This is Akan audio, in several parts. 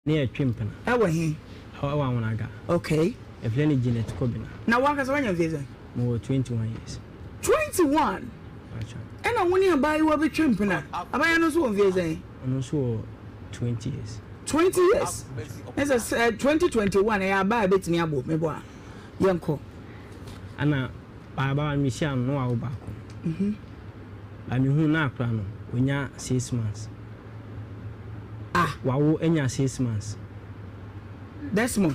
Ne yɛtwe mpena. Ɛwɔ he? Ɛwɔ Anwonaga. Okay. Yɛfrɛ no Janet Kobina. Na wo ankasa woanya mfeɛ sɛn? Mewɔ 21 years. 21? Ɛna wo ne abaayewa bi twe mpena. Abaayewa no nso wɔ mfeɛ sɛn? Ɔno nso wɔ 20 years. 20 years? Ne sɛ sɛ 2021 ɛyɛ abaa a ɛbɛtumi abɔ mebɔ a yɛnkɔ. Ɛna abaayewa no mehyia no na wawo baako. Mhm. Ba mehu na akora no ɔnya 6 months. Ah. Wawo anya 6 months. Desmond.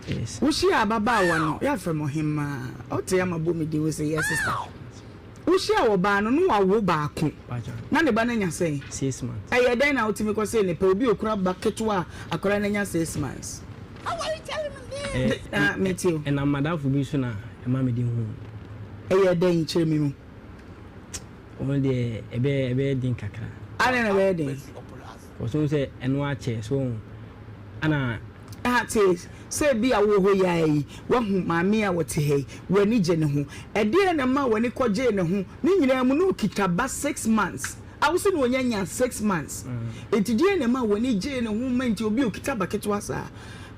Yes. Wohyia ababaawa no yɛafrɛ mo hemmaa ɔte ama bɔ me din wo sɛ yɛ sister. Wohyiaa ɔbaa no na wawo baako na ne ba no anya sɛn? 6 months. Ɛyɛ dɛn na wotumi kɔ sɛ ne pɛ obi okura ba ketewa a akwadaa no anya 6 months? Ah, mete o. Ɛnam madamfo bi so na ɛma mede hu. Ɛyɛ dɛn? Kyerɛ me mu. Ɔno deɛ, ɛbɛyɛ den kakra. Adɛn na ɛbɛyɛ den? Wɔso sɛ ɛno akyɛ so ana. Ah, te sɛ bi a wowɔ hɔ yi ara yi, woahu maame a ɔte ha yi, w'ani gye ne ho. Ɛdeɛn na ɛmaa w'ani kɔgyee ne ho? Ne nyinaa mu na ɔkita ba 6 months. A wo se na ɔnya nya 6 months. Enti deɛn na ɛmaa w'ani gyee ne ho ma nti obi a ɔkita ba ketewa saa,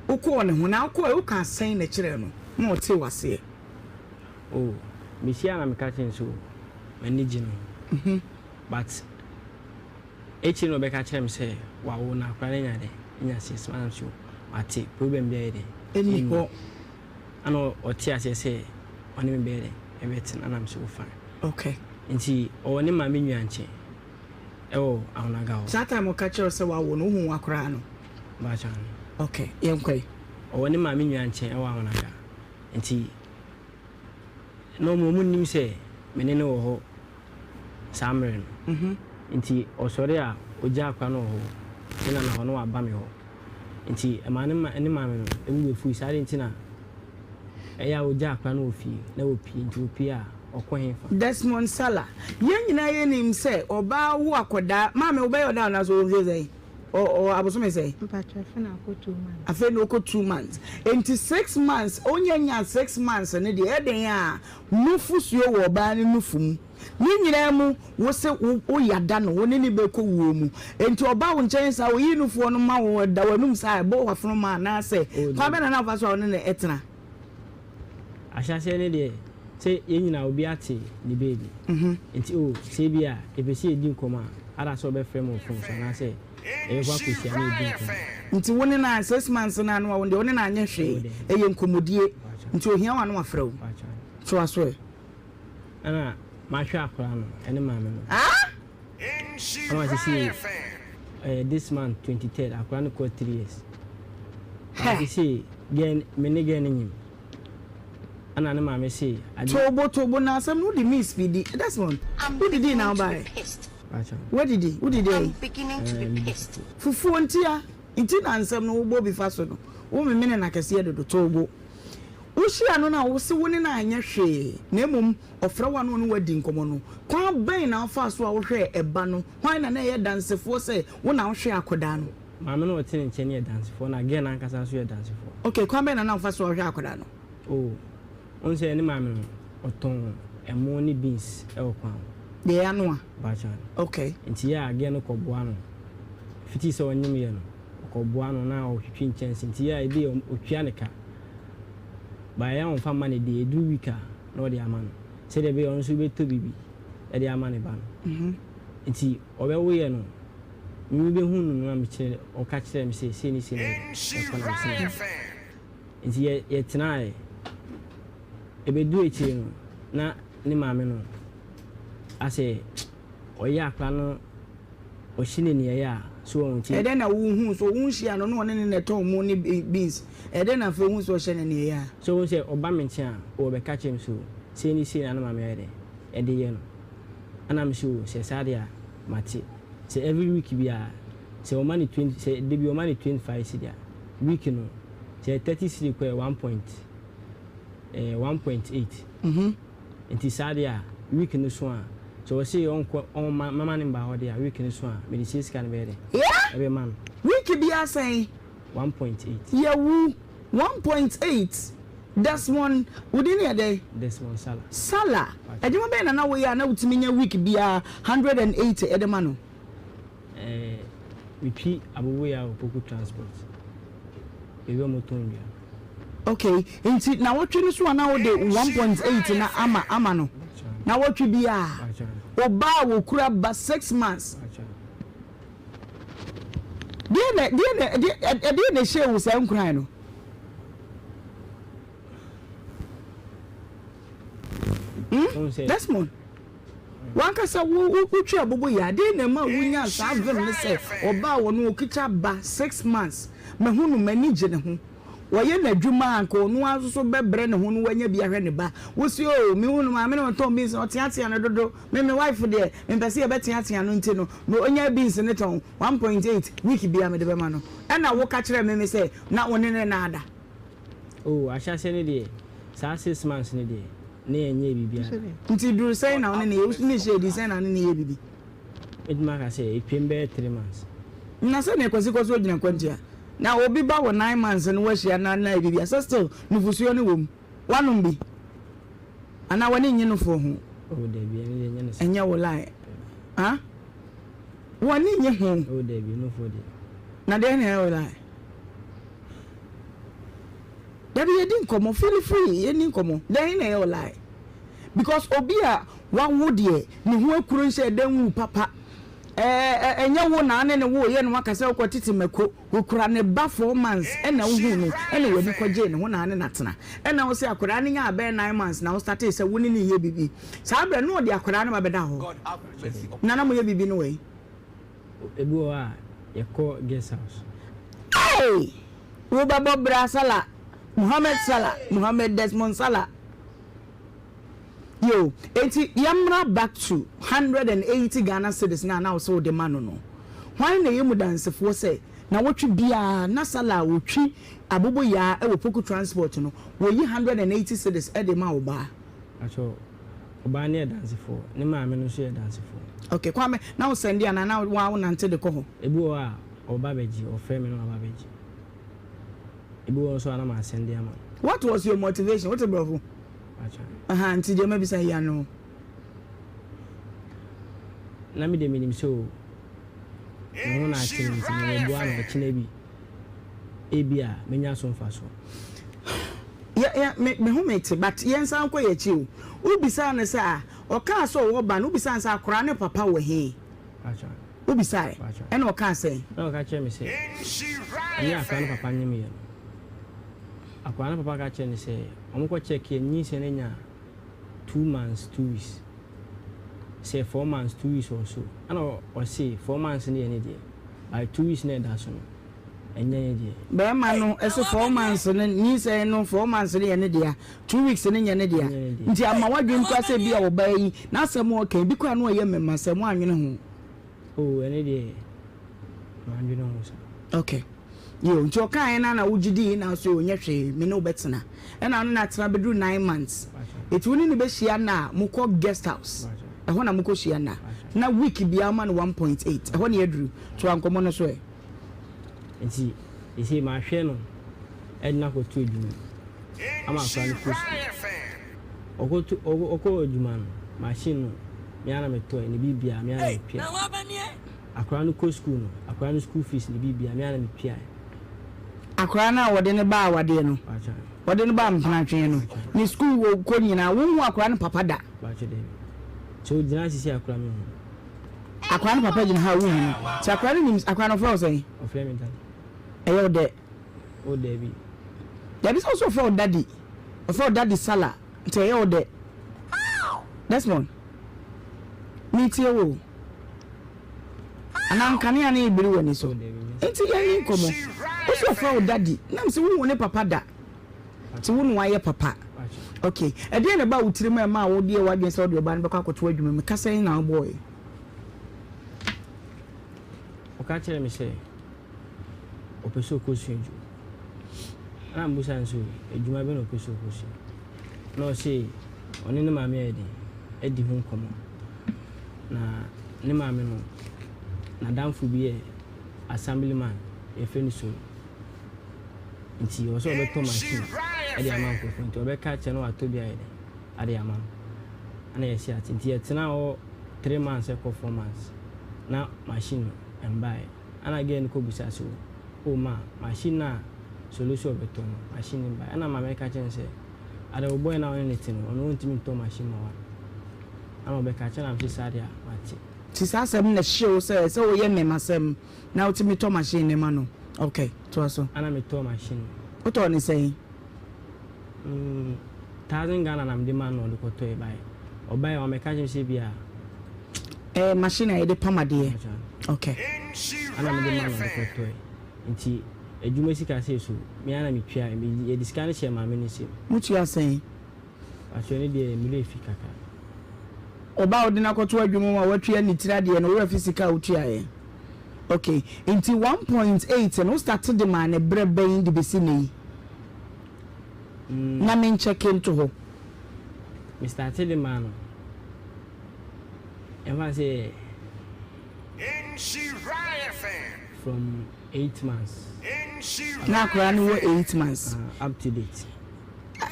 wokɔɔ ne ho? Na wokɔɔɛ, wokaa sɛn na ɛkyerɛɛ no ma ɔtee w'aseɛ? Oh, mehyia na meka kyerɛ no sɛ oh, m'ani gye ne ho. But akyire na ɔbɛka kyerɛ me sɛ wawo na akwadaa no anya dɛn? Anya 6 months o, mate, problem biara yɛ dɛn? Ɛnni hɔ. Ɛna ɔte aseɛ sɛ ɔne me bɛyɛ dɛn? Ɛbɛtena. Ɛna me sɛ oh, fine. Nti ɔwɔ ne maame nua nkyɛn ɛwɔ Ahonaga hɔ. Saa time ɔka kyerɛ wo sɛ wawo no, wohu akwadaa no? Baakye ano. Okay, yɛnkɔ yi. Ɔwɔ ne maame nua nkyɛn ɛwɔ Ahonaga. Nti na ɔmo nnim sɛ me ne no wɔ hɔ saa mmerɛ no. Nti ɔsɔre a, ogya akwadaa no wɔ hɔ, ne nana hɔ na waba me hɔ. Nti ɛmaa ne ma ne maame no ebu bɛfui saa de nti na ɛyɛ a ogya akwadaa no wɔ fie na wɔpie, nti wɔpie a, ɔkɔ hefa? Desmond Salah, Yɛn nyinaa yɛnim sɛ ɔbaa wo akwadaa, maame wobɛyɛ ɔdaa anaasɛ ɔwɔ mfeɛ sɛn? Ɔwɔ abosome sɛn? Mpakyɛ, afei na ɔkɔ 2 months. Afei na ɔkɔ 2 months. Nti 6 months, ɔnya nya 6 months no deɛ, ɛdɛn a nufosuo wɔ ɔbaa no nufu mu. Ne nyinaa mu, wo se wo woyada no, wo ne ne bɛkɔ wuo mu. Nti ɔba wo nkyɛn saa, ɔyi nufoɔ no ma wo, ɛda w'anum saa, ɛbɔ w'afono ma anaasɛ kwan bɛn na na wofa so a wo ne no ɛtena? Ahyɛaseɛ no deɛ, sɛ yɛn nyinaa obi ate ne baabi. Nti oh, sɛ ebi a yɛpɛ sɛ yɛdi nkɔmmɔ a, ada sɛ ɔbɛfrɛ me wɔ phone so anaasɛ yɛbɛkɔ akɔhyia na yɛdi nkɔmmɔ. Nti wo ne no a 6 months no a na wawo no deɛ, wo ne no anyɛ hwee, ɛyɛ nkɔmmɔdie. Nti ohia wo a na wafrɛ wo. Toa so ɛ. Ɛna mahwɛ akwadaa no ɛne maame no. Ah! Ama sisi this month 23rd akwadaa no kɔ 3 years. Ama sisi girl, me ne girl no nyim. Ɛna ne maame se ade. Tobo tobo na asɛm no wode me speedy. Desmond, wodidi na wobaeɛ? Woadidi? Wodidi ayi? Fufuo ntia nti na nsɛm no wobɔ bi fa so no, wo memene no akɛseɛ dodo. Tobo. Wohyia no no a, wose wo ne no anyɛ hwee na mmom ɔfrɛ wo a na ɔne wo adi nkɔmmɔ no, kwan bɛn na wofaa so a wohwɛɛ ɛba no? Hwan na na ɛyɛ dansefoɔ sɛ wo na wohwɛɛ akwadaa no? Maame no a ɔte ne nkyɛn no yɛ dansefoɔ na girl no ankasa nso yɛ dansefoɔ. Okay, kwan bɛn na na wofa so a wohwɛ akwadaa no? Oh, wohu sɛ ne maame no, ɔtɔn ɛmo ne beans wɔ kwan ho. Deɛ yɛanoa? Baakye ano. Okay. Nti yɛ a girl no kɔboa no, fiti sɛ ɔnyem yɛ no, ɔkɔboa no na ɔtwitwi nkyɛnse nti yɛ a ebi ɔtua ne ka. But ɛyɛ a ɔmfa mma no deɛ, ɛduru week a na ɔde ama no sɛdeɛ ɛbɛyɛ ɔno nso bɛtɔ biribi de ama ne ba no. Nti ɔbɛwoeɛ no, me bɛhu no no na mekyerɛ, ɔka kyerɛɛ me sɛ sei ne sei na ɛkɔ na mese mate. Nti yɛ yɛtenaeɛ. Ɛbɛduru akyire no, na ne maame no asɛ ɔyɛ akwadaa no, ɔhye no aniɛyɛ a, so wɔn nti. Ɛdɛn na wohuu so wonhyia no na ɔne ne na ɛtɔn mo ne beans, ɛdɛn na afei wohu sɛ ɔhyɛ no aniɛyɛ a? So wohu sɛ ɔba me nkyɛn a, ɔbɛka kyerɛ me sɛ o, sei ne sei na ne maame ayɛ dɛn ɛde yɛ no. Ɛna me sɛ o, sɛ saa deɛ a, mate. Sɛ every week biara, sɛ ɔma no 20, sɛ da bi ɔma no 25 cedi a, week no, sɛ 30 cedi kɔ yɛ one point, ɛɛ 1.8. Nti saa deɛ a, week no so a, sɛ ɔse ɔnkɔ, ɔmma, mɛma no mba hɔ deɛ a, week no so a, mede sie sika no bɛyɛ dɛn? Yeah! Ɛbɛma no. Week biara sɛn? 1.8. Yɛwu 1.8. Desmond, wo din yɛ dɛn? Desmond Salah. Salah. Adwuma bɛn na na woyɛ a na wotumi nya week biara 180 de ma no? Ɛɛ, metwi aboboyaa wɔ Poku Transport. Baabi a wɔtɔn nnua no. Okay, nti nawɔtwe no so a na wode 1.8 no ama ama no? Nawɔtwe biara? Ɔbaa a wɔkura ba 6 months. Deɛ na deɛ na ɛdeɛ na ɛhyɛɛ wo saa nkuran no? Hmm? Desmond, wankasa wo wotwi abobo yɛ adeɛ na ɛma wonya saa vim ne sɛ ɔbaa wɔ no okita ba 6 months, mahu no, m'ani gye ne ho, wɔyɛ n'adwuma a nka ɔno ara nso so bɛbrɛ ne ho no wanya bi ahwɛ ne ba. Wosi o, mehu no, maame no ɔtɔn beans na ɔteatea no dodo. Me wife deɛ, mempɛ sɛ yɛbɛteatea no, nti no me onya beans ne tɔn 1.8 week bia mede bɛma no. Ɛna woka kyerɛ me sɛ na wo ne ne naada. Oh, ahyɛaseɛ no deɛ, saa 6 months no deɛ, ne yɛnyɛɛ biribiara. Nti duru sɛn na wo ne ne yɛ, ne hyɛ di sɛn na ne ne yɛ bibi? Mɛtumi aka sɛ ɛtwam bɛyɛ 3 months. Na sɛ ne Kwasi kɔ so gyina kwantia na obi ba wɔ 9 months no wahyia na na bibi asɛ still nufusuo no wɔ mu, wanom bi anaa w'ani nye nufoɔ ho? Oh, dabi, ɛno deɛ nyɛ ne sa. Ɛnyɛ wo lie ah, w'ani nye ho? Oh, dabi, nufoɔ deɛ. Na deɛ na ɛyɛ wo lie? Dabi, yɛdi nkɔmmɔ, feel free, yɛni nkɔmmɔ. Deɛ na ɛyɛ wo lie? Because obi a wawo deɛ ne ho akuro nhyɛ ɛdɛn wu papa, ɛɛ ɛnyɛ wo na ane ne wo yɛ no waka sɛ wokɔ tete mako, okura ne ba 4 months ɛna wohu no ɛna w'ani kɔgyee ne ho na ane natena, ɛna wo sɛ akwadaa no nya abɛɛ 9 months na wo startee sɛ wo ne ne yɛ bibi. Saa berɛ na ɔde akwadaa no ba bɛda hɔ na moyɛ bibi no wɔ yi? Ebi wɔ hɔ a, yɛkɔ guest house. Hey! Wobɛbɔ bra Salah, Mohamed Salah, Mohamed Desmond Salah. Yo, enti yɛmmra back to 180 Ghana cedis na na wo sɛ wode ma no. Hwan na ɛyɛ mu dansefoɔ sɛ na wɔtwe biara na Salah a wɔtwi aboboyaa wɔ Poku Transport no, wɔyi 180 cedis de ma wo baa? Akyɛ, ɔbaa no yɛ dansefoɔ, ne maame no nso yɛ dansefoɔ. Okay, Kwame, na wo sɛnde anaa na wo a wonante de kɔ hɔ? Ebi wɔ hɔ a, ɔba bɛgye, ɔfrɛ me na waba bɛgye. Ebi wɔ hɔ nso a na masɛnde ama no. What was your motivation? Wote borɔfo? Akyɛ. Aha, nti deɛ mabisa yi ano. Na me de menim sɛ o, ne ho na akyere, nti meboa no, ɔkyena bi ebi a menya so mfasoɔ. Yɛ yɛ me ho mete, but yɛnsan nkɔ yɛn akyi o. Wobisaa no sɛ a ɔkaa sɛ ɔwɔ ba no, wobisaa no sɛ akwaraa ne papa wɔ he? Akyɛ. Wobisae? Akyɛ. Ɛna ɔkaa sɛn? Na ɔka kyerɛ me sɛ ɔne akwaraa no papa nyem yɛ no. Akwaraa no papa ka kyerɛ no sɛ ɔmokɔ check yɛ nyinsɛn no anya 2 months 2 weeks, sɛ 4 months 2 weeks or so. Ɛna ɔse 4 months no yɛ ne deɛ, by 2 weeks na ɛda so no ɛnyɛ ne deɛ. Bɛrima no ɛsɛ 4 months no, nyinsɛn no 4 months no yɛ ne dea, 2 weeks no nyɛ ne dea. Ɛnyɛ ne deɛ. Nti ama wadwene koraa sɛ bi a ɔbaa yi n'asɛm a ɔka ebi koraa na ɔyɛ mmɛma sɛ moanwene ho? Oh, ɛne deɛ mandwene ho sa. Okay. Yo, nti ɔkaeɛ no na wogye dii na so ɔnyɛ hwee, me ne wobɛtena. Ɛna wo ne no atena bɛduru 9 months. Ɛti wo ne no bɛhyia na mokɔ guest house. Ɛhɔ na mokɔhyia na. Na week biara ma no 1.8. Ɛhɔ ne yɛaduru. To ankɔmmɔ no so ɛ. Nti ɛsei mahwɛ no ɛde no akɔto adwuma mu ama akwadaa no kɔ sukuu. Ɔkɔto ɔkɔ adwuma no, machine no me ara na metɔe, ne biribiara me ara na metuae. Akwadaa no kɔ sukuu no, akwadaa no school fees ne biribiara me ara na metuae. Akwadaa no a wɔde no baa awadeɛ no, wɔde no baa mpenatweɛ no, ne sukuu wɔ kɔ nyinaa, wonhu akwadaa no papa da? Bakyɛ daabi. Sɛ ogyina ha sisi a koraa menhu no. Akwadaa no papa gyina ha a wonhu no. Nti akwadaa no nim, akwadaa no ɔfrɛ wo sɛn? Ɔfrɛ me daddy. Ɛyɛ wo dɛ? Oh daabi. Dabi sɛ wo sɛ ɔfrɛ wo daddy. Ɔfrɛ wo Daddy Salah nti ɛyɛ wo dɛ? Desmond, metie wo o. Anaa nkanea no rebiri w'ani so? Nti yɛnni nkɔmmɔ. Wo sɛ ɔfrɛ wo daddy, nam sɛ wonhu ne papa da. Nti wo na wayɛ papa. Okay, ɛdeɛn na ɛbaa wo tirim a ɛmaa wo deɛ w'adwene sɛ wode ɔbaa no bɛkɔ akɔto adwuma mu? Kasa yi na wobɔɔe. Ɔka kyerɛɛ me sɛ ɔpɛ sɛ ɔkɔsua adwuma. Ɛna mebisaa no sɛ adwuma bɛn na ɔpɛ sɛ ɔkɔsua? Na ɔse ɔne ne maame ayɛ dɛn adi ho nkɔmmɔ. Na ne maame no, n'adamfo bi yɛ assemblyman, yɛfrɛ no Solo. Nti ɔwɔ sɛ ɔbɛtɔ machine de ama nkurɔfoɔ, nti ɔbɛka akyerɛ no watɔ bi ayɛ dɛn ade ama no. Ɛna yɛse ate. Nti yɛtenaa hɔ 3 months ɛkɔ 4 months na machine no ɛmbaeɛ. Ɛna girl no kɔbisaa sɛ o ma machine no a Solo sɛ ɔbɛtɔ no, machine no bae. Ɛna maame no ka kyerɛɛ no sɛ, Ada wo boy no a wo ne no te no, ɔno ɔntumi ntɔ machine mma wo a. Ɛna ɔbɛka kyerɛɛ no na mese saa deɛ a, mate. Nti saa asɛm no na ɛhyee wo sɛ sɛ woyɛ mmɛmasɛm na wotumi tɔ machine no ma no? Ok, toa so. Ɛna metɔɔ machine no. Wotɔɔ no sɛn? Mm, thousand Ghana na mede maa no na ɔde kɔtɔe bae. Ɔbae a, wamɛka kyerɛ me sɛ bi a. Ɛyɛ machine a yɛde pam adeɛ? Ok. Ɛna mede maa no na ɔde kɔtɔe. Nti adwuma sika sei so, me ara na metua. Yɛde sika no hyɛɛ maame no nsam. Motua sɛn? Pakyɛ ɛno deɛ me werɛ fi kakra. Ɔbaa a wode no akɔto adwuma mu a watua ne tiri adeɛ no, wo werɛ fi sika a wotuaeɛ? Ok, nti 1.8 no wo starte de maa no berɛ bɛn de bɛsi nnɛ yi? Na me nkyɛke nto hɔ. Me starte de maa no, yɛmfa no sɛ from 8 months. Na akwadaa no wɔ 8 months? Up to date.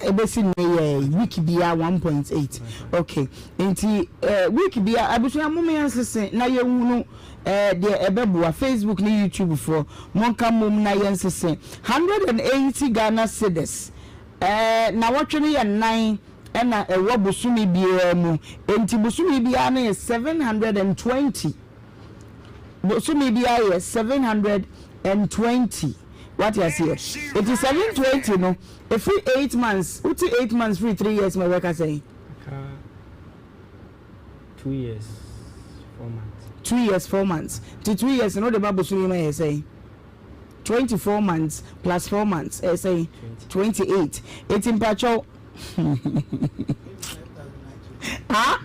Ebesi nnɛ yɛ week biara 1.8. Okay, nti week biara abusua mom yɛn sese na yɛn hunu deɛ ɛbɛboa Facebook ne YouTube foɔ monka mom na yɛn sese 180 Ghana cedis nawɔtwe no yɛ nnan ɛna ɛwɔ bosome biara mu nti bosome biara no yɛ 720 bosome biara yɛ 720 wate aseɛ nti 720 no ɛfiri 8 months wote 8 months firi 3 years ma ɛbɛka sɛn? Aka 2 years 4 months. 2 years 4 months nti 2 years no wode ba bosome ma yɛ sɛn? 24 months plus 4 months ɛyɛ sɛn? 28 eti mpakyɛw ah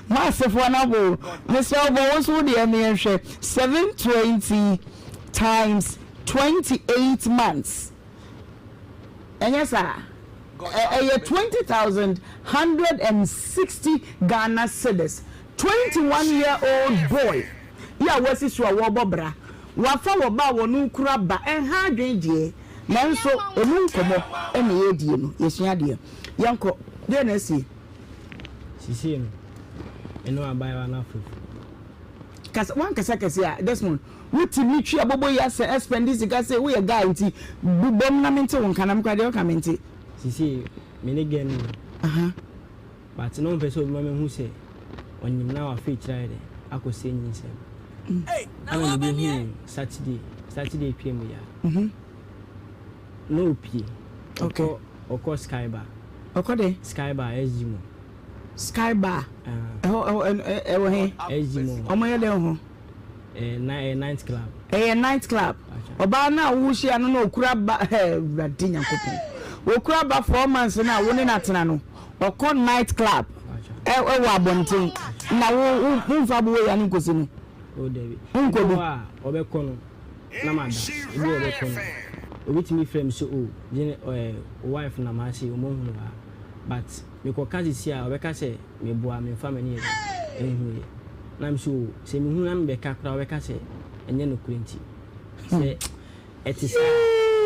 maasefoɔ no abo mesrɛ wo bɔ wo nso wo deɛ meɛnhwɛ 720 times 28 months ɛnyɛ saa ɛyɛ 20,160 Ghana cedis 21 year old boy yi a wasi so a wɔrebɔ bra wafa wɔ ba a wɔn kura ba ɛnha adwene deɛ nanso emu nkɔmɔ ɛna yɛredie no yɛsua adeɛ yɛnkɔ deɛ na asie. Sisei no ɛno abaayewa no afefu. Kasa wankasa kɛse a Desmond wotumi twi abobo yi asɛ ɛspɛndi sika sei woyɛ guy nti bobom na mente wo nka na me koraa deɛ woka mente. Sisei me ne girl no nim. Aha. But na ɔmpɛ sɛ obi ma mehu sɛ ɔnyim na wafa ekyir ayɛ dɛn akɔ sɛ nyinsɛn no. Ɛna mebehuu no Saturday, Saturday etwa mu yi a. Na opie. Ɔkɔ ɔkɔ Sky Bar. Ɔkɔ dɛn? Sky Bar, SG Mall. Sky Bar. Ɛhɔ ɛhɔ ɛwɔ he? SG Mall. Ɔmo yɛ dɛn wɔ hɔ? Ɛyɛ na ɛyɛ night club. Ɛyɛ night club. Ɔbaa no a wohyia no na okura ba ɛɛ Awurade Nyankopɔn. Okura ba 4 months no a wo ne no atena no, ɔkɔ night club ɛwɔ abɔnten na wo wo womfa aboɔ ya no nkosi no. O dabi. Wonkɔ Ebi bi. wɔ hɔ a ɔbɛkɔ no na mada. Ebi wɔ ɔbɛkɔ no obi tumi frɛ me sɛ o gye ɛɛ wo wife nam ha sei ɔmo ahunu ha but mekɔka sisi a ɔbɛka sɛ meboa memfa m'ani yɛ dɛn nhu yɛ na me sɛ o sɛ mehu na mebɛka koraa ɔbɛka sɛ ɛnyɛ nokorɛ nti sɛ ɛte saa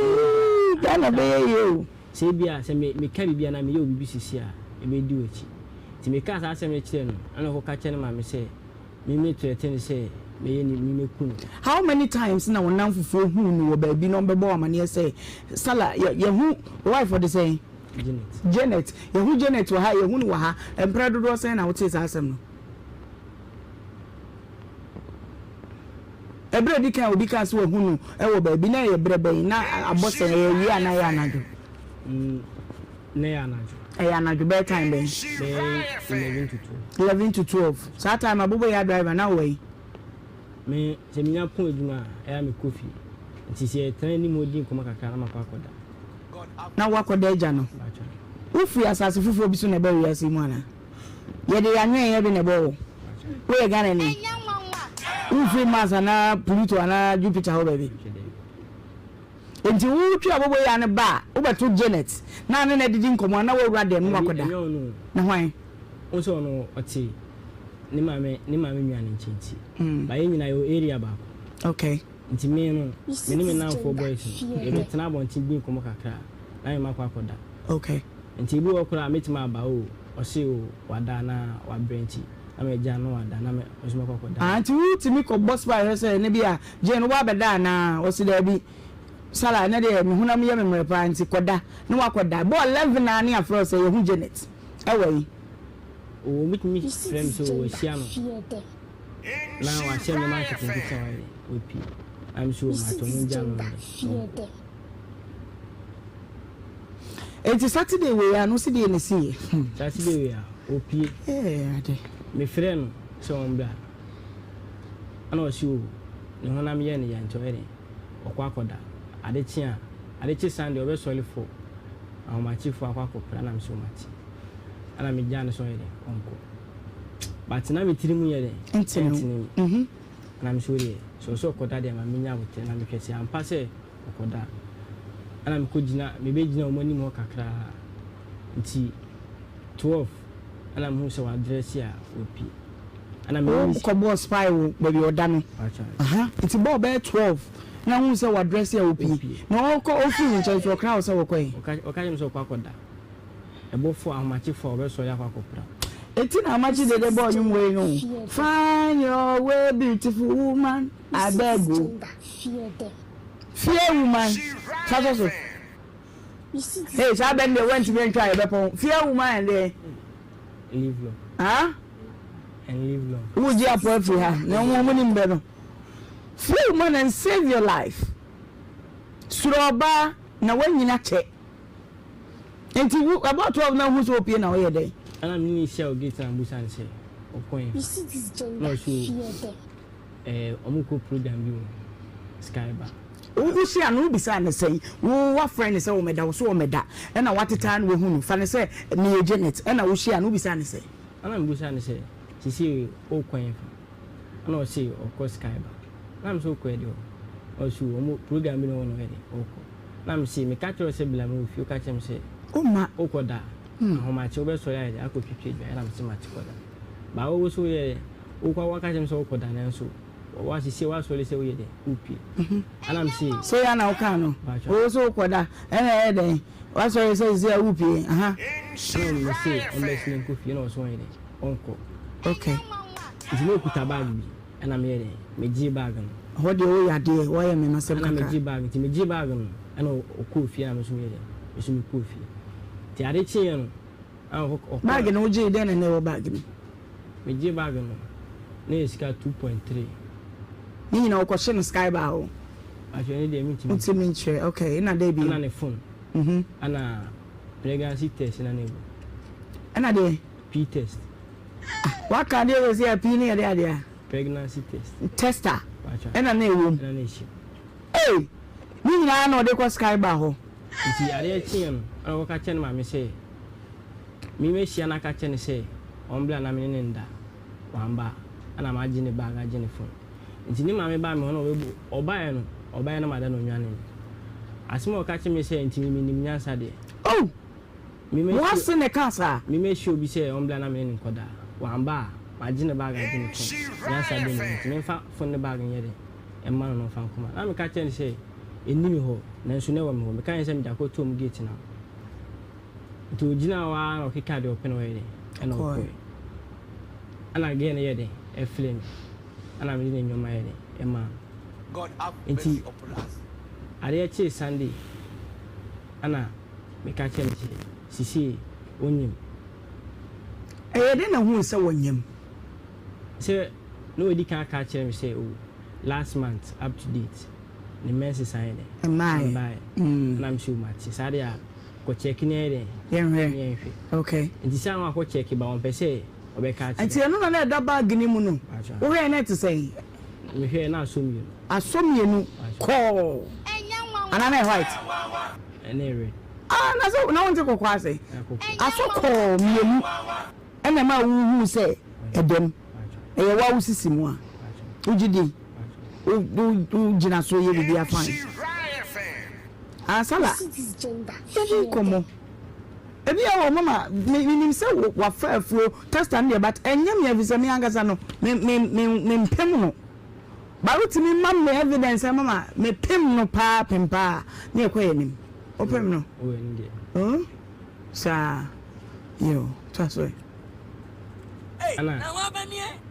Yee, Ghana bɛyɛ yie o. Sɛ ebia sɛ me meka biribi anaa meyɛ wo biribi sisi a, ɛbɛdi w'akyi. Nti mekaa saa asɛm no kyerɛɛ no, ɛna ɔkɔka kyerɛɛ ne maame sɛ me me threaten no sɛ mɛyɛ ne me mɛku no. How many times na wo nnamfofoɔ huu no wɔ baabi na wɔbɛbɔ wo amaneɛ sɛ, Sala, yɛ yɛhu wo wife ɔde sɛn? Janet. Janet, yɛhu Janet wɔ ha, yɛhu no wɔ ha. Mprɛ dodoɔ sɛn na wotee saa asɛm no? Ɛberɛ a ɛdi kan a obi kaa sɛ wahu no wɔ baabi, na ɛyɛ berɛ bɛn? Na abɔ sɛn? Ɛyɛ awia anaa ɛyɛ anadwo? Mm, na ɛyɛ anadwo. Ɛyɛ anadwo bɛyɛ time bɛn? Bɛyɛ 11 to 12. 11 to 12. Saa time aboboyaa driver na wɔ yi? Me, sɛ menya pɔn adwuma a, ɛyɛ a mekɔ fie. Nti sɛ yɛtena anim hɔ di nkɔmmɔ kakra na makɔ akɔda. Na woakɔda agya no? Wofiri asase foforɔ bi so na ɛbaa wiase yi mu anaa? Yɛde yɛn anwɛnyɛ bi na ɛbɔɔ wo. Woyɛ Ghanani? Womfiri Mars anaa Pluto anaa Jupiter hɔ baabi? Enti wotwi aboboyaa no ba a, wobɛto Janet na ne no adidi nkɔmmɔ anaa woawura dɛm na woakɔda? Na hwan? Wohu sɛ ɔno ɔte ne maame ne maame nua no nkyɛn nti. Ba yɛn nyinaa yɛwɔ area baako. Okay. Nti me no, me ne me nnamfoɔ boys no, yɛbɛtena abɔnten di nkɔmmɔ kakra na me makɔ akɔda. Okay. Nti ebi wɔ hɔ koraa a mɛtumi aba o, ɔse o wada anaa wabrɛ nti na magya no wada na me nso mɛkɔ akɔda. Ah nti wotumi kɔ bɔ spy hwɛ sɛ ne bi a Jane wobɔ abɛda anaa? Ɔse daabi. Salah, ɛnɛ deɛ me honam yɛ me mmerɛ paa nti kɔda na wakɔda. Bɔ 11 a ne yɛafrɛ wo sɛ yɛhu Janet ɛwɔ he? Wɔbɛtumi frɛ me sɛ wɔahyia no na wahyɛ nneɛma nketenkete a wayɛ dɛ wapue. Na me nso matɔ mo ngya no na ɔnkɔ. Enti Saturday wei a no si deɛ na ɛsiiɛ? Saturday wei a ɔpue. Ee ade. Mefrɛɛ no sɛ ɔmbra ɛna ɔse o ne honam yɛ no ya nti ɔyɛ dɛn ɔkɔ akɔda. Ade kye a ade kye Sunday ɔbɛsɔre fɔ ahomakyefoɔ akɔ akɔpra na mese o mate. Ɛna megyaa no sɛ ɔyɛ dɛn ɔnkɔ. But na me tiri mu yɛ dɛn ɛntene me. Ɛna mese wodeɛ sɛ ɔsɛ ɔkɔda deɛ ma menya aboterɛ na mehwɛ sɛ ampa sɛ ɔkɔda. Ɛna mekɔgyina mebɛgyina wɔn anim hɔ kakra nti 12 ɛna mehu sɛ wadrɛse a wapue. Ɛna me Wo kɔ bɔɔ spy wɔ baabi a ɔda no. Aha nti bɔɔ bɛyɛ 12 na wohu sɛ wadrɛse a wapue. Na ɔkɔ ɔfiri wo nkyɛn nso ɔkra wo sɛ wɔkɔ he? Ɔka kyerɛ me sɛ ɔkɔ akɔda. Ɛbɔfo ahomakyefo a wɔbɛsɔre akɔ akɔpra. Eti na amakye dede bɔɔ nwom wei no Find your way beautiful woman abeg o Fear woman fa sɔ so Hey saa bɛ no deɛ woantumi antwa a yɛbɛpɔn Fear woman and deɛ Live long. Huh? And live long. Wogye apɔ afiri ha na wɔn wɔn nim bɛ no Fear woman and save your life Suro ɔbaa na woanyini akyɛ. Nti wo about 12 na wohu sɛ opie na woyɛ dɛn? Ɛna me ne no hyia wɔ gate na mebusa no sɛ ɔkɔ hefa na ɔse o ɛɛ ɔmo kɔ program bi wɔ Sky Bar. Wo hyia no wo bisaa no sɛn? Wo wafrɛ no sɛ ɔmɛda wo so ɔmɛda ɛna watetaa no wahu no fa no sɛ meyɛ Janet ɛna wo hyia no wo bisaa no sɛn? Ɛna mebusa no sɛ seisei wokɔ hefa ɛna ɔse ɔkɔ Sky Bar na mese wokɔ ɛdeɛ hɔ ɔse o ɔmo program bi na ɔwɔ na ɔyɛ dɛn ɔkɔ. Na mese, Meka kyerɛɛ wo sɛ bla me wɔ fie, woka kyerɛɛ me sɛ, Womma. Wokɔda, ahomakye wobɛsɔre ayɛ dɛn akɔtwitwa aduane? Ɛna mese, Mate kɔda. But wo nso woyɛɛ dɛn? Wokɔ woaka kyerɛ me sɛ wokɔda nanso woasisi woasɔre sɛ woyɛ dɛn? Wopue. Ɛna mese. Sei ara na wokaa no, wo nso wokɔda, ɛna ɛyɛ dɛn? Woasɔre sɛ seesei a wopue, aha. Ɛna mese ɔmmɛsene nkɔ fie, ɛna ɔse ɔnyɛ dɛn? Ɔnkɔ. Okay. Nti na ɔkuta bag bi. Ɛna meyɛ dɛn? Megyee bag no. Ɛhɔ deɛ woyɛ adeɛ, woayɛ me masɛm kakra. Ɛna megyee bag, nti megyee bag no, ɛna ɔkɔɔ fie ɛna me nso meyɛ dɛn? Me nso mekɔɔ fie. Nti ade kyeeɛ no, ɛna ɔkɔ, ɔkɔɔ. Bag no wogyee dɛn na na ɛwɔ bag no mu? Megyee bag no, na ɛyɛ sika 2.3. Ne nyinaa wokɔhye no sky bar hɔ? Pakyɛ ɛno deɛ mentumi. Wontumi nkyerɛ, okay, ɛna dɛn bio? Ɛna ne phone, ɛna pregnancy test na na ɛwɔ mu. Ɛna deɛn? P test. Ah waka adeɛ wei sɛ pii ne yɛde adeɛ a. Pregnancy test. Tester ɛna na ɛwɔ mu. Ɛna na ɛhyɛ mu. Ei ne nyinaa na ɔde kɔ sky bar hɔ. Nti adeɛ kyeeɛ no ɛna ɔkɔka kyerɛ ne maame sɛ me mɛhyia no aka kyerɛ no sɛ ɔmbra na me ne no nda wamba ɛna magye ne bag agye ne phone nti ne maame baa me hɔ na ɔbɛbu ɔbaeɛ no ɔbaeɛ na mada na ɔnwane me asɛm a ɔka kyerɛ me sɛ nti me menim nyansa deɛ. Oh! Me Wo ase na ɛkaa saa? Me mɛhyia obi sɛ ɔmbra na me ne no nkɔda a, wamba a, magye ne bag agye ne phone. Nyansa bɛn ni? Nti memfa phone ne bag nyɛ dɛn mma no na ɔmfa nkɔma no. Na meka kyerɛɛ no sɛ ɛnni me hɔ nanso na ɛwɔ me hɔ. Meka kyerɛɛ no sɛ mede akɔto wɔn gate no ano. Nti ɔgyinaa hɔ ara na ɔkekaa deɛ ɔpɛ na ɔyɛ dɛn ɛna ɔkɔeɛ. Ɛna girl no yɛɛ dɛn ɛfrɛɛ me ɛna mede ne nneɛma yɛɛ dɛn ɛmaa no. Nti adeɛ kyee Sunday ɛna Meka kyerɛɛ no sɛ, Seesei onyim. Ɛyɛ dɛn na ohuu sɛ wɔnyem? Sɛ na wadi kan aka akyerɛ me sɛ oh, last month up to date ne menses ayɛ dɛn? Ɛmmaeɛ. Ɛmbaeɛ. Ɛna mese oh mate, saa deɛ a kɔ check na yɛyɛ dɛn? Yɛnhwɛ. Na yɛnhwɛ. Okay. Nti sɛ na wakɔ check but ɔmpɛ sɛ ɔbɛka akyerɛ Nti ɛno na na ɛda bag no mu no? Wohwɛɛ na ɛte sɛn? Mehwɛɛ na asɔ mmienu. Asɔ mmienu kɔɔ anaa na ɛyɛ white? Ɛne red. Ah na sɛ na wonte kɔkɔɔ ase. Asɔ kɔɔ mmienu ɛna ɛma wohuu sɛ ɛdɛm. Ɛyɛ wo a wo sisi mu a wogye di wo gyina so yɛ biribi afan. Ah Sala yɛdi nkɔmmɔ. Ebi a wɔ mama me menim sɛ wafa afuro testa no deɛ but ɛnyɛ me efisɛ me ankasa no me me me me mpem no. But wotumi ma me evidence sɛ mama me pem no paa pem paa ne ɛkɔ yɛ anim. Wo pem no? Oh saa yo toa so ɛ. Ɛna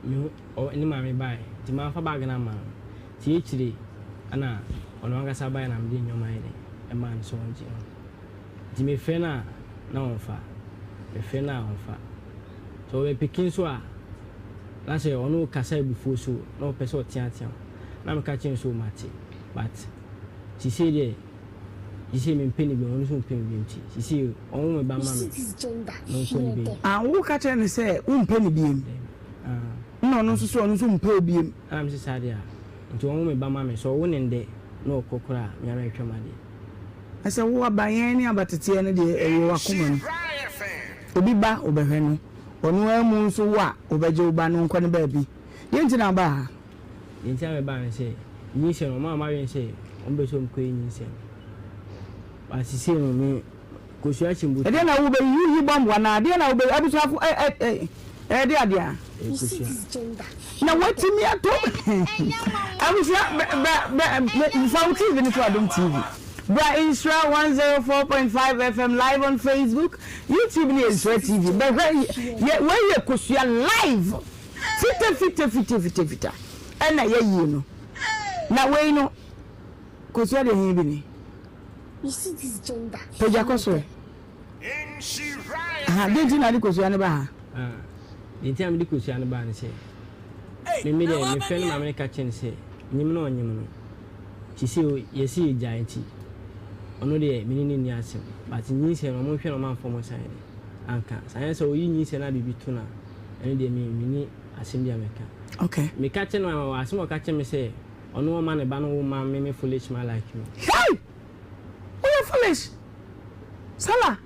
me ne maame bae nti mamfa bag no amma no nti akyire ɛna. Ɔno ankasa baeɛ na mede nneɛma ayɛ dɛn ɛmaa no sɛ ɔngye no. Nti mefrɛ no a na ɔmfa, mefrɛ no a ɔmfa. Sɛ ɔbɛpeke nso a na sɛ ɔno rekasa abufuo so na ɔpɛ sɛ ɔteatea wo na meka kyerɛ no sɛ o mate but seisei deɛ seisei mempɛ no bio ɔno nso mpɛ me bio nti seisei ɔnwo me ba mma me na ɔnkɔ ne baabi. Ah woka kyerɛ no sɛ wompɛ no biom Dabi ah. Ɛna ɔno nso sɛ ɔno nso mpɛ wo biom. Ɛna mese saa deɛ a nti ɔnwo me ba ma me sɛ ɔwo no ndɛ na ɔkɔ koraa a me ara mɛhwɛ m'adeɛ. Na sɛ wo abayɛn ne abateteɛ no deɛ ɛwɔ w'akoma mu. Obi ba wobɛhwɛ no, ɔno ara mu nso wo a wobɛgye wo ba no nkɔ ne baabi. Deɛ nti na wobaa ha? Deɛ nti a mebaa ne sɛ, nyinsɛn no, wɔmaa m'adwene sɛ wɔmpɛ sɛ wɔkɔyi nyinsɛn no. But seesei no, me kosua kye mbutu. Ɛdeɛn na wobɛyi? Woyi bɔmbo anaa? Deɛn na wobɛyi? Abusuafo ɛ ɛ ɛ ɛyɛ de adeɛ a. Kosua. Na watumi ato abusua bɛ bɛ bɛ fa wo TV no to Adom TV. Bra Nhyira 104.5 FM live on Facebook, YouTube ne Nhyira TV. Bɛhwɛ yɛ wei yɛ kosua live. Fita fita fita fita fita ɛna yɛyie no. Na wei no kosua deɛ he bi ni. Pagya kɔ soro. Aha, deɛ nti na ade kosua no ba ha? Ah, deɛ nti a mede kosua no baa ne sɛ, me me deɛ mefrɛ no maame no ka kyerɛ no sɛ, nyem na ɔnyem no, sisi o yɛsi yɛgyae nti, ɔno deɛ me ne no nni asɛm, but nyinsɛn no ɔmo nhwɛ na ɔmo amfa ɔmo nsa anyɛ dɛn anka, sɛ anyɛ sɛ ɔyi nyinsɛn na biribi to no a, ɛno deɛ me menni asɛm bi a mɛka. Okay. Meka kyerɛ no a, asɛm a ɔka kyerɛ me sɛ, ɔno ɔma ne ba no wo ma me me foolish man like me. Hey! Woyɛ foolish! Salah!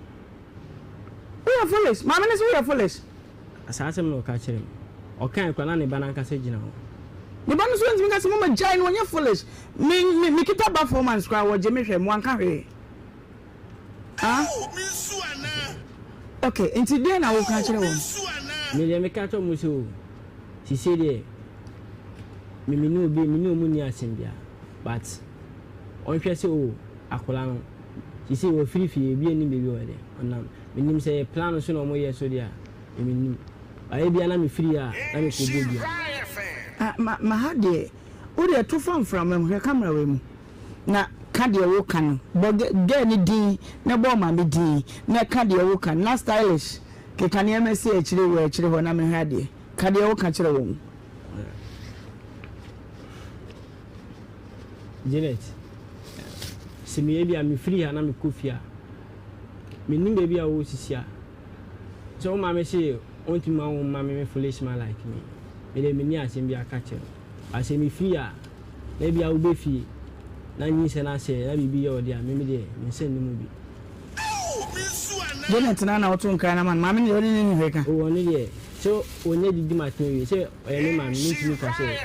Woyɛ foolish! Maame no se woyɛ foolish. Saa asɛm na ɔka kyerɛɛ me. Ɔkae koraa na ne ba no ankasa gyina hɔ. Ne ba no nso ntumi nka sɛ mama gyae no ɔnyɛ foolish. Me me mekita ba 4 months koraa wɔgye me hwɛ wanka hwee. Ah? Okay, nti deɛn na woka kyerɛ wɔn? Me deɛ meka kyerɛ wɔn sɛ o, seisei deɛ me me ne obi me ne wɔn nni asɛm biara but ɔnhwɛ sɛ o akwadaa no seisei wafiri fie obi nnim baabi a ɔyɛ dɛ ɔnam menim sɛ ɛyɛ plan nso na wɔyɛ so deɛ a me mennim but ebia na mefiri ha a na mekɔbɔ dua. Ah ma ma ha deɛ wo deɛ to fa mframa mu hwɛ camera wei mu na ka deɛ wo ka no bɔ girl no din na bɔ ɔmaame din na ka deɛ wo ka no na stylish keka nneɛma si akyire wɔ akyire hɔ na mehwɛ adeɛ ka deɛ wo ka kyerɛ wɔn. Janet, Sɛ meyɛ ebia mefiri ha na mekɔ fie a, mennim baabi a wowɔ sisi a, sɛ wo maame se ɔntumi ma wo mma me me foolish man like me, me deɛ menni asɛm biara ka kyerɛ no. But sɛ mefiri ha na ebia wobɛ fie na nyinsɛn asɛe na biribi yɛ wo deɛ a, me me deɛ me nsa nni mu bi. Janet na na woto nkra no ama no, maame no deɛ wo ne no nni hwee ka? Oh ɔno deɛ, sɛ ɔnya didi ma tena wie, sɛ ɔyɛ me maame mentumi nka sɛ.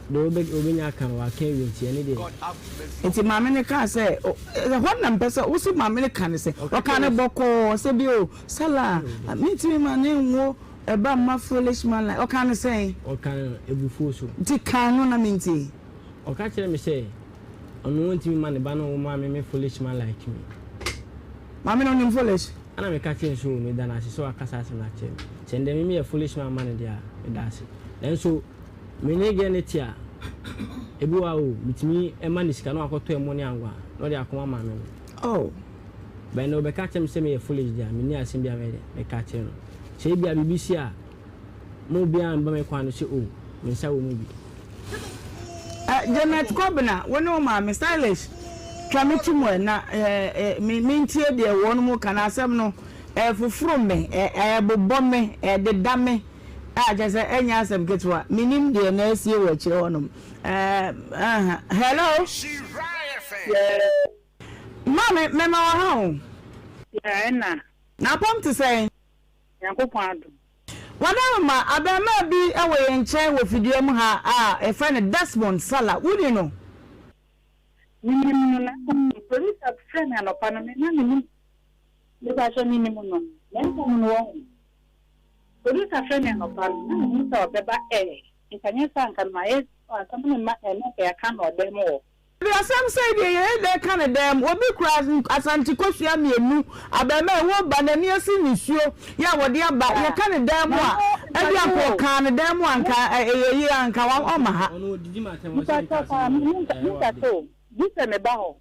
Deɛ wobɛ wobɛnya aka no waka awie nti ɛno deɛ. Nti maame no kaa sɛ, ɛhɔ na mepɛ sɛ wo se maame no ka no sɛ, ɔkaa no bɔkɔɔ sɛ bi o, Salah, mentumi ma ne nwo ɛba mma foolish man like, ɔkaa no sɛn? Ɔkaa no abufuo so. Nti ka no na mentie. Ɔka kyerɛɛ me sɛ ɔno ɔntumi mma ne ba no nwo mma me me foolish man like me. Maame no ɔnim foolish? Ɛna meka kyerɛɛ no sɛ o meda no ase sɛ waka saa asɛm no akyerɛ me. Sɛ ndɛ me meyɛ foolish man ma no deɛ a, meda ase. Nanso. Me ne girl no te a, ebi wɔ hɔ a o, metumi ma no sika na wakɔtɔ ɛmo ne anwa na ɔde akɔma maame no. Oh. But ɛnnɛ ɔbɛka akyerɛ me sɛ meyɛ foolish deɛ a, menni asɛm biara mɛyɛ dɛ, mɛka akyerɛ no. Sɛ ebia biribi si a, ma obiara mma me kwan no sɛ o, me nsa wɔ mu bi. Eh, Janet Kobena, wo ne wo maame, Stylish, twa me to mu ɛ na eh, eh, me, mentie deɛ wɔn mu ka na asɛm no, ɛfoforo me, ɛ, ɛbobɔ me, ɛdeda me. A kyerɛ sɛ ɛnyɛ asɛm ketewa. Menim deɛ na asie wɔ akyire hɔnom. Ɛɛ, hello? Yeah. Maame, mɛma wɔ ha o. Yeah, ɛna. N'apɔm te sɛn? Nyankopɔn adom. Wadaroma, abarimaa bi wɔ yɛn nkyɛn wɔ fidua mu ha a yɛfrɛ no Desmond Salah. Woni no? Menim no, na mmom producer frɛɛ me anɔpa no, me na menim. Mepakyɛ menim no, na mmom no wahu. Producer frɛ me anɔpa no na mehu sɛ ɔbɛba eh, nka nyɛ saa nka mayɛ asɛm no mma eh na nka yɛaka no ɔdan mu hɔ. Dabi asɛm sei deɛ yɛyɛ dɛn ka no dɛm obi kura Asante kosua mienu abɛɛmaa ɛwɔ ba n'ani asi nisuo yɛ a wɔde aba yɛka no dan mu a ɛbi anka ɔkaa no dan mu a anka ɛyɛ yie anka ɔma ha. Mpakyɛw paa me nkasa o gye sɛ me ba hɔ.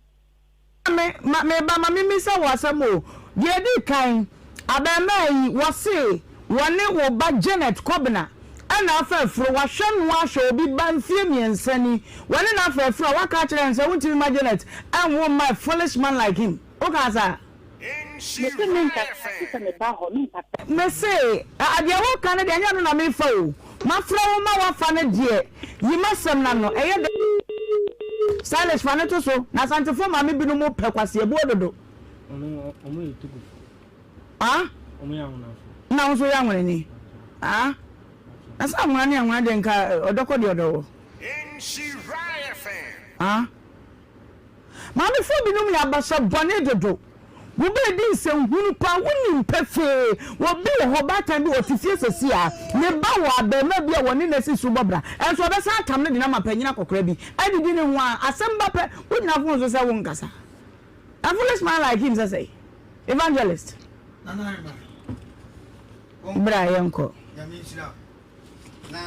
Me ma me ba ma memmisa wo asɛm o. Deɛ ɛdi kan, abarimaa yi, wɔse wɔne wo ba Janet Kobena na afa afuro. Wahwɛ no ahwɛ obi ba mfeɛ mmiɛnsa ni. Wɔne no afa afuro a, woaka akyerɛ no sɛ wontumi mma Janet nwo mma a foolish man like him. Wokaa saa? Mese menkasa gye sɛ meba hɔ, menkasa. Mese, ah, deɛ woka no deɛ ɛnyɛ ɛno na mefa o. Mafrɛ wo ma woafa no deɛ, yi m'asɛm no ano. Ɛyɛ dɛ. Stylish fa no to so. Na Asantefoɔ maame binom pɛ kwaseabuo dodo. Ɔno ɔmo yɛ Togofo. Ah? Ɔmo yɛ Anwonafo. Na wo nso woyɛ Anwonani? Ah? Na sɛ Anwona ne Anwona deɛ nka ɔdɔ kɔ deɛ ɔdɔ wɔ. Ah? Maamefoɔ binom yɛ abasa bɔne dodo. Wobɛdi nsɛnhunu paa, wonim pefee. Obi wɔ hɔ, ɔbaatan bi, ɔte fie seesei a, ne ba wɔ abarimaa bi a wɔne no asi so bɔ bra, nso ɔbɛsan atam no de no ama panyin akɔkora bi adidi ne ho a, asɛm ba pɛ, wogyina fon so sɛ wonkasa. A foolish man like him sɛ sɛn? Evangelist. Bra yɛnkɔ. Nyame nhyira wo. Na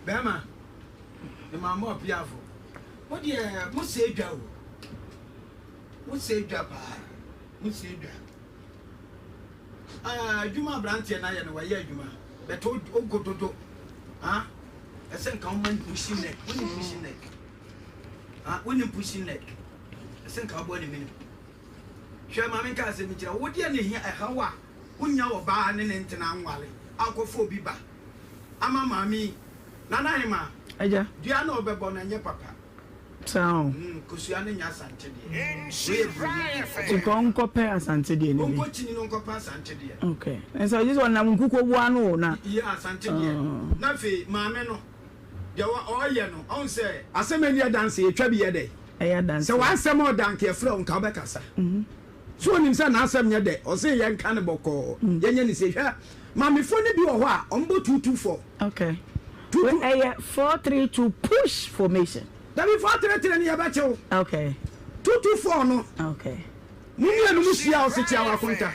bɛrima, mema mo apiafo. Mo deɛ mo sɛ dwa o. Mo sɛ dwa paa. Mo sɛ dwa. Ah, adwuma aberanteɛ no ayɛ no wayɛ adwuma. But ogo dodo. Ah, ɛsɛ nka woma no pushing neck. Wonim pushing neck? Ah, wonim pushing neck? Ɛsɛ nka wobɔ ne mene. Hwɛ ma menka asɛm nkyerɛ wo. Wo deɛ ne hia ɛha wo a wonya ɔbaa ne ne ntena nware akɔfa obi ba ama maame yi. Nana Hemaa, Agya. dua na ɔbɛbɔ no ɛnyɛ papa. Saa o. Mm, kosua no nyɛ Asante deɛ. Wei yɛ buroni deɛ. Nti kɔ nkɔ pɛ Asante deɛ no bi. Ɔnkɔ kyini no nkɔ pɛ Asante deɛ. Okay. Nso gye sɛ ɔnam nkukuo bu ano o na. Yeah, Asante deɛ. Na afei maame no, deɛ ɔyɛ no, ɔhu sɛ. Asɛm ani adanse, yɛtwa bi yɛ dɛ. Ɛyɛ adanse. Sɛ w'asɛm ɔda nka yɛfrɛ wo nka wobɛkasa. So onim sɛ n'asɛm nyɛ dɛ, ɔse yɛnka no bɔkɔɔ, yɛnyɛ no sei. Hwɛ, maamefoɔ no bi wɔ hɔ a, wɔbɔ 224. Okay. Wei ɛyɛ 432 push formation. Dabi 433 no yɛbɛkye wo. Okay. 224 no. Okay. Mo mmienu mo hyia ɔse kyia w'akonta.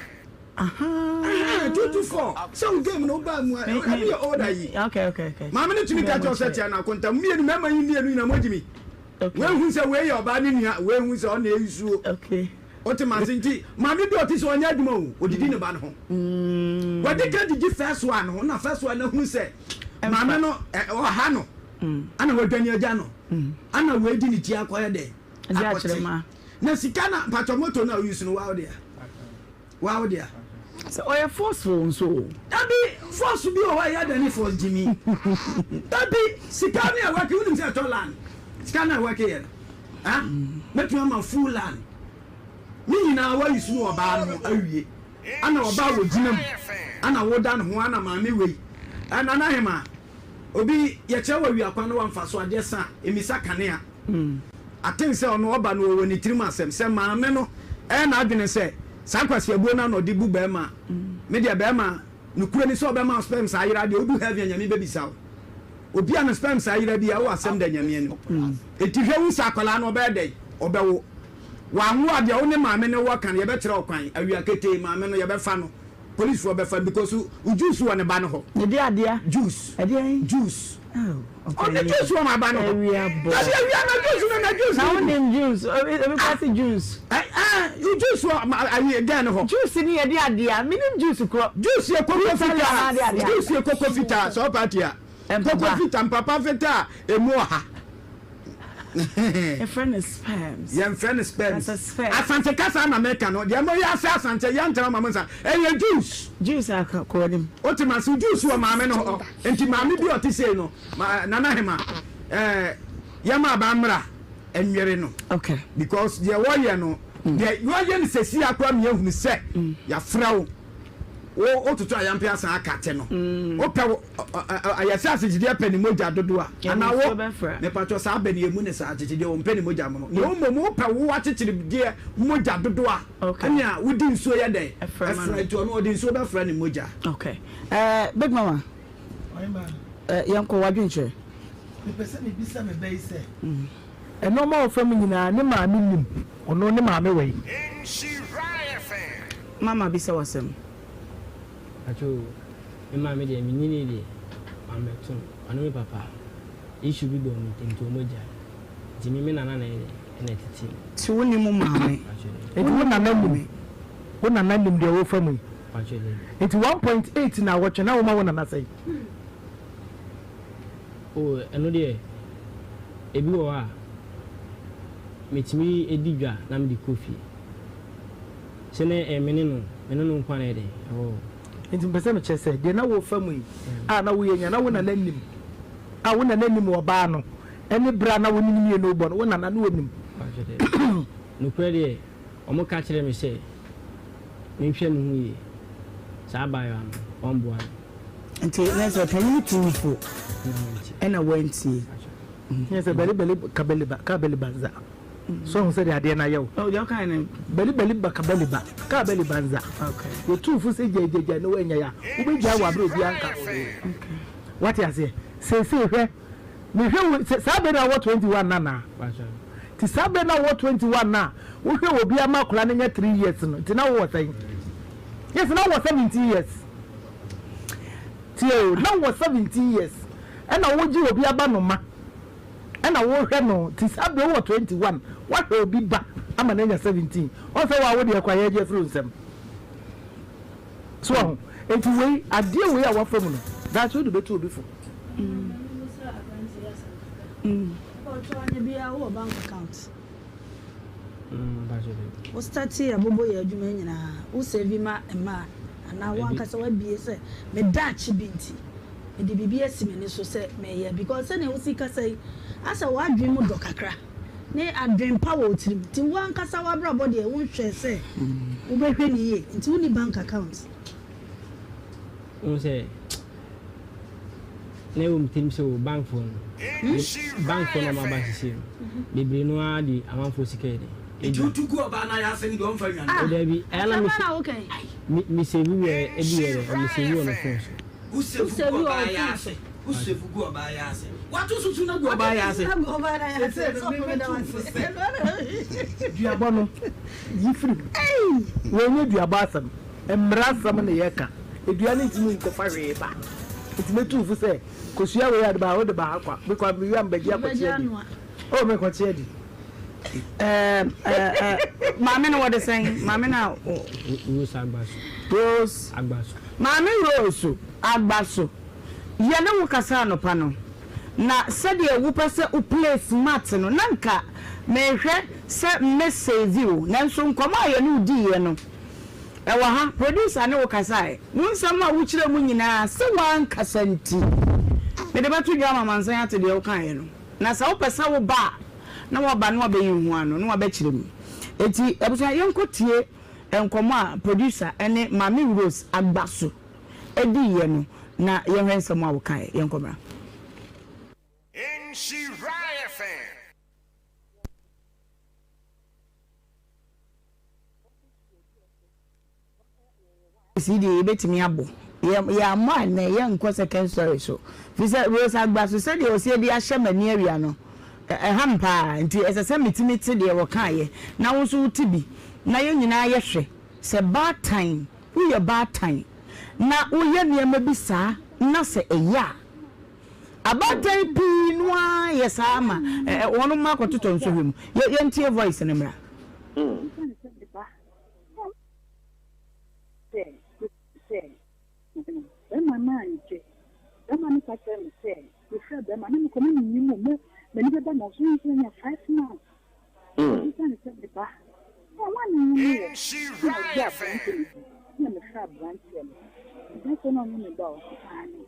Ahaa. 224 sɛ wo game no wobaa mu a ɛno yɛ order yi. Okay okay okay. Maame no tumi ka kyerɛ wo sɛ kyia no akonta. Mo mmienu mmarima yi mmienu nyinaa mo agyi mi. Okay. Wei hu sɛ wei yɛ ɔbaa ne nua, wei hu sɛ ɔna ɛnsuo. Okay. Wote m'ase nti maame bi a ɔte sɛ ɔnyɛ adwuma o, odidi ne ba no ho. Wadi kan didi first one ho na first one no ahunu sɛ maame no ɔha no ana wadwane agya no ana wei di ne ti akɔyɛ dɛn akɔte na sika na mpatwɔ moto no a ɔyi so no wa wo dea. Wa wo dea. Sɛ ɔyɛ forceful nso o. Dabi force bi wɔ hɔ a ɛyɛ dɛ ne force gyimi. Dabi sika no a ɛwɔke wonim sɛ ɛtɔ land sika no a ɛwɔke yɛ no ah mɛtumi ama full land ne nyinaa wayi so no ɔbaa no awie ana ɔbaa wɔ gyina mu ana woda ne ho ana maame wei ɛna na hema obi yɛkyerɛ wɔ awia kwan no wamfa so adeɛ sa emisa kanea. Aten sɛ ɔno ɔba no ɔwɔ ne tirim asɛm sɛ maame no ɛyɛ n'adwene sɛ saa kwasiabuo no na ɔde bu bɛɛma a me deɛ bɛɛma nokorɛ ni sɛ ɔbɛma wo sperms ayera deɛ wodu heaven a Nyame bɛbisa wo obi a ne sperms ayera biaa wowɔ asɛm da Nyame anim enti hwɛ hu sɛ akwadaa no ɔbɛyɛ dɛn ɔbɛwo wanwo a deɛ wo ne maame no wɔ ka no yɛbɛkyerɛ wo kwan awia ketee maame no yɛbɛfa no Police foɔ bɛfa no because wo juice wɔ ne ba no hɔ. Ne de adeɛ. Juice. Ɛdeɛn. Juice. Oh, okay. Ɔne juice wɔ ma ba no hɔ. Awia bɔ. Dabi awia na juice no na juice. Na wo nim juice. Obi obi kɔ se juice. Ɛ ɛ juice wɔ ayi gɛn no hɔ. Juice ni yɛ de adeɛ. Mi nim juice korɔ. Juice yɛ koko fitaa. Juice yɛ koko fitaa sɛ ɔpa tia. Koko fitaa mpapa fitaa emu ɔha. Yɛfrɛ no sperms. Yɛmfrɛ no sperms. Asante kasa na meka no. Deɛ moyɛ ase Asante yɛntra ma mo nsa. Ɛyɛ juice. Juice a kɔ anim. Wote ma so juice wɔ maame no hɔ. Nti maame bi ɔte sei no, Nana Hema, eh, yɛma aba mmra nwere no. Okay. Because deɛ wɔyɛ no, deɛ wɔyɛ no sɛsi akora mi ehunu sɛ yɛafrɛ wo. Wo wototo ayampe asan akate no. Wopɛ wo ayɛsɛ asekyedeɛ pɛ ne mogya dodo a anaa wo mepatwɔ saa bɛ ne emu ne saa akyekyedeɛ wɔmpɛ ne mogya mono na mmom wopɛ wo akyekyedeɛ mogya dodo a ɛnea wodi nsuo yɛ dɛn ɛfra nti ɔno ɔde nsuo bɛfra ne mogya. Okay. Uh, Big Mama, uh, yɛnkɔ w'adwenkyerɛ. Mepɛ sɛ mebisa me ba yi sɛ, mm. Nnoɔma a ɔfa mu nyinaa ne maame nim, ɔno ne maame wɔ he? Mama bisa wo asɛm. Pacho me maame deɛ me nyinii deɛ mammɛto no ɔne me papa issue bi bɔɔ ɔmo ntem nti ɔmo agyae nti me me nana na ɛyɛ dɛn ɛna ɛtetee me. Nti wo nim wo maame? Pacho daabi. Nti wo nana nim wo nana nim deɛ wofa mu yi? Pacho daabi. Nti 1.8 naawɔtwe na woma wo nana sɛn? Oh ɛno deɛ ebi wɔ hɔ a metumi di dwa na mede kɔ fie. Sɛ na ɛyɛ me ne no, me ne no nko ara na ɛyɛ dɛn ɛwɔ hɔ. Nti mepɛ sɛ mekyerɛ sɛ deɛ na wofa mu yi a na woyɛ nyinaa na wo nana nim a wo nana nim ɔbaa no ɛne berɛ a na wo ne no mmienu rebɔ no wo nana no ɔnim. Mpakyɛ dɛ nokorɛ deɛ wɔn ka kyerɛɛ me sɛ menhwɛ me ho yie saa abaayewa no ɔmboa me. Nti na sɛ panyin tu wo fo ɛna wantie. Nyɛ sɛ bɛli bɛli ka bɛli ba ka bɛli banza. So ahu sɛdeɛ adeɛ no ayɛ wo? Oh, deɛ ɔkae no. Bɛli bɛli ba ka bɛli ba ka bɛli banza. Okay. Yɛtu wo fo sɛ gyae gyae gyae na woanyae a, wobɛgyae wɔ aberɛ a obiara nka wo hwee. Okay. Wate aseɛ? Seesei hwɛ, mehwɛ wo sɛ saa berɛ no a wowɔ 21 no anaa? Nti saa berɛ no a wowɔ 21 no a, wohwɛ obi ama akwadaa no anya 3 years no, nti na wowɔ sɛn? Yes, na wowɔ 17 years. Tie o, na wowɔ 17 years ɛna wogye obi aba no ma ɛna wohwɛ no nti saa berɛ wowɔ 21 woahwɛ obi ba ama no anya 17 ɔn sɛ wo a wo deɛ kɔ a yɛgye afiri wo nsam so wahu nti wei adeɛ wei a wafa mu no daakye wode bɛtu obi fo. Wo startee abobo yɛ adwuma yi nyinaa wo save ma mmaa anaa wo ankasa wabie sɛ me daakye bi nti mede biribi asi m'ani so sɛ meyɛ because sɛnea wosi kasa yi asɛ w'adwene mu dɔ kakra ne adwene pa wɔ wo tirim nti wo ankasa w'abrabɔ deɛ wonhwɛ sɛ wobɛhwɛ no yie nti wonni bank account. Wohu sɛ na ɛwɔ me tirim sɛ o bankfoɔ no bankfoɔ no ɔmo aba sisi no bebree no ara de amanfoɔ sika yɛ dɛ. Nti wotu gu ɔbaa no ayɛ ase no deɛ ɔmfa nwane. O dabi ɛyɛ na me me save wɔ ebi wɔ dɛ ɔmo save wɔ me phone so. Wo save gu ɔbaa yɛ ase wo save gu ɔbaa yɛ ase wato susu no gu ɔbaa yɛ ase. Sese no me mɛtu fo sɛ. Duabɔ no yi firi mu wei nyɛ duabɔ asɛm. Mmara asɛm na yɛka. Dua no ntumi nkɔfa hwee ba. Nti mɛtu wo fo sɛ, kosua wei a wode ba ha, wode ba ha kwa. Mekɔ a mewie a mebɛgye akɔkye adi. Oh, mekɔkye adi. Ɛɛ, ɛɛ, maame no wɔde sɛn? Maame no a. Rose Agbaso. Rose. Agbaso. Maame Rose Agbaso, yɛne wo kasa anɔpa no, na sɛdeɛ wopɛ sɛ wo play smart no, na nka mehwɛ sɛ mɛ save wo, nanso nkɔmmɔ a yɛne wo diiɛ no, Ɛwɔ ha, producer ne wo kasae. Wo nsɛm a wokyerɛɛ mu nyinaa, sɛ woankasa nti, mede bɛto dwa ama amansan ate deɛ wokaeɛ no. Na sɛ wopɛ sɛ woba a, na woaba na woabɛyi ho ano, na woabɛkyerɛ mu. Enti abusua, yɛnkɔtie nkɔmmɔ a producer ne Maame Rose Agbaso diiɛ no, na yɛnhwɛ nsɛm a wɔkaeɛ. Yɛnkɔ mmra. Nhyira FM. Yi deɛ yɛbɛtumi abɔ. Yɛ yɛammɔ a nnɛ yɛnkɔ second story so. Firi sɛ Rose Agba so sɛdeɛ ɔsi de ahyɛ m'ani awia no, ɛha me paa. Nti ɛsɛ sɛ metumi te deɛ wɔkaeɛ na wo nso wote bi na yɛn nyinaa yɛhwɛ sɛ baatan, woyɛ baatan na woyɛ nneɛma bi saa na sɛ ɛyɛ a. Abaatan pii no ara yɛ saa ma wɔn mma akɔtotɔ nsɔhwɛ mu. Yɛntie voice no mmra. Esiane sɛ me ba sɛ sɛ bɛrima no angye, bɛrima no ka kyerɛɛ me sɛ mefrɛ bɛrima na mekɔ na mennim o, m'ani bɛba na ɔso nso anya 5 months. Esiane sɛ me ba ɛ wɔn na nye me wɔ na ɔgye aberanteɛ no di na mefrɛ aberanteɛ no, aberanteɛ no ɔnye me ba ɔse aane.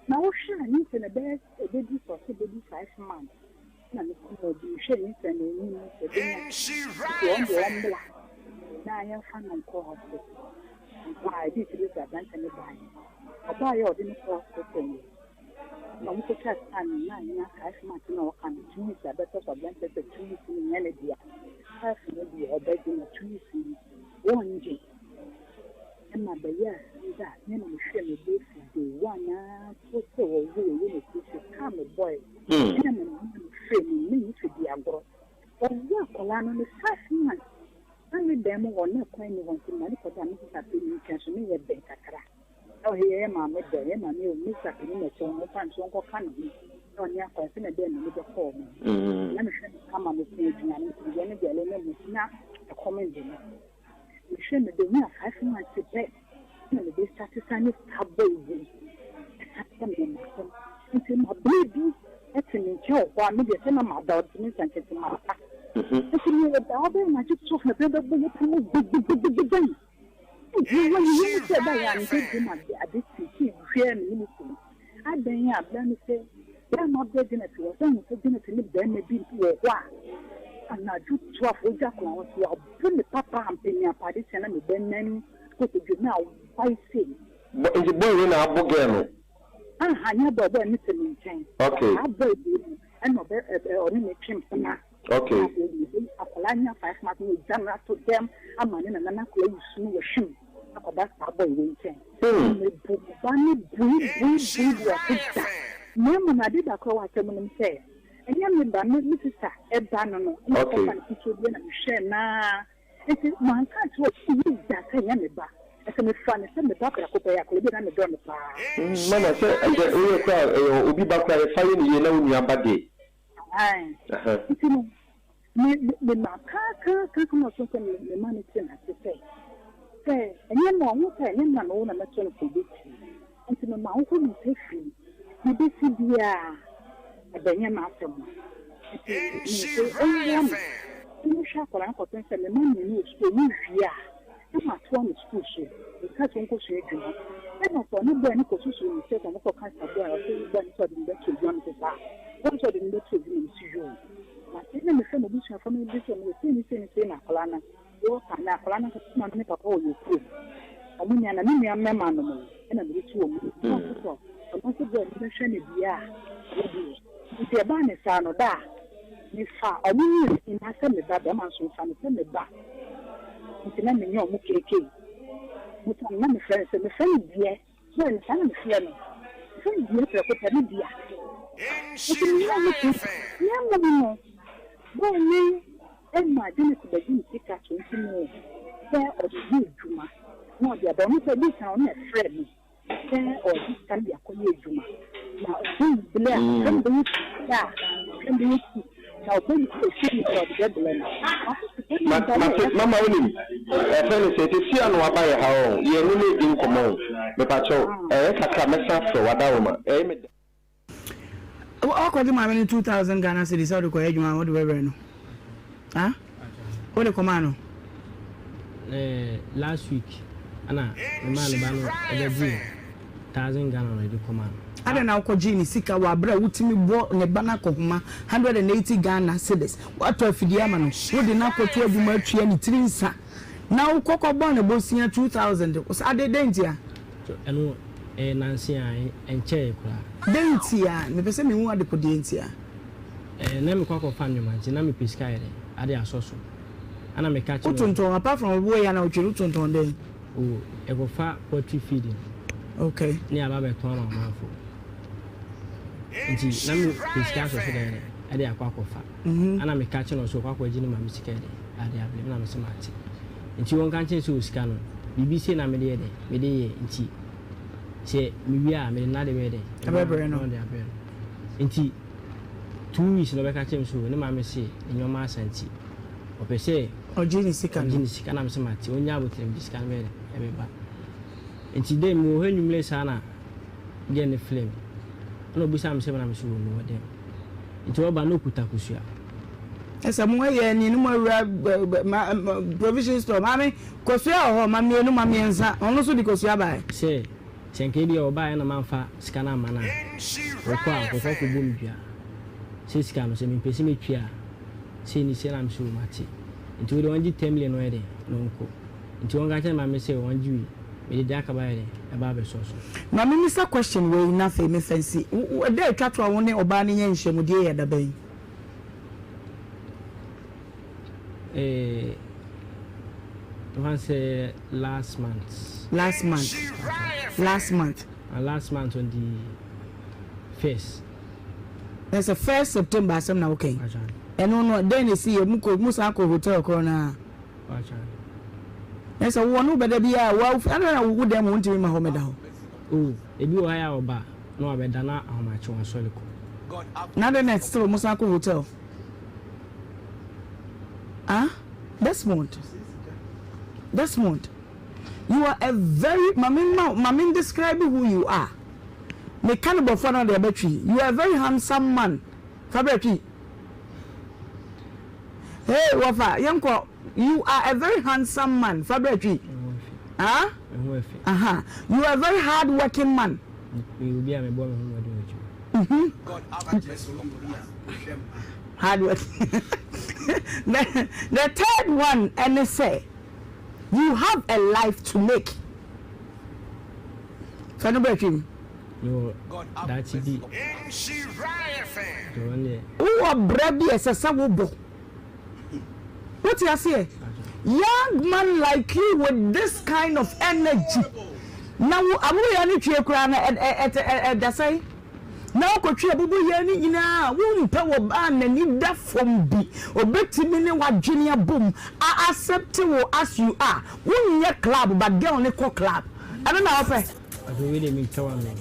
Na wohwɛ a nyinsɛn no ɛbɛyɛ ɛbɛdu sɛ ɔse ɛbɛdu 5 months na mekɔ mu bi mehwɛ nyinsɛn no anim sɛ ɛbɛnya nti wɔn deɛ wɔmmra na yɛmfa no nkɔ hospital. Ampa a ɛdii 3 days aberanteɛ no baeɛ. Ɔbaeɛ a ɔde no kɔɔ hospital no na wɔkɔtwaa scan no na anya 5 months na ɔka no 2 weeks abɛtɔ so aberanteɛ sɛ 2 weeks no nyɛ ne dea 5 no deɛ ɔbɛgye na 2 weeks no wɔngye. Ɛma bɛyɛ asɛm da a me na mehwɛɛ me ba fi day one ara mpo sɛ wɔwo yɛyɛ no operation kaa me bɔe ɛna me na mehwɛɛ mu menye fidi agorɔ. Akwadaa no ne five months na me dan mu hɔ na kwan nni hɔ nti mema no kɔdaa me sista panin nkyɛn so ne yɛ bɛn kakra. Na ɔhe yɛyɛ maame dɔ, yɛ maame o, me sista panin na ɛkyɛ ho mfa nso ɔnkɔka ne ho na ɔne akwadaa sɛnea ɛbɛyɛ m'ani bɛkɔ wɔn ho. Na mehwɛ no kama, mepɔn aduane nti deɛ ne deɛ na mu na ɛkɔm nde no. Mehwɛ no bɛnya five months pɛ na mede starte sa ne saa boy wei ɛsan yɛ me masɛm nti ma bere bi ɛte me nkyɛn wɔ hɔ a me deɛ sɛ na mada ɔde me nsa nkyɛn mada nti me wɔ da hɔ bɛyɛ anadwo 12 na bɛn bɛbɔ yɛ pon mu gbegbegbegbegbɛn nti wɔ yiyi mu sɛ ɛbɛyɛ a mede di ma ade titi hwɛ me ne me kunu Adɛn a bra ne sɛ bɛɛma brɛ Janet wɔ sɛ hu sɛ Janet ne bɛɛma bi wɔ hɔ a anadwo 12 ogya kora ho so wabo ne papa ampani apa ade kyɛ na me bɛ nan kotodwe na awae sei. Bɔ nti boy wei na abo girl no. Aha nyɛ boy boy no te me nkyɛn. Okay. Saa boy wei no ɛna ɔbɛ ɛ ɔne me twe mpena. Okay. Akwadaa nya 5 months na ogya no ato dɛm ama ne nana na akwadaa yi su no wɔ hwim akɔda saa boy wei nkyɛn. Mebu me ba no bui bui bui bui ɔse da. Na mmom ade baako a ɛwɔ asɛm no mu sɛ, ɛnyɛ me ba, me me sista ba no no na ɔkɔfa no ketewa bi na mehwɛɛ no ara. Nti manka ankyerɛ obi da sɛ ɛnyɛ me ba. Ɛsɛ mefa no sɛ me ba prɛko pɛ, akwadaa bi a na medɔ no paa. Mama sɛ ɛdɛ woyɛ koraa ɛyɛ obi ba koraa yɛfa yɛ ne yie na wo nua ba deɛ. Ae. Nti no, me, me, me ma ka, ka, ka, ka ma ɔso sɛ me, me ma no te n'ase sɛ, sɛ ɛnyɛ me a, ɔho sɛ ɛnyɛ me na mewo na mɛto no fo ɔbɛtie. Nti me ma wo hɔ nim sɛ firi me bɛsi biara, ɛbɛnyɛ m'asɛm. Nti me se ɔmmoa me na menhwɛ akwadaa no kɔpem sɛ me ma mmienu wɔ sukuu, ɔmo wie a, na matoa me sukuu so. Meka sɛ ɔnkɔsua adwuma. Ɛna sɛ ɔne boy no kɔsusu ne sɛ sɛ ɔmokɔka sa boy a, ɔse boy no sɛ ɔde no bɛto adwuma. Mese saa? Boy no sɛ ɔde no bɛto adwuma. Mese yoo. Mate na mefrɛ m'abusuafoɔ no mebisa wɔn sɛ sei ne sei ne sei na akwadaa no wɔka. Na akwadaa no ankasa maame ne papa wɔ yɛn kurom. Wɔn nyinaa na me nua mmarima nom no ɛna mede to wɔn anim. Na ɔse sɛ ɔno nso boy no bɛhwɛ no deɛ a, ɔno deɛ. Nti ɛbaa ne saa no, da a mefa wɔn mmienu nyinaa sɛ me ba, barima nso mefa no sɛ me ba. Nti na menyɛ wɔn keekei. Mefa no na mefrɛ no sɛ, mefrɛ no deɛ, boy no saa na mefrɛ no. Mefrɛ no deɛ prɛko pɛ, me dea. Nti menyɛ wɔn keekei. Na mmom no, boy no maa Janet bɛgye me sika 20 million sɛ ɔde yɛ adwuma na ɔde aba. Ɔno koraa, dii kan ɔno na ɛfrɛɛ me. Sɛ ɔde sika no de akɔyɛ adwuma, na ɔbɔ mu bere a ɔhwɛ no bɛyɛ sika a, ɔhwɛ no bɛyɛ su, na ɔbɔ mu sɛ ɔhwɛ mu sɛ ɔde bɛbrɛ no. Nanso sika no Ma, mba na mate, ɛyɛ mama wonim, ɛfɛ no sɛ, seesei a na waba yɛ ha ɔ, yɛn ne no redi nkɔmmɔ o, mepakyɛw, ɛyɛ kakra a mɛsan afrɛ wo, adaworoma, ɛyɛ me dɛ. Ɔkɔgye maame no 2000 Ghana cedis sɛ ɔde kɔyɛ adwuma a wode bɛbrɛ no. Ha? Wode kɔmaa no? Eh, last week ɛna memaa ne ba no ɛbɛgye 1000 Ghana na ɛde kɔmaa no. Adɛn na wokɔgyee ne sika wɔ aberɛ a wotumi bɔ ne ba no akɔhoma 180 Ghana cedis, woatɔ afidie ama no, wode no akɔto adwuma atua ne tiri nsa na wokɔ kɔbɔ no bosea 2000, ade dɛn ntia? So ɛno ɛyɛ nanse a ɛnkyɛɛ koraa. Dɛn ntia? Mepɛ sɛ mehu adekodeɛ ntia. Ɛɛ na mekɔ akɔfa nneɛma nti na mepɛ sika ayɛ dɛn ade asɔ so ɛna meka kyerɛ. Wotontɔn apart from wo yɛ na wotwe no wotontɔn dɛn? Oh ɛkɔfa poultry feeding. Okay. Ne aba abɛtɔn ama amanfoɔ nti na mepɛ sika asɔ so dɛn dɛn ɛde akɔ akɔfa. Ɛna meka kyerɛ no sɛ ɔkɔ akɔgye ne maame sika yɛ dɛn ade abrɛ me na mese mate. Nti wɔnka nkyerɛ no sɛ o sika no biribi sei na mede yɛ dɛn mede yɛ nti sɛ mewie a mede n'ade bɛyɛ dɛn Ɛbɛbrɛ no. na ɔde abrɛ no. Nti 2 weeks na ɔbɛka kyerɛ me sɛ o ne maame se ne nneɛma asa nti ɔpɛ sɛ Ɔgye ne sika ɔgye no. ne sika na mese mate ɔnya aboterɛ mede sika no bɛyɛ dɛn ɛbɛba. Nti dɛ mewɔ hɔ anwummerɛ saa na girl no frɛ me ɛna ɔbisaa me sɛ na mese o mewɔ dɛm. Nti ɔba na ɔkuta kosua. Ɛsɛ mo yɛ ni no mo awura provision store maame kosua wɔ hɔ ma mmienu ma mmiɛnsa ɔno nso de kosua bae. Sɛ sɛ nka ebia ɔbaeɛ na mamfa sika no amma no a, ɔkɔ a ɔkɔ akɔbɔ me dua sɛ sika no sɛ mempɛ sɛ mɛtua a sei ne sei na mese o mate nti wodeɛ ɔngye ten million no ɔyɛ dɛn na ɔnkɔ. Nti wɔnka nkyerɛ maame sɛ wɔngye wei, mede deɛ aka bɛayɛ dɛn, ɛba abɛsɔ so. Ma me misa question wei na afei me fa nsi. Wo da a etwa to a wo ne ɔbaa no nya nhyiamudie yɛ da bɛn? Eh, mfa no sɛ last month. Last month. Last month. Uh, last month on the first. Ɛsɛ first September asɛm na woka yi. Ɛno no dɛn na ɛsi yɛ? Mo kɔ mo san kɔ hotel korɔ no ara? Na sɛ wowɔ no wobɛda bi a wa adɛn na wo dan mu wontumi ma hɔ mɛda hɔ? Oh, ebi wɔ ha a ɔba na wabɛda na ahomakye wasɔre kɔ. Na adɛn na still mo san kɔ hotel? Ah, Desmond, Desmond, you are a very, ma me ma ma me describe who you are. Me ka no bɔfra na ɔde abɛtwi. You are a very handsome man. Fa bra twi. Hey wɔfa yɛnkɔ you are a very handsome man fa bra twi. Ah? Aha. You are a very hard working man. Mhm. Hard work. The third one ɛne sɛ you have a life to make. Fa no bra twi mu. Mewɔ daakye bi deɛ ɔno deɛ. Wowɔ bra bi a ɛsɛ sɛ wobɔ. Wote aseɛ? Young man like you with this kind of energy na wo aboboyaa no twie koraa no ɛda sɛn? Na wokɔtwe aboboyaa no nyinaa a wompɛ wɔ baa n'ani da fam bi obɛtumi ne w'adwene abom a accept wo as you are. Wonyɛ club but girl no kɔ club. Ɛno na wopɛ? Afei wei deɛ metwa w'ano.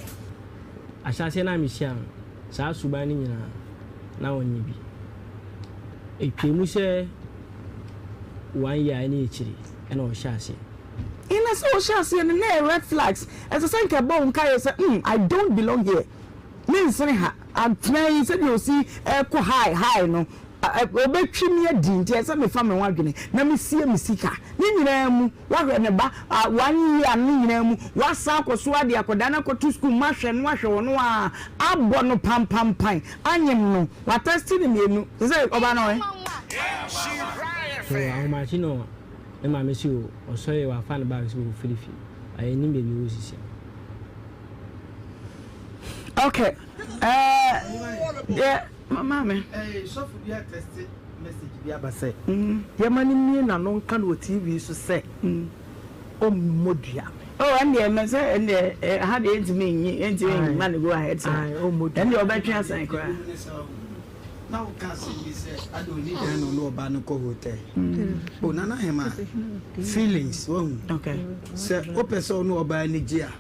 Ahyɛaseɛ no a mehyiaa no, saa suban no nyinaa, na ɔnyɛ bi. Ɛtwaa mu sɛ one year ne akyiri ɛna ɔhyɛɛ aseɛ. Ɛna sɛ ɔhyɛ aseɛ no na ɛyɛ red flags. Ɛsɛ sɛ nka ɛbɔ wo nkaeɛ sɛ mm I don't belong here. Mensene ha. Atena yi sɛdeɛ ɔsi ɛrekɔ high high no, ɔbɛtwi me adi nti ɛsɛ sɛ mefa me ho adwene na mesie me sika. Ne nyinaa mu, Woahwɛ ne ba a one year no nyinaa mu, woasan akɔ so ara de akwadaa no akɔto sukuu mu ahwɛ no ahwɛ ɔno ara, abɔ no pampampan, anyem no, woatɛste no mmienu, te sɛ ɔbaa no ɛ. So ahomakye na ne maame se o ɔsɔre wafa ne bag sɛ ɔfiri fie a yɛnnim baabi ɔwɔ sisi a. Okay ɛɛ deɛ maame. Sɔfo bi atɛste message bi aba sɛ yɛma no mmue n'ano nka no wɔ TV so sɛ ɔmmɔ dua. Oh ɛndeɛ mɛ sɛ ɛndeɛ ɛha deɛ ɛntumi nyi ɛntumi mma no go ahead saa ɛndeɛ ɔbɛtwe asan koraa. Na wo ka asɛm bi sɛ ade ɔni dan na ɔne ɔbaa no kɔ hotel. Oh Nana Hema feelings wahu sɛ wopɛ sɛ ɔne ɔbaa ani gye a.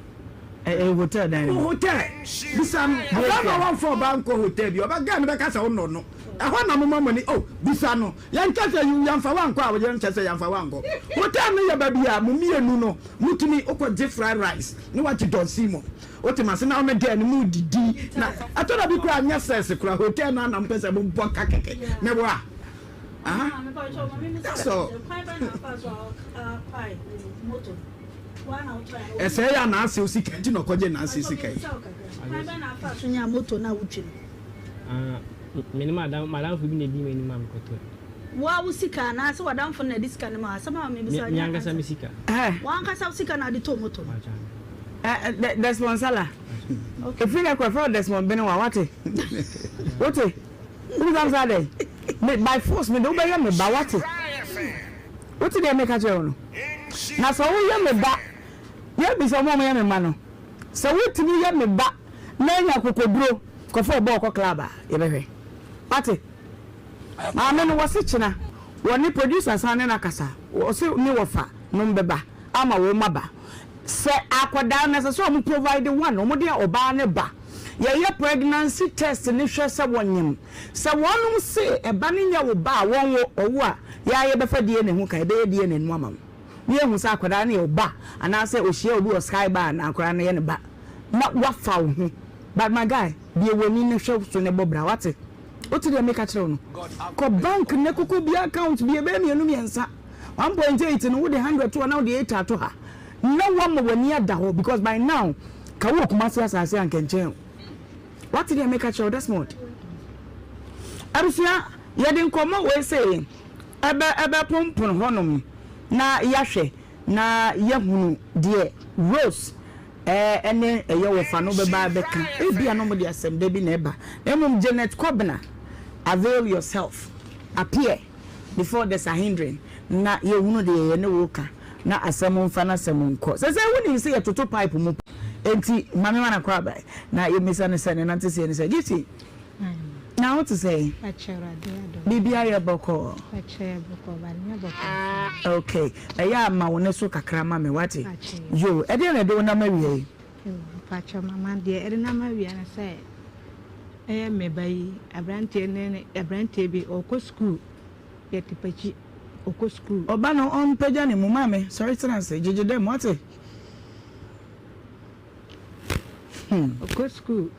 Ɛyɛ hotel dan no mu. Hotel bisa no ɔbɛrima wɔnfa ɔbaa nkɔ hotel bi ɔbɛ girl no bɛka sɛ wonɔ no ɛhɔ na moma mo ani oh bisa no yɛnka sɛ yɛnfa wankɔ a yɛnkyɛ sɛ yɛnfa wankɔ hotel no yɛ baabi a mo mmienu no motumi wokɔ gye fried rice ne wagye Don Simon wote ma se na ɔne girl no mu didi na ɛtɔ da bi koraa nyɛ sɛs koraa hotel no anam pɛ sɛ mobɔ ka kɛkɛ mɛboa ah that's all. Ɛsɛe a n'asew sika nti na ɔkɔgye n'ase sika yi. Kwan bɛn na afaa so nyaa moto no a wotwi no? Ah, me ne madam, madamfo bi na edii m'anim ma mekɔtɔe. Wo ara wo sika anaasɛ w'adamfo no na ɛde sika no maa wo? Asɛm a mebisa wo Me nyɛ ankasa answer. me sika. W'ankasa wo sika na wode tɔɔ moto no? Ɛ Desmond Sala. Ɛfiri nnɛ kɔ, yɛfrɛ wo Desmond Benewa, woate? Wote? Wobisa me sɛ adɛn? Me, by force, mede wo bɛyɛ me ba, woate? Wote deɛ meka kyerɛ wo no? Na sɛ woyɛ me ba, yɛbisa wɔn a wɔyɛ me mma no, sɛ wotumi yɛ me ba na anya akokoduro kɔfa ɔbɔɔl kɔ club a, yɛbɛhwɛ. Wate? Maame no, wɔse kyena wɔne producer san ne no akasa, wɔse ne wɔfa nom bɛba ama wɔn aba. Sɛ akwadaa no, ɛsɛ sɛ wɔn provide one, wɔde ɔbaa no ba. Yɛyɛ pregnancy test no hwɛ sɛ wɔnyem. Sɛ wɔnom se ɛba no nyɛ wo ba a wɔnwo, ɔwo a, yɛ ara yɛbɛfa DNA ho ka, yɛbɛyɛ DNA no ama wo na yɛahu sɛ akwadaa no yɛ wo ba anaasɛ ɔhyia obi wɔ sky bar na akwadaa no yɛ ne ba na woafa wo ho. But my guy, bue w'ani na hwɛ so na bɔ bra, woate? Wote deɛ meka kyerɛ wo no? Kɔ bank na kɔkɔ bue account bi, ɛbɛyɛ mmienu mmiɛnsa, 1.8 no wode 100 to hɔ na wode 8 ato ha na woama w'ani ada hɔ because by now ka wowɔ Kumasi asase a anka ɛnkyɛn o. Wate deɛ meka kyerɛ wo Desmond? Abusua, yɛde nkɔmmɔ wei sei ɛbɛ ɛbɛponpono hɔnom na yɛahwɛ na yɛahunu deɛ Rose ɛne ɛyɛ wɔfa no bɛba abɛka. Ebia na wɔde asɛm da bi na ɛba. Na mmom Janet Kobena, avail yourself, appear before the Sanhedrin na yɛhunu deɛ yɛne wo reka na asɛm mfa na asɛm nkɔ. Sɛsɛ wonim sɛ yɛtoto pipe mu pa. Enti ma me ma no akɔ aba na yɛmmisa no sɛ ne nanteseɛ ne sɛ. Gifty, Na wo te sɛn? Biribi ayɛ bɔkɔɔ? Ok, ɛyɛ a ma wo ne so kakra ma me wate? Yoo, ɛdeɛn na ɛde wo nam awia yi? Mpakyɛw mama deɛ ɛde nam awia ne sɛ ɛyɛ me ba yi abranteɛ ne abranteɛ bi ɔkɔ sukuu yɛte pakyi ɔkɔ sukuu. Ɔba no ɔmpagya ne mu maame sɔre tena ase gyegye dɛm wate? Hmm. Ɔkɔ sukuu.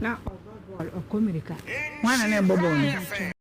Na ɔbɔ bɔɔl, ɔkɔ mmirika. Hwan na na ɛbɔ bɔɔl no?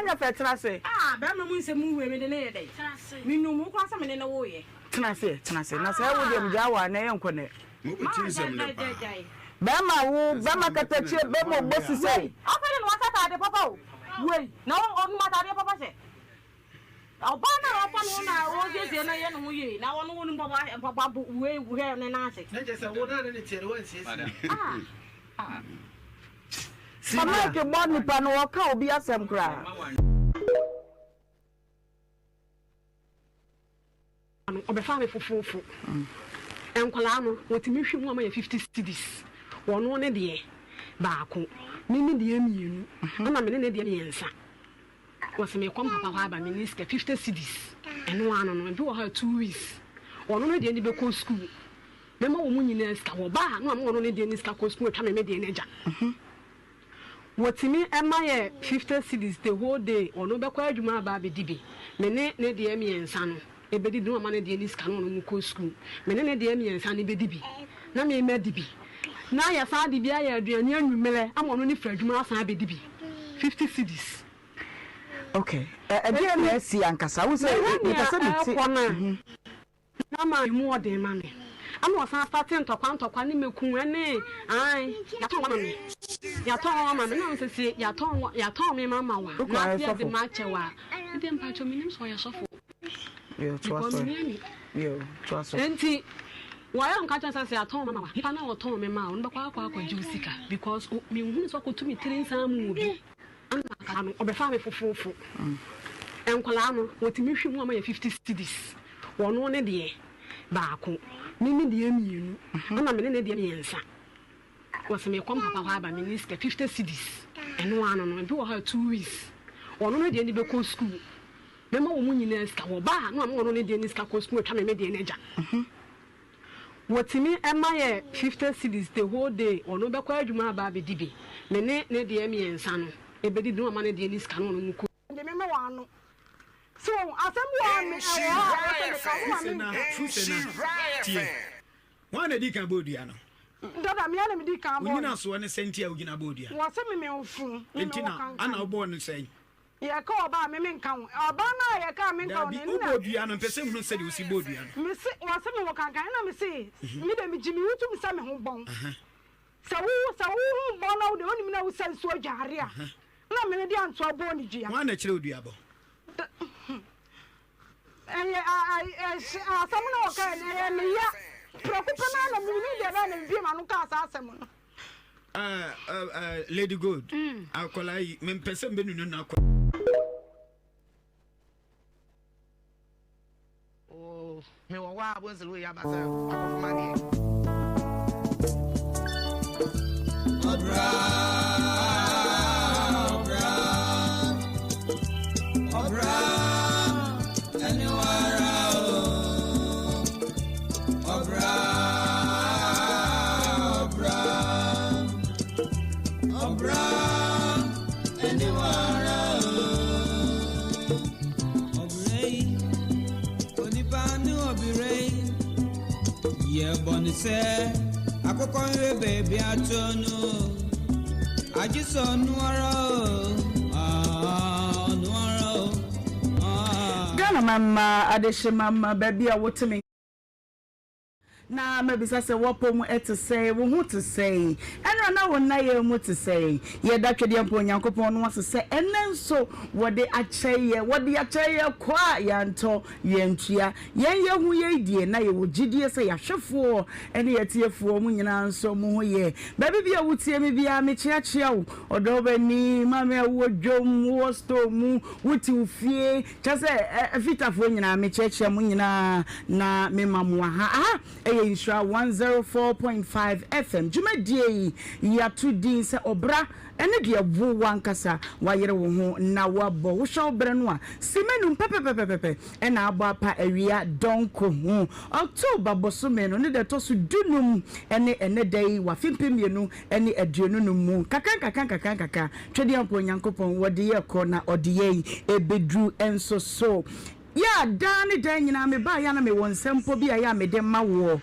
Ɛnyɛ fɛ, tena ase. Ah, bɛrima mu nsɛm mu wei mede ne yɛ dɛn? Tena ase. Menum wo koraa sɛ me ne no woeɛ. Tena ase, tena ase. Na sɛ wo deɛ megyaa wo a, na ɛyɛ nkɔ nɛ. Mobɛte nsɛm no paa. Bɛrima wo, bɛrima katakyie, bɛrima ɔbɔ sisɛ. Wei, afei de na wahyɛ ataadeɛ papa o. Wei, na ɔnom ataadeɛ papa hyɛ. Ɔbaa no a ɔfa ne ho na ɔsiesie no yɛ ne ho yie, na ɔno ɔnim mpaboa mpaboa bo wei hwɛ ne nan ase. Na kyerɛ sɛ wo na ne ne teɛ no woansiesie. Ah. Fa mic bɔ nipa no ɔka obi asɛm koraa. No ɔbɛfaa me fofoofo. Nkwadaa no wɔtumi hwɛ mu ama yɛ 50 cedis. Wɔno ne deɛ. baako, me me deɛ mienu, ɛna me ne ne deɛ miɛnsa. Wɔse mekɔ me papa hɔ aba menni sika, 50 cedis, ɛno ara no no, ebi wɔ hɔ a 2 weeks, ɔno ne deɛ de bɛkɔ sukuu, mɛma wɔn nyinaa sika, wɔba a na wama ɔno ne deɛ ne sika kɔ sukuu, atwa me me deɛ no agya. Wɔtumi ma yɛ 50 cedis the whole day, ɔno bɛkɔ adwuma aba abɛdi bi, me ne ne deɛ miɛnsa no bɛdidi na wama ne deɛ ne sika na ɔno no kɔ sukuu, me ne ne deɛ miɛnsa no bɛdi bi na me madi bi, na yɛsan de bi ayɛ aduane anwummerɛ ama ɔno ne firi adwuma asan abɛdi bi, 50 cedis. Ok, ɛdeɛn na asi ankasa? Wo sɛ mepɛ sɛ mete. Mehwɛ nea ɛrekɔ no a. Na ma emu ɔden ma me. Ɛna ɔsan starte ntɔkwa ntɔkwa ne mɛku ɛne ae yatɔn wo ama me yatɔn wo ama me na ɔsɛ se yatɔn wo yatɔn me ma ma wa na afei ɛde ma kyɛ wa ɛde mpakyɛ menim sɛ ɔyɛ sɔfo because meni ani enti wɔyɛ nka kyɛ sɛ sɛ yatɔn ma ma wa nipa na ɔtɔn me ma ɔno bɛkɔ akɔ akɔgye wo sika because menhunu sɛ ɔkɔtu me tiri nsa mu obi Ɛna akwadaa no ɔbɛfaa me fofoofo. Nkwadaa no wɔtumi hwe mu ama yɛ 50 cedis. Ɔno ne deɛ baako, me me deɛ mienu, ɛna me ne ne deɛ miɛnsa. Wɔse mekɔ me papa hɔ aba menni sika, 50 cedis. Ɛno ara no no, ebi wɔ hɔ a 2 weeks. Ɔno ne deɛ de bɛkɔ sukuu. Mɛma wɔn nyinaa sika. Wɔba a na wama ɔno ne deɛ ne sika kɔ sukuu atwa me me deɛ no agya. Wɔtumi ma yɛ 50 cedis the whole day, ɔno bɛkɔ adwuma aba abɛdi bi, me ne ne deɛ miɛnsa no bɛdidi na wama ne deɛ ne sika na ɔno kɔ. De me ma w'ano. So woahu? Asɛm bi wɔ hɔ a me, ɛwɔ hɔ a ɛwɔ sɛ meka, wo ma menka. Fusena, tie. Hwan na edii kan bɔɔ dua no? Dada, me ara na medii kan bɔɔ no. Wo nyinasoɔ ne sɛn nti a wogyina bɔɔ dua no? Wɔse me me wo funu, me me Enti wo na, kankan. ana wobɔɔ no sɛn? Yɛka ɔbaa a, me menka ho. Ɔbaa no a yɛka a menka ho no, Dabi, ɛno na. wobɔɔ dua no, mepɛ sɛ mehunu sɛdeɛ wosi bɔɔ dua no. Mese, wɔse mewɔ kankan, ɛna mese, me deɛ megye me ho tom sɛ me ho bɔn. Sɛ wo, sɛ wo ho bɔn na wo deɛ wonim na wosa nsuo dware a, ɛna me mede antoa bɔɔ ne dua. Hwan na ɛkyerɛ wo duabɔ? Da, ɛyɛ, a, a, ɛhye, asɛm no a ɔkaeɛ no, ɛyɛ me ya. Prɛko pɛ no ara na menim deɛ ɛbɛyɛ na mebue m'ano kaa saa asɛm no. Uh, uh, uh, Lady Gold, mm. akwadaa yi, mempɛ sɛ mbɛnunu no akɔ. Oh, me wɔ hɔ a bonsele wei aba sɛ akɔfoma deɛ. Ɔbra, ɔbra, ɔbra, ɛne wara o. Ɔbra, ɔbra, ɔbra, ɛne wara o. Ɔbra yi, onipa ne ɔbra yi, yɛ bɔne sɛ akokɔ nhwɛ baabi ato no. Agye sɛ ɔno ara o, ah, ɔno ara o, ah. Ghana mamma adehyema mma baabi a wote me. Na mabisa sɛ, W'apɔ mu te sɛn? Wo ho te sɛn? Ɛnora na wo nnayɛɛ mu te sɛn? Yɛda Twedeɛmpa Onyankopɔn no ase sɛ ɛnnɛ nso wɔde akyɛ yɛ. Wɔde akyɛ yɛ kwa a yɛantɔ, yɛantua. Yɛn yɛhu yei deɛ, na yɛwɔ gyidie sɛ yɛahwɛfoɔ ne yɛatiefoɔ mo nyinaa nso mo ho yɛ. Baabi biara a wotie me biara, mekyeakyea wo. Ɔdɔbani, maame a wowɔ dwam, wowɔ store mu, wote wo fie, Kyerɛ sɛ, Afitafoɔ nyinaa, mekyerɛkyerɛ mo nyinaa na mema mo aha. Aha yɛ Nhyira 104.5 FM. Dwumadie yi, yɛato din sɛ Ɔbra ne deɛ wo w'ankasa woayere wo ho na woabɔ. Wohwɛ wo berɛ no a, simma num pɛpɛpɛpɛpɛ na abɔ apa awia dɔnko ho. October bosome no ne da ɛtɔ so dunum ne ɛnnɛ da yi wɔ afe 2025 mu. Nkakrankakra nkakrankakra, Twedeɛmpa Onyankopɔn, wɔde yɛ kɔ na ɔde yɛn ɛbɛduru nso so. Yɛ a daa ne daa nyinaa mebaeɛ a na mewɔ nsɛmpɔ bi a ɛyɛ a mede ma woɔ.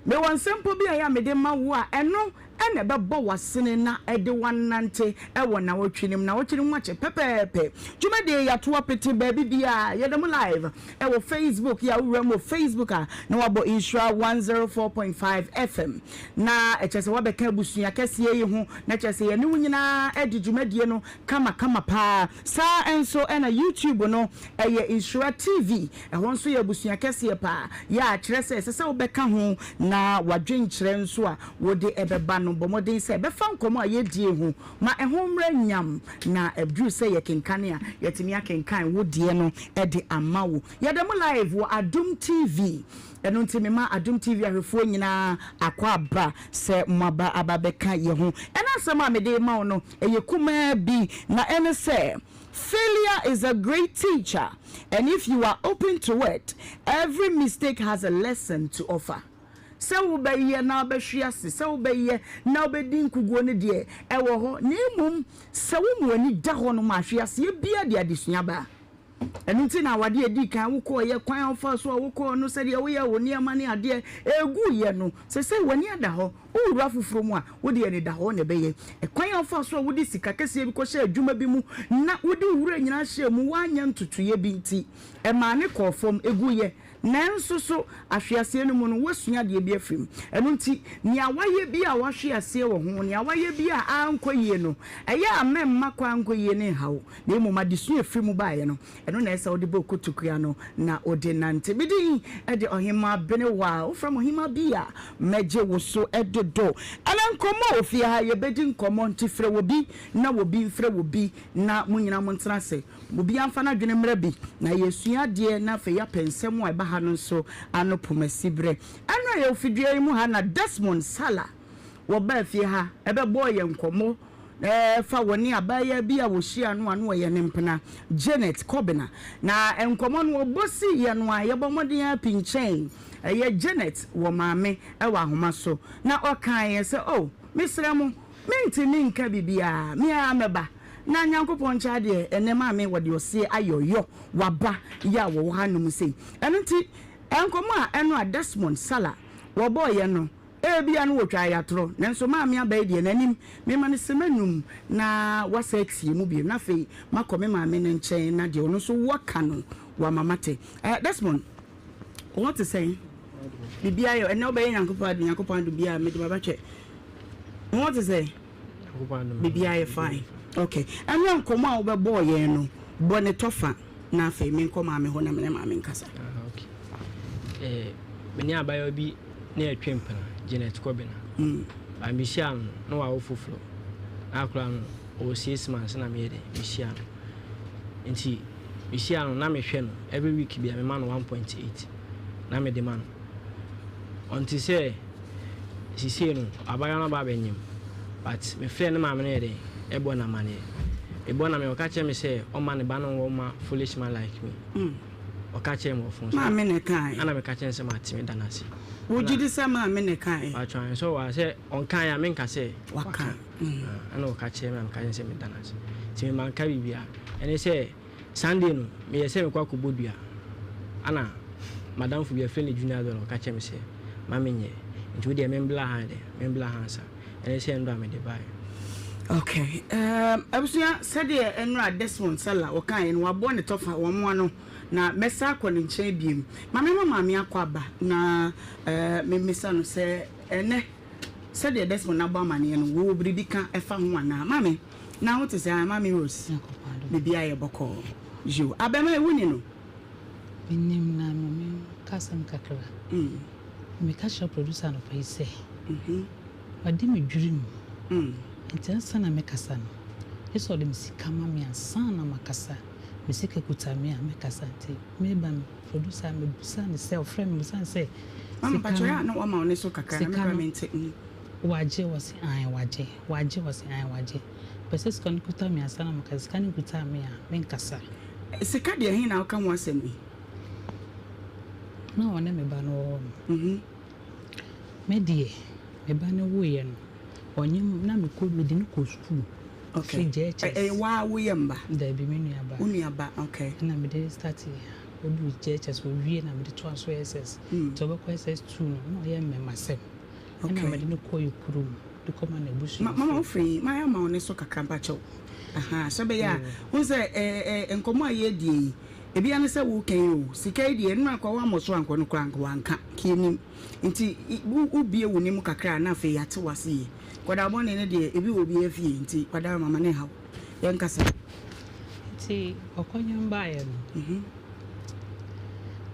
Mewɔ nsɛmpɔ bi a ɛyɛ a mede ma wo a ɛno na ɛbɛbɔ w'asene na ɛde wo anante wɔ nnawɔtwe no mu. Nnawɔtwe no ho akyɛ pɛpɛɛpɛ. Dwumadie yi yɛato apete baabi biara. Yɛda mu live wɔ Facebook. Yɛ a wowura mu wɔ Facebook a na wabɔ Nhyira 104.5 FM. Na ɛkyerɛ sɛ woabɛka abusua kɛseɛ yi ho, na kyerɛ sɛ yɛne wo nyinaa adi dwumadie no kamakama paa. Saa ara nso na YouTube no, ɛyɛ Nhyira TV, ɛhɔ nso yɛ abusua kɛseɛ paa. Yɛ a kyerɛ sɛ ɛsɛ sɛ wobɛka ho na w'adwenkyerɛ nso a wode bɛba no. no, bɔ mmɔden sɛ bɛfa nkɔmmɔ a yɛredie ho ma ɛho mmra nyam, na ɛduru sɛ yɛkenkane a, yɛatumi akenkan wo deɛ no de ama wo. Yɛda mu live wɔ Adom TV, ɛno nti mema Adom TV ahwɛfoɔ nyinaa akwaaba sɛ moaba aba abɛka yɛn ho. Ɛna asɛm a mede rema wo no, ɛyɛ kumaa bi, na ɛne sɛ, Failure is a great teacher, and if you are open to it, every mistake has a lesson to offer. Sɛ wobɛyɛ na wobɛhwe ase, sɛ wobɛyɛ na wobɛdi nkuguo no deɛ, ɛwɔ hɔ, na mmom sɛ woma w'ani da hɔ nom a, ahweaseɛ biara de adesua ba. Ɛno nti na awadeɛ a ɛdii kan wokɔeɛ, kwan a wofaa so a wokɔɔ no, sɛdeɛ woyɛɛ wo nneɛma ne adeɛ ɛguiɛ no, seesei w'ani ada hɔ. Wowura foforɔ mu a, wode anidahɔ na ɛbɛyɛ. Ɛkwan a wofaa so a wode sika kɛseɛ bi kɔhyɛɛ adwuma bi mu na wode wo werɛ nyinaa hyɛɛ mu, woanyɛ ntotoeɛ bi nti, ɛmaa no kɔɔ fam, ɛguiɛ. Nanso so ahweaseɛ no mu no, woasua adeɛ bi afiri mu? Ɛno nti, nea woayɛ bi a woahwe aseɛ wɔ ho, nea woayɛ bi a ankɔ yie no, ɛyɛ a mɛmma kɔ ankɔ yie no nha wo, na mmom adesua a ɛfiri mu baeɛ no, ɛno na ɛsɛ sɛ wode bɔ kotokuo ano na wode nante. Me din de Ɔhemmaa Benewaa. Wofrɛ me Ɔhemmaa bi a, mɛgye wo so dodo. Ɛnnɛ nkɔmmɔ wɔ fie ha, yɛbɛdi nkɔmmɔ, nti frɛ obi na obi mfrɛ obi na mo nyinaa montena ase. Obiara mfa n'adwene mmra bi, na yɛasua adeɛ na afei yɛapɛ nsɛm a ɛba ha no nso ano pomasiberɛ. Ɛno a yɛwɔ fidua yi mu ha na Desmond Sala wɔbaa fie ha bɛbɔɔ yɛn nkɔmmɔ fa wɔne abaayewa bi a wɔhyiaa no a na ɔyɛ ne mpena, Janet Kobena. Na nkɔmmɔ no wɔbɔ siiɛ no a yɛbɔ mmɔden ara pinkyɛn ɛyɛ Janet wɔ maame wɔ ahoma so na ɔkaeɛ sɛ, Oh, mesrɛ mo, mentumi nka biribiara, me ara mɛba. Na Nyankopɔn nkyɛ adeɛ, ɛnnɛ maame wɔde ɔseɛ ayɛ ɔyɔ waba yi a wɔwɔ ha nom sei. Ɛno nti nkɔmmɔ a ɛno a Desmond Salah wɔbɔɔyɛ no, ebia no wɔtwaa yɛ atorɔ, nanso maame aba yi deɛ n'anim mema no sima num na wasa atie mu bio, na afei makɔ me maame no nkyɛn na deɛ ɔno nso waka no wama mate. Eh, Desmond, wo ho te sɛn? Biribiara yɛ, ɛnnɛ wobɛyɛ Nyankopɔn adom, Nyankopɔn adom biara mede maba twɛ. Wo ho te sɛn? Biribiara yɛ fine. Ok. Ɛnora nkɔmmɔ a wobɛbɔɔ yɛn no, bɔ ne tɔfa na afei menkɔ maame hɔ na me ne maame nkasa. Ah, ok. Eh, me ne abayewa bi na yɛtwe mpena, Janet Kɔbena. Mm. Ba mehyia no, na wawo foforɔ. Na akora no, ɔwɔ six months na meyɛ dɛ, mehyia no. Nti, mehyia no na mehwɛ no, every week bia mema no 1.8 na mede ma no. Ɔnte sɛ sesei no abaayewa no aba abɛnyem but mefrɛɛ ne maame no yɛ dɛn ɛbɔ no amaneɛ. Mebɔ no amaneɛ ɔka kyerɛ me sɛ ɔmma ne ba no nwɔ mma foolish man like me. Ɔka kyerɛɛ me wɔ phone so. Maame na ɛkaeɛ? Ɛna meka kyerɛ no sɛ mate meda no ase. Wogye di sɛ maame na ɛkaeɛ? Paatwɔ ahe sɛ ɔwɔ ha sɛ ɔnkaeɛ a menka sɛ waka. Ɛna ɔka kyerɛɛ me na meka kyerɛ no sɛ meda no ase. Nti me manka biribiara. Ɛne sɛ Sunday no, meyɛɛ sɛ mekɔ akɔbɔ dua. Ana m'adamfo bi, yɛfrɛ no Junior Dɔla, ɔka kyerɛɛ me sɛ ma menyɛ. Nti wo deɛ membla ha dɛ, membla ha ansa. Ɛne sɛ nnora mede baeɛ. Okay, um, abusua, sɛdeɛ nnora Desmond Sala ɔkaeɛ no, wabɔ ne tɔfa, wɔn ano, na mɛsa akɔ ne nkyɛn biom. Ma mema maame akɔ aba na uh, memmisa no sɛ ɛnɛ, sɛdeɛ Desmond abɔ amaneɛ no, wowɔ biribi ka ɛfa ho anaa? Maame. Na wo te sɛ ah Maame Rose biribiara yɛ bɔkɔɔ yoo abɛma yi wo ni no. Me nim na ma me nka asɛm kakra. Me ka kyerɛ producer anɔpa yi sɛ wadi me dwiri mu nti ansa na me kasa no gye sɛ ɔde me sika ma me ansa na ma kasa me sika kuta me a me kasa nti me ba me producer me busa no sɛ ɔfrɛ me busa no sɛ Mama pakyɛ yɛ a na wama wo ne so kakra na me kora me nte. Wagye ɔse ae wagye. Wagye ɔse ae wagye. Pɛ sɛ sika no kuta me ansa na makasa sika no nkutaa me a menkasa. Sika deɛ he na woka ho asɛm yi? Na ɔne me ba no wɔ hɔ no. Me deɛ me ba no wuiɛ no ɔnye na mekɔ mede no kɔ sukuu. Okay. Firi JHS. Ɛyɛ waa woyɛ mba? Dabi me nua ba. Wo nua ba okay. Ɛna mede startee ɔduru JHS owie na mede toa so SS. Nti ɔbɛkɔ SS2 no na ɔyɛ mmɛmasɛm. Ɛna mede no kɔɔ kurom de kɔma n'abusuafoɔ. Mama wo firi mayɛ ama wo ne so kakra mpakyɛw ahaa sɛ bɛyɛ a wohu sɛ ɛɛ nkɔmmɔ a yɛredie yi ebi ara ne sɛ woka yi o sika yi deɛ ɛno anka woammɔ so ankɔ no koraa anka wanka ka yɛnim nti wobie wo ne mu kakra a na afei yɛate wo ase yie nkwadaa bɔne no deɛ ebi wɔ obiara fie nti kwadaa mama ne nhaw yɛnkasa. Nti ɔkɔnwom baeɛ no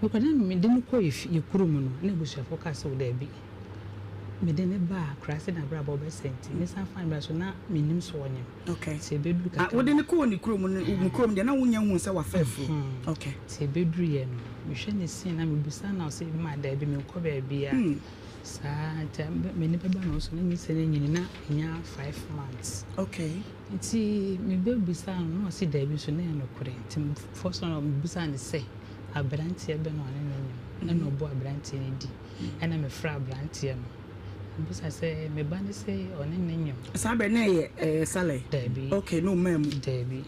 mekɔ na mede no kɔɔ yɛ kurom no na abusuafoɔ kaa sɛ o daabi. Mede no baa akuraase na abrabɔ bɛsɛe nti, mesan faa no baa so na mennim sɛ ɔnyem. Okay. Nti ɛbɛduru Ah, kakra wode no. no kɔɔ ne kurom no, mo kurom deɛ na wonnya nhuu sɛ wafa afuro. Okay. Nti ɛbɛduruiɛ no, mehwɛ ne scene na mebisa no a ɔse ma daabi menkɔ baabiara. Saa nti m'ani bɛba ne ho so na nyinsɛn no anyini na ɛnya 5 months. Nti mebɛbisaa no na ɔse daabi nso na ɛyɛ nokorɛ. Nti first one a mebisaa no sɛ aberanteɛ bɛn na ɔne no nyem ɛna ɔbɔɔ aberanteɛ no din. Ɛna mefrɛɛ aberanteɛ no. Mebisa sɛ me ba no se ɔne no nyem. Saa berɛ no na ɛyɛ ɛyɛ Saleh? Daabi. Okay, na ɔmaa mu? Daabi.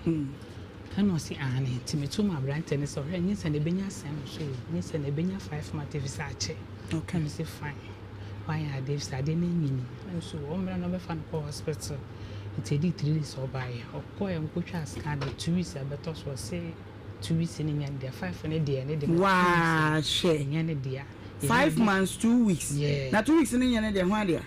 Ɛna ɔse aane. Nti meto maa aberanteɛ no sɛ ɔhwɛ nyinsɛn no ɛbɛnya sɛn no so o, nyinsɛn no ɛbɛnya 5 months ɛfiri sɛ akyɛ. Okay. Na mese fine, wayɛ adeɛ ɛfiri sɛ adeɛ no anyini. Na mese ɔmmra na ɔbɛfa no kɔ hospital. Nti ɛdii 3 days ɔbaeɛ. Ɔkɔeɛ ɔkɔtwaa scan no 2 weeks abɛtɔ so ɔse 2 weeks no nyɛ ne dea, 5 no deɛ ne de but 2 weeks Waa no hwɛ. ɛnyɛ ne dea. 5 months 2 weeks. Yeah. Na 2 weeks no nyɛ ne deɛ, hwan dea?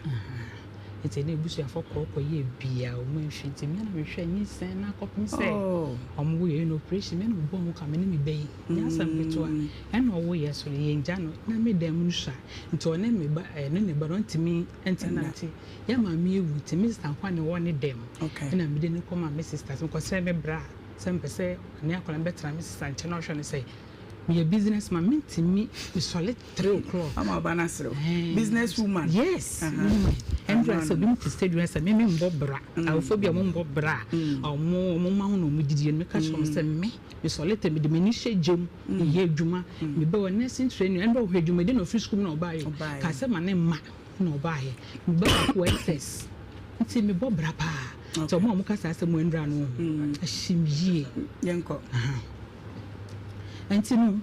Nti ɛne abusuafoɔ kɔɔ kɔyɛɛ bia ɔmo amfi nti me na mehwɛ nyinsɛn na akɔpem sɛ Oh. ɔmo yɛ no operation me na mebɔ ho ka me ne me ba yi nyɛ asɛm ketewa ɛna ɔwo yɛ so no yɛngya no na me dan mu no sua nti ɔne me ba ɛne ne ba no ɔntumi ntena nti yɛ maame ewu nti me sister nko na ɛwɔ ne dɛm ɛna mede no kɔma me sister sɛ mekɔsrɛ me bra sɛ mpɛ sɛ ɔne akwadaa no bɛtena me sister nkyɛn na ɔhwɛ no sɛ meyɛ business man mentumi mesɔre 3 o'clock. Ama ɔba no aserew. Business woman. Yes, woman. Ɛndura sɛ obi mu te stadium sɛ me me mbɔ bra. Awofo bi a wɔn mbɔ bra a wɔn ma ho na wɔn didi no meka kyerɛ wɔn sɛ me mesɔre tɛ mede m'ani hyɛ gyam meyɛ adwuma mebɛ wɔ nursing training ɛndura ɔhwɛ adwuma di na ofiri sukuu mu na ɔbaayɛ ka sɛ ma ne mma na ɔbaayɛ meba baako wɔ SS nti mebɔ bra paa nti wɔn a wɔn ka saa asɛm wɔ ɛndura no ho ahyɛ me yie. Yɛnkɔ. Nti no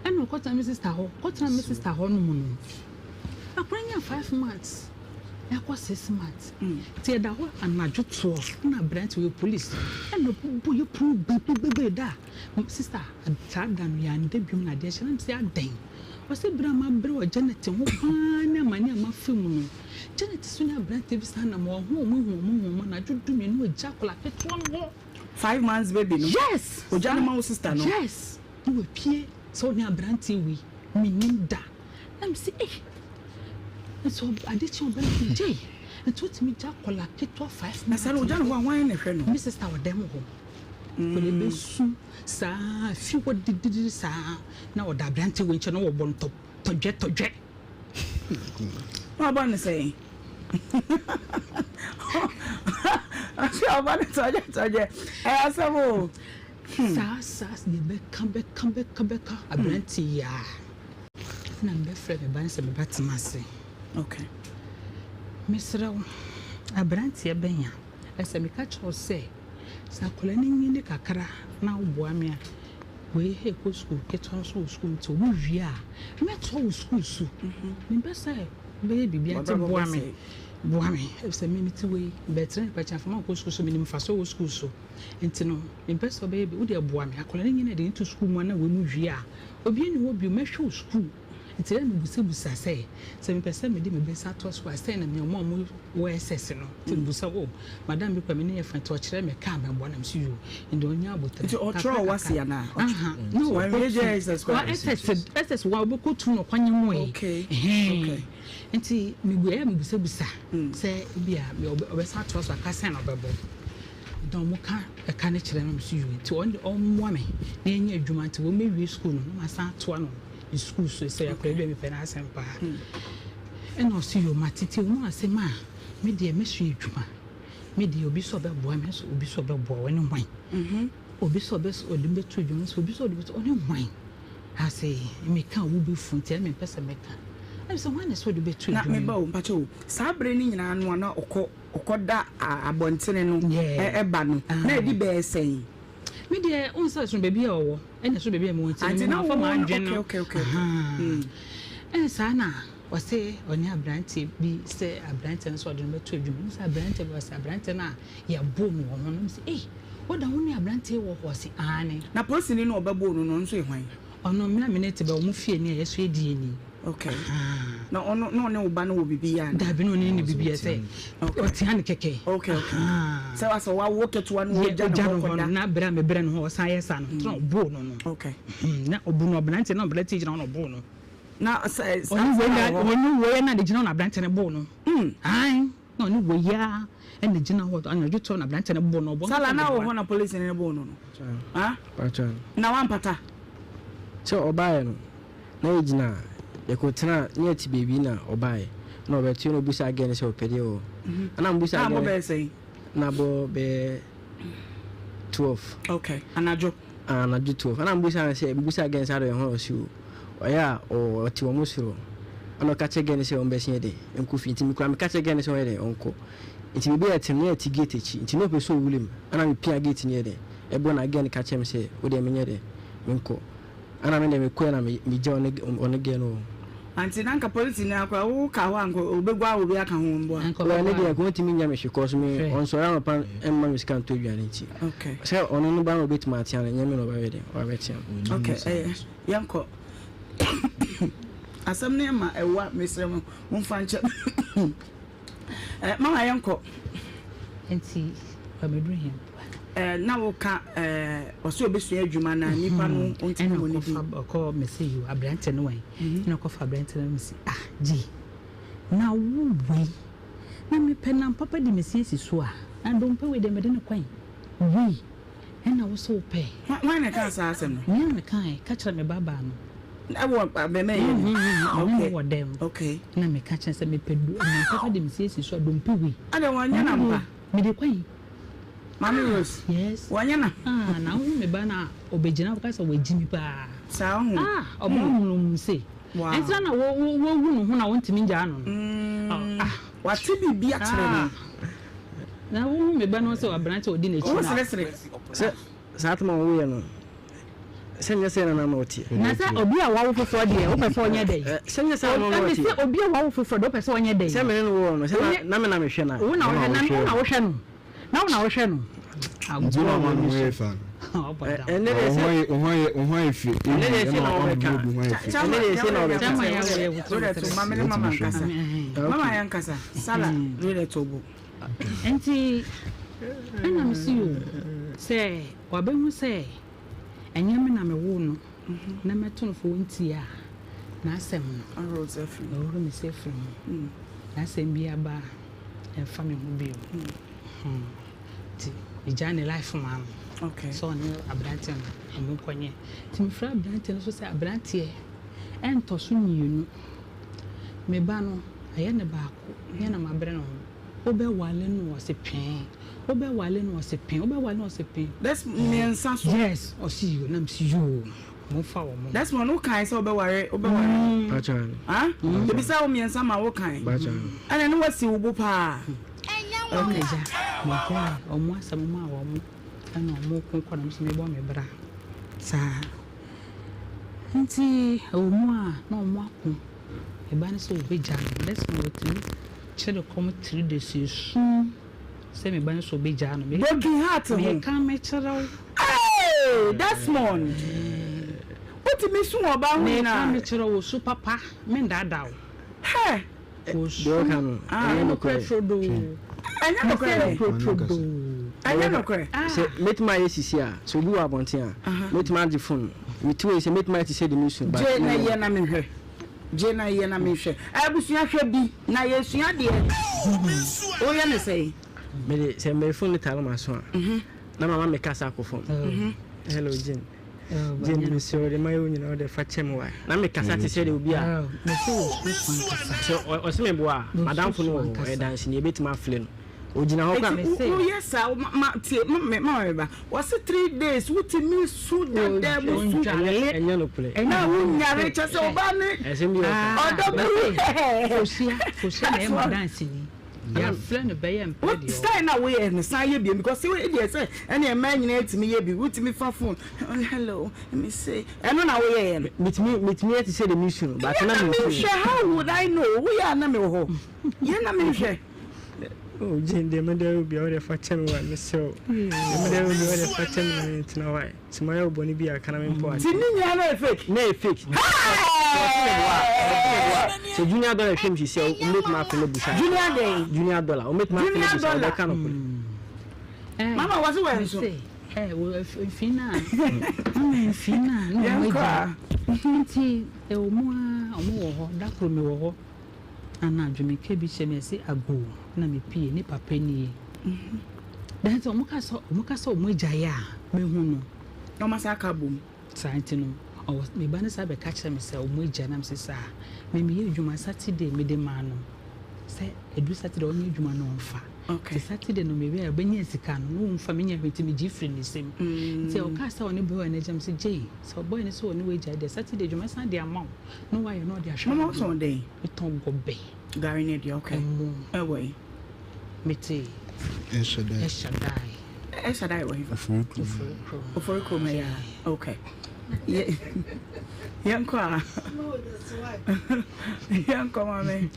ɛna ɔkɔtena me sister hɔ kɔtena me sister hɔ nom no akora nya 5 months ɛkɔ 6 months nti ɛda hɔ anadwo 12 ɛna aberante wɔ police ɛna ɔbobɔ yɛ pono gbegbegbegbe da sister saa da no yɛanda biom na adeɛ hyɛ na mesɛ adɛn ɔsɛ berɛ a mabrɛ wɔ Janet ho paa ne amane a mafa mu no Janet so ne aberante bi saa nam ɔho ɔmo hu ɔmo hu ɔmo anadwo 12 ɔgya akwadaa ketewa no hɔ. 5 months baby no? Yes. Ogya no ma wo sister no? Yes. Na wapue sɛ ɔne aberanteɛ wei menim da na mese eh nso ade kye ɔbɛn no gye nti wotumi gya akwadaa ketewa 5 months. Na sɛ no ogya no hɔ a hwan na ɛhwɛ no? Me sister wɔ dɛm hɔ kɔla bɛsu saa fi hɔ dididi saa na ɔda aberanteɛ wei nkyɛn na wɔbɔ no tɔ tɔdwɛ tɔdwɛ. Na ɔbɔ no sɛn? Ɔsɛ ɔbɔ no tɔdwɛ tɔdwɛ. Ɛyɛ asɛm o. Saa saa yɛbɛka bɛka bɛka bɛka aberante yi a na mebɛfrɛ me ba no sɛ me ba tena ase. Mesrɛ wo aberanteɛ bɛn a ɛsɛ meka kyerɛ wo sɛ sɛ akwadaa no nyini kakra na woboa me a wei ɛkɔ sukuu ketewa nso wɔ sukuu nti ɔmo wie a mɛtoa wo sukuu so. Mempɛ sɛ wobɛyɛ biribi ate boa me boa me ɛfisɛ me mete wei bɛtena nipa kyɛn afama nkɔ sukuu so menim mfasoɔ wɔ sukuu so nti no mempɛ sɛ wobɛyɛ bi wode boa me akwadaa no nyini a de no to sukuu mu a na wei mu wie a obiara nni hɔ bio mɛhwɛ wo sukuu nti na mebusabusa sɛ sɛ mepɛ sɛ mede me bɛsa toa sukuu a sɛn na me ɔmo a ɔmo wɔ SS no nti mebusa o madam bi kora me ne yɛ fa nti ɔkyerɛ me kaa mɛboa na mese yo nti ɔnya abotire Nti ɔkyerɛ wo wase anaa? Aha na Wanwie ɔkɔ JSS tu wa koraa? SS SS wa ɔbɛkɔ tu na ɔkɔnye mu yi Okay. Nti mebu ɛyɛ mebusabusa sɛ ebi a ɔbɛsa atoa so aka sɛn na ɔbɛbɔ nti ɔmo ka ɛka no kyerɛ no mese yo nti ɔno deɛ ɔmmoa me na yɛnyɛ adwuma nti wɔmmɛwie sukuu no na masan atoa no ne sukuu so sɛ akwadaa bi a mepɛ n'asɛm paa ɛna ɔse yo mate nti ɔmo asɛm a me deɛ mɛsua adwuma me deɛ obi sɛ ɔbɛboa me nso obi sɛ ɔbɛboa wo ne hwan obi sɛ ɔbɛ ɔde bɛto adwuma nso obi sɛ ɔde bɛto ɔne hwan ase meka a wobɛfu nti ɛna mempɛ sɛ mɛka ɛna sɛ hwan na sɛ ɔde bɛto Na adwuma meba o, mpakyɛ o, saa bere no nyinaa no a na ɔkɔ ɔkɔda abɔntene no ɛba no, na ɛdi bɛyɛ sɛn? Me deɛ wohu sɛ ɛsono baabi a ɔwɔ ɛna ɛsono baabi a mewɔ nti Ante no na mafa wowɔ no m'adwene no okay okay okay. Ahaa. Ɛna saa na ɔse ɔne aberanteɛ bi sɛ aberanteɛ no sɛ ɔde no bɛto adwuma mu sɛ aberanteɛ bi ɔsɛ aberanteɛ no a yɛboo no wɔ ho no sɛ ei woda wo ne aberanteɛ wɔ hɔ ɔse aane. Na polisini no a ɔbɛboo no no ɔno nso yɛ hwan? Ɔno me na me ne te bɛ wɔn fie ni a yɛso yɛ di ni. Okay. Na ɔno na ɔne wo ba no wɔ biribi yɛ ana? Dabi na ɔne ne biribi yɛ sɛ ɔtea ne kɛkɛ. Okay okay. Sɛ wasɛ wawo ketewa no wɔgya ne hɔ kɔda. Na berɛ a mebrɛ no hɔ ɔsan yɛ saa no tena ɔboo no no. Okay. Na ɔbu no ɔbranteɛ na ɔbranteɛ gyina hɔ na ɔboo no. Na sɛ ɔne wei na ɔne wei na de gyina hɔ na aberante no boo no. Ae na ɔne wei a ɛna gyina hɔ anadwo tɔ na aberante no boo no ɔbɔ. Sala na wɔ hɔ na polisi no boo no no. Ah? Na wampata. Sɛ ɔbaeɛ no na yɛgyina yɛkɔtena ne yɛte baabi na ɔbaeɛ na ɔbɛto na ɔbusa gɛɛ no sɛ ɔpɛ deɛ wɔ ɛna mbusa gɛɛ no bɛyɛ sɛn? Na bɔ bɛyɛ 12. Okay, anadwo. Ah, anadwo 12. Ɛna mbusa no sɛ mbusa gɛɛ no sɛ adɔ yɛn ho ɔsi o. Ɔyɛ a ɔte wɔn soro. Ɛna ɔka kyerɛ gɛɛ no sɛ ɔmbɛsi yɛ dɛ nkɔ fie. Nti mekura meka kyerɛ gɛɛ no sɛ ɔyɛ dɛ ɔnkɔ. Nti baabi a yɛte no na yɛte gate akyi. Nti na ɔpɛ sɛ ɔwura mu. Ɛna mepia gate no yɛ dɛ ɛbɔ na gɛɛ no ka kyerɛ me sɛ wo deɛ menyɛ dɛ menkɔ. Ɛna me deɛ mekɔɛ na megya ɔne ɔne gɛɛ no wɔ hɔ. Ante na nka polisi ni akora wo ka hɔ a nka obegua obi aka ho mboa. Well ɛno deɛ nka ɔntumi nyɛ me hwee cause me ɔnsɔre anɔpa mma me sika ntɔ aduane nti. Okay. Sɛ ɔno no ba na ɔbɛtumi atea no nyɛ me na ɔbɛyɛ dɛn ɔbɛtea no. Okay ɛyɛ yɛnkɔ asɛm no ma ɛwa mesrɛ mo momfa nkyɛ eh, mama yɛnkɔ. Nti wabɛduru he? Eh, na woka eh, ɔsɛ ɔbɛsua adwuma na nipa no ɔntumi mmɔ ne din. Ɛna ɔkɔ mese yo aberante no wɛn ɛna ɔkɔfa aberante no mese ah gye na wo wei na mepɛ nam papa de mesi asi so a na dompe wei deɛ mede no kwan wei ɛna wo sɛ wopɛ. Hwan na ɛkaa saa asɛm no? Me a mekae ka kyerɛ me babaa no. Ɛwɔ abɛmɛ yɛ no. Okay. Wɔ dɛm. Okay. Na meka kyerɛ sɛ mepɛ nam papa de mesi asi so a dompe wei. Ɛna wɔnyɛ nam pa. Mede kwan. Maame Rose. Yes. Wɔnyɛ na. Ah, na wohu me ba na ɔbɛgyina hɔ ka sɛ wagyi me paa. Saa ho. Ah, ɔba munum se. Wow. Ɛntina na wo wo wohu ne ho na wontumi ngyaa no no. Mm. Ah. Wate biribi akyerɛ no. Ah. Na wohu me ba no sɛ aberante a ɔdi n'akyi Wo na. seresere. Sɛ saa toma woyɛ no sɛ nyɛ sɛ nana na ɔteɛ. Na sɛ obi a wawo foforɔ deɛ wopɛ sɛ ɔnyɛ dɛn? Sɛ nyɛ sɛ nana na ɔteɛ. Sɛ obi a wawo foforɔ deɛ wopɛ sɛ ɔnyɛ dɛn? Sɛ me ne no wɔ no sɛ na me na mehwɛ no a. Wo na wohwɛ na wo na wohwɛ no. Na wo na wohwɛ no. Nti na ɔma ne ho yɛ fɛ no. Ɛnɛ deɛ sɛ. Wo ho ayɛ wo ho ayɛ fɛ. Ɛnɛ deɛ sɛ na wɔbɛka. Ɛnɛ deɛ sɛ na wɔbɛka. Rodet ma me ne mama nkasa. Mama yɛ nkasa. Sala Rodet obo. Nti ɛna me si o sɛ wabɛhu sɛ ɛnyɛ me na mewoo no na mɛto no fo nti a n'asɛm no ɔhoro me sɛ firi mu n'asɛm bi aba a ɛmfa me ho bio nti megyaa ne life maa no sɛ ɔne aberanteɛ no ɔmo nkɔnyɛ nti mefrɛ aberanteɛ no so sɛ aberanteɛ ɛntɔ so mmienu me ba no ayɛ ne baako nyɛ na mabrɛ no ho Wobɛwale no ɔse pee. Wobɛwale no ɔse pee. Wobɛwale no ɔse pee. That's mmiɛnsa so. Yes, ɔse yoo na mese yoo. Mo fa wɔn. Desmond wo kan sɛ wobɛware wobɛware no. Bacha no. Ah? Ebisa wo mmiɛnsa ma wo kan. Bacha no. Ɛna ne wasi wo bo paa. Okay. Ɛna megyae wɔn asɛm maa wɔn ɛna wɔn ko kɔ na me nso mebɔ me bra saa. Nti ɛwɔ mu a na wɔn ako. Ɛba no sɛ wɔbɛgyaa no. Desmond wɔtumi kyere kɔm tiri de si esu sɛ me ba no sɛ ɔbɛgyaa no. Broken heart ho. Meka mekyerɛ wo. Hey Desmond. Wotumi su wɔ ɔbaa ho nyinaa. Meka mekyerɛ wo su papa mendaadaa wo. Hɛ. Osu. Deɛ ɔka no ɛnyɛ nokorɛ. Trodoo. Ɛnyɛ nokorɛ. Trodoo. Ɛnyɛ nokorɛ. Sɛ mɛtumi ayɛ sisi a sɛ obi wɔ abɔnten a mɛtumi agye phone mete wei sɛ mɛtumi ayɛ te sɛ de me su. Gye na yɛ na mehwɛ. Gye na yɛ na menhwɛ. Abusua hwɛ bi na yɛsua adeɛ. Woyɛ no sɛn? Mede sɛ mede phone no tare m'aso a na mama me kasa akɔ fam. Hello Jane. Jane mesrɛ wo de mayɛ wo nyinaa wode fa kyɛ me wae. Na me kasa te sɛ de obi a sɛ ɔse me boa a madamfo no wɔ hɔ ɔyɛ danseni yɛbɛtumi afle no. Ogyina hɔ kora. Eti woyɛ saa ma tie ma me ma me ba wɔsi 3 days wotumi su dada mu su. Ɛnyɛ nokorɛ. Na wonyare kyɛ sɛ ɔbaa ne ɔdɔ bɛ wu. Fosia Fosia na ɛyɛ ma danseni yɛafrɛ no bɛyɛ mpɛ deɛ. Style na woyɛ no san yɛ bio because wo deɛ sɛ ɛne mmaa nyinaa tumi yɛ bi wotumi fa phone hello me se ɛno na woyɛ yɛ no. Metumi metumi yɛ te sɛ de me su no but na me nsu. Yɛ na menhwɛ how would I know woyɛ a na mewɔ hɔ yɛ na menhwɛ. Oh Jane deɛ mede ayɛ obi a wode fa kyɛ me wa mesrɛ wo deɛ mede ayɛ obi a wode fa kyɛ me na mentena hɔ ae sɛ mayɛ wo bɔne bi a ka na mempɔ ase. Ti ne nyinaa na yɛ fake. Na yɛ fake. Sɛ junior dollar hwɛ me sisi a ɔmbɛtumi afrɛ no busa. Junior dɛn? Junior dollar ɔmbɛtumi afrɛ no busa ɔbɛka no kore. Mama wɔse wɔ nso. Mfii na mama mfii na na ɔmo agya. Nti ɛwɔ mu ara ɔmo wɔ hɔ, da koro mewɔ hɔ anadwo meka bi kyerɛ me ɛse agoo na mepie ne papa nie. Then sɛ ɔmo ka sɛ ɔmo ka sɛ ɔmo agyae a mehu no. Na ɔmo asan aka abom. Saa nti no ɔwɔ me ba no san bɛka kyerɛ me sɛ ɔmo agyae na mese saa. Me meyɛ adwuma Saturday mede maa no sɛ ɛduru Saturday ɔnyɛ adwuma na ɔmfa. Nti Saturday no mewie a ɔbɛnya sika no na ɔmfa menya hwee nti megye firi ne nsam. Nti ɔkaa sɛ ɔne boy no agyae mese Jane sɛ boy no sɛ ɔne wo agyae deɛ Saturday adwuma mɛsan de ama wo na wayɛ na ɔde ahwɛ Mama wotɔn dɛn? Metɔn gɔbɛ. Gari ne deɛ okay. Ɛmo. Ɛwɔ he? Mete. Ɛhyɛdae. Ɛhyɛdae. Ɛhyɛdae wɔ hefa? Ofori kurom. Ofori kurom. Ofori kurom ɛyɛ a okay. Yɛnkɔ a. Yɛnkɔ maame.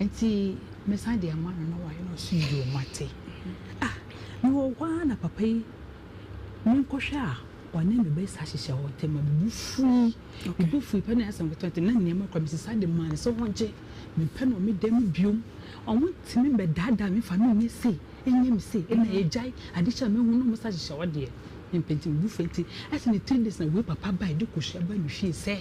Nti mesan de ama no na wayɛ na ɔso yoo mate. Ah mewɔ hɔ ara na papa yi menkɔhwɛ a ɔne me bɛsa hyehyɛ hɔ nti ma me bo fui. Me bo fui pɛ na asɛm ketewa nti na nneɛma kora mesesa de maa no sɛ ɔngye. Mempɛ no wɔ me dan mu biom. Ɔmo ntumi mbɛdaadaa me mfa me nyɛ sei nyɛ me sei ɛna yɛgyae ade kye a mehu na ɔmo sa hyehyɛ hɔ deɛ mempɛ nti me bo fui nti ɛsɛ ne 3 days na wei papa bae de kosua baa me fie sɛ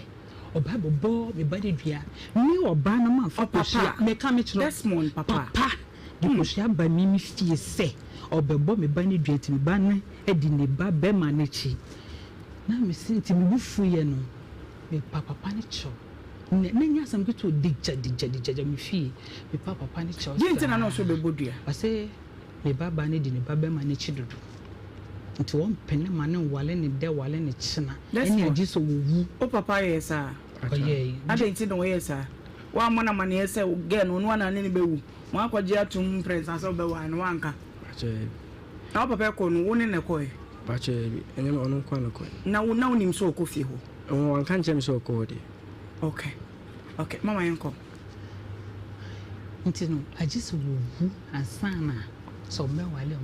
Ɔbaa bɛbɔ me ba no dua. Me ɔbaa no mamfa kosua. Meka mekyerɛ wo. Desmond papa. Papa de kosua ba me me fie sɛ ɔbɛbɔ me ba no dua nti me ba no adi ne ba bɛma no akyi. Na me se nti me bo fuiɛ no me pa papa no kyɛw. Na na nyɛ asɛm ketewa o digya digya digya digya me fie me pa papa no kyɛw Deɛ nti na na saa. ɔsɛ ɔbɛbɔ dua? Ɔse me ba baa no di ne ba bɛma no akyi dodo. Nti wɔmpene ma no nwale no dɛ wale no kyena ɛne agye sɛ ɔwu. Wo papa yɛɛ saa? Ɔyɛe. Adɛn nti na ɔyɛɛ saa? Woammɔ no amaneɛ sɛ wo girl no ɔno ara na ne no bɛwu? Moakɔgye atom mprɛnsa sɛ wobɛware no woanka? Na wo papa kɔ no wo ne no kɔe? Daabi, ɛnyɛ me ɔno nko ara na ɔkɔe. Na wo na wonim sɛ ɔkɔ fie hɔ? Wanka nkyerɛ me sɛ ɔkɔ hɔ deɛ. Okay, okay, mama yɛnkɔ. Nti no agye sɛ wɔwu ansa na sɛ wɔbɛwale a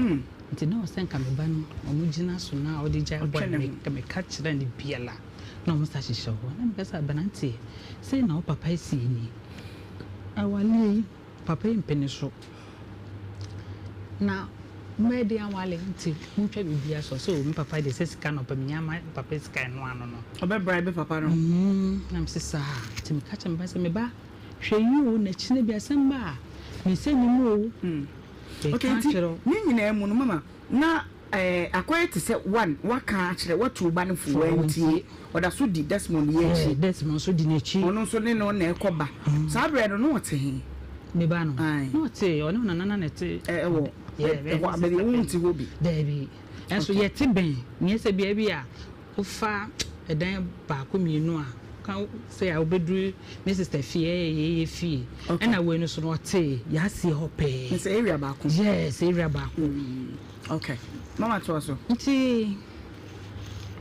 wɔawale. Nti na ɔsɛ nka me ba no wɔn gyina so na ɔde gyae bɔ a meka kyerɛ no biara na wɔn sa hyehyɛ hɔ. Na meka sɛ aberanteɛ sei na wo papa asi ni. Awaleɛ yi papa yi mpene so na mɛyɛ den awale nti montwa biribiara so. Ɔsɛ o me papa deɛ sɛ sika na ɔpɛ menya ma papa sika ɛno ano no. Ɔbɛ bribe papa no. Na mese saa nti meka kyerɛ me ba sɛ me ba Hwɛ yie o, na kyena bi asɛm ba a, me nsa nni mu o. Meka Okay, nti akyerɛ wo. ne nyinaa mu no mama na eh, akɔyɛ te sɛ one waka akyerɛ watu wo ba no fo Fo, wantie wantie. ɔda so di Desmond yi Eh, akyi Desmond nso di n'akyi. ɔno nso ne no na ɛkɔ ba saa berɛ no na ɔte he? Me ba no, Ae. na ɔte, ɔne ɔnana na ɛte. Ɛ, ɛwɔ Yeah, ɛhɔ bɛyɛ a, baabi sister wo pɛ. nte hɔ bi. Daabi, ɛnso Okay. yɛte bɛn, nyɛ sɛ bia bi a Wofa ɛdan baako mienu a ka sɛ a wobɛduru me sister fie ɛyɛ yɛyɛ fie ɛna wei no so no ɔte yɛaseɛ hɔ pɛɛ. Sɛ area baako. Yes area baako. Okay mama toa so. Nti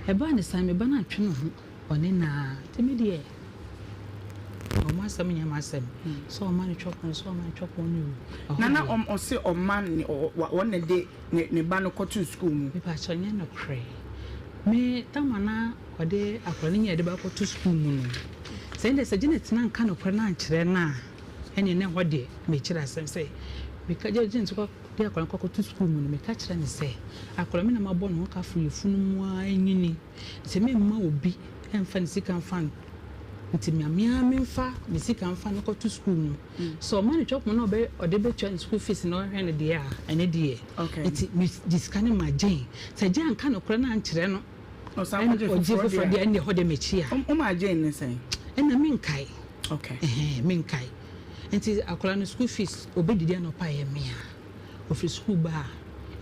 ɛbaa ne saa me ba no antwe ne ho ɔne naa nti me deɛ ɔmo asɛm nyɛ m'asɛm sɛ ɔma no twɔpɔn sɛ ɔma no twɔpɔn no o. Na na ɔse ɔma wɔn na de ne ba no kɔtoo sukuu mu. Mepakyɛw nyɛ nokorɛ. Me tam a na ɔde akwadaa no nyinaa de ba kɔto sukuu mu no, sɛ ɛnde sɛ Janet na anka nokorɛ no ankyerɛ no a, ɛnneɛ na ɛhɔ deɛ mekyerɛ asɛm sɛ meka Janet kɔ de akwadaa no kɔto sukuu mu no, meka kyerɛ no sɛ akwadaa me na mabɔ ne ho ka firi yafunu mu ara nyini, nti memma obi mfa ne sika mfa nti ma me ara memfa me sika mfa no kɔto sukuu mu. Sɛ ɔma no twɔpon na ɔbɛ ɔde bɛtua ne school fees na ɔhwɛ no deɛ a, ɛno deɛ. Nti megye sika no ma Jane. Sɛ Jane anka nokorɛ no ankyerɛ no, ɛna ɔgye foforɔ deɛ, ɛnneɛ ɛhɔ deɛ mɛkyi a. Womaa Jane ne sɛn? Ɛna menkae. Okay. Ɛhɛn, menkae. Nti akwadaa no school fees, ɔbɛdidi anɔpa a ɛyɛ me a. Ɔfiri school ba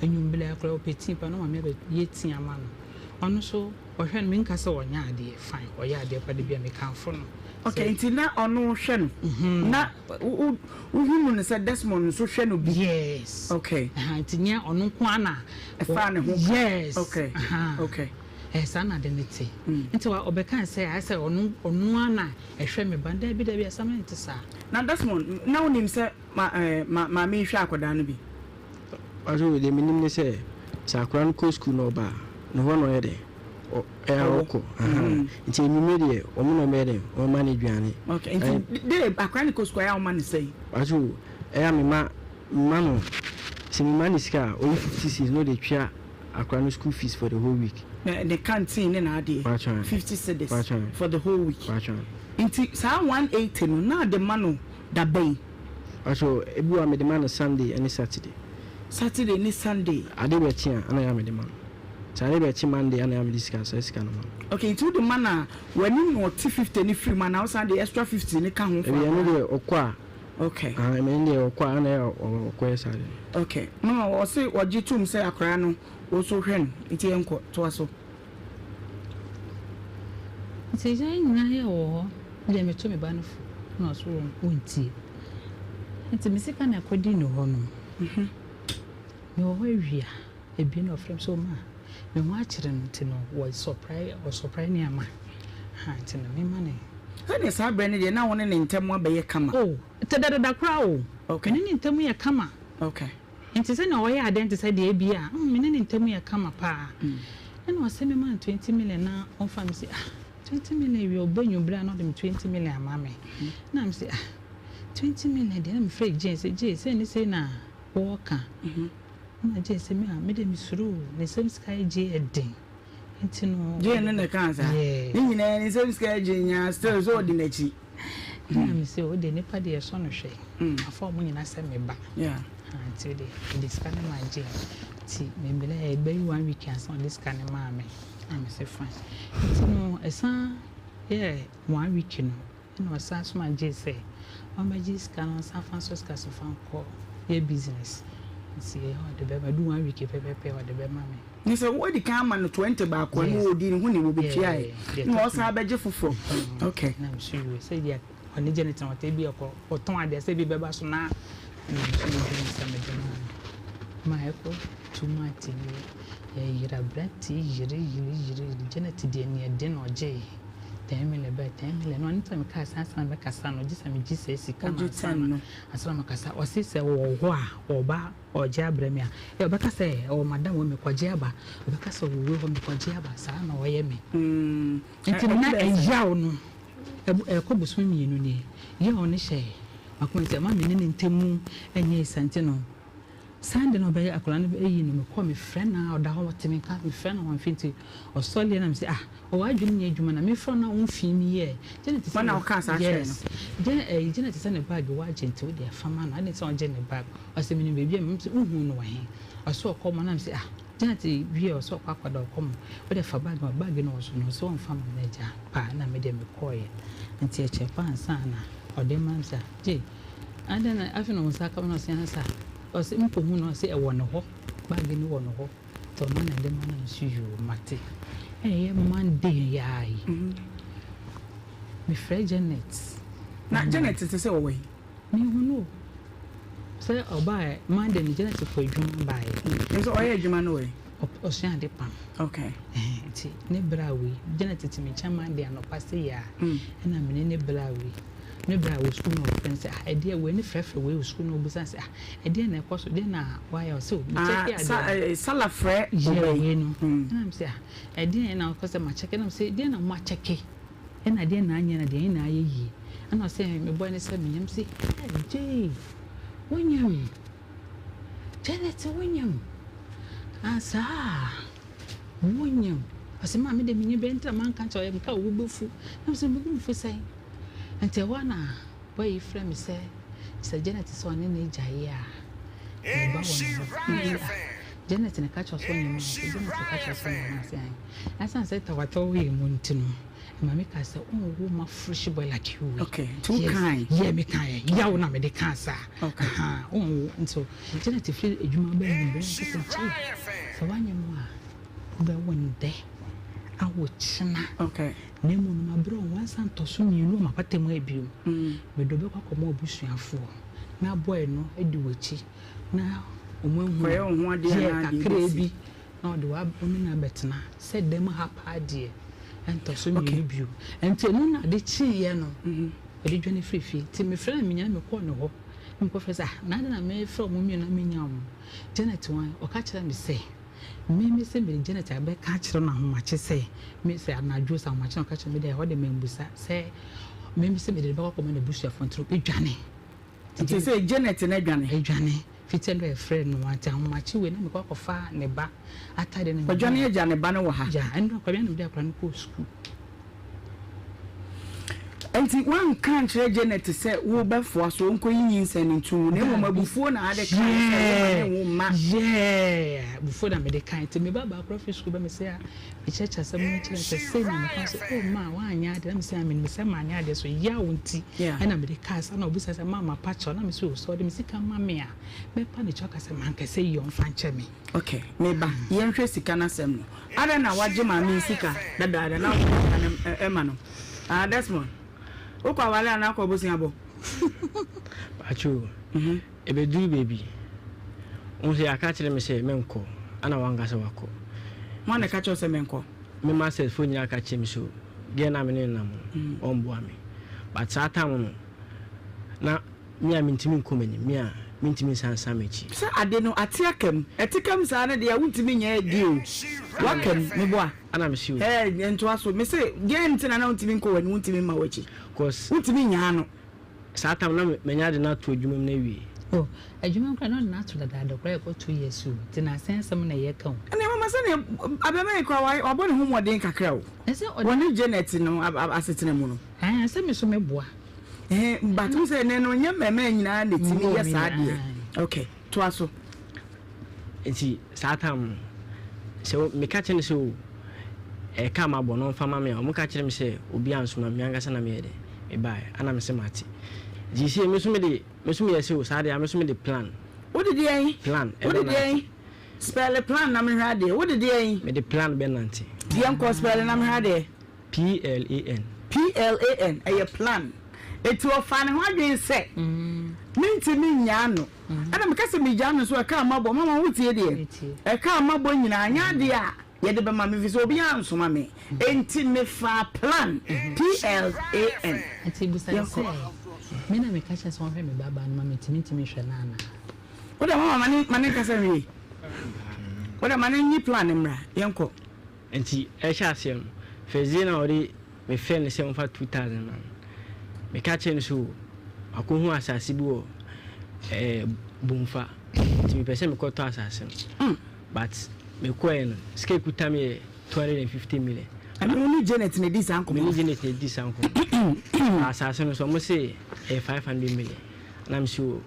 a, anwummerɛ akwadaa ɔpɛ tea pa na maame abɛyɛ tea ama no. Ɔno nso. Ɔhwɛ no menka sɛ ɔnyɛ adeɛ fine ɔyɛ adeɛ pa dabia mekamfo no Okay sɛ. nti na ɔno hwɛ no na wo wohunu no sɛ Desmond nso hwɛ no bi? Yes. Okay. Aha nti nyɛ ɔno nko ara na. Ɛfaa ne ho ka. Yes. Okay Aha. okay. Ɛɛ saa na ade no te. Nti wa ɔbɛkaa sɛ ayɛ sɛ ɔno ɔno ara na ɛhwɛ me ba no dabi dabi asɛm no nte saa. Na Desmond na wonim sɛ ma ɛɛ ma maame yi hwɛ akwadaa no bi? Ɔse deɛ menim ne sɛ, sɛ akwadaa no kɔ sukuu na ɔba a, ne hɔ na ɔyɛ dɛn? Ɔ ɛyɛ a ɔkɔ. Ahaa. Nti anwummerɛ deɛ, wɔn na wɔyɛ dɛn? Wɔma no aduane. Okay, nti de akwadaa no kɔ sukuu a, ɛyɛ a woma no sɛn? Ɔse o, ɛyɛ a mema mema no, sɛ mema no sika a, ɔyi 50 cedis na ɔde tua akwadaa no school fees for the whole week. Ne canteen ne n'adeɛ 50 cedis for the whole week. Nti saa 180 no na de ma no da bɛn? Pacho, ebi wɔ a mede ma no Sunday ne Saturday. Saturday ne Sunday. Ade bɛkye a, ana yɛ a mede ma no. Sɛ ade bɛkye Monday a na yɛ a mede sika saa sika no ma no. Okay, nti wode ma no a, w'anim na ɔte 50 no firi mu anaa wosan de extra 50 no ka ho fa Ebi ɛno deɛ ɔkɔ a. Okay. Ah, ɛno deɛ ɔkɔ a ana yɛ a ɔkɔyɛ saa deɛ no. Okay, mama ɔse ɔgye tom sɛ akwadaa no wo nso hwɛ no, nti yɛnkɔ, toa so. Nti yɛn nyinaa yɛ wɔ hɔ deɛ meto me ba no fo na ɔso ɔntie nti me sika na ɛkɔdi ne hɔ no mewɔ hɔ awia ebien na ɔfrɛ me sɛ ɔma me ho akyere no nti no wɔ sɔprae ɔsɔprae nneɛma ha nti no mema ne. Sɛdeɛ saa berɛ no deɛ na wo ne ne ntam abɛyɛ kama. Oh dadada koraa o. Okay. Me ne ne ntam yɛ kama. Okay. Nti sɛnea ɔyɛ adeɛ no te sɛ deɛ ebia mm me ne ne ntam yɛ kama paa. Ɛna ɔse me ma no 20 million na ɔmfa me se ah 20 million wie ɔbɛ nwumerɛ a na ɔde me 20 million ama me. Na me se ah 20 million deɛ na me frɛ Jane sɛ Jane sei ne sei na wɔɔka. Ɛna Jane se me a me deɛ me suro o ne nsam sika yɛ gye yɛ den nti no. Jane no na ɛkaa saa? Yeah. Ne nyinaa ne nsam sika yɛ gye nyaa still sɛ ɔdi n'akyi. Ɛna me se wo deɛ nipa deɛ yɛsɔ no hwɛ mafa ɔmo nyinaa sɛ me ba nti wo deɛ mede sika no maa Jane nti me brɛ ɛbɛyɛ one week ansa ɔde sika no maa me na me se fine nti no ɛsan yɛ one week no ɛna ɔsan soma Jane sɛ ɔmmɛgye sika no ɔnsan fa nsɔ sika so fa nkɔ yɛ business nti ɔde bɛma ɛdu one week pɛpɛpɛ ɔde bɛma me. Ne sɛ wadi kan ama no 20 baako ɛna ɔdi ne ho ne wɔbɛtuae na ɔsan abɛgye foforɔ okay. Na nso yie sɛ deɛ ɔne gye ne tena ɔtɛ bi ɛkɔ ɔtɔn adeɛ sɛ bi bɛba so na na nso yɛ dwene sɛ mede ma ma ɛkɔ too much yɛ yɛyere aberante yere yere yere Janet deɛ neɛ den na ɔgye 10 million bɛɛ 10 million no ɔne sɛ mekaa sɛ ansa na mɛkasa no gye sɛ megye sɛ sika no ansa na ansa na makasa ɔse sɛ wɔwɔ hɔ a ɔba Ɔregye abrɛ me a, eh, ɔbɛka sɛ, oh, madam wei mekɔgye aba. Ɔbɛka sɛ, oh, wei hɔ mekɔgye aba. Saa na ɔyɛ me. Nti no na ɛyaw no, ɛkɔ bosome mmienu nie, yaw no hyɛ m'akoma nti ɛma me ne ne ntam nyɛɛ saa. Nti no, Sunday na ɔbɛyɛ akwadaa no ayi no, mekɔ, mefrɛ no a, ɔda hɔ, ɔte me nka, mefrɛ no ɔmfe nti ɔsɔreɛ na mese, ah, Ɔwɔ adwene nyɛ adwuma na mefrɛ no a womfii me yɛ Janet sɛ Wana wokaa saa kyerɛɛ no? Yes Jan ɛyi Janet sɛ ne bag wagye nti wode fa ma no adɛn nti na ɔgye ne bag ɔsɛ menim baabi a mese wohuu no wɔ he ɔsɛ ɔkɔ mɔ na mese ah Janet wie ɔsɛ ɔkɔ akɔda ɔkɔ mɔ wode fa bag ma bag no wɔ so no ɔsɛ ɔmfa ma me agya paa na medeɛ mekɔɔyɛ nti ɛkyɛɛ paa ansa na ɔde ma mese ah Jay adɛn na afei na wo nsa aka me na ɔsɛ ansa ɔsɛ mekɔhu no ɔsɛ ɛwɔ ne hɔ bag no wɔ ne hɔ Tɔ ma na de ma na nso yoo mate. Ɛyɛ Monday yi ara yi. Me frɛ Janet. Na Janet te sɛ ɔwɔ he? Me hu no o. Sɛ ɔbaa Monday no Janet kɔ adwuma baeɛ. Nso ɔyɛ adwuma no wɔ he? Ɔsua ade pam. Okay. Nti ne bra wei Janet te me nkyɛn Monday anɔpa sei a ɛna me ne ne bra wei. Ne bra wɔ sukuu na ɔfrɛ no sɛ ah ɛdeɛ wei ne frɛfrɛ wei wɔ sukuu na ɔbisa no sɛ ah ɛdeɛ na ɛkɔ so deɛ na wayɛ ɔsɛ o mekyɛke ah, adeɛ sa, eh, sala frɛ yɛ wei no mm. ɛna mesɛ ah ɛdeɛ na ɔkɔ sɛ makyɛke na mesɛ deɛ na mo akyɛke ɛna deɛ na anyɛ na deɛ na ayɛ yie ɛna ɔsɛ mebɔ ne sɛ menyam sɛ gyee wonyam Janet wonyam ah saa Wonyim. Ɔse maame de menye bɛ nti na manka nkyerɛ wo, meka a wo bo bɛfu. Na mese me bo mfu sɛn? Nti ɛhɔ a na boy yi frɛ me sɛ sɛ Janet sɛ ɔne no agyae a ne ba wɔ ne hɔ. Na mese ah Janet na ɛka kyerɛ wo sɛ ɔnyem a? Ɔse Janet na ɛka kyerɛ wo sɛ ɔnyem a? Mese aane. Ɛsiane sɛ tawatawa wɔ yɛn mu nti no ɛma me kaa sɛ ɔnwo mma fresh boy like you wei. Okay, nti wo kae? Yes, yeah me kaeɛ. Yaw na mede kaa saa. Okay. Ahaa, ɔnwo nti Janet firi adwuma ba anwummerɛ na ɔka sɛ, Jay, sɛ woanyɛ mo a, wobɛwo ndɛ awo kyena. Na mmom no, mabrɛ wo, wansa ntɔ so mmienu wɔ m'apata mu ha bio. Mede wo bɛkɔ akɔma w'abusuafoɔ, na boy no adi w'akyi, na wɔn ahu no yɛ kakraa bi, na ɔde wo ne no abɛtena. Sɛ dɛm ha paa deɛ, ɛntɔ so mmienu bio. Nti ɛno na ade kyeeɛ no, ɔde dwane firii fie. Nti mefrɛɛ no, menyane mekɔɔ ne hɔ. Mekɔfrɛ sɛ, ah, na adɛn na mefrɛ wɔn mmienu na mennya wɔn? Janet wan? Ɔka kyerɛɛ me sɛ, me mese mede Janet abɛka akyerɛ no ahomakye sɛ, me sɛ anadwo sɛ ahomakye na ɔka kyerɛ me dɛ, ɛhɔ de mambusa sɛ me mese mede no bɛkɔ akɔma n'abusuafoɔ nti no ɔbɛdwane. Nti sɛ Janet no adwane? Adwane. Fiti ɛno yɛfrɛ no nti ahomakye wei na mekɔ akɔfa ne ba atade no. Kwadwo no agya ne ba no wɔ ha. Yeah, ɛno Kwabena na mede akwadaa no kɔɔ sukuu. Enti woanka ankyerɛ Janet sɛ wobɛfoa so ɔnkɔyi nyinsɛn no nto ngu na mmom abufuo na ade kaeɛ sɛ woma ne wo mma. Yeah, abufuo na mede kae. Nti me ba baako firi sukuu ba me sɛ a mekyerɛkyerɛ asɛm no kyerɛ sɛ sei na meka sɛ oh ma woanyɛ adeɛ na me sɛ menim sɛ manyɛ adeɛ so yaw nti ɛna mede kaa sa na obisa sɛ ma mapa kyɛw na me sɛ oh sɛ ɔde me sika ma me a mɛpa ne kyɛw ka sɛ mankɛsɛ yi ɔmfa nkyɛ me. Ok me ba yɛnhwɛ sika no asɛm no adɛn na wagye maame yi sika dadaada na wode sika no ma no ah Desmond wokɔ aware anaa akɔ abosea bɔ. Pacho ɛbɛduru baabi wohu sɛ yɛaka kyerɛ me sɛ menkɔ ana wankasa wakɔ. Hwan na ɛka kyerɛ wo sɛ menkɔ? Me masters foɔ nyinaa ka kyerɛ me sɛ girl no a me ne no nam no ɔmboa me but saa time no na Me a mintumi nkɔ m'anim, me a mintumi nsan nsan m'akyi. Sɛ ade no ate aka mu. Ɛte ka mu saa no deɛ wontumi nyɛ adi o. Waka mu, meboa. Ɛna mese o. Ɛɛ ntoa so. Mese deɛn nti na na wontumi nkɔ w'anim, wontumi mma w'akyi? Cause. Wontumi nyaa no. Saa tam na manya ade no ato adwuma mu no awie. Oh, adwuma mu koraa na ɔde no ato dadaada koraa ɛkɔ 2 years o, nti n'asɛn asɛm na yɛka o. Ɛnna mama sɛdeɛ abɛma yi koraa wabɔ ne ho mmɔden kakra o. Ɛsɛ ɔde. Wɔne Janet no asetena mu no. Ɛɛ, sɛ me so meboa. Eh, but wo sɛ ɛnɛ no nyɛ mmɛmɛ nyinaa na ɛtumi yɛ saa deɛ. Okay, toa so. Nti saa tam no, sɛ meka kyerɛ no sɛ o, ɛka ma bɔ no ɔmfa ma me a, ɔmo ka kyerɛ me sɛ obi ansoma me, me ankasa na meyɛ dɛ, mebaeɛ, ana me sɛ mate. Nti seesei me nso mede, me nso meyɛ sɛ o, saa deɛ a me nso mede plan. Wode deɛn? Plan Wode ɛbɛnante. deɛn? Spɛle plan na mehwɛ adeɛ. Wode deɛn? Mede plan bɛnante. Yɛnkɔ, spɛle na mehwɛ adeɛ. PLAN. PLAN, ɛyɛ plan. Enti ɔfaa ne ho adwene sɛ, Mentumi nnyaa no. Ɛna meka sɛ megyaa no nso a, ɛka a mabɔ, mama wotie deɛ? Ɛka a mabɔ nyinaa, anyɛ adeɛ a yɛde bɛma me, ɛfiri sɛ obiara ansoma me. Enti mefaa plan, PLAN. Enti bisa no Yɛnkɔ. sɛ, Me na meka kyerɛɛ sɛ ɔnhwɛ me babaa no ma me nti mentumi nhwɛ no anaa? Wo deɛ mama ma ne nkasa nwie. Wo deɛ ma no nyi plan no mmra. Yɛnkɔ. Ntsi ɛhyɛ aseɛ no, first day no a ɔde me frɛɛ no sɛ ɔmfa 2000 ma no, meka kyerɛɛ no sɛ o, makohu asase bi wɔ eh, Bomfa, nti mepɛ sɛ mekɔtɔ asase no. But mekɔɛ no, sika ekuta me yɛ 250 million. Ɛno wo ne Janet na ɛdii saa nkɔmmɔ Me no? ne Janet na ɛdii saa nkɔmmɔ no. But asase no nso, wɔn se ɛyɛ 500 million. Na mese o,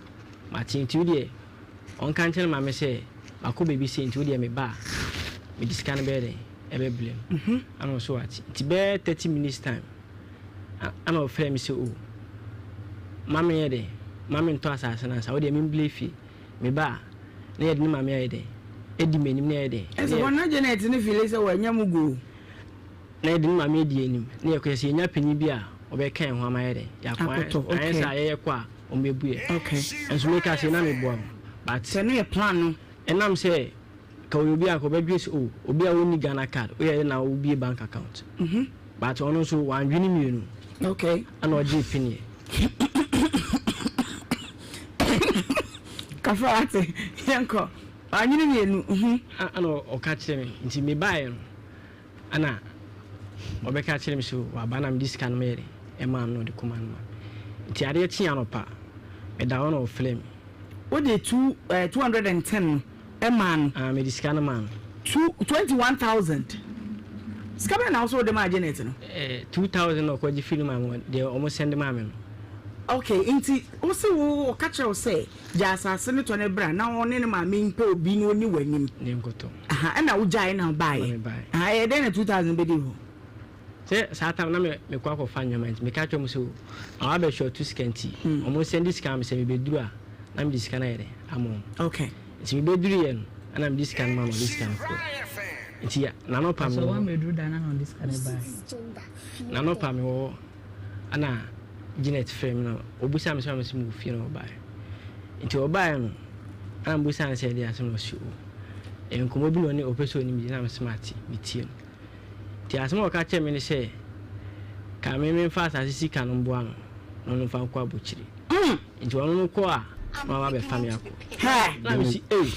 mate, nti wo deɛ Ɔnka nkyerɛ ne maame sɛ, Makɔ baabi sei nti wo deɛ meba a, mede sika no bɛyɛ dɛn? Ɛbɛbrɛ no. Ɛna ɔse wate. Nti bɛyɛ 30 minutes time, ɛna ɔfrɛɛ me sɛ oh, ma menyɛ dɛn? Ma mentɔ asase no ansa, wo deɛ membrɛ fie. Meba a, na yɛde ne maame ayɛ dɛn? Adi m'anim na yɛayɛ dɛn? Ɛsɛ hɔ na Janet ne feeli sɛ wanya mu go. Na yɛde ne maame adi anim na yɛkɔ sɛ yɛnya panyin bi a ɔbɛka yɛn ho ama yɛ dɛn? Yɛakɔ. Akɔtɔ, Anyɛ okay. saa a yɛyɛ kɔ a, wɔbɛbu yɛn. Okay. Nso meka sɛ na meboa o, but. Sɛ ɛno yɛ plan no. Ɛnam sɛ ka ɔyɛ obi a nka ɔbɛdwene sɛ oh, obi a ɔnni Ghana card, woyɛ dɛn na wobue bank account? But ɔno nso wandwene mmienu. Okay. Ɛna ɔgyee pineɛ. Kafra wate, yɛnkɔ. Wannwene mmienu, mhm. Ɛna ɔka kyerɛɛ me, nti mebaeɛ no, Ɛna ɔbɛka kyerɛ me sɛ waba na mede sika no meyɛ dɛn ɛmaa no na ɔde kɔmaa no ma me. Nti adeɛ kyee anɔpa meda hɔ na ɔfrɛ me. Wode two eh, 210 no ɛmaa no? Ah, mede sika no maa no. Two, 21,000. Sika bɛn na wo nso wode maa Janet no? Eh, 2,000 na ɔkɔgye firi ne maame hɔ, deɛ ɔmo sɛnde maa me no. Okay, nti wo se wo ɔka kyerɛ wo sɛ gya asase no tɔ no bra na ɔne ne maame mpɛ obi na ɔni w'anim. Ne nkɔtɔ. Aha, ɛna wogyae na wobaeɛ. Na mebaeɛ. Aha, ɛyɛ dɛn na 2000 bɛdii hɔ? Sɛ saa tam na me mekɔ akɔfa nneɛma nti meka kyerɛ wɔn sɛ o ma wabɛhwɛ ɔto sika nti wɔn sɛnde sika ma me sɛ mebɛduru a na mede sika no ayɛ dɛn ama wɔn. Okay. Nti mebɛduruiɛ no ɛna mede sika no ma no ɔde sika no kɔɛ. Nti n'anɔpa Sɛ mewɔ hɔ. woammɛduru da no na ɔde sika no baeɛ. N'anɔpa mewɔ hɔ ɛna Janet frɛɛ me na ɔbisaa me sɛ ma mese mewɔ fie na ɔbaeɛ. Nti ɔbaeɛ no ɛna mebisaa no sɛ ɛdeɛn asɛm na ɔse o ɛyɛ nkɔmmɔ bi na ɔne ɔpɛ sɛ ɔne me di na mese mate metie no. Nti asɛm a ɔka kyerɛɛ me ne sɛ ka me memfa asase sika no mboa no na ɔno mfa nkɔ abokyire. Nti ɔno no kɔ a na waba abɛfa me akɔ. Na mese ei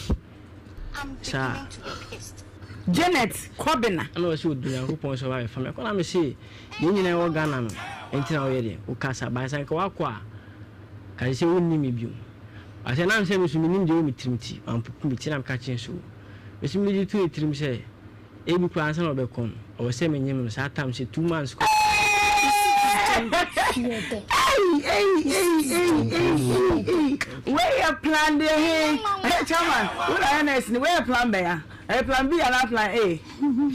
saa. Janet Kobena. Ɛna ɔse ɔdɔ Nyankopɔn sɛ ɔba abɛfa me akɔ na mese yɛn nyinaa yɛwɔ Ghana no nti na woyɛ deɛ woka saa but sɛ anka woakɔ a ka sɛ wonni me bio. But ɛnam sɛ me nso menim deɛ ɛwɔ me tirim nti, mampopo me ti na meka kyerɛɛ no sɛ o, me nso mede too ne tirim sɛ ebi koraa ansa na ɔbɛkɔ no, ɛwɔ sɛ menyem no saa tam sɛ 2 months kɔ. Wei yɛ plan deɛ he? Chairman, wo na yɛ nurse ni, wei yɛ plan bɛn a? Ɛyɛ plan B anaa plan A?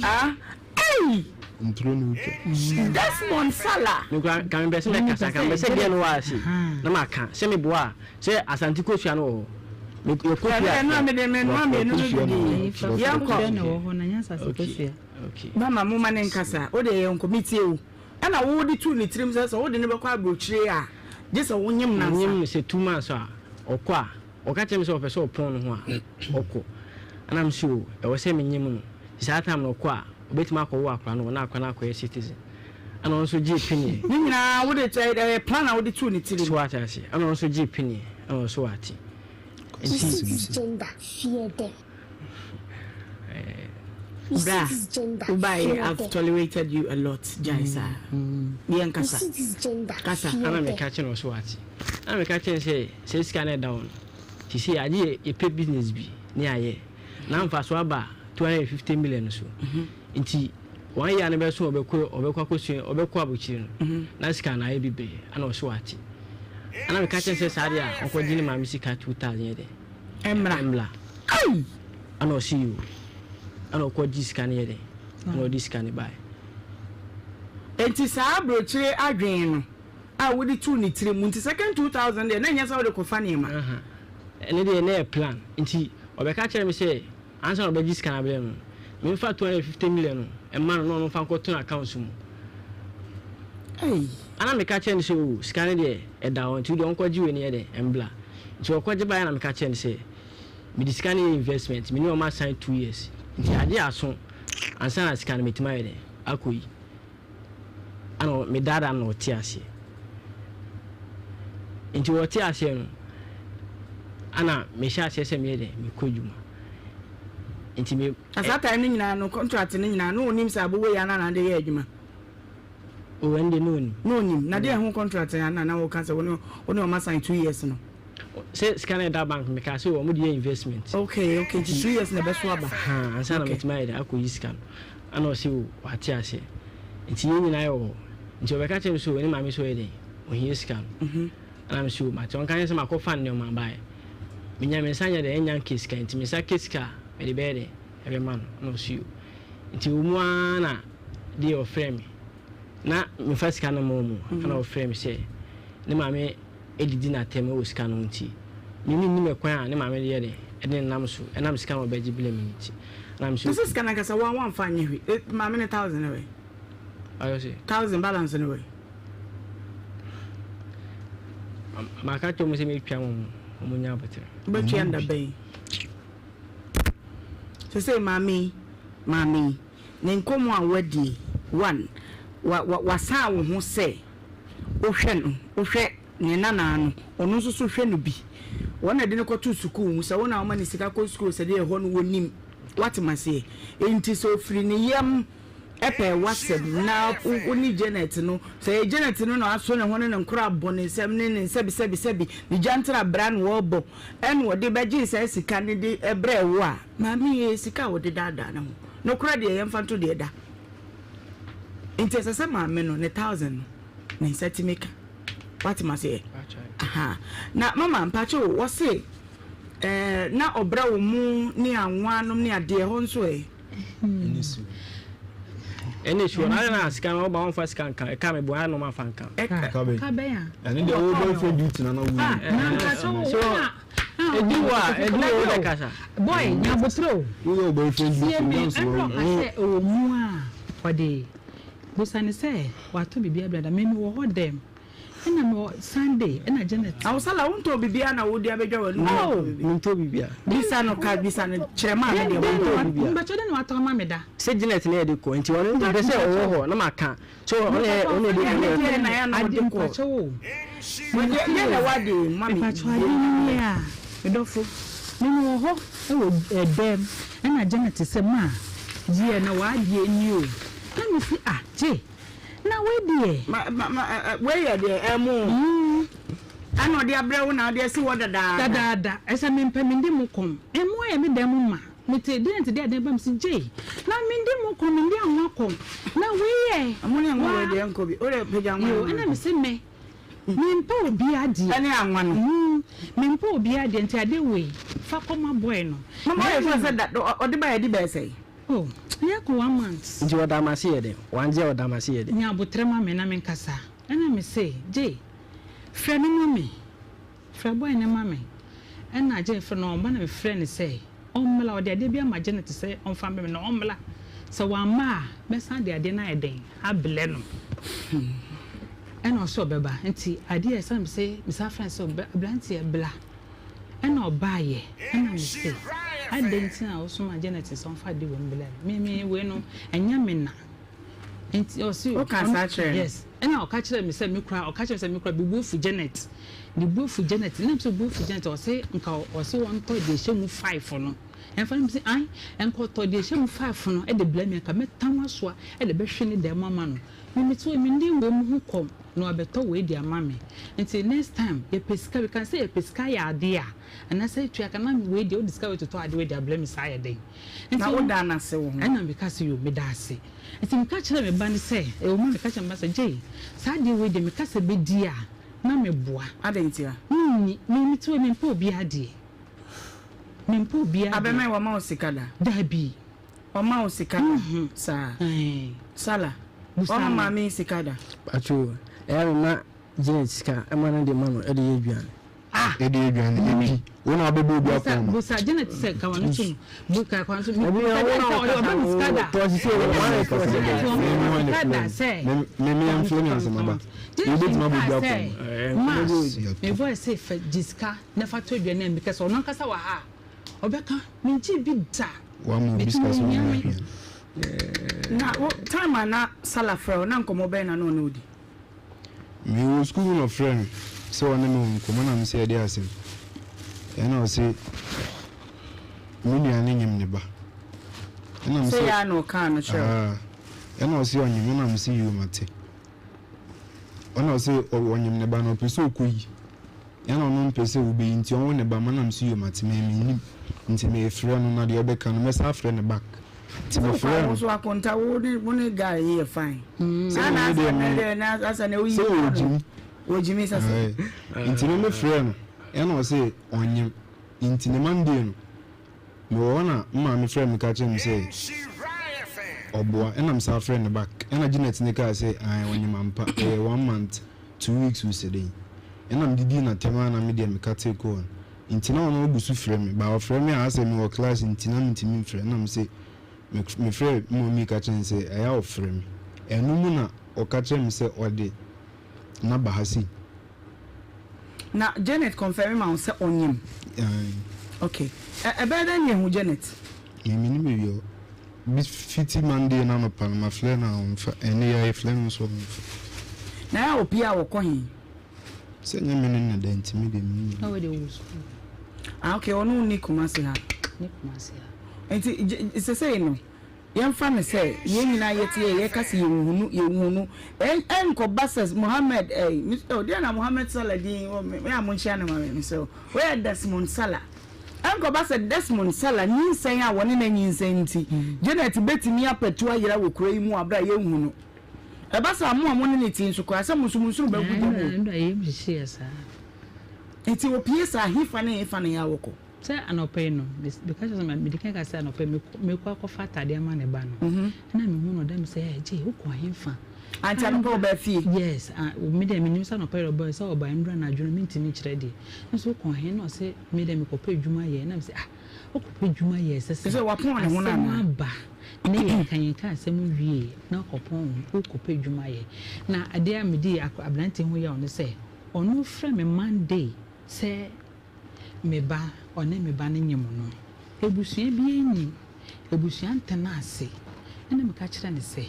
Ah, ei! Nturo ne wotwa. Desmond Salah. Me kura nka mepɛ sɛ mɛkasa nka mepɛ sɛ deɛ no wɔ ase na maka sɛ meboa a sɛ Asante kosua no wɔ hɔ me yɛ kosua. Ɛno a mede me noa mmienu no didi yɛnkɔ. Okay okay. Mama moma ne nkasa wo deɛ yɛnkɔ metie wo ɛna wo de tuu ne tirim sɛ sɛ wode no bɛkɔ aburokyire a gye sɛ wonyem no ansa. Menyem no sɛ 2 months a ɔkɔ a ɔka kyerɛ me sɛ ɔpɛ sɛ ɔpɔn ne ho a ɔkɔ ɛna me se o ɛwɔ sɛ menyem no nti saa time no ɔkɔ a ɔbɛtumi akɔwo akora no wɔ na akora no akɔyɛ citizen ɛna ɔno nso gyee peneɛ. Ne nyinaa wode ɛyɛ plan a wode tuu ne tirim. So wate aseɛ ɛna ɔno nso gyee peneɛ ɛna ɔno nso wate nti. Bra wobaeɛ I've tolerated you a lot gyae saa yɛn kasa kasa. Ɛna meka kyerɛ no ɔso wate ɛna meka kyerɛ no sɛ sɛ sika no ɛda hɔ no sisi agye yɛpɛ business bi ne ayɛ na mfaso aba 250 million so nti wɔn yɛ no bɛso ɔbɛkɔ ɔbɛkɔ akɔsua ɔbɛkɔ abokyire no na sika no ayɛ bebree ɛna ɔso wate ɛna meka kyerɛ sɛ saa deɛ a ɔkɔgye ne maame sika 2000 yɛ dɛ Ɛmmra. Ɛmmra. Ei! Ɛna ɔse yoo. Ɛna ɔkɔ gye sika no yɛ dɛn? Ɛna ɔde sika no baeɛ. Enti saa abrokyire adwene no a wode too ne tirim nti second 2000 deɛ na ɛnyɛ sɛ wode kɔfa nneɛma. Aha. Ɛno deɛ na ɛyɛ plan. Nti ɔbɛka kyerɛɛ me sɛ ansa na ɔbɛgye sika no abrɛ me no, memfa 250 million no mma no na ɔno mfa nkɔto n'accounts mu. Ei! Ɛna meka kyerɛɛ no sɛ oo sika no deɛ ɛda hɔ nti wodeɛ ɔnkɔgye wei no yɛ dɛn ɛmbra. Nti ɔkɔgye baeɛ na meka kyerɛɛ no sɛ mede sika no yɛ investment, me ne wɔn asan 2 years nti agye aso ansa na sika no mɛtumi ayɛ dɛn akɔyi. Ɛna medaadaa no na ɔte aseɛ. Nti ɔte aseɛ no ɛna mehyɛ aseɛ sɛ meyɛ dɛn mekɔ adwuma. Nti me. Na saa time no nyinaa no contract no nyinaa no onim sɛ abobo yi ana na ade yɛ adwuma? Oh ɛno deɛ na onim. Na onim. Na deɛ ɛho contract ana na woka sɛ wo ne wo ne wɔn asan 2 years no? Sɛ sika no ɛda bank mekaa sɛ wɔn de yɛ investment. Okay okay nti 2 years na ɛbɛso aba. Ahaa ansa na mɛtumi ayɛ dɛ akɔyi sika no. Ɛna ɔse o wate aseɛ. Nti yɛn nyinaa yɛwɔ hɔ. Nti ɔbɛka kyerɛ me sɛ o ne maame sɛ ɔyɛ dɛn ohia sika no. Ɛna mese o mate ɔnka nyɛ sɛ makɔfa nneɛma baeɛ. Menya me nsa nyɛ dɛn ɛnnya nkɛ sika nti me nsa kɛ sika a mede bɛyɛ dɛn ɛbɛma no. Ɛna ɔse o. Nti ɛwɔ mu ara na deɛ ɔfrɛɛ me na memfa sika no mma wɔn o. Ɛna ɔfrɛɛ me sɛ ne maame didi no atɛm wɔ sika no ho nti me mennim ɛkwan a ne maame de yɛ dɛn ɛde ne nam so ɛnam sika no a ɔbɛgye brɛ me no nti. Ɛna mese Na sɛ sika no ankasa wo a woamfa anyɛ hwee maame no thousand no wɛ? Ayɔ sɛ. Thousand balance no wɛ? Maka kyerɛ wɔn sɛ mɛtwa wɔn wɔn nya aboterɛ. Wobɛtua no da bɛn? Sesei maame yi, maame yi, ne nkɔmmɔ a woadie, one, wa, wa, wasan wo ho sɛ wohwɛ no, wohwɛ ne nanaa no, ɔno nso so hwɛ no bi. Wɔn na ɛde no kɔto sukuu mu, sɛ wo na woma no sika kɔ sukuu sɛ deɛ ɛhɔ no wɔnim. Woate m'aseɛ? Enti sɛ ɔfiri ne yam pɛ w'asɛm na wo ne Janet no, sɛ ɛyɛ Janet no na aso ne ho ne ne nkora abɔ ne nsam ne ne nsɛbisɛbisɛbi, ne gyantra bra na ɔrebɔ, ɛna ɔde bɛgyee saa sika no de brɛɛ wo a, maame yi, ɛyɛ sika a ɔde daadaa ne ho. Nokorɛ deɛ, yɛmfa nto deɛ ɛda. Nti ɛsɛ sɛ maame no, ne thousand no, ne nsa tumi ka. Wate m'aseɛ? Aha. Na mama, mpakyɛ o, wɔse eh, na ɔbrɛ wo mo ne anwa nom ne adeɛ hɔ nso ɛ? Ɛne sure na na sika no ɔba wɔmfa sika nka ɛka me boa na ɔma fa nka. Ɛka bɛn a? Ɛne deɛ wo boyfriend duty na na wo. Ah, na nka so wo na. Edu hɔ a edu hɔ wo bɛ kasa. Boy, nya abotrɛ o. Wo yɛ wo boyfriend duty Tie me, na nso ɛnna ɔka sɛ ɛwɔ mu a ɔde busa ne sɛ watɔ biribi abrɛ da me mewɔ hɔ dɛm ɛna mewɔ Sunday ɛna Janet. Awosala wo ntɔ biribiara na wode abɛdwa w'anum Oh! Mentɔ biribiara. Bisa no ka bisa no kyerɛ maame deɛ Dɛn wantɔ na biribiara. mpakyɛ dɛn na watɔ ama me da? Sɛ Janet na yɛde kɔ nti ɔno mpɛ sɛ ɔwɔ hɔ na maka so ɔno yɛ ɔno yɛ de Ɛne deɛ na yɛ na Ade ɔde kɔ. mpakyɛ o. Deɛ deɛ na wade ma me. Mpakyɛ ade no nie a medɔfo me mewɔ hɔ wɔ ɛdɛm ɛna Janet sɛ ma gyeɛ na w'adeɛ nie o na me se ah gye na wei deɛ. Ma ma ma wei yɛ deɛ ɛmo. Ɛna ɔde abrɛ wo na ɔde asi hɔ dadaada. Dadaada. Ɛsɛ mempɛ mende mo kɔm. Mmoa yɛ me dan mu ma. Mete deɛ nti deɛ adeɛ ba mese gyei na mende mo kɔm mende anwa kɔm na wei yɛ. Ɛmo ne anwa wei deɛ nkɔ bi. Wode pagya anwa no. Yoo ɛna mese me mempɛ obi adeɛ. Ɛne anwa no. Mempɛ obi adeɛ nti adeɛ wei fa kɔma boy no. Mama ɔyɛ sure sɛ da ɔde ba yɛ de bɛyɛ sɛn? Oh ɛyɛ kɔ one month. Nti ɔda m'ase yɛ dɛn? Wangye a ɔda m'ase yɛ dɛn? Nya aboterɛ ma me na menkasa. Ɛna mese gyei frɛ no ma me. Frɛ boy no ma me. Ɛna Jane frɛ no ɔmba na me frɛ no sɛ ɔmmla ɔde adeɛ bi ama Janet sɛ ɔmfa mbrɛ me na ɔmmla sɛ wamma a mɛsan de adeɛ no ayɛ dɛn ablɛ no ɛna ɔse ɔbɛba nti adeɛ a ɛsan me se me san frɛ no sɛ abranteɛ bla ɛna ɔbaayɛ ɛna me se adɛn nti na wosoma Janet sɛ ɔmfa adeɛ wei mblɛ me me wei no ɛnyɛ me na Nti ɔse Wo ka saa kyerɛ no? Yes. Ɛna ɔka kyerɛɛ me sɛ me kura, ɔka kyerɛɛ me sɛ me kura me bo afu Janet. Ne bo afu Janet. Na me sɛ bo afu Janet, ɔse nka ɔse ɔntɔ deɛ ɛhyɛ mu five no. Ɛmfa no me se ae, nka ɔtɔ deɛ ɛhyɛ mu five no de brɛ me a, nka mɛtam asoa de bɛhwe ne dan mu ama no. Me mete hɔ yi, menni wei mu ho kɔm na wabɛtɔ wei de ama me. Nti next time yɛpɛ sika, meka sɛ yɛpɛ sika yɛ adeɛ a, anaasɛ tua ka na wei deɛ wode sika wei totɔ adeɛ wei de abrɛ me saa yɛ dɛn? Na woda no ase wɔ ho? Ɛna meka sɛ, Yoo, meda ase. Nti meka kyerɛɛ me ba no sɛ, ɛwɔ mu a meka kyerɛɛ me ba sɛ, Jay, saa adeɛ wei deɛ meka sɛ bɛdi a, na meboa. Adɛn ntia? Menni, me mete hɔ yi, mempɛ obiara adeɛ. Mempɛ obiara adeɛ. Abɛmɛn, wama wo sika da? Dabi. Ɔma wo sika da? Saa. Sala, wama maame yi sika da? Pacho, ɛyɛ a mema Janet sika ma no de ma no de yɛ aduane. Ah! Ɛde aduane ebi. Wo na wabɛbɔ obi akɔn ma. Busa Janet sɛ kawa no tum. Bu ka kwan so. Ɛbi na wo na ɔkasa wo tɔ sisi o wɔn ayɛ tɔ sisi. Janet wɔn ma sika da sɛ. Me me yɛn fili mi asɛm aba. Janet nka sɛ ma me boy sɛ fɛ gye sika na fa tɔ aduane a mi kɛsɛ ɔno ankasa wɔ ha ɔbɛka me ngye bi da. Wama obi sika sɛ ɔnyɛ aduane. Na wo time a na Salah frɛ wo na nkɔmmɔ bɛn na na ɔne wo di? Mewɔ sukuu mu na ɔfrɛɛ me sɛ ɔne me wɔ nkɔmmɔ na mese ɛdeɛ asɛm? Ɛna ɔse me nua no nyem ne ba. Ɛna mese Sɛ yɛ a na ɔkaa no kyerɛ wo? Aa, ɛna ɔse ɔnyem ɛna mese yoo mate. Ɛna ɔse ɔnyem ne ba na ɔpɛ sɛ ɔkɔyi. Ɛna ɔno mpɛ sɛ wobeyi nti ɔnwo ne ba ma na mese yoo mate me mennim nti mefrɛ no na deɛ ɔbɛka no mɛsan afrɛ no back nti mefrɛ no. Wo so akonta wo ne wo ne guy yi yɛ fine. Sɛ me deɛ me sɛ ɔgyimi ɔgyimi sɛ sɛ. Nti me mefrɛ no ɛna ɔse ɔnyem nti ne Monday no Mewɔ hɔ na me maame frɛɛ me ka kyerɛɛ me sɛ ɔboa ɛna me san frɛɛ no back ɛna Janet ne kaa sɛ ae ɔnyem ampa ɛyɛ one month two weeks wo sɛ dɛn ɛna me didii natɛm ara na me deɛ me katee kɔɔ no nti na ɔno ɔgu so frɛ me but ɔfrɛ me a asɛ me wɔ class nti na me ntumi mfrɛ ɛna me se me frɛɛ me mummy ka kyerɛ no sɛ ɛyɛ a ɔfrɛ me ɛno mu na ɔka kyerɛ me sɛ ɔde naba ha sei. Na Janet confirm ma wo sɛ ɔnyem? Ae. Ok. Ɛbɛyɛ dɛn na yɛahu Janet? Me mennim baabi a ɔwɔ. Bi fiti Monday no anɔpa no mafrɛ no a ɔmfa, ɛnnɛ yi ara yɛfrɛ no nso ɔmfa. Na ɛyɛ a ɔpie a ɔkɔ he? Sɛ ɛnyɛ me ne no na ɛda nti me deɛ mennim. Na wei deɛ ɔwɔ sukuu. Ah ok, ɔno nni Kumasi ha. Nni Kumasi ha. Nti sesei no Yɛmfa no sɛ yɛn nyinaa yɛte yɛ yɛka sɛ yɛnhunu, yɛnhunu. Ɛnkɔba sɛ Mohammed ɛy, me, oh, deɛ na Mohammed Salah din wɔ me, me a monkyea no ma me, mesrɛ wo. Wei yɛ Desmond Salah. Ɛnkɔba sɛ Desmond Salah nyinsɛn a wɔne no anyinsɛn nti, Janet bɛtumi apatu ayera wɔ kuro yi mu wɔ aberɛ a yɛnhu no. Ɛba saa a, mo a mo ne no te nso koraa, sɛ mo nso mo nsono bɛgu gya mu o. Ɛnna yɛn hyehyeɛ saa. Nti wɔpue saa, hefa ne hefa na ɛyɛ a wɔkɔ? Sɛ anɔpa yi no, meka kyerɛ sɛ mede kan ka sɛ anɔpa yi mekɔ akɔfa atade ama ne ba no. Ɛna mehu no ɔda me sɛ, ɛɛ gye, wokɔ hefa? Anti anɔpa ɔbaa fie? Yes, me deɛ menim sɛ anɔpa yi ɔbaa sɛ ɔbaa ndura anadwo no mentumi nkyerɛ deɛ. Nso wokɔ he? Na ɔse me deɛ mekɔpɛ adwuma yɛ. Na me sɛ ah, wokɔpɛ adwuma yɛ sɛ sɛ asɛm aba ne yɛka yɛnka asɛm wie na wokɔpɔn ho wokɔpɛ adwuma yɛ. Na adeɛ a medi aberanteɛ ho yaw ne sɛ ɔno frɛ me Monday sɛ Me ba, ɔne me ba no nyem no. Abusua biara nnim. Abusua ntena ase. Ɛnna meka kyerɛɛ no sɛ,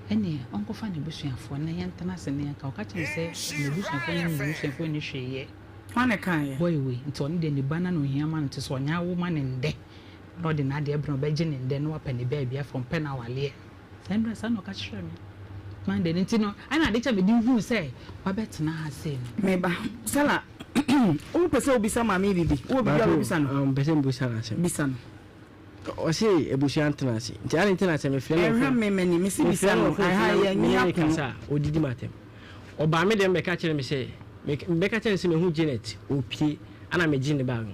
ɛnneɛ ɔnkɔfa n'abusuafoɔ na yɛntena ase na yɛnka. Ɔka kyerɛɛ me sɛ n'abusuafoɔ ne n'abusuafoɔ nni hwee yɛ. Hwan na ɛkaeɛ? Boy wei, nti ɔno deɛ ne ba no na ɔhia ma no, nti sɛ ɔnya awo ma no nnɛ na ɔde n'adeɛ brɛ no, ɔbɛgye no nnɛ na wapɛ ne baabi afa, ɔmpɛ no awaleɛ. Saa mmerɛ saa na ɔka kyerɛɛ me Monday no, nti no ɛna ade kyɛ mede huu sɛ wabɛtena ha sei no. Me ba, Stella. Wopɛ sɛ wobisa maame yi biribi? Wowɔ biribi a wobɛbisa no? Mepɛ sɛ mebisa no asɛm. Bisa no. Ɔse abusua ntena ase. Nti adɛn nti na sɛ mefrɛ no wɔ Ɛnhwɛ phone me m'ani, mese mefrɛ bisa no no. wɔ phone so Ɛha na yɛ me ne nyi no apono. kasa a, ɔdidi m'atɛm. Ɔbaa me dɛm bɛka kyerɛɛ me sɛ, mebɛka kyerɛɛ no sɛ mahu Janet, ɔrepue, ɛna megye ne bag no.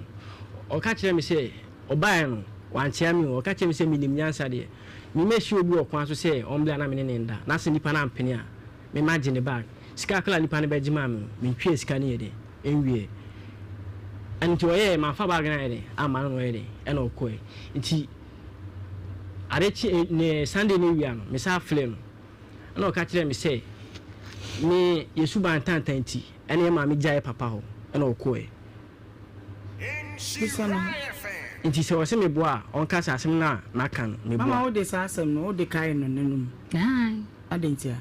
Ɔka kyerɛɛ me sɛ, ɔbaeɛ no, wankyea me o, ɔka kyerɛɛ me sɛ menim nyansa deɛ, me mɛhyia obi wɔ kwan so sɛ ɔmmra na me ne no nda, na sɛ nipa no ampene a, me magye ne bag. Sika koraa a nipa no bɛgye maa me no, mentweaa sika no yɛ dɛn, ɛnwieɛ. Ɛno nti ɔyɛɛ, mamfa bag no anyɛ dɛn, amma no na ɔyɛ dɛn, ɛna ɔkɔɛ. Nti ade kye, ne Sunday no awia no, mesan frɛɛ no. Ɛnna ɔka kyerɛɛ me sɛ, Me, yɛn suban tantan nti, ɛnna yɛn maame gyaee papa hɔ, ɛnna ɔkɔeɛ. Bisa no. Nti sɛ ɔse meboa a, ɔnka sɛ asɛm no a maka no, meboa. Mama wode saa asɛm no, wode kae no n'anom? Aane. Adɛn ntia?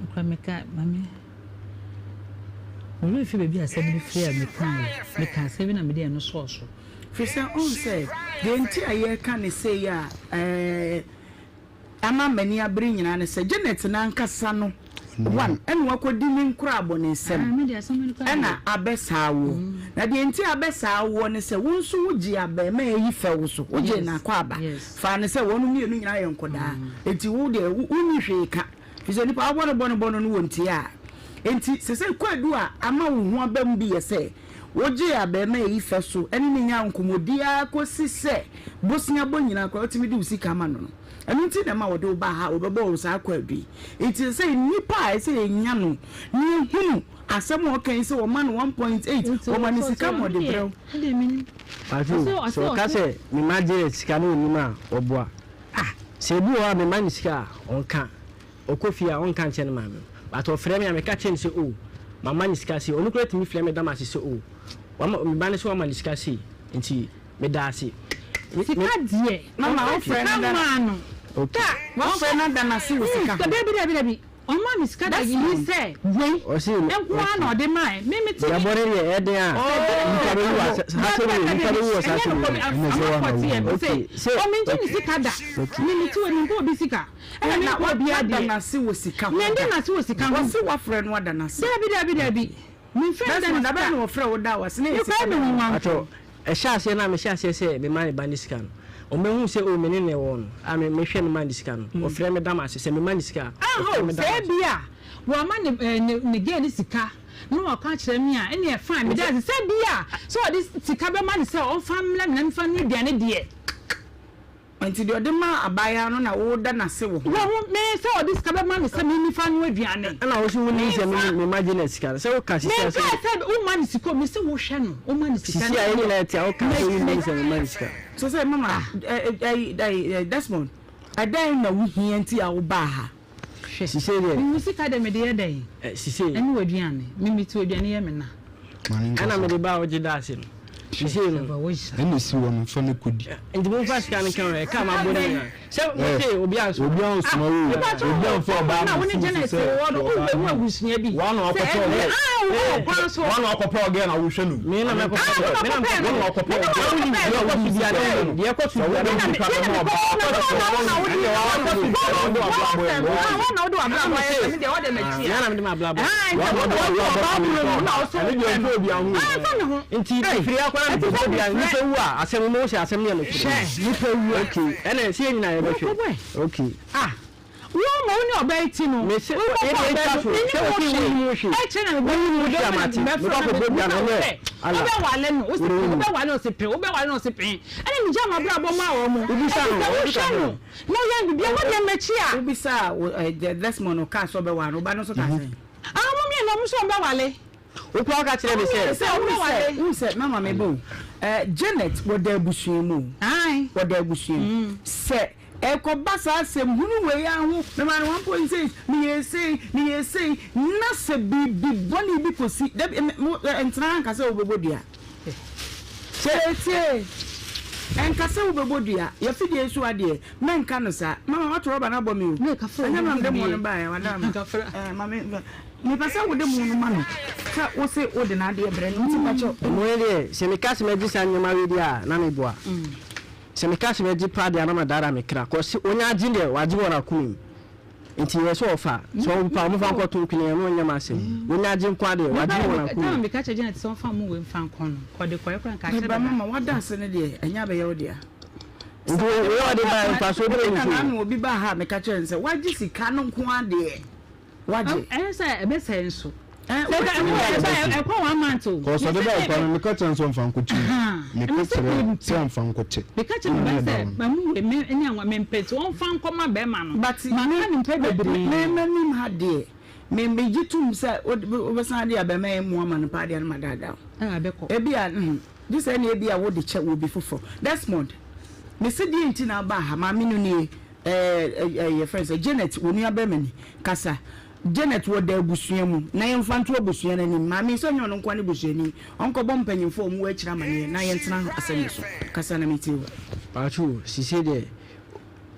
Mekura meka, mame. Me werɛ fi baabi a asɛm no firi a mekaeɛ. Meka asɛm bi na mede ɛno sɔɔ so. Firi sɛ, wohu sɛ, deɛ nti a yɛreka no sei a, ɛɛ. Ama m'ani abere nyinaa ne sɛ Janet no ankasa no one ɛna wakɔdi ne nkorabɔnesɛm ɛna abɛsaa woɔ. Na deɛ nti a abɛsaa woɔ ne sɛ wo nso wogyee abarimaa yi fɛ wo so, wogyee no akwaaba faa no sɛ wɔn mmienu nyinaa yɛ nkɔdaa enti wo deɛ wonni hwee ka firi sɛ nipa wobɔ no bɔne bɔ no no wɔntie a. Enti sesei kwaadu a ama wo ho aba mu bi yɛ sɛ Wogyee abarimaa yi fɛ so ne no nyaa nkɔmmɔdi ara kɔsi sɛ bosea bɔ nyinaa koraa wotumi de wo sika ma no no. Ɛno nti na ɛma wɔde wo baa ha a wɔbɛbɔɔ wo saa kwaadu yi. Enti ɛsɛ sɛ nnipa a ɛsɛ sɛ yɛnya no na yɛhunu asɛm a ɔka yi sɛ wɔma no 1.8, wɔma no sika ma ɔde brɛ wo. Pacho, sɛ ɔka sɛ mema Janet sika na ɔnnim a, ɔboa. Sɛ ebi wɔ hɔ a mema no sika a, ɔnka. Ɔkɔ fie a ɔnka nkyerɛ ne maame but ɔfrɛ me a meka kyerɛ no sɛ oh mama no sika sei, ɔno koraa tumi frɛ me da m'ase sɛ oh wama me ba no sɛ wama no sika sei nti meda ase. Me Sika deɛ Mama ɔfa wofrɛ sika no da maa no Okay. ta Wofrɛ no da n'ase wɔ sika ho. Dabi dabi dabi ɔmaa me sika da That's yi all. sɛ wei Ɔse nko ara na ɔde mae me me te Deɛ bɔne deɛ ɛyɛ den a nipa bɛwu wɔ saa asɛm wei nipa bɛwu wɔ saa asɛm wei. Ɛnyɛ nokorɛ bi amanfoɔ te yɛ Okay sɛ sɛ ɔmengye ne sika da me me te wɔ mempɛ obi sika. Ɛna Na menkɔ obiara wada deɛ. n'ase wɔ sika ho Mende da. n'ase wɔ sika ho. Wɔse wafrɛ no ada n'ase. Dabi dabi dabi. Memfrɛ no da Desmond, ne da bɛn sika. na wɔfrɛ wo da w'ase na ɛyɛ Mekɔyɛ sika me bɛn? nwanwa. Patrɔ, ɛhyɛ aseɛ no a mehyɛ aseɛ sɛ mema me ba no sika no, ɔmɛhu sɛ oh me ne no wɔ no a me mehwɛ no ma no sika no, ɔfrɛ me da m'ase, sɛ mema no sika a, Aho, ɔfrɛ me da sɛ m'ase. ebia wama ne eh, ne ne girl no sika na waka akyerɛ me a, ɛneɛ fine, meda ase. Sɛ ebia sɛ ɔde sika bɛma no sɛ ɔmfa mmrɛ me na memfa nnoa aduane deɛ. Nti deɛ ɔde maa abaayaa no na woda no ase wɔ ho? Wɔ ho, me, sɛ ɔde sika bɛma me sɛ me mefa nnoa aduane. Ɛna wo nso wonim sɛ me Memfa. mema Janet sika no, sɛ woka sisi a sɛ. Menkaa sɛ woma no sika o, mese wohwɛ no, woma no sika. Sisi a yɛn nyinaa te a woka sɛ wonnim sɛ mema no sika. Sɛ sɛ mama, ɛ ɛ ɛ Desmond, ɛdɛn na wohia nti a wobaa ha? Hwɛ, Sisei deɛ. Me wo sika deɛ mede yɛ dɛn? Ɛ, sisei. Ɛne w'aduane. Me mete w'aduane yɛ me na. Ɛna mede ba a wogye da ase no. Sisei no. Ɛna esi hɔ no, fa no kɔdi. Nti momfa sika no nka ho, ɛka a mabɔ no nyinaa. Sɛ mose obi ansoma. Obi ansoma wo o. Obi amfa ɔbaa ammɛsi wo so sɛ ɔbaa no. Woa na wakɔpɛ ɔgɛ. Woa na wakɔpɛ ɔgɛ na wohwɛ no. Me na mɛkɔpɛ ɔgɛ. Me na mɛkɔpɛ ɔgɛ. Deɛ ɛkɔ so biara no, deɛ ɛkɔ so biara no. Sɛ wode nipa bɛma ɔbaa, Nti firi akora no bɔ bia nipa wu a asɛm mo sɛ asɛm no yɛ nokorɛ nipa wu a okay ɛna sɛ yɛn nyinaa yɛbɛhwɛ okay ah wo ma wo ne ɔbaa yi ti no mese wo bɔ ɛdeɛ ɔbaa ɛtwa no so ne sɛ ne wɔsi wo wo mu hwee hwee ɛkyerɛ na wo mu hwee amate mɛfrɛ mekɔ na akɔbɔ dwa mebisa no wo ɛnɛ sɛ ala wobɛwale no wo se wode pe wo mu wobɛwale no se pe wobɛwale no se pe ɛna megya m'abrabɔ maa wɔn mo wobisa ɛti no sɛ wobisa wohwɛ no no na ɔyɛ biribi a wodeɛ m'akyi a Wobisaa wo ɛ Desmond ɔkaa sɛ ɔbɛware no, wo ba no nso kaa sɛn? Ah wɔn mmienu wɔn nso wɔn bɛwale. Wo koraa woka kyerɛɛ me sɛ. Sɛ wohu sɛ, wohu sɛ, mama me ba o, eh, Janet wɔda abusua mu o, wɔda abusua mu. Sɛ ɛkɔba saa asɛm hunu wei ara ho, mema no 1.6, meyɛɛ sei, meyɛɛ sei, na sɛ biribi bɔne bi kɔsi, dabi, me, mo, eh, ntena ha nka sɛ wobɛbɔ dua. Tie, ɛnka sɛ wobɛbɔ dua, yɛafidie so adeɛ, mɛnka no saa. Mama woato rɔba no abɔ me o, ɛnyɛ na mede mo no baeɛ, wada ama. Eh, ma me, mepɛ sɛ wode mo no ma no, sɛ wo se wode n'adeɛ brɛ no, nti pakyɛ. Ɛno ne deɛ, sɛ meka sɛ mɛgye saa nneɛma wei deɛ a, na meboa. Sɛ meka sɛ mɛgye paa deɛ a, na madaadaa me kra, cause onya agye deɛ, wagye wɔ n'akoma mu. Nti yɛ sɛ ɔfa sɛ ɔmpa ɔmo fa nkɔ to ntwene ɛno nyɛ m'asɛm. Wonya agye nko adeɛ wagye wɔn akoma. Time meka kyerɛ Janet sɛ ɔmfa mo wei mfa nkɔ no ɔde kɔɛ koraa nka akyɛ dada. Mama wada ase no deɛ ɛnyɛ abɛyɛ wo dea. Nti wei ɔde ba mfasoɔ bi na n'ano obi ba ha meka kyerɛ no sɛ wagye sika no nko adeɛ. Wagye. Ɛyɛ sɛ ɛbɛsɛe nso. Ɛkɔ one month o. Kɔsɔ de ba ɛkɔ no meka kyerɛ no sɛ ɔmfa nkɔkyɛ mu. Meka kyerɛ no sɛ ɔmfa nkɔkyɛ. Meka kyerɛ me ba sɛ mamu wei me ne anwa mempɛ nti ɔmfa nkɔma bɛrima no. But Maka ne mpɛ bebree. Me m'anim ha deɛ me megye tom sɛ wobɛsan de abɛma yɛn mmoa ma no paa deɛ no madaadaa wo. Ɛbɛkɔ. Ebia gye sɛ ɛne ebia wode kyɛ wɔ obi foforɔ. Desmond, mese deɛ nti na abaa ha maame no nie. Ɛɛ ɛɛ yɛfrɛ no sɛ Janet wo nua bɛrima ni kasa Janet wɔ da abusua mu na yɛmfa nto abusua no anim maame yi sɛ ɔnyɛ ɔno nkoa ne busuani ɔnkɔbɔ mpanyinfoɔ a wɔn wɔ akyire amaneɛ na yɛntena asɛm no so kasa na metie wo. Paatwo sisei deɛ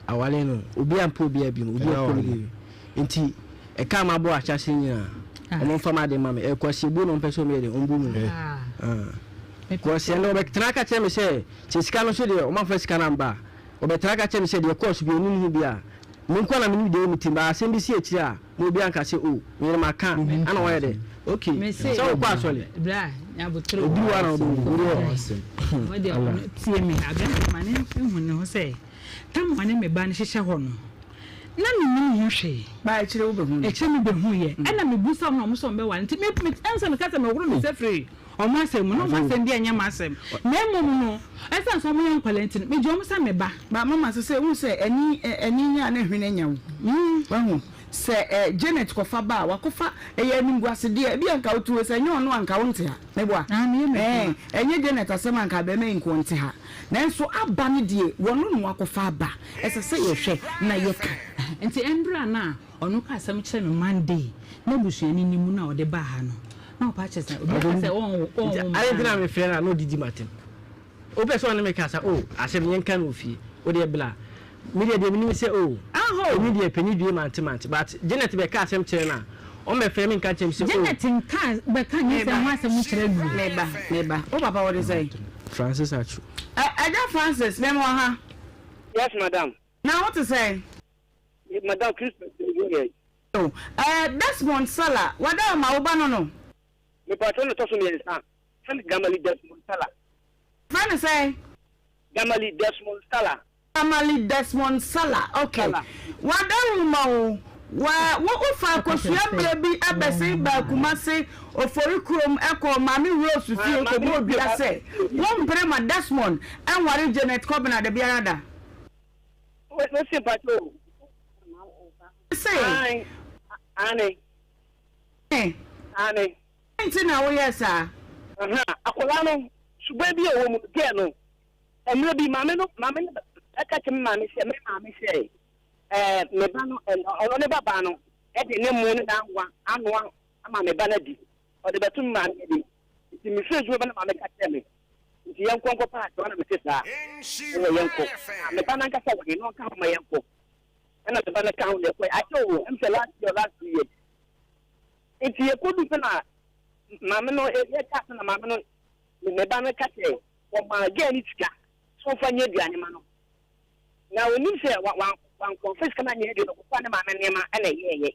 awale no obiaa mpɛ obiaa biom obiaa kɔ ne baabi nti ɛka a mabɔ ahyɛase nyinaa ɔmo nfa m'ade mma me ɛyɛ kwasiabuo na ɔmo pɛ sɛ ɔmo yɛ deɛ ɔmo bu me cos ɛnɛ ɔbɛtena aka kyerɛ me sɛ sɛ sika no nso deɛ ɔmo amfa sika no amba a Wɔbɛtra aka akyerɛ me sɛ deɛ ɛkɔɔ so biara ɔnnim ho bi a, me nko ara na menim deɛ ɛwɔ me tirim. But asɛm bi si akyire a, ma obiara nka sɛ, Oh, me yere maka a, ɛna wayɛ dɛ. Ok, sɛ wokɔ asɔre, ɛduru hɔ a na wobɛhu. Wo deɛ, Allah. Tie me, aberanteɛ ma ne nhu ne ho sɛ tam a ɔne me ba no hyehyɛ hɔ no, na mennim ho hwee. Ba akyire wobɛhu no. Akyire mebɛhuiɛ. Ɛna mebusa wɔn na wɔn sɛ wɔbɛware. Nti me, me, ɛne sɛ meka sɛ mehoro me nsa firi Wɔn asɛm mu, na wɔn asɛm biara nyɛ m'asɛm, na mmom no, ɛsiane sɛ wɔyɛ nkwadaa nti no, megye wɔn sɛ me ba. Ba mama sɛ sɛ wohu sɛ ani ani nya a na hwene anya wo wahu sɛ ɛ Janet kɔfa ba a wakɔfa ɛyɛ animguasedeɛ ebi a nka wotu sɛ ɛnyɛ ɔno a nka wonte ha meboa ɛɛ ɛnyɛ Janet asɛm a nka abɛɛma yi nka ɔnte ha nanso aba no deɛ wɔno na wakɔfa aba ɛsɛ sɛ yɛhwɛ na yɛka. Nti ɛmberɛ a na Ɔno ka asɛm kyerɛ me Monday na busuani no mu na ɔde baa ha no na ɔpa kyerɛ sɛ obi aka sɛ ɔnwo ɔnwo mma. Adɛn nti na mefrɛ no a na ɔdidi m'atɛm? Wopɛ sɛ ɔne me kasa o asɛm yɛnka no wɔ fie wo deɛ bla me deɛ deɛ menim sɛ o ɛni deɛ panyin due mante mante but Janet bɛka asɛm kyerɛ no a ɔmmɛfrɛ me nka nkyerɛ me sɛ o. Janet nka bɛka nyinsɛn ho asɛm nkyerɛ no o. Meba meba wo papa wɔde sɛn? Francis Atsu. Ɛ Agya Francis mema wo ha. Yes madam. Na wo te sɛn? Madam Christmas ni wo yɛ. O eh Desmond Salah wada ama wo ba no no. Mepakyɛw na ɛtɔ so miɛnsa frɛ no Gamali Desmond Salah. Frɛ no sɛn? Gamali Desmond Salah. Gamali Desmond Salah ok wada roma o wa wo wo fa akosua berɛ bi bɛsen baa Kumase Ofori kurom kɔɔ Maame Rose fie kɔbɔɔ dua sɛ wo mpere ma Desmond nware Janet Kɔbena dabiara da. Mese mpakyɛ o. Se. Aane. Aane. Aane. Dɛn nti na woyɛɛ saa? Aha, akwadaa no, suban bi a ɛwɔ mu no, girl no, mmerɛ bi maame no, maame no ɛka kyerɛ me maame sɛ, me maame sɛ, ɛɛ, me ba no, ɔno ne ba baa no, ɛde ne mo ne n'anwa anoa ama me ba no adi. Ɔde bɛto me maame anim. Nti mefiri adwuma ba na maame ka kyerɛ me. Nti yɛnkɔ nkɔpɛ adewa na mete saa. Ɛnna yɛnkɔ. Na me ba no ankasa wɔ he? Na ɔnka ho ma yɛnkɔ. Ɛnna me ba no ka ho na yɛkɔe. Akyɛ o, ɛm sɛ last year or last 2 years. Nti yɛkɔdu sɛ na maame no, yɛka sɛ na maame no, me ba no ka sɛ ɔmaa girl no sika sɛ ɔmfa nyɛ aduane ma no. Na ɔnim sɛ wankɔmfa sika no anyɛ aduane, ɔkɔfaa ne maame nneɛma ɛna ɛyɛɛyɛ.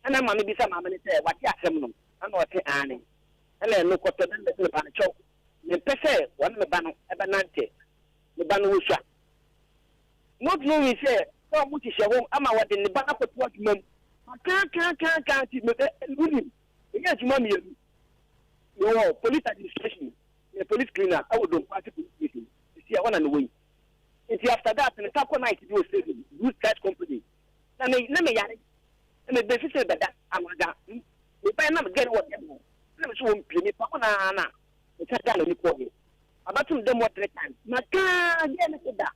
Ɛnna maame bisa maame no sɛ wate asɛm no? Ɛnna ɔse aane. Ɛna ɛno kɔtɔ dɛn bɛsi me ba no kyɛw. Mempɛ sɛ wɔne me ba no bɛnante. Me ba no wɔ sua. Not knowing sɛ na wɔn hyehyɛ hɔ ama wɔde ne ba no akɔto adwuma mu. Makaakaakaakaa nti me ɛ wonim meyɛ adwuma mmienu. Mewɔ police administration, meyɛ police cleaner ɛwɔ Dompoase police station. Sisi ɛhɔ na mewɔ yi. Nti after that mesan kɔ night bi wɔ stadium, Blue Skies company. Na me na meyare. Na me bɛsi sɛ mebɛda anadwo. Mebae na me girl wɔ dɛm hɔ na me so wɔn pie mepa hɔ naa na mesan daa n'ani kɔɔ yɛ mabatom dɛm hɔ 3 times makaa girl no so da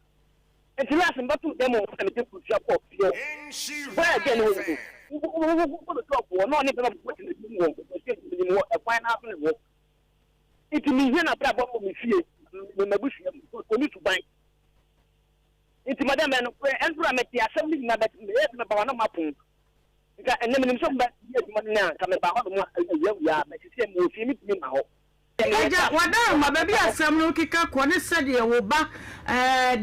nti last mebatom dɛm hɔ na mede kosua kɔɔ fie hɔ baa girl no wɔ mu wokɔ no shop hɔ na ɔne bɛma bɔbɔ tena bi mu wɔ nkɔkɔhyɛ mu wɔ ɛkwan no aso ne hɔ nti mehia na abrabɔ wɔ me fie me mabusua mu ɔne suban nti madam ɛnokorɛ ɛnora mete asɛm no nyina bɛt meyɛ sɛ meba hɔ na mapon Nka ɛnnɛ menim sɛ mobɛyɛ adwuma no nnɛ a, nka mebaa hɔnom a awia awia a, but seesei mewɔ fie mentumi mma hɔ. Agya, w'adaworoma, baabi a asɛm no rekeka kɔ ne sɛdeɛ wo ba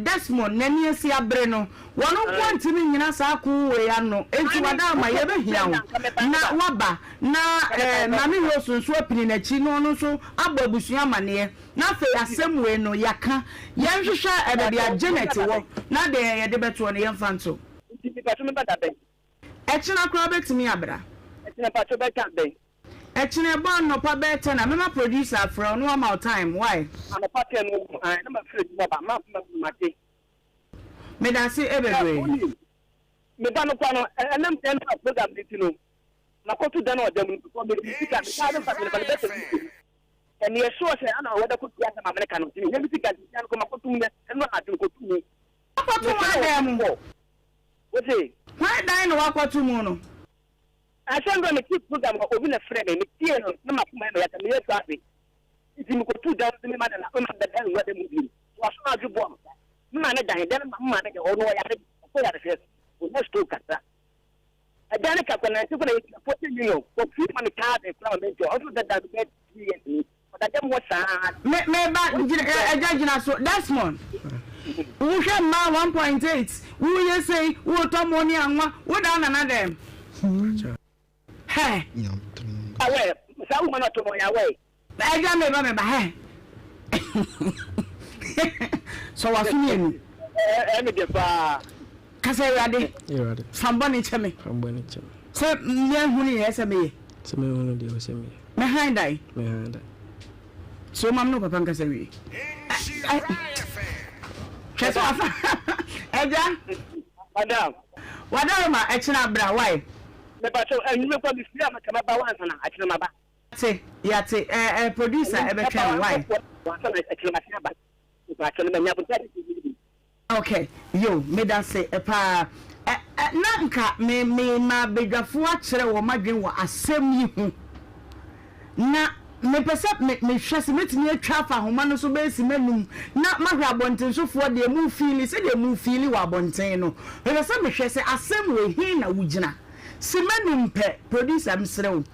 Desmond n'ani asi abere no, wɔn nkoa ntumi nnyina saa ko wei ano, enti w'adaworoma, yɛbɛhia wo na woaba na Maame Rose nso apini n'akyi na ɔno nso abɔ abusua amaneɛ, na afei asɛm wei no yɛaka, yɛnhwehwɛ baabi a Janet wɔ na deɛ yɛde bɛtoɔ no yɛmfa nto. Nti mepatwo meba da bɛn? Ɛkyena koraa wobɛtumi abra. Ɛkyena mpatwo bɛka bɛn? Ɛkyena ɛbɔ anɔpa bɛyɛ ten a mɛma producer afrɛ wo na wama wo time wai. Anɔpa ten no wo ae na mafiri adwuma aba ma ma mate. Medase Ɛ bebree. wonim me ba no koraa no ɛnam ɛnam a program no nti no makɔto dan a ɔda mu no because mede me sika me thousand five me ba no bɛsɛ me sika ɛneɛ sure sɛ ana wɔda kɔtua sɛ maame no ka no nti mehia me sika nti sika no kɔ makɔto mu nɛ ɛno anadwo mekɔto mu. Wakɔto hwan dan mu? Wose? Hwan dan na wakɔto mu no? Asɛm bi a metee program hɔ, obi na frɛɛ me, metiee no na m'akoma yɛ me ya sɛ meyɛ so ade. Nti mekɔtuu dan no me ma dada, me ma dada nwura dan mu bio. Waso n'adwe boa me saa. Me maame dan, dan no me maame deɛ ɔno ɔyare, ɔkɔ yarehwɛ, ɔnya stroke kakra. Ɛdan no ka kɔ nansi kɔ na yɛtua 40 million, kɔfie ma me thousand koraa ma mentua, ɔno nso dada no bɛyɛ 3 years ni. Me me ba gyina ɛgya gyina so Desmond wohwɛ mmaa 1.8 woyɛ sei wotɔ mo ne anwa woda nana dɛm hɛ. Awɛ saa woman ɔtɔ no ɔyɛ awɛ. Ɛgya me ba me ba hɛ sɔ waso mmienu. Ɛmi de paa. Kasa awurade fa bɔne kyɛ me sɛ mehunu yɛ sɛ meyɛ. Sɛ mehunu deɛ ɛwɔ sɛ meyɛ. Me hann dan. Me hann dan. So mam no papa nkasa wie. Hwɛ sɛ wafa agya. Madam. Wadaroma ɛkyena bra why. Mepakyɛw anwummerɛ kɔ mefiri a maka mɛba wansa na akyena maba. Yate yate ɛɛ eh, producer ɛbɛtwɛn wo why. Wansa na akyena mase aba. Mepakyɛw no manya abotire ade bi. Ok yo medase paa ɛ ɛ na nka me me ma badwafoɔ akyerɛ wɔn adwene wɔ asɛm yi ho na mepɛ sɛ me mehwɛ sɛ mɛtumi atwa afa ahoma no so bɛyɛ sima num na mahwɛ abɔntensofoɔ deɛ mu fiili sɛdeɛ mu fiili wɔ abɔnten no mepɛ sɛ mehwɛ sɛ asɛm wei he na wogyina sima num pɛ producer mesrɛ wo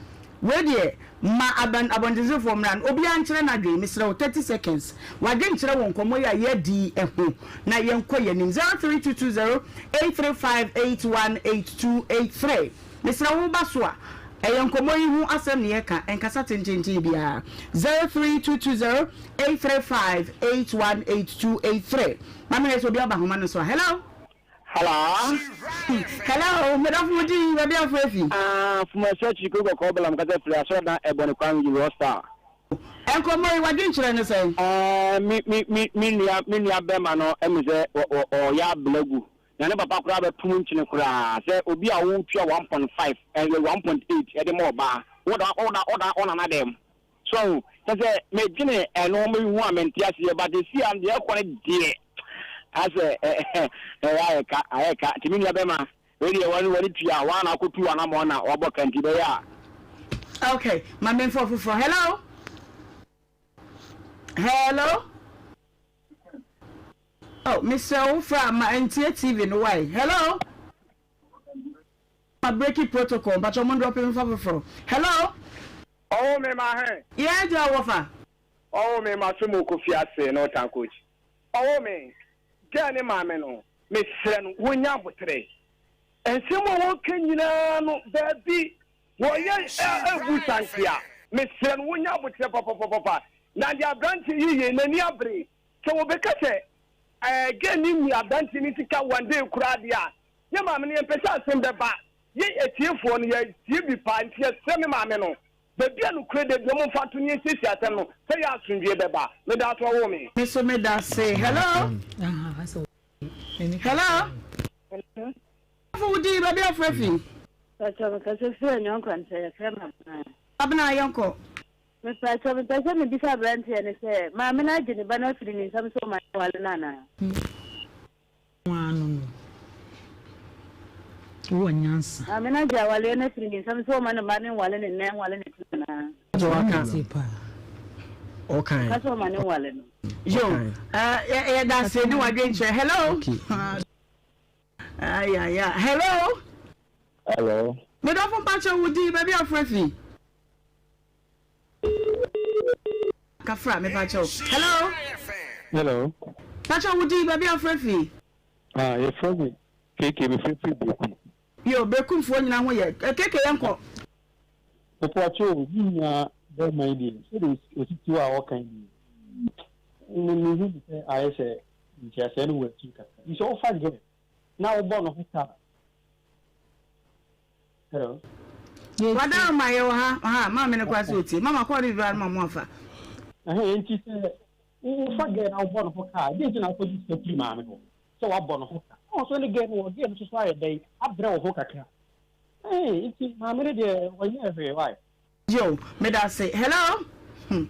Wei deɛ ma aban abɔntensefoɔ mmra no obiara nkyerɛ n'adwene mesrɛ wo 30 seconds w'adwene kyerɛ wɔ nkɔmmɔ yi a yɛadi yi ho na yɛnkɔ yɛn anim 03220 835 8182 83 mesrɛ wo woba so a ɛyɛ nkɔmmɔ yi ho asɛm na yɛka ɛnkasa tententen biara 03220 835 8182 83 ma mehwɛ sɛ obi aba ahoma no so a hello. Hello. Hello, medɔfo wo din, baabi a wofrɛ fi? Ah, Fumasi akyiri kuro kɔkɔɔ bɛla mekasa firi asɔrɔdan ɛbɔne kwan yi Rockstar. Nkɔmmɔ yi w'adwenkyerɛ ne sɛn? Eh, me me me me nua me nua bɛma no ɛmi sɛ ɔyɛ abla gu na ne papa koraa bɛtum nkyene koraa sɛ obi a wotua 1.5 ɛyɛ 1.8 ɛde ma ɔbaa woda woda woda ɔnana dɛm. So ahu? Kyerɛ sɛ, medwene ɛno ho a mente aseɛ, but ɛsi a deɛ ɛkɔ no deɛ, asɛ ɛyɛ ayɛ ka, ayɛ ka. Nti me nua bɛma, wei deɛ wɔne wɔne tua, wɔn na akɔtu anamɔn na wɔabɔ ka nti bɛyɛ a. Okay, ma memfa ɔfoforɔ. Hello? Hello? Oh, mesrɛ wo fra ma ntie TV no why? Hello? Ma breaking protocol, mpakyɛ mo ndrɔpe mfa foforɔ. Hello? Ɔwoo me ma he? Yɛɛ gya wɔfa. Ɔwoo me ma so mo kofi ase no tan coach. Ɔwoo me girl ne maame no me srɛ no wɔnya aboterɛ. Nsɛm a wɔka nyinaa no baabi wɔyɛ ɛbu sankea me srɛ no wɔnya aboterɛ papapapapa na deɛ abranteɛ yi yɛ n'ani abere sɛ wɔbɛka sɛ ɛɛ girl ne nni abranteɛ ne sika one day koraa deɛ a yɛ maame no yɛmpɛ sɛ asɛm bɛba Yɛn atiefoɔ no, yɛatie bi paa, nti yɛsrɛ me maame no, baabi a nokorɛ da biara, momfa nto na yɛnsiesie asɛm no, sɛ yɛ asomdwoeɛ bɛba. Meda ase wɔwoo me. Me so meda ase. Hello. Hello. Hello. Afo wo din baabi afrɛ fi. Pàtó mekasa firi Anwia Nkwanta yɛfrɛ me Abena. Abena yɛnkɔ. Mepatwɔ mepɛ sɛ mebisa aberanteɛ no sɛ maame no agye ne ba no afiri ne nsam sɛ ɔma no nwale no anaa? Ho ara no no, wowɔ nyansa. Maame no agye awareɛ no afiri ne nsam sɛ ɔmma ne mma no nwale ne nnɛ nwale ne tena anaa? Ɔka paa. Ɔka sɛ ɔma no nwale no. Yo, yɛda ase ne wadwenkyerɛ. Hello. Ayaya. Hello. Hello. Medɔfo mpakyɛ wo din baabi afrɛ fi. Kafra mepakyɛw. Hello. Hello. Pakyɛw wo din baabi a wofrɛ fi. Ah yɛfrɛ me KK mefrɛ firi Berekum. Yo Berekum foɔ nyina ho yɛ. KK yɛnkɔ. Mepakyɛw me nua bɛɛma yi deɛ sɛdeɛ ɔsi te hɔ a ɔka yi deɛ me mehu no sɛ ayɛ sɛ nteaseɛ no wɔ akyiri kakra. Nti sɛ wofa girl na wobɔ no ho ka a Hello. Wadaroma yɛwɔ ha ha maame no koraa sɛ ɔtie mama kɔɔ ne biribiara no ma mo afa. Ɛhɛn nti sɛ wofa girl na wobɔ no ho ka a ɛdeɛn nti na wokɔgye sika firi maame hɔ sɛ wabɔ no ho ka na ɔso ne girl no wɔ girl no nso so ayɛ dɛn abrɛ wo ho kakra ɛhɛn nti maame no deɛ ɔnyɛɛ hwee why. Yo, medase. Hello? Hmm.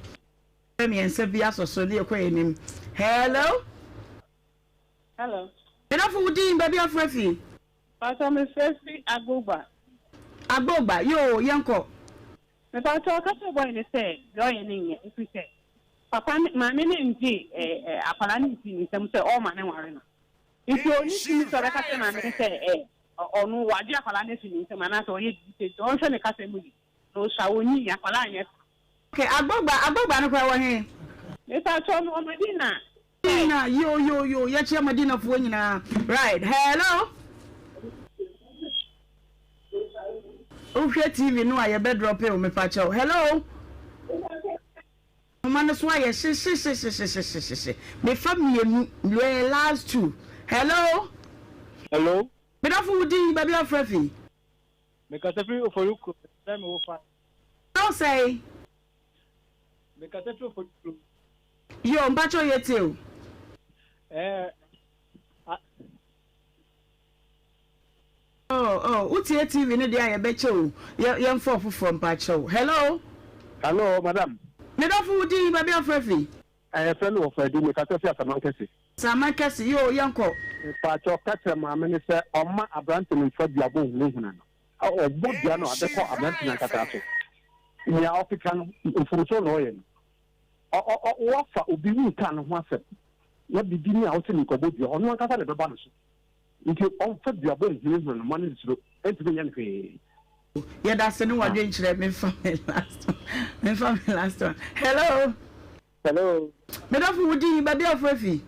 Mmiɛnsa bi asɔ so ne yɛkɔ yɛn anim. Hello? Hello. Medafo wo din baabi afrɛ fi? Paatɔ me frɛ firi Agbogba. Agbogba, yoo yɛnkɔ. Mepaatɔ ka kyerɛ boy no sɛ deɛ ɔyɛ no nyɛ ɛfiri sɛ papa no maame no ngye ɛɛ akwadaa no mfiri ne nsam sɛ ɔrema no nware no nti ɔnni tumi sɛ ɔbɛka kyerɛ maame no sɛ ɛɛ ɔno wagye akwadaa no afiri ne nsam anaasɛ ɔyɛ biribi sɛ nti ɔnhwɛ ne kasa mu yie. Na osua wonyi akwadaa nyɛ saa. Ok agbogba agbogba no koraa wɔ he? Mepakyɛw mewɔ Madina. Madina yo yo yo yɛkyia Madina foɔ nyinaa right hello. Wohwɛ TV no a yɛbɛ drop o mepakyɛw hello. Nhoma no so ayɛ hyehyehyehyehyehye mefa mmienu last two hello. Hello. Medɔfo wo din baabi a wofrɛ fi. Mekasa firi Ofori kurom, ɛsɛ me wo fa. Wo sɛe. Mekasa firi Ofori kurom. Yo, mpakyɛw yɛ tie o. Ɛɛ, a. Oh, oh, wo tie TV no deɛ a yɛbɛkyɛ o. Yɛ, yɛmfa ɔfoforɔ mpakyɛw. Hello. Hello, madam. Me dɔfo wo din, baabi a wofrɛ fi? Ɛɛ, yɛfrɛ me Wɔfa Adu, mekasa fi Asamankɛse. Asamankɛse, yoo, yɛnkɔ. Mepaakyɛw ka kyerɛ maame no sɛ ɔmma aberante no mfa duabɔ nhunahuna no. Ɔbɔ dua no a, ɛbɛkɔ aberante no ankasa so. Nea ɔkeka no, mfomso na ɔyɛ no. Ɔ, ɔ, ɔ, woafa obi wonkaa ne ho asɛm, na biribi ni a wose merekɔbɔ dua, ɔno ankasa na ɛbɛba no so. Nti ɔmfa duabɔ nhunahuna no, mma no nsuro, ɛntumi nyɛ no hwee. Yɛdase ne wadwenkyerɛ memfa me last one memfa me last one hello. Hello. Me dɔfo wo din baabi a wofrɛ fi.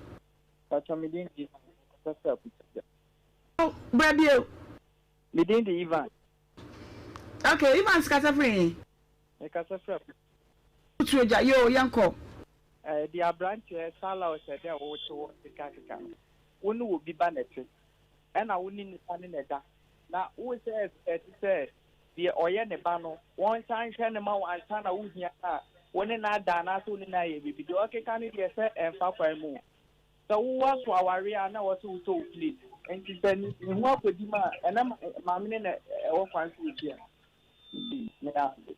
Pacho me din de Ivan mekasa firi Abuja. Oh bra bio. Me din de Ivan. Okay Evans kasa firi he. Mekasa firi Abuja. Wotu agya yoo yɛnkɔ. Eh deɛ abranteɛ Salah ɔsɛ dɛ wo te hɔ keka keka no wo ne obi ba na ɛte ɛna wo ne nipa no na ɛda na wo sɛ expect sɛ deɛ ɔyɛ ne ba no wɔnsan nhwɛ no ma wo ansa na wo hia no a wo ne no ada anaasɛ wo ne no ayɛ biribi deɛ ɔkeka no deɛ sɛ ɛmfa kwan mu sɛ wo aso awareɛ a na ɛwɔ sɛ wotɔ wo plate nti sɛ ne ho akɔdi mu a ɛna maame no na ɛwɔ kwan sɛ ɔtua nti meda ase.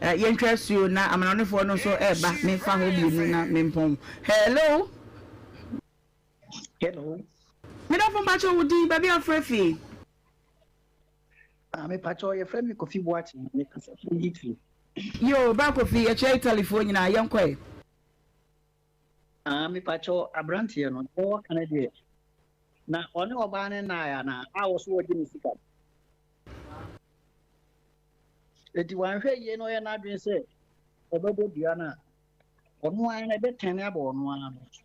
Yɛntwa asuo na amanɔnefoɔ no nso ɛreba memfa hɔ mmienu na mempɔn. Hello. Hello. Medɔfo mpakyɛ wo din baabi a wofrɛ fi. Ah, mepakyɛ yɛfrɛ me Kofi Boakye mekasa firi Italy. Yo, bra Kofi, yɛkyerɛ Italyfoɔ nyinaa, yɛnkɔe. Ah, mepakyɛ aberanteɛ no, deɛ ɔka no deɛ, na ɔne ɔbaa no nnaeɛ anaa a wɔ so wɔgye ne sika. Enti wanhwɛ yie na ɔyɛ n'adwene sɛ ɔbɛbɔ dua no a, ɔno ara no ɛbɛtɛne aba ɔno ara no so.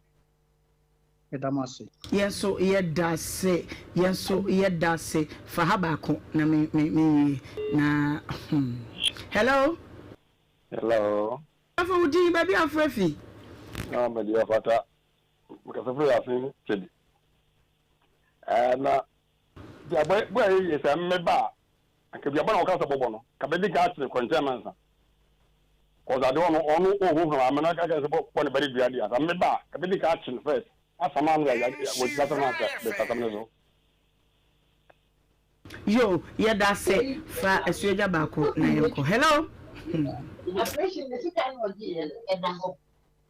Meda mo ase. Yɛn nso yɛda ase yɛn nso yɛda ase fa ha baako na me me me nwie na hmm hello. Hello. Afɔ wo din baabi a wofrɛ fi. Na mede ɔfata mekasa firi ase twɛdi ɛɛ na duabɔ bɔ a yɛyɛ sɛ mmeba a anka duabɔ na wɔka sɛ bɔbɔ no ka bɛdi ka akyere kɔnkyɛn mansa kɔsa de ɔno ɔno ɔhuhura maame no aka sɛ bɔ ne ba de dua deɛ asa mmeba a ka bɛdi ka akye no first asama no yɛ wɔdi asɛm no asɛ bɛtasɛm no so. Yo, yɛda ase fa asuagya baako na yɛnkɔ. Hello.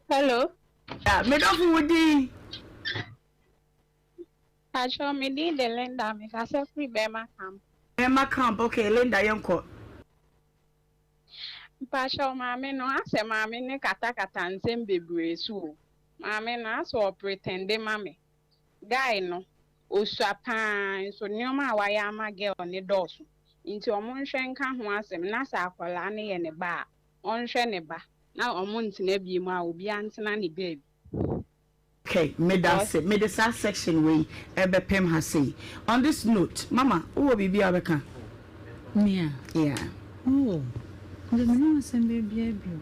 Hello. Yeah, me dɔfo wo din. Pacho, me din de Linda, me kasa firi Burma camp. Burma camp, okay, Linda yɛnkɔ. Mpacho maame no asɛ maame no katakata nsɛm bebree so o. Maame no asɛ ɔpretɛnde ma me. Guy no osua paa nso nneɛma a wayɛ ama girl no dɔɔso nti ɔmo nhwɛ nka ho asɛm na sɛ akwadaa no yɛ ne ba a ɔnhwɛ ne ba. na ɔmo ntena biom a obiara ntena ne baabi. Okay, medase. Mede saa section wei ɛbɛpem ha sei. On this note, mama, wowɔ biribi a wobɛka? Me a? Yeah. Oh, deɛ menni asɛm biara bio.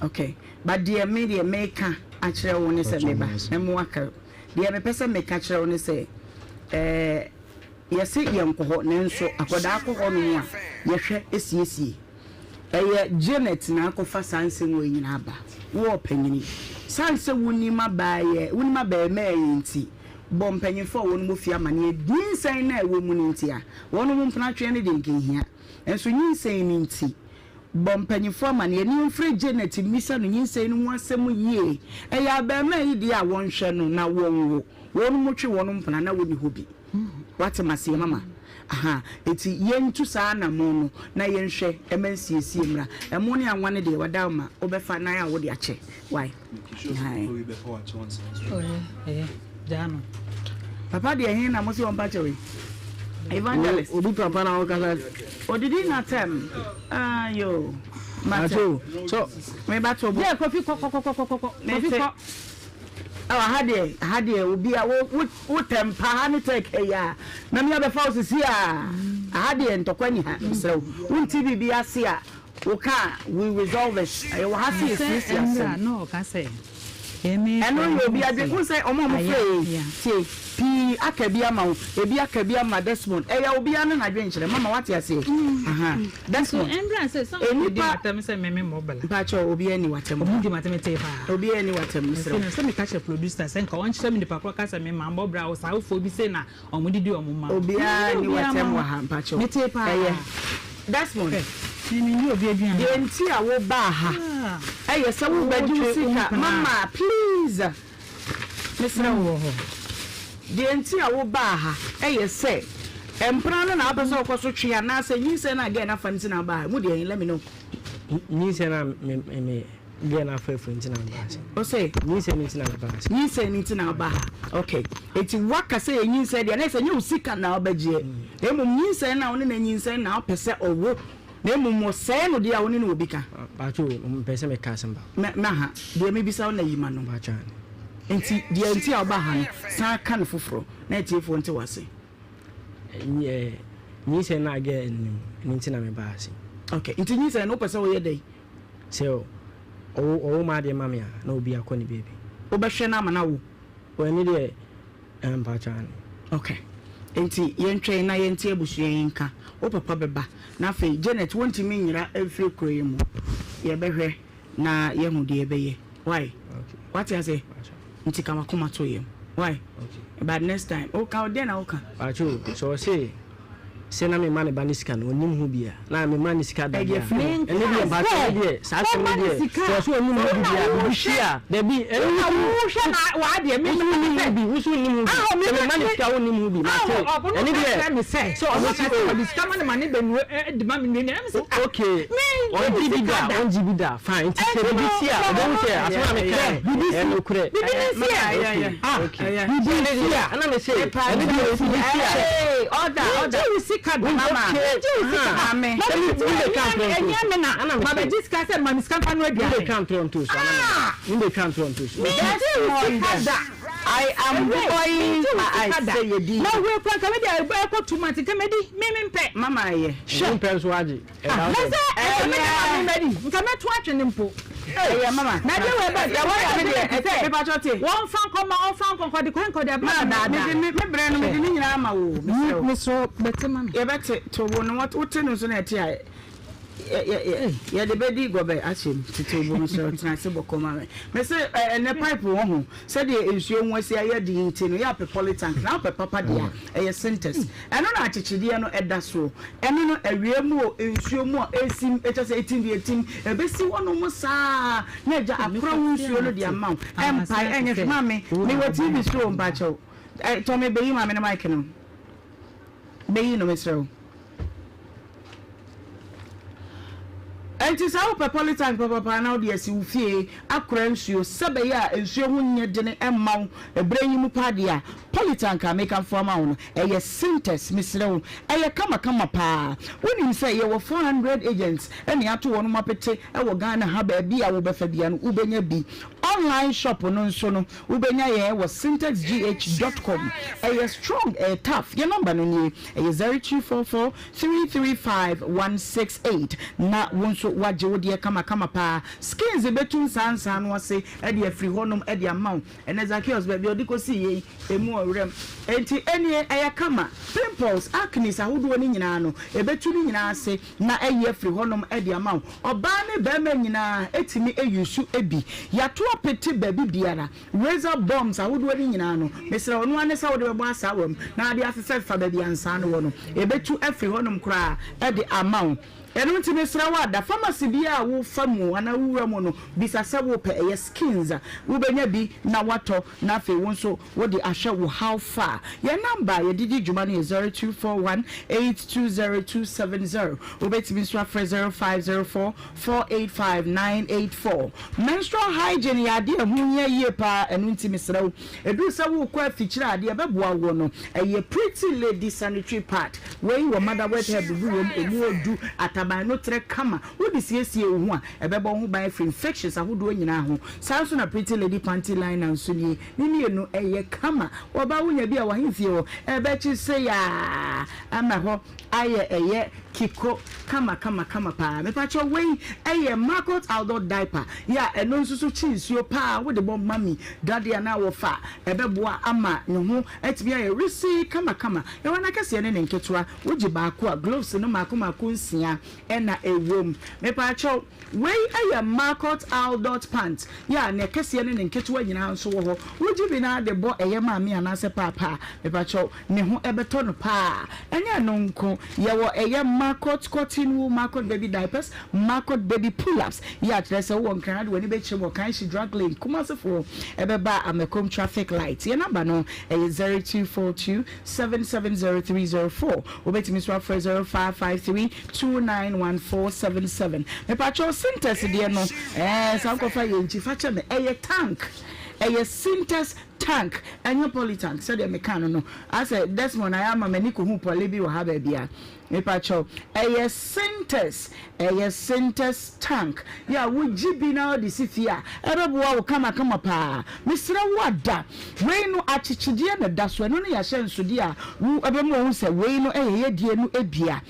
Okay, but deɛ me deɛ meka akyerɛ wo ne sɛ meba, mɛmo aka. Deɛ mepɛ sɛ meka kyerɛ wo ne sɛ, eh, yɛse yɛnkɔ hɔ, nanso akwadaa kɔ hɔ nom a, yɛhwɛ siesie. Ɛyɛ Janet na akɔfa saa nsɛm wei nyinaa aba. Wo ɔpanyini, sane sɛ wonim abaayɛ, wonim abarimaa yi nti, bɔ mpanyimfoɔ a wɔnom wɔ fie amaneɛ. Nyinsɛn no a ɛwɔ mu no nti a, wɔnom mpenatweɛ no deɛ nka ɛhia. Nso nyinsɛn no nti, bɔ mpanyimfoɔ amaneɛ na yɛmfrɛ Janet mmisa no nyinsɛn no ho asɛm yie. Ɛyɛ abarimaa yi deɛ a wɔnhwɛ no na wɔnwo. Wɔnom twe wɔnom mpena na wɔnni hɔ bi. Wate maseɛ mama? Aha, eti yɛntu saa anamon no na yɛnhwɛ ɛma nsiesie mmra. Ɛmo ne anwa no deɛ wada wo ma wobɛfa nan a wode akyɛ. Wai? Ae. Ɛyɛ, gyaa no. Papa deɛ he na mo se ɔmpa kyɛw yi? Evangelist. Obi papa na wokasa. Odidi n'atɛm. Ah yo. Mate. So. Me ba to bo. Deɛ Kofi kɔ kɔ kɔ kɔ kɔ kɔ. Kofi kɔ. Ɛwɔ ha deɛ, ha deɛ obi a wo wo wo tɛm pa ha ne tɛk ha yi a, na me abɛfa wo sisi a, aha deɛ ntɔkwa ni ha, mesrɛ wo, wonte biribi ase a, wo ka a, we resolve it, yɛwɔ ha sɛ yɛsiesie asɛm. Ɛno yɛ obi adwene, wohu sɛ wɔn a wɔfrɛ yɛn, tie, pii aka bi ama wo, ebi aka bi ama Desmond, ɛyɛ obiara ne n'adwenkyerɛ, mama woate aseɛ, aha. Desmond, nnipa, mpakyɛw obiara nni w'atɛm Ɔmo di m'atɛm tee paa. Obiara nni w'atɛm mesrɛ wo. Sɛ meka kyerɛ producer sɛ nka ɔnkyerɛ me nipa korɔ ka sɛ me ma mbɔ bra wɔ saa awofoɔ bi sei na ɔmo de di ɔmo mma. Obiara nni w'atɛm wɔ ha mpakyɛw. Metee paa. Ɛyɛ. Desmond, Me menni obi aduane. Deɛ nti a wo baa ha ɛyɛ sɛ wo bɛgye wo sika mama please. Mesrɛ wo, deɛ nti a wobaa ha yɛ sɛ mpena no na wopɛ sɛ wokɔ so twe anaasɛ nyinsɛn no a girl no afa no nti na wobaa ha? Mu deɛ let me know. Nyinsɛn a me me girl no afa afiri nti na mebaa ha. Ose? Nyinsɛn no nti na mebaa ha. Nyinsɛn no nti na wobaa ha. Okay. Eti woaka sɛ yɛ nyinsɛn deɛ na ɛsɛ nyɛ wo sika na wobɛgyeɛ. Na mmom nyinsɛn no a wo ne no anyinsɛn na wopɛ sɛ ɔwo. Na mmom wɔsɛe no deɛ a, wo ne no wɔ bi ka. Mpakyɛ o, mepɛ sɛ meka asɛm baako. Mɛ, mɛ ha, deɛ mebisa wo na yi ma no. Mpakyɛ aane. Nti, deɛ nti a wobaa ha no, san ka no foforɔ, na atiefoɔ nte wo ase. Ɛɛ, nyinsɛn no a girl no nim, ɛno nti na mebaa ha sei. Ok, nti nyinsɛn no, wopɛ sɛ woyɛ dɛn? Sɛ ɔwo, ɔwo m'adeɛ ma me a, na obi akɔ ne baabi. Wobɛhwɛ no ama no awo? O, ɛno deɛ. Eh, mpakyɛ aane. Ok, nti yɛntwɛn na yɛnte abusua yi nka. Wo papa bɛba, na afei Janet wontumi nyera mfiri kuro yi mu. Yɛbɛhwɛ na yɛahu deɛ yɛbɛyɛ. Wai? Wate aseɛ? Nti ka w'akoma to yam. Wai? But next time, woka, deɛn na woka? Mpakyɛ o, sɛ ɔse sɛ na mema ne ba no sika no, ɔnnim ho bi a, na mema no sika da bi a, ɛno deɛ mpakyɛ ɛno deɛ, saa asɛm no deɛ, sɛ ɔse ɔnnim ho bi deɛ a, biribi si a, dabi, ɛno wo so, wo so wonnim ho bi, wo so wonnim ho bi, sɛ mema no sika a wonnim ho bi, mate, ɛno deɛ, sɛ ɔno se o, okay, ɔngye bi da, ɔngye bi da, fine, nti sɛ biribi si a, ɔbɛhu sɛ asɛm a meka no, ɛyɛ nokorɛ, okay, okay, ɛno deɛ, ɛna mese, ɛno deɛ biribi si a. Ɔda ɔda. Megye wo sika da. Mama. Megye wo sika. Aha. Na me ti ɛnyɛ ɛnyɛ me na. Ma bɛ gye sika sɛ ma me sika nfa no aduane. Wobɛtwa ntorɔ nto so ana me. Wobɛtwa ntorɔ nto so. Megye wo sika da. I am going I say yedi. Na wo ekura nka me de ɛkɔ 2 months nka me di me me mpɛ. Mama ɛyɛ. Hwɛ. Wo mpɛ nso agye. Ah, na sɛ ɛsɛ me na ma me madi nka mɛto atwene mpo. Ɛyɛ mama. Na deɛ wɔ ɛbɛ Deɛ wɔyɛ me deɛ ɛte mepakyɛ te. Wɔn fa nkɔma wɔn fa nkɔ nkɔde kwan nkɔde abira Ma daadaa. mede me me brɛ no mede ne nyinaa ama wo mesrɛ wo. Mesrɛ wo bɛte ma me. Yɛbɛte to wo no wote no nso na ɛte a yɛ yɛ yɛ yɛde bɛdi gɔbɛ ahyɛ mu tete wo bo mesrɛ wo tena ase bɔkɔ ma me. Mese ɛnɛ pipe wɔ ho sɛdeɛ nsuo ho asi ayɛ den nti no yɛ apɛ polytank na wopɛ papa deɛ a ɛyɛ sintex ɛno na akyekyedeɛ no ɛda soɔ. Ɛno no, awia mu o, nsuo mu a, ɛresim, kyerɛ sɛ ɛtim deɛ ɛtim, ɛbɛsi hɔnom saa na agya akora wo nsuo no de ama wo. Ɛmpae, ɛnyɛ hwee. Maame, mewɔ TV so o, mpakyɛw. Ɛ, tɔ me, bɛyi maame no mic no. Bɛyi no, mesrɛ wo. Enti sɛ wopɛ polytank papapa na wode asi wo fie akora nsuo sɛ ɛbɛyɛ a nsuo ho nyɛ dene mma wo berɛ yi mu paa deɛ a, polytank a mekamfo ama wo no, ɛyɛ Sintex, mesrɛ wo, ɛyɛ kamakama paa. Wonim sɛ yɛwɔ 400 agents na yɛato wɔnom apete wɔ Ghana ha, baabi a wobɛfa biara no wobɛnya bi. Online shop no nso no, wobɛnya yɛn wɔ sintexgh dot com. Ɛyɛ strong, ɛyɛ tough. Yɛn number no nie, ɛyɛ 0244 335 168. Na wo nso woagye wo deɛ kamakama paa. Skins bɛtu nsaa nsaa no ase de afiri hɔnom de ama wo. Ɛnnɛ Zacchaeus, baabi a ɔde kɔsii yei, ɛmu ɔwerɛm. Enti ɛnneɛ ɛyɛ kama. Pimples, acnes ahodoɔ no nyinaa no, ɛbɛtu ne nyinaa ase na ayi afiri hɔnom de ama wo. Ɔbaa ne barima nyinaa tumi use bi. Yɛato apete baabi biara. Razor bumps ahodoɔ no nyinaa no, mesrɛ wo, ɛno ara ne sɛ wode bɛbɔ asaawa mu na ade afefɛfefa baabi a nsaa no wɔ no. Ɛbɛtu afiri hɔnom koraa de ama wo. Ɛno nti mesrɛ wo ada, pharmacy biara a wofa mu anaa wowura mu no, bisa sɛ wopɛ ɛyɛ skins a, wobɛnya bi na woatɔ na afei wo nso wode ahwɛ wo how far. Yɛn number a yɛde di dwuma no yɛ 0241 820 270. Wobɛtumi nso afrɛ 0504 485 984. Menstrual hygiene yɛ adeɛ a ɛho hia yie paa, ɛno nti mesrɛ wo, ɛduru sɛ worekɔ afikyire a, deɛ ɛbɛboa woɔ no, ɛyɛ Pretty Lady Sanitary Pad. Wei wɔ motherwort herb bi wɔ mu, ɛmu ɔdu, ataban no trɛ kama, wode siesie wo ho a, ɛbɛbɔ wo ho ban afiri infections ahodoɔ nyinaa ho. Saa nso na Pretty Lady Panty Liner nso nie, ne mmienu ɛyɛ kama. Ɔbaa wonya bi a w'ahemfie hɔ ɛbɛkye sei aa ama hɔ ayɛ ɛyɛ kiko kama kama kama paa. Mepakyɛw wei ɛyɛ Margot Adult Diaper yɛ a ɛno nso so kye nsuo paa wode bɔ mummy daddy anaa wɔfa a ɛbɛboa ama ne ho atumi ayɛ wesee kama kama. Yɛwɔ n'akɛseɛ ne ne nketewa wogye baako a gloves no maako maako nsia ɛna ɛwom. Mepakyɛw wei ɛyɛ Margot Adult Pant yɛ a ne kɛseɛ ne ne nketewa nyinaa nso wɔ hɔ wogye bi na de bɔ ɛyɛ maame anaasɛ paapa a mepakyɛw ne ho bɛtɔ no paa. Ɛnyɛ ɛno nko, yɛwɔ ɛyɛ Marcot cotton wool, Marcot baby diapers, Marcot baby pull-ups. Yɛ a kyerɛ sɛ wowɔ Nkran a de w'ani bɛkyerɛ mu wɔ Kanshi Drug Lane, Kumasefoɔ ɛbɛba Amakom traffic light. Yɛn number no ɛyɛ 0242 770304. Wobɛtumi nso afrɛ 0553 291477. Mepakyɛw Sintex deɛ no ɛɛ saa nkɔfa yɛ nkyi fa kyɛ me ɛyɛ tank ɛyɛ Sintex Tank, ɛnyɛ polytank sɛdeɛ mekaa no no, asɛ Desmond ayɛ ama m'ani kɔhu poly bi wɔ ha baabi a, mepakyɛw, ɛyɛ Sintex, ɛyɛ Sintex tank, yɛ a wogye bi na wode si fie a, ɛbɛboa wo kamakama paa. Mesrɛ wo ada, wei no akyekyedeɛ na ɛda so, ɛno ne yɛahyɛnsodeɛ a wo ɛbɛma wahu sɛ wei no ɛyɛ yɛdeɛ no bi a.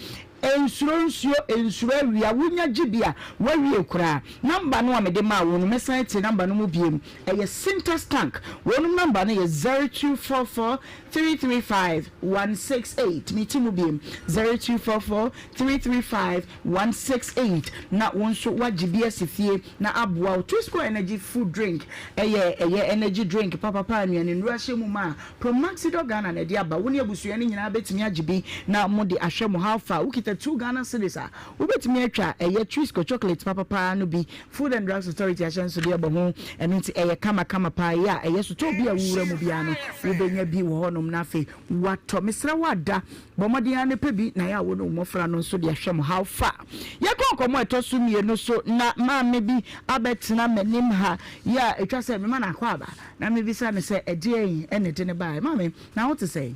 Nsuro nsuo, nsuro awia, wonya gye bi a, woawie koraa. Number no a mede maa wo no, mɛsan atie number no mu biom. Ɛyɛ Sintex tank. Wɔnom number no yɛ 0244 335 168. Meti mu biom, 0244 335 168. Na wo nso woagye bi asi fie na aboa wo. Twisco Energy Food Drink ɛyɛ ɛyɛ energy drink papapa a nnuane nnuro ahyɛ mu ma a Promaxidor Ghana na ɛde aba. Wo ne abusua no nyinaa bɛtumi agye bi na mode ahwɛ mo how far. Wokita 2 Ghana cedis a, wobɛtumi atwa ɛyɛ Twisco chocolate papapa no bi. Food and Drugs Authority ahyɛnsodeɛ bɔ ho, ɛno nti ɛyɛ kama kama paa. Ɛyɛ a ɛyɛ sotɔɔ bi a wowura mu biara no, wobɛnya bi wɔ hɔnom na afei woatɔ. Mesrɛ wo ada, bɔ mmɔden ara na pɛ bi na ɛyɛ a wo ne wo mmɔfra no nso de ahwɛ mo how far. Yɛkɔ nkɔmmɔ a ɛtɔ so mmienu so na maame bi abɛtena m'anim ha yi a ɛtwa sɛ mema no akwaaba na mebisa no sɛ ɛdeɛn na ɛde no baeɛ. Maame, na wo te sɛn?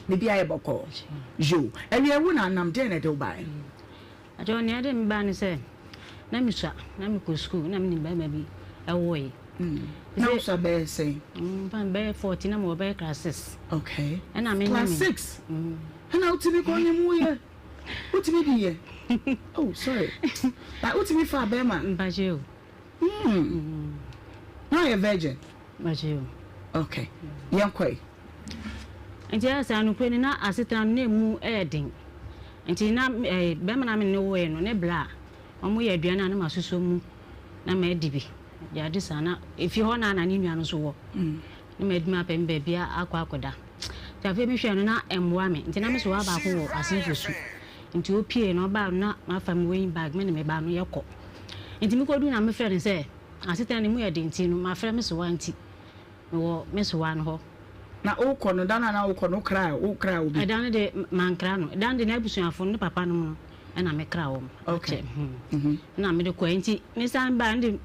Biribiara yɛ bɔkɔɔ? Yoo. Awia wo na anam, deɛn na ɛde wo baeɛ? Akyɛ nea ɛde me baa ne sɛ, na misua, na mekɔ sukuu, na me ne barima bi woe. Na wosua bɛyɛ sɛn? Mfa bɛyɛ 14, na mewɔ bɛyɛ class 6. Okay. Ɛna me Class 6? Ɛna wotumi kɔ nyem woyɛ? Wotumi di yɛ? Oh, sorry. But wotumi fa bɛrima? Mpakyɛ o. Na ɔyɛ virgin? Mpakyɛ o. Okay. Yɛnkɔe. Nti ɛyɛ saa nokorɛ ni na asetena no na ɛmu yɛ den. Nti na eh, bɛrima na me ne woeɛ no, ne bra a wɔyɛ aduane a na masosɔ mu na madi bi. Yɛade saa na efie hɔ na na ne nua no nso wɔ. Na madi mapɛ me baabi akɔ akɔda. Nti afei mehwɛɛ no na ɛmmoa me. Nti na me sewaa baako wɔ Asenfo su. Nti opie no ɔbaa no na mafa me weighing bag me ne me ba no yɛkɔ. Nti mekɔduu na mefrɛ no sɛ asetena no mu yɛ den nti no mafrɛ me sewaa nti mewɔ me sewaa no hɔ. Na wokɔ no, da no a na wokɔ no, wokraa wokraa obi? Ɛda no de, mankra no. Ɛda no de, n'abusuafo no, ne papa nom no. Ɛna me kra wɔn. Okay. Hmm. Ɛna mede kɔɛ nti mesan baa no de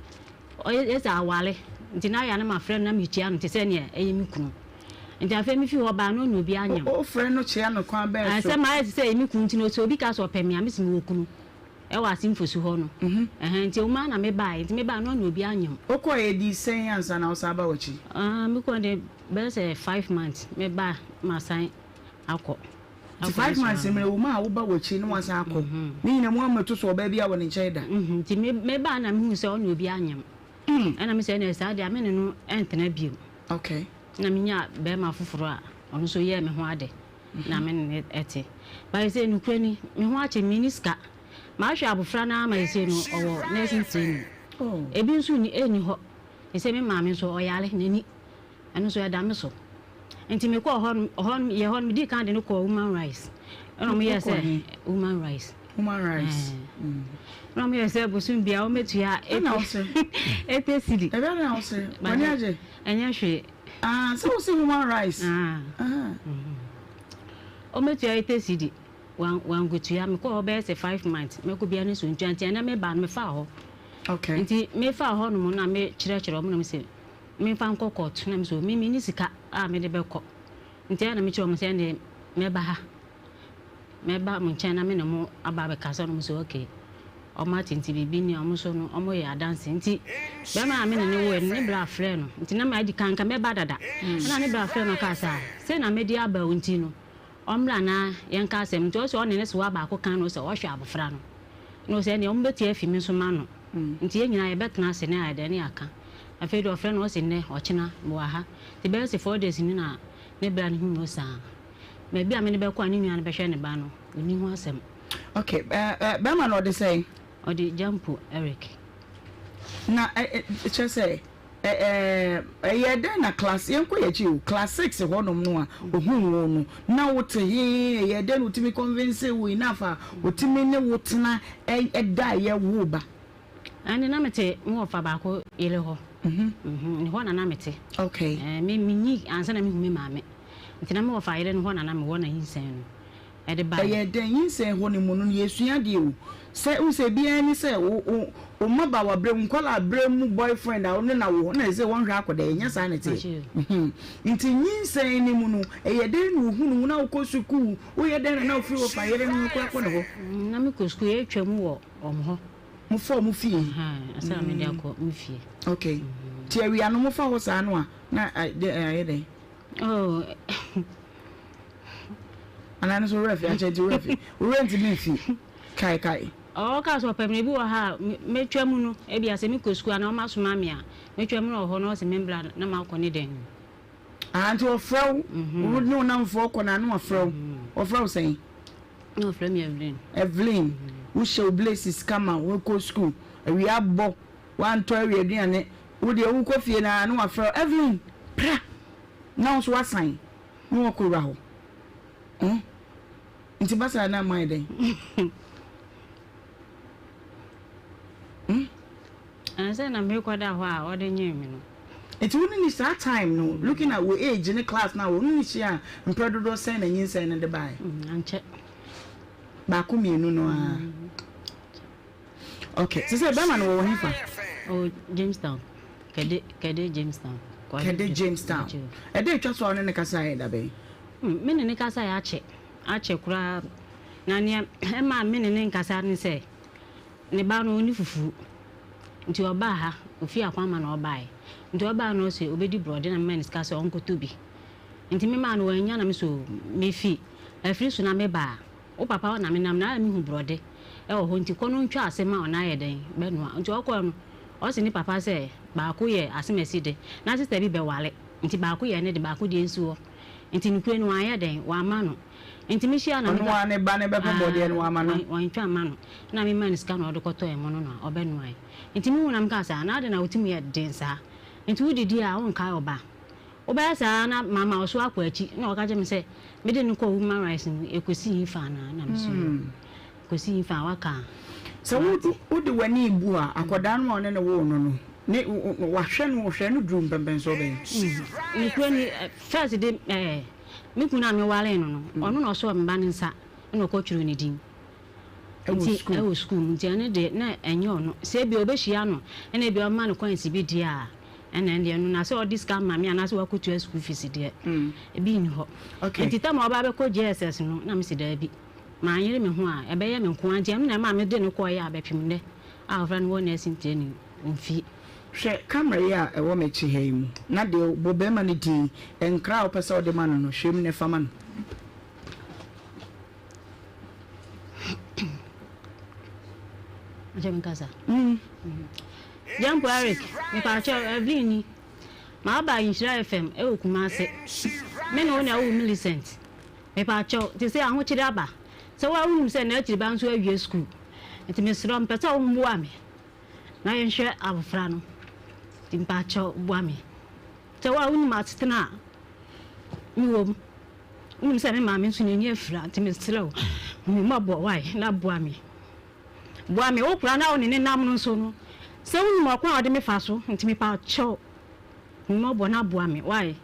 ɔyɛ sɛ aware nti na ayɛ a na mafrɛ no na mekyia no te sɛ nea ɛyɛ me kunu. Nti afei mefi hɔ baa no ɔne obi anyem. Wofrɛ no kyia no kwan bɛn so? Sɛ mayɛ te sɛ ɛyɛ me kunu nti no sɛ obi ka sɛ ɔpɛ me a mese mewɔ kunu ɛwɔ Asemfosu hɔ no. Ɛhɛn nti ɛwom ara na mebaeɛ nti mebaa no ɔne obi anyem. Wokɔeɛ ɛdii sɛn ansa na wosan ba w'akyi? Mekɔɔ deɛ bɛyɛ sɛ 5 months meba masan akɔ. Nti 5 months mmerɛ wɔ mu a woba w'akyi na wasan akɔ ne nyina mu ammɛto so ɔbaa biara wɔ ne nkyɛn da. Nti mebaa na mehuu sɛ ɔne obi anyem. Ɛna mesɛ ɛneɛ saa deɛ a me ne no ɛntena bio. Okay. Na menyaa bɛɛma foforɔ a ɔno nso yɛɛ me ho ade na me ne no te. But seisei nokorɛ ni me ho akye me menni sika. Mahwɛ abofra no ara ma seisei no ɔwɔ nursing training. Ebi nso nni ɛnni hɔ. Seisei me maame nso ɔyare n'ani Ɛno nso ɛda me so. Nti mekɔɔ hɔ no, hɔ no, yɛ hɔ no, medii kan de no kɔɔ Woman Rights. Ɛna wɔn yɛɛ sɛ Woman Rights. Woman Rights. Ɛna wɔn yɛɛ sɛ bosom bia wɔn bɛtua 80 cedi. Ɛbɛ na wɔsɛ, wɔn agye. Ɛnyɛ hwee. Ah, sɛ wɔsɛ Human Rights. Ah. Wɔn bɛtua 80 cedi. Wɔn wankotua. Mekɔɔ hɔ bɛyɛ sɛ 5 months. Mɛkɔ bia ne so ntua. Nti ɛnɛ meba no mefaa hɔ. Okay. Nti mefaa hɔ nom na mekyerɛkyerɛ wɔn na mesɛ. Memfa nkɔ court na me so me menni sika a mede bɛkɔ nti ɛna mekyerɛ wɔn sɛ ɛndeɛ mɛba ha mɛba mo nkyɛn na me ne mo aba abɛkasa na wɔn sɛ okay wɔn ate nti biribi ni a wɔn nso no wɔn yɛ adanse nti bɛrima a me ne no woɛ no ne bra frɛ no nti na madi kan nka mɛba dada ɛna ne bra frɛ no kaa sɛ sɛ na mɛdi aba o nti no ɔmmra na yɛnka asɛm nti ɔsɛ ɔne ne sewa baako kan no sɛ ɔhwɛ abɔfra no na ɔsɛ ɛndeɛ wɔn bɛtua afi me nso ma no Nti yɛn nyinaa yɛbɛtena ase na yɛayɛ dɛn na yɛaka. Afei deɛ ɔfrɛ no ɔse nnɛ, ɔkyena, mewɔ ha. Nti bɛyɛ se 4 days ni na ne bra no hu no saa. Baabi a me no bɛkɔ a ne nua no bɛhwɛ ne ba no, ɔnni ho asɛm. Ok, bɛrima no ɔde sɛn? Ɔde Gyampo Eric. Na kyerɛ sɛ ɛyɛɛ dɛn na class, yɛnkɔ yɛn akyi o, class six hɔnom no a ɔhuu wo no, na wote he, ɛyɛɛ dɛn na ɔtumi convince wo enough a ɔtumi ne wo tena daeɛ woo ba? Ɛnde na mete me wɔfa baako yere hɔ. Ne hɔ na na mete. Okay. Me menyi ansa na mehu me maame. Nti na me wɔfa yere no hɔ na na mewɔ na nyinsɛn no ɛde baeɛ. Ɛyɛ dɛn nyinsɛn hɔ no mu no yɛsua adeɛ o. Sɛ wohu sɛ ebiara ni sɛ wo wo wo mmabaawa berɛ mu nkwadaa berɛ mu boyfriend a wo ne na wɔ hɔ na ɛsɛ sɛ wɔnhwɛ akwadaa yi ɛnyɛ saa na ɛteɛ. Nti nyinsɛn no mu no ɛyɛ dɛn na ohunu wo na wokɔ sukuu woyɛ dɛn na na wofiri wɔfa yere no ho koraa kɔ ne hɔ? Na mekɔ sukuu yɛtwa mu wɔ wɔn hɔ. Mofa wɔn fie? Ansa na mede akɔ me fie. Okay. Nti awia no mofa hɔ saa no a na ayɛ dɛn? Oh. Anaa no so werɛ fi akyɛ nti werɛ fi. Werɛ ntumi mfi. Kae kae. Ɔka sɛ ɔpɛ me ebi wɔ ha a mɛtwa mu no ebi a sɛ mekɔ sukuu anaa ɔma soma me a mɛtwa mu no wɔ hɔ na ɔsɛ membra na makɔ ne dan mu. Ah nti ɔfrɛ wo wo ne wo namfoɔ kɔ na ano ɔfrɛ wo ɔfrɛ wo sɛn? Na ɔfrɛ me Evelyn. Evelyn wohyɛ wo braces kama wokɔ sukuu awia abɔ woantɔ awia aduane wo deɛ wokɔ fie na na wafrɛ wo Evelyn pra na wo nso woasan na wakɔ wura hɔ hmm nti ba saa na moayɛ dɛn? Hmm? Ansa na merekɔda hɔ a ɔde nyee me no. Nti wo ne no saa time no looking at wo age ne class no a wo ne no hyia a mprɛ dodoɔ sɛn na nyinsɛn no de baeɛ? Ankyɛ. Baako mmienu no ara. Okay, sɛ sɛ bɛrima no wɔwɔ hefa? Ɔwɔ Jamestown. Kɛde Kɛde Jamestown. Kɛde Jamestown. Ɛda atwa so a wo ne no kasaeɛ da bɛn? Me ne no kasaeɛ akyɛ akyɛ koraa na nea ɛmaa me ne no nkasa ne sɛ Ne ba no ɔnni fufuo nti ɔbaa ha, ɔfii Akwamma na ɔbaeɛ. Nti ɔbaa no ɔse ɔbɛdi borɔde na memaa no sika sɛ ɔnkɔtɔ bi. Nti memaa no wannya na me so mefi afiri so na meba a, wo papa hɔ na menam na ayɛ mehu borɔde wɔ hɔ nti kɔ no ntwa ase ma wo na ayɛ dɛn bɛnoa. Nti ɔkɔɛ no ɔse ne papa sɛ baako yɛ asemasi de na sista bi bɛware nti baako yɛ ne de baako deɛ nsi hɔ. Nti nokorɛ ni wanyɛ dɛn wamma no. Nti me hyia na Ɔno ara ne ba no bɛpɛ bɔdeɛ no wama no. Wantwa amma no. Ɛna me maa no sika na ɔde kɔtɔɔ ɛmo no na ɔbɛnoae. Nti me hu na me kaa sɛ ah na adɛn na wo ti mu yɛ den saa? Nti wo didi a wo nkae ɔba? Wo bɛyɛ saa na mama wo so akɔ akyi. Ɛna ɔka kyerɛ me sɛ me de no kɔɔ human rights no ɛkɔsi he fa anaa? Ɛna me so ɛkɔsi he fa a waka a. Sɛ wo de w'ani rebu a akwadaa no a ɔne no woo no no ne wahwɛ no ɔhwɛ no duru mpɛmpɛnsoɔ bɛn? Nokorɛ ni first de ɛɛ. Me kunu a mewaree no no, ɔno na ɔsɔɔ me ba no nsa na ɔkɔtwerɛɛ ne din. Ɛwɔ sukuu. Ɛwɔ sukuu mu nti ɛno deɛ na ɛnyɛ ɔno. Sɛ ebia ɔbɛhyia no ɛna ebia ɔma no coins bi deɛ a ɛna ɛndeɛ ɛno na sɛ ɔde sika ma me anaasɛ wakɔtua school fees deɛ ebi nni hɔ. Nti tam a ɔba abɛkɔ JSS no na mese daabi manyere me ho a ɛbɛyɛ me nko ara nti ɛno na ɛmaa mede no kɔeɛ a bɛpem nnɛ a ɔfrɛ no wɔ nursing training ɔmfie. Hwɛ camera yi a ɛwɔ m'akyi ha yi mu na deɛ bɔ barima no din, nkra a wopɛ sɛ wode ma no no hwɛ mu na fa ma no. Nkyɛ menkasa. Jampo Eric, mepaakyɛw, Evelyn ni. Maba Nhyira FM ɛwɔ Kumase. Me ne wo na ɛwɔ Millicent. Mepaakyɛw, te sɛ ahokyere aba. Sɛ wo a wonim sɛ n'akyiri ba nso awie sukuu. Nti mesrɛ wo, mepɛ sɛ wommoa me na yɛnhwɛ abofra no. Nti mepaakyɛw, boa me. Sɛ wo a wonim asetena a mewɔ mu. Wonim sɛ me maame nso n'ani afira nti mesrɛ wo hu me mmɔbɔ wae na boa me. Boa me wo koraa na wo ne ne nam no nso no sɛ wonim ɔkwan a ɔde me fa so nti mepa kyɛw hu me mmɔbɔ na boa me wae.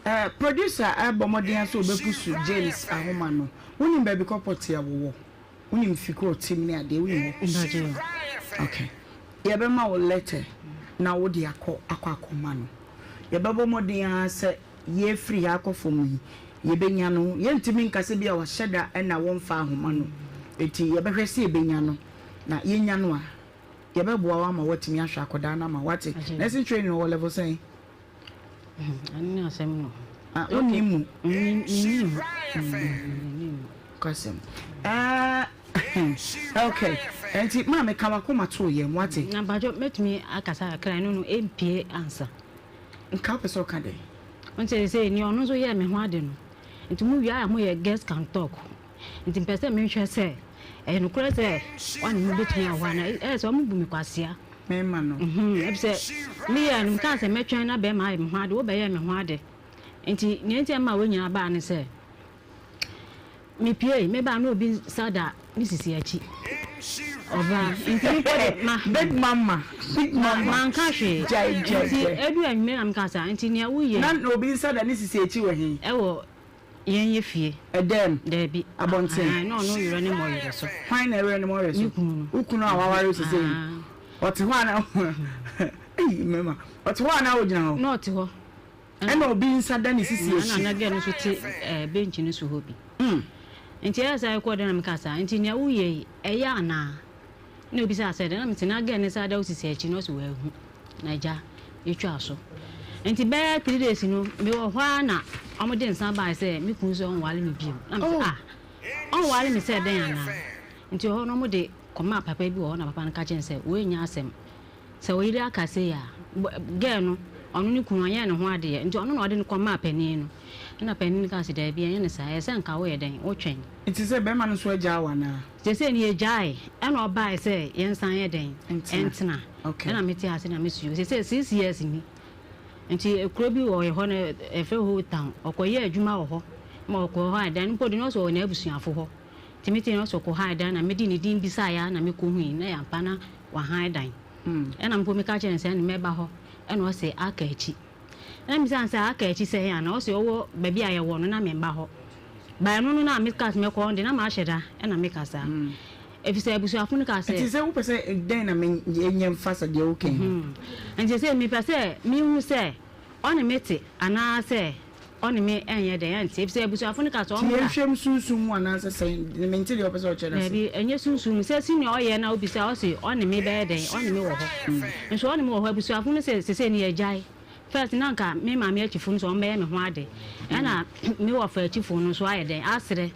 Eh, producer ɛbɔ mmɔden ara sɛ ɔbɛpusu James ahoma no. Wonim baabi kɔ pɔte a wɔwɔ? Wonim fi kɔ ɔtem ne adeɛ wonim hɔ? Mpakyɛw. Okay. Yɛbɛma wo letter na wode akɔ akɔ akɔma no. Yɛbɛbɔ mmɔden ara sɛ yɛrefiri ha akɔ fam yi, yɛbɛnya no. Yɛntumi nka sɛ ebia wahyɛ da na wɔmfa ahoma no. Enti yɛbɛhwɛ sɛ yɛbɛnya no. Na yɛnya no a, yɛbɛboa wo ama woatumi ahwɛ akwadaa no ama wo. Woate? Nursing training no, ɔwɔ level sɛn? Ɛno ne asɛm no. Ah, wonni mu? Menni mu. Menni mu. Kwasɛm. Ah, okay. Enti maame ka wakoma to yɛn, wate? Na mpacho mɛtumi akasa kakra ɛno no ɛmpie ansa. Nka wopɛ sɛ ɔka dɛn? Nti sɛ ni ɔno nso yɛɛ me ho ade no. Nti mo wie a mo yɛ girls can talk. Nti mpɛ sɛ menhwɛ sɛ ɛyɛ nokorɛ sɛ ɔne me bɛtumi awɔ anaa ɛyɛ sɛ ɔmo bu me kwasea. Mɛma no. Efisɛ meyɛɛ no mekaa sɛ mɛtwɛn na bɛrima ayɛ me ho ade, wobɛyɛɛ me ho ade. Nti nea nti a ɛmaa wei nyinaa baa ne sɛ mepuei, mebaa na obi nsa da me sisi akyi. Ɔbaa nti mekɔ de ma. Big mama, big mama. Manka hwee. Gyae, gyae, Nti gyae. edu anwummere na mekaa saa, nti nea woyɛ yi. Na obi nsa da ne sisi akyi wɔ he? Ɛwɔ Yɛn yɛ fie. Ɛdɛm? Daabi. Abɔnten? Aane, na ɔno werɛ ne mmɔwerɛ so. Hwan na ɛwerɛ ne mmɔwerɛ so? Me kunu no. Wo kunu a waware wo sesei no? Aane. Ɔte hɔ anaa Ei mmarima. Ɔte hɔ anaa ɔgyina hɔ? Na ɔte hɔ. Ɛna obi nsa da ne sisi akyi. Ɛna na girl no nso te ɛɛ bench no so hɔ bi. Nti ɛyɛ saa ɛkɔɔ dɛn na mekaa saa, nti nea woyɛ yi ɛyɛ anaa? Ɛna obisaa sɛ dɛn? Na mese na girl no nsa da wo sisi akyi na ɔse wanhu. Na agya yɛtwaa so. Nti bɛyɛ 3 days no mewɔ hɔ ara na wɔde nsa bae sɛ me kunu sɛ ɔnware me bio. Na mese ah ɔnware me sɛ dɛn anaa? Nti hɔ no wɔde kɔmaa papa bi wɔ hɔ na papa no ka kyerɛ no sɛ wei nyɛ asɛm. Sɛ wo yere aka sei a, girl no, ɔno ne kunu, ɔnyɛɛ ne ho adeɛ, nti ɔno na ɔde no kɔmaa panin no. Ɛna panin no kaa sɛ, daabi, ɛnyɛ no saa, ɛyɛ sɛ nka woyɛ dɛn, wotwɛn. Nti sɛ bɛrima no nso agyaa wo anaa? Seesei no yɛgyae, ɛna ɔbae sɛ yɛnsan nyɛ dɛn, ɛntena. Ɛna mete ase na mesu. Seesei 6 years ni. Nti kuro bi wɔ hɔ no, yɛfrɛ hɔ Old Town, ɔkɔyɛɛ adwuma wɔ hɔ, ma ɔkɔɔ hɔ a, dan no mpo de na ɔsɛ ɔwɔ n'abusuafo hɔ. Nti metee na ɔsɛ ɔkɔ hae dan na mede ne din bisaeɛ ara na mekɔhui, na ɛyɛ ampa na wahae dan. Ɛna mpo meka kyerɛɛ no sɛ ɛne mɛba hɔ, ɛna ɔse aka akyi. Ɛna mebisaa no sɛ aka akyi sɛn ana? Ɔse ɔwɔ baabi a yɛwɔ no na memba hɔ. But ɛno no na meka sɛ mɛkɔ hɔ de na mahyɛ da ɛna meka saa. Efisɛ abusuafo no kaa sɛ. Nti sɛ wopɛ sɛ dɛn na menyɛ mfa sɛ deɛ woka yi ho? Nti sɛ mepɛ sɛ mehu sɛ ɔne me te anaasɛ ɔne me nyɛ dɛn ɛnte, efisɛ abusuafo no ka sɛ Nti ɔmmra. yɛnhwɛ mu sunsum mu anaasɛ sɛn? Mente deɛ wopɛ sɛ ɔkyerɛ no ase. Daabi, ɛnyɛ sunsum mu. Sɛ sɛnea ɔyɛ na wobisa a, ɔse ɔne me bɛyɛ dɛn, ɔne me wɔ hɔ. Nso ɔne me wɔ hɔ, abusuafo no se sesei no yɛagyae. First na anka me maame akyifo no sɛ wɔmmɛyɛ me ho ade, ɛna me wɔfa akyifo no nso ayɛ dɛn, asrɛ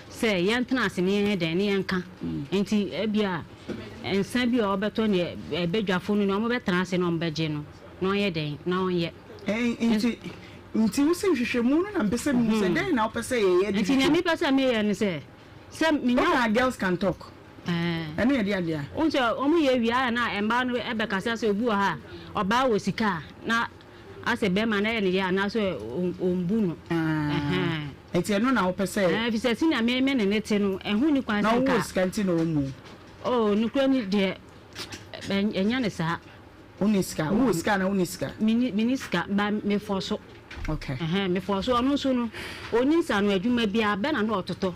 sɛ yɛntena ase na yɛnyɛ dɛn, na yɛnka. Nti ebia nsa bi a ɔbɛtɔ ne badwafo no ne wɔbɛtena ase na wɔbɛgye no, na ɔnyɛ dɛn, na ɔnyɛ. Nti, nti wo se nhwehwɛmu no na mpɛ sɛ mehu sɛ dɛn na wopɛ sɛ yɛyɛ de Nti nea hwehwɛ mu? mepɛ sɛ meyɛ ne sɛ, sɛ menya. Wokaa girls can talk. Ɛɛ. Ɛno yɛ deɛ adeɛ a? Wohu sɛ wɔn yɛ wie a na mmaa no bɛkasa sɛ obi wɔ ha a, ɔbaa wɔ sika a, na asɛ bɛrima no ɛyɛ ne ya anaasɛ ɔmbu no. Ɛhɛn. Nti ɛno na wopɛ sɛ. Ɛɛ, efisɛ sɛnea me me ne no te no, ɛho nni kwan Na sɛ nka. wowɔ sika nti na ɔmmu wo? Oh, nokorɛ ni deɛ, ɛnyɛ no saa. Wonni sika? Wowɔ sika anaa wonni sika? Menni, menni sika, but mefɔ so. Okay. Ɛhɛn, mefɔ so. Ɔno nso no, ɔnni nsaano adwuma biara, bɛ na na ɔtotɔ.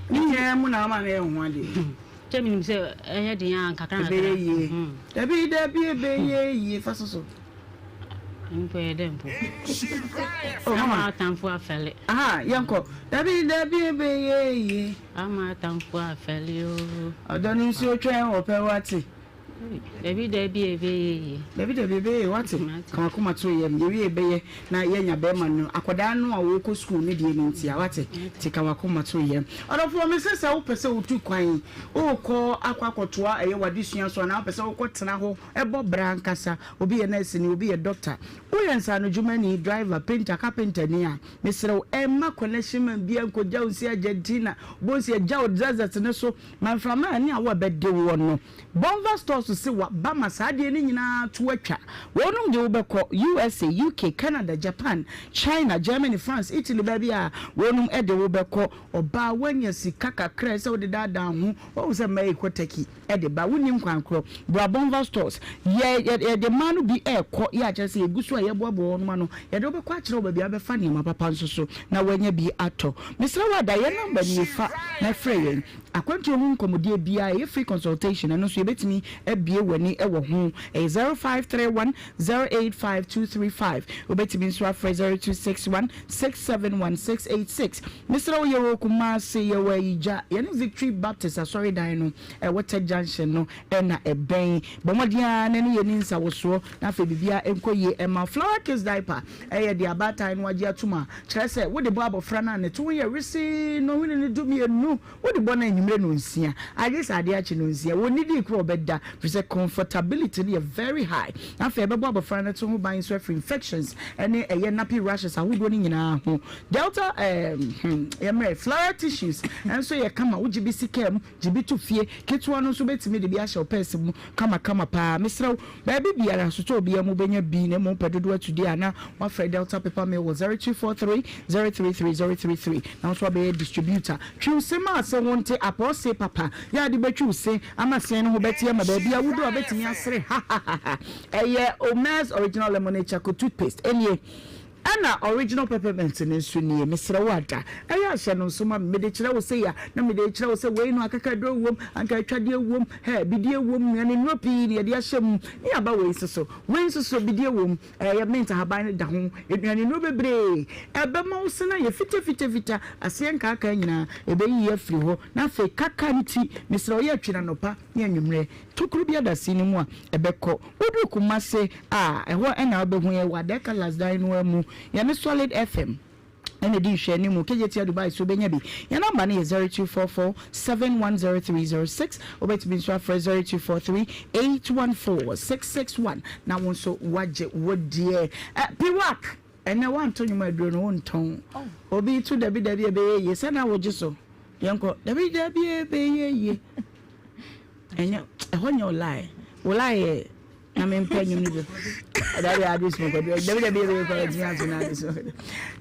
Ne nyinaa mu na ama no yɛ ho adeɛ. Kyɛ menim sɛ ɛyɛ den a nkakra nkakra. Ɛbɛyɛ yie. Dabi dabi ɛbɛyɛ yie fa so so. Mpo ɛyɛ dɛ mpo. Oh mama. Ama atamfo afɛle. Aha yɛnkɔ. Dabi dabi ɛbɛyɛ yie. Ama atamfo afɛle oo. Ɔdɔ no nsuo twɛn wɔpɛ wate. Dabi dabi ɛbɛyɛ yie. Dabi dabi ɛbɛyɛ yie wate. Ka wakoma to yam yɛwie ɛbɛyɛ na yɛanya bɛrima no akwadaa no a ɔrekɔ sukuu no deɛ no ntia wate nti ka wakoma to yam. Ɔdɔfoɔ mese sɛ wopɛ sɛ wotu kwan wokɔ akɔ akɔtoa ɛyɛ w'adesua so anaa wopɛ sɛ wokɔ tena hɔ bɔ bra ankasa obi yɛ nurse ni obi yɛ doctor woyɛ nsaanodwumani driver painter carpenter ni a mesrɛ wo ɛmma connection man biara nkɔgya wo nsi Argentina wobɛhu sɛ yɛgya wo desert no so ma mframa a ɛne awɔ a ɛbɛde woɔ no Bonva Stores se waba ma saa adeɛ no nyinaa to atwa. Wɔnom de wo bɛkɔ USA, UK, Canada, Japan, China, Germany, France, Italy baabi a wɔnom de wo bɛkɔ. Ɔbaa woanya sika kakra ɛsɛ wode daadaa ho. Wahu sɛ mmaa yi kɔ Turkey de ba. Wonnim kwan korɔ. Bra Bonva Stores. Yɛ yɛde mmaa no bi rekɔ yɛ a kyerɛ sɛ yɛgu so a yɛboaboa wɔnom ano. Yɛde wo bɛkɔ akyerɛ wo baabi a wobɛfa nneɛma papa nso so na woanya bi atɔ. Mesrɛ wo ada yɛn number nie fa na frɛ yɛn. Akwantuo ho nkɔmmɔdie biara, ɛyɛ free consultation, ɛno nso yɛbɛtumi abue w'ani wɔ ho. Ɛyɛ 0531 085 235. Wobɛtumi nso afrɛ 0261 671 686. Mesrɛ wo, yɛwɔ Kumasi, yɛwɔ Ayigya, yɛne Victory Baptist Asɔredan no ɛwɔ Tech Junction no na ɛbɛn. Bɔ mmɔden ara na ne yɛn nsawosoɔ na afei biribiara nkɔ yie mma wo. Flower Kids Diaper ɛyɛ deɛ abaatan no agye atom a, kyerɛ sɛ wode bɔ abɔfra no a ne to ho yɛ wesee nnɔnhwere no dumienu. Wode bɔ no anwummere nnɔnsia, agye sɛ adeɛ akye nnɔnsia. Wɔnnidii koraa a ɔbɛda, firi sɛ comfortability no yɛ very high. Na afei ɛbɛbɔ abɔfra no to ho ban nso afiri infections ne ɛyɛ nappy rashes ahodoɔ no nyinaa ho. Delta ɛɛm hmm yɛmmerɛ floral tissues nso yɛ kama, wogye bi si kaa mu, gye bi to fie. Ketewa no nso wobɛtumi de bi ahyɛ wo pɛɛse mu kamakama paa. Mesrɛ wo, baabi biara, sotɔɔ biara mu wobɛnya bi, na mmom wopɛ dodoɔ atudeɛ a na woafrɛ Delta Paper Mill wɔ 0243 033 033 na wo nso woabɛyɛ distributor. Twi wo se ma se ho nte apɔw se papa yɛ ade bɛtwi wo se ama se no ho bɛte ama baabi a wodu a wobɛtumi asere hahahaha ɛyɛ Omez Original Lemonade Charcoal Toothpaste ɛnie ɛna Original Peppermint no nso nie mesrɛ wo ada ɛyɛ a hyɛ no nso ma me mede kyerɛ wo sei a na mede rekyerɛ wo sɛ wei no akakaduro wom anka atwadeɛ wom hɛ bidie wom nnuane nnuro pii na yɛde ahyɛ mu ne aba wei nso so wei nso so bidie wom Ɛyɛ mint ahaban no da ho aduane nnuro bebree. Ɛbɛma wo sene ayɛ fitafitafita, aseɛ nkaakaa nyinaa, ɛbɛyiyi afiri hɔ. Na afei kaka nti, mesrɛ wo yɛ twe no anɔpa ne anwummerɛ. Tokuro bi ada se no mu a, ɛbɛkɔ. Woduru Kumase a, ɛhɔ na wobɛhu yɛn wɔ Adɛka Last dan no ara mu. Yɛne Solid FM. Ɛna ɛdi nhwɛanimu. Kejetia Dubai so wobɛnya bi. Yɛn nɔmba no yɛ 0244 710306. Wobɛtumi nso afrɛ 0243 814 661 na wo nso woagye wo deɛ. Eh, Piwak! Ɛnɛ woanto nnwom aduro no wontɔn. Obi to dabi dabi ɛbɛyɛ yie sɛ na wogye so. Yɛnkɔ dabi dabi ɛbɛyɛ yie. Ɛnyɛ ɛhɔ nyɛ wo lie. Wo lie yɛ na me mpɛ nnwom no bi dabi adi smoke dabi dabi dabi kɔ ɛtumi ato na adi smoke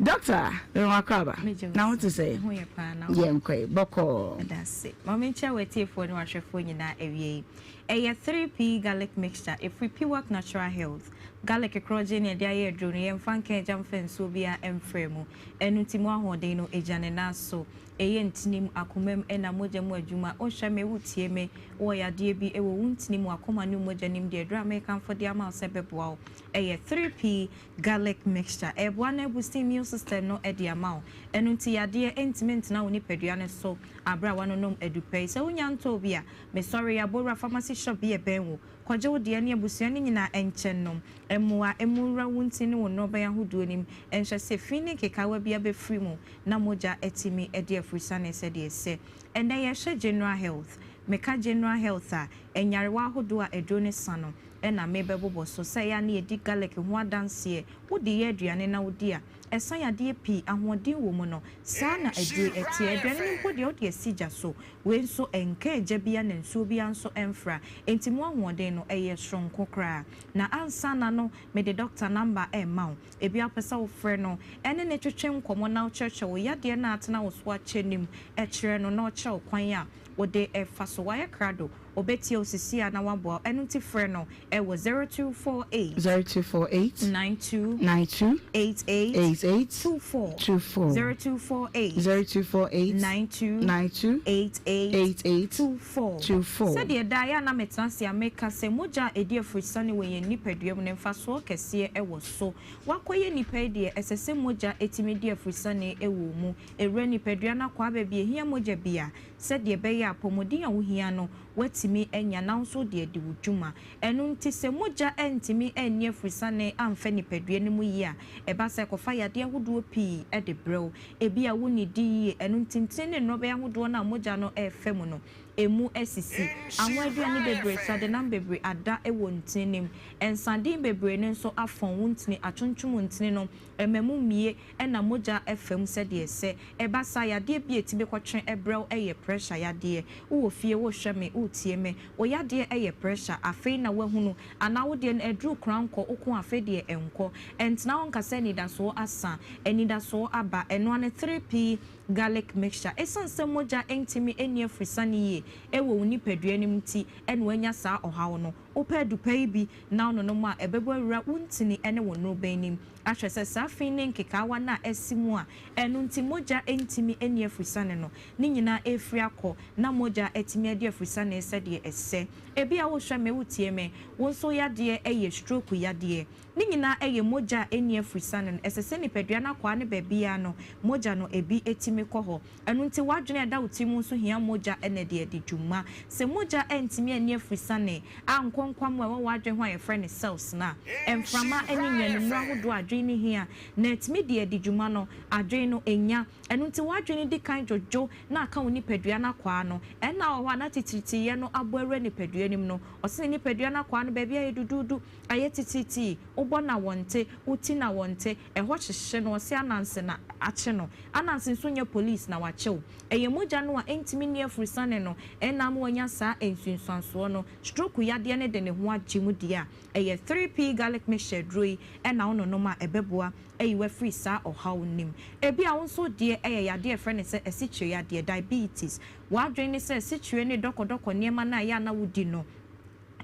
doctor mi wa kɔ aba na ho te sɛ yɛ nkɔ yi bɔkɔɔ. Ɛdase maame nkyɛn wɔ atiefoɔ ne wahwɛfoɔ nyinaa awie yi ɛyɛ 3P garlic mixture ɛfiri Piwak Natural Health garlic korɔgye ne ɛde ayɛ aduro no yɛmfa nka agya mfa nsuo biara mfrɛ mu ɛno nti mu ahoɔden no ɛgya ne nan so Ɛyɛ ntini mu, akoma mu, ɛna mogya mu adwuma. Wohwɛ me, wotie me, wowɔ yadeɛ bi wɔ wo ntini mu, akoma ne wo mogya no mu deɛ, aduro a merekamfo de ama wo sɛ ɛbɛboa wo yɛ 3P Garlic Mixture. Ɛreboa na abusti immune system no de ama wo. Ɛno nti yadeɛ ntumi ntena wo nipadua no so aberɛ a woanonom adupɛ yi. Sɛ wonya ntɔɔ bi a, mesɔre Abowura Pharmacy Shop bi a ɛbɛn wo. Kɔgye wo deɛ ne abusua no nyinaa nkyɛ nnom. Mmoa mmu nwura wo ntini ne wo nnɔbae ahodoɔ no mu nhwɛ sɛ fi ne nkekaawa biara bɛfiri mu. na mogya atumi adi afurusane sɛdeɛ ɛsɛ. Ɛnnɛ yɛhwɛ General Health. Meka General Health a, nyarewa ahodoɔ a aduro no sa no na mebɛbobɔ so. Sɛ ɛyɛ a na yɛdi garlic ho adanseɛ, wode yɛ aduane na wodi a, ɛsa yadeɛ pii, ahoɔden wɔ mu no, saa na aduro yi teɛ. Aduane no mpo deɛ wode asi gya so, wei nso ɛnka egya biara na nsuo biara nso ɛmfra. Enti mu ahoɔden no, ɛyɛ soronko koraa. Na ansa na no mede doctor number rema wo. Ebia wopɛ sɛ wofrɛ no ne no twetwe nkɔmmɔ na wokyerɛkyerɛ wo yadeɛ no a atena wo so akyɛ no mu kyerɛ no na ɔkyerɛ wo kwan a wode fa so. Wayɛ krado, ɔbɛtie wo sesie ara na waboa wo. Ɛno nti frɛ no wɔ 0248. 0248. 92. 92. 88. 88. 24. 24. 0248. 0248. 92. 92. 88. 88. 24. 24. Sɛdeɛ daa yɛ a na metena ase a meka sɛ mogya a ɛdi aforosiane wɔ yɛn nipadua mu no mfasoɔ kɛseɛ wɔ so. Woakɔyɛ nipa yi deɛ, ɛsɛ sɛ mogya tumi di aforosiane wɔ wo mu. Ɛwura nipadua no akwaa baabi a ɛhia mogya biara sɛdeɛ ɛbɛyɛ a apɔmuden a wohia no woatumi anya na wo nso wode adi wo dwuma. Ɛno nti sɛ mogya antumi anni aforosiane amfa nipadua no mu yie a, ɛba sɛ ɛkɔfa yadeɛ ahodoɔ pii de brɛ wo. Ebia wonnidi yie, ɛno nti ntini ne nnɔbaeɛ ahodoɔ no a mogya no refa mu no, ɛmu asisi. Anwa aduane bebree, sradenam bebree ada wɔ ntini no mu. Nsaden bebree no nso afɔn wo ntini, atwontwom wo ntini no, ɛma mu mmue na mogya fa mu sɛdeɛ ɛsɛ. Ɛba saa a, yadeɛ bi a ɛtumi kɔtwe brɛ wo yɛ pressure yadeɛ. Wowɔ fie, worehwɛ me, woretie me, wo yadeɛ yɛ pressure, afei na woahunu, anaa wo deɛ no aduru koraa nkɔ, woko a afei deɛ ɛnkɔ. Ɛntena hɔ nka sɛ anidasoɔ asa, anidasoɔ aba, ɛno ara ne 3P garlic mixture. Ɛsiane sɛ mogya ntumi nni afurisane yie wɔ wo nipadua no mu nti na woanya saa ɔhaw no. Wopɛ adupa yi bi na wononom a, ɛbɛbɔ awura wo ntini ne wo nnorobɛn no mu ahwɛ sɛ saa fi ne nkekaawa no a asi mu a ɛno nti mogya ntumi nni afurisane no, ne nyinaa refiri akɔ na mogya atumi adi afurisane sɛdeɛ ɛsɛ. Ebia worehwɛ me, woretie me, wo nso wo yadeɛ yɛ stroke yadeɛ. Ne nyinaa yɛ mogya a ɛnni afurisane no. Ɛsɛ sɛ nipadua no akwaa no baabiara no, mogya no ebi tumi kɔ hɔ. Ɛno nti w'adwene a ɛda wo tiri mu nso hia mogya na ɛde adi dwuma. Sɛ mogya antumi anni afurisane ankɔ nkwammoa a ɛwɔ w'adwene ho a yɛfrɛ no cells no a, mframa ne nnuanennuro ahodoɔ a adwene no hia na atumi de adi dwuma no, adwene no nnya. Ɛno nti w'adwene di kan dwodwo na aka wo nipadua no akwaa no. Ɛnna wɔ hɔ a na titiritii no abɔ awura nipadua no mu no, ɔse ne nipadua no akwaa no baabi ayɛ duduudu. Ayɛ titiritii, wobɔ na wɔnte, woti na wɔnte, ɛhɔ hyehye no, ɔse Ananse na akye no. Ananse nso nyɛ police na wakye wo. Ɛyɛ mogya no a ɛntumi nni afurusiane no ɛna ama wanya saa nsunsuansoɔ no. Stroke yadeɛ no de ne ho agye mu deɛ a, ɛyɛ 3P garlic mixture aduro yi ɛna wononom a ɛbɛboa ayi wo afiri saa ɔhaw no mu. Ebia wo nso deɛ ɛyɛ yadeɛ a yɛfrɛ no sɛ asikyire yadeɛ, diabetes. W'adwene ne sɛ asikyire ne dɔkɔdɔkɔ nneɛma no a ɛyɛ a na wodi no,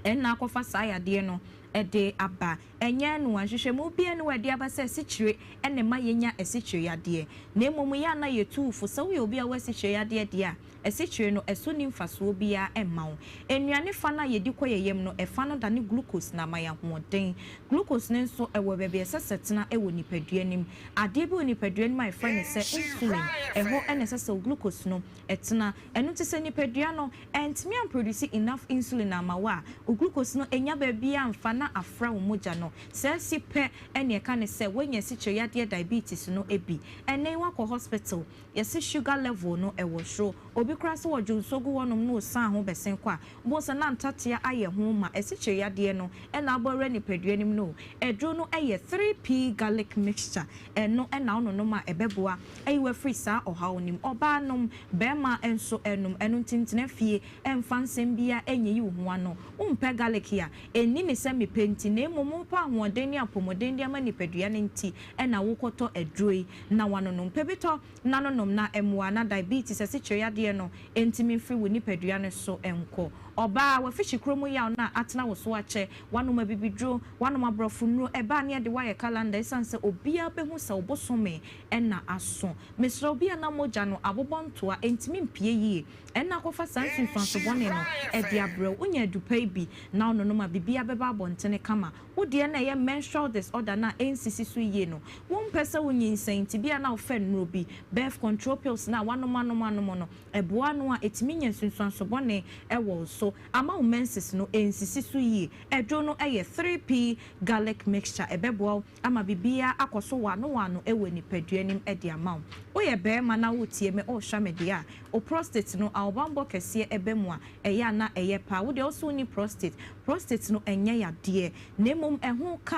Ɛnna akɔfa saa yadeɛ no de aba. Ɛnyɛ ɛno a, nhwehwɛmu biara nni hɔ a ɛde aba sɛ asikyire na ɛma yɛnya asikyire yadeɛ. Na mmom yɛ a na yɛtu wo fo sɛ woyɛ obi a wowɔ asikyire yadeɛ deɛ a, asikyire no, ɛso nni mfasoɔ biara mma wo. Nnuane fa no a yɛdi kɔ yɛn yam no, ɛfa no dane glucose na ama yɛn ahoɔden. Glucose no nso, ɛwɔ baabi a ɛsɛ sɛ ɛtena wɔ nipadua no mu. Adeɛ bi wɔ nipadua no mu a yɛfrɛ no sɛ insulin, ɛhɔ na ɛsɛ sɛ wo glucose no tena. Ɛno nti sɛ nipadua no antumi amproduce enough insulin amma wo a, wo glucose no nnya baabiara amfa na afra wo mogya no. Saa si pɛ na ɛka ne sɛ woanya asikyire yadeɛ diabetes no bi. Ɛnnɛ yi woakɔ hospital, yɛse sugar level no wɔ soro. Obi koraa sɛ wɔdwo nsuo gu hɔnom na ɔsian ho bɛsen kɔ a, wobɛhu sɛ na ntatea ayɛ ho ma. Asikyire yadeɛ no na abɔ awura nipadua no mu no o. Aduro no yɛ 3P garlic mixture. Ɛno na wononom a ɛbɛboa ayi wo afiri saa ɔhaw no mu. Ɔbaa nom, barima nso nom. Ɛno nti ntena fie mfa nsɛm biara nyiyi wo ho ano. Wompɛ garlic a, ɛnni ne sɛ mepɛ nti, na mmom wopɛ ahoɔden ne apɔmuden de ama nipadua no nti na wokɔtɔ aduro yi na woanonom. Pɛ bi tɔ na nonom na mmoa na diabetes, asikyire yadeɛ no, ntumi mfiri wo nipadua no so nkɔ. Ɔbaa, w'afikyikuro mu yaw no a atena wo so akyɛ, woanom abibiduro, woanom aborɔfo nnuro, ɛbaa ne yɛde wo ayɛ calendar ɛsiane sɛ obiara bɛhu sɛ wo bosome na aso. Mesrɛ wo, bi a na mogya no abobɔ ntoa, ɛntumi mpue yie, ɛna akɔfa saa nsunsuanso bɔne no de abrɛ wo. Wonya adupa yi bi na wononom a, biribiara bɛba abɔntene kama. Wo deɛ na ɛyɛ menstrual disorder no a ɛnsisi so yie no, wompɛ sɛ wonyinsɛn nti bi a na wofa nnuro bi, birth control pills no a woanom anom anom no, ɛboa ano a ɛtumi nya nsunsuanso bɔne wɔ wo so, ama wo menses no ɛnsisi so yie. Aduro no yɛ 3P garlic mixture, ɛbɛboa wo ama biribiara akɔ so waano waano wɔ nipadua no mu de ama wo. Woyɛ barima na woretie me, worehwɛ me deɛ a, wo prostate no ahobammɔ kɛseɛ ba mu a, ɛyɛ a na ɛyɛ paa. Wo deɛ wo se wonni prostate, prostate no ɛnyɛ yadeɛ, na mmom ɛho ka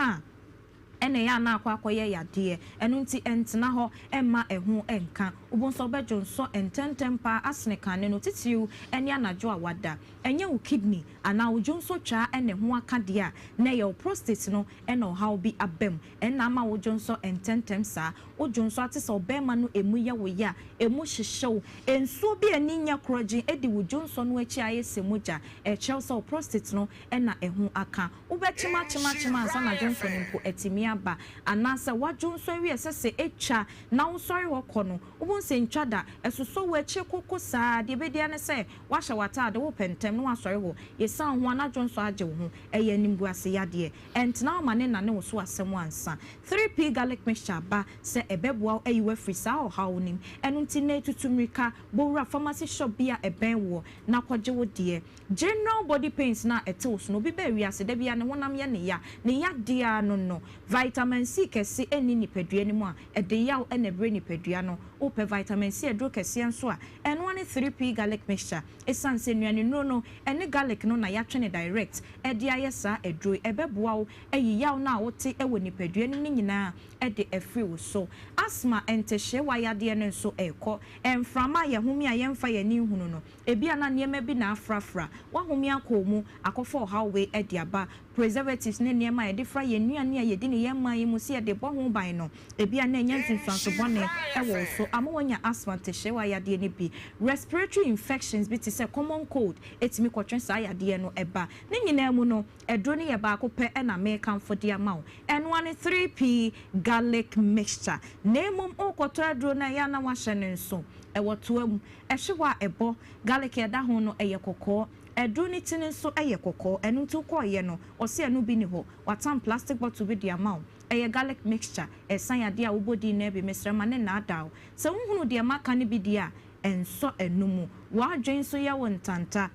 a. na ɛyɛ a na akɔ akɔyɛ yadeɛ. Ɛno nti ɛntena hɔ mma ɛho nka. Wobɛhu sɛ wobɛdwonsɔ ntɛmntɛm pa ara asene kane no, titiriw ne anadwo a woada. Ɛnyɛ wo kidney anaa wo dwonsɔtwaa na ɛho aka deɛ a, na ɛyɛ wo prostate no na ɔhaw bi aba mu. Ɛnna ama wodwonsɔ ntɛmntɛm saa. Wodwonsɔ a te sɛ ɔbarima no emu yɛ wo ya, emu hyehye wo. Nsuo bi a ani nyɛ korɔgyenn di wo dwonsɔ no akyi a ayɛ sɛ mogya. Ɛkyerɛ wo sɛ wo prostate no na ɛho aka. Wobɛkyem akyem akyem ansa na dwonsɔ no mpo atumi aba. Anaasɛ woadwonsɔ awie a ɛsɛ sɛ ɛtwa na wosɔre hɔ kɔ no, wobɛhu sɛ ɛntwa da. Ɛsosɔ wo akyire koko saa. Deɛ ɛbɛdi ara ne sɛ woahyɛ w'ataade, wopɛ ntɛm na woasɔre hɔ. Yɛsiane wo ho a na dwonsɔ agye wo ho. Ɛyɛ animguase yadeɛ. Ɛntena hɔ ma ne nnane wo so asɛm ansa. 3P Garlic Mixture aba sɛ ɛbɛboa wo ayi wo afiri saa ɔhaw no mu. Ɛno nti nnɛ tutu mmirika bɔ wura pharmacy shop bi a ɛbɛn woɔ na kɔgye wo deɛ. General body pains no a ɛte wo so no, obi baa wiase da biara ne honam yɛ no ya, ne yadeɛ ara no no. Vitamin C kɛse nni nipadua no mu a, ɛde yaw na ɛbrɛ nipadua no. Wopɛ vitamin C aduro kɛseɛ nso a, ɛno ara ne 3P Garlic Mixture. Ɛsiane sɛ nnuanennuro no ne garlic no na yɛatwe no direct de ayɛ saa aduro yi, ɛbɛboa wo ayi yaw no a wote wɔ nipadua no mu no nyinaa de afiri wo so. Asthma, ntehyeewa yadeɛ no nso rekɔ. Mframa a yɛhome a yɛmfa yɛn ani nhunu no, ebia na nneɛma bi na afrafra w'ahome akɔ wo mu akɔfa ɔhaw wei de aba. Preservatives ne nneɛma a yɛde fra yɛn nnuane a yɛdi no yɛn man yi mu sɛ yɛde bɔ ho ban no, ebia na anya nsunsuanso bɔne wɔ wo so ama woanya asthma ntehyeewa yadeɛ no bi. Respiratory infections bi te sɛ common cold tumi kɔtwe saa yadeɛ no ba. Ne nyinaa mu no, aduro no yɛ baako pɛ na merekamfo de ama wo. Ɛno ara ne 3P Garlic Mixture. Na mmom worekɔtɔ aduro no a, ɛyɛ a na woahyɛ no nso. Ɛwɔ toa mu. Ɛhwe hɔ a ɛbɔ. Garlic a ɛda ho no, ɛyɛ kɔkɔɔ. Aduro no ti no nso yɛ kɔkɔɔ. Ɛno nti wokɔeɛ no, ɔse ɛno bi nni hɔ. Watam plastic bottle bi de ama wo. Ɛyɛ garlic mixture. Ɛsan yadeɛ a wobɔ din no ara bi. Mesrɛ ma no nnaadaa wo. Sɛ wohunu deɛ maka no bi deɛ a, ɛnsɔ ɛno mu. W'adwene nso yɛ wo ntanta.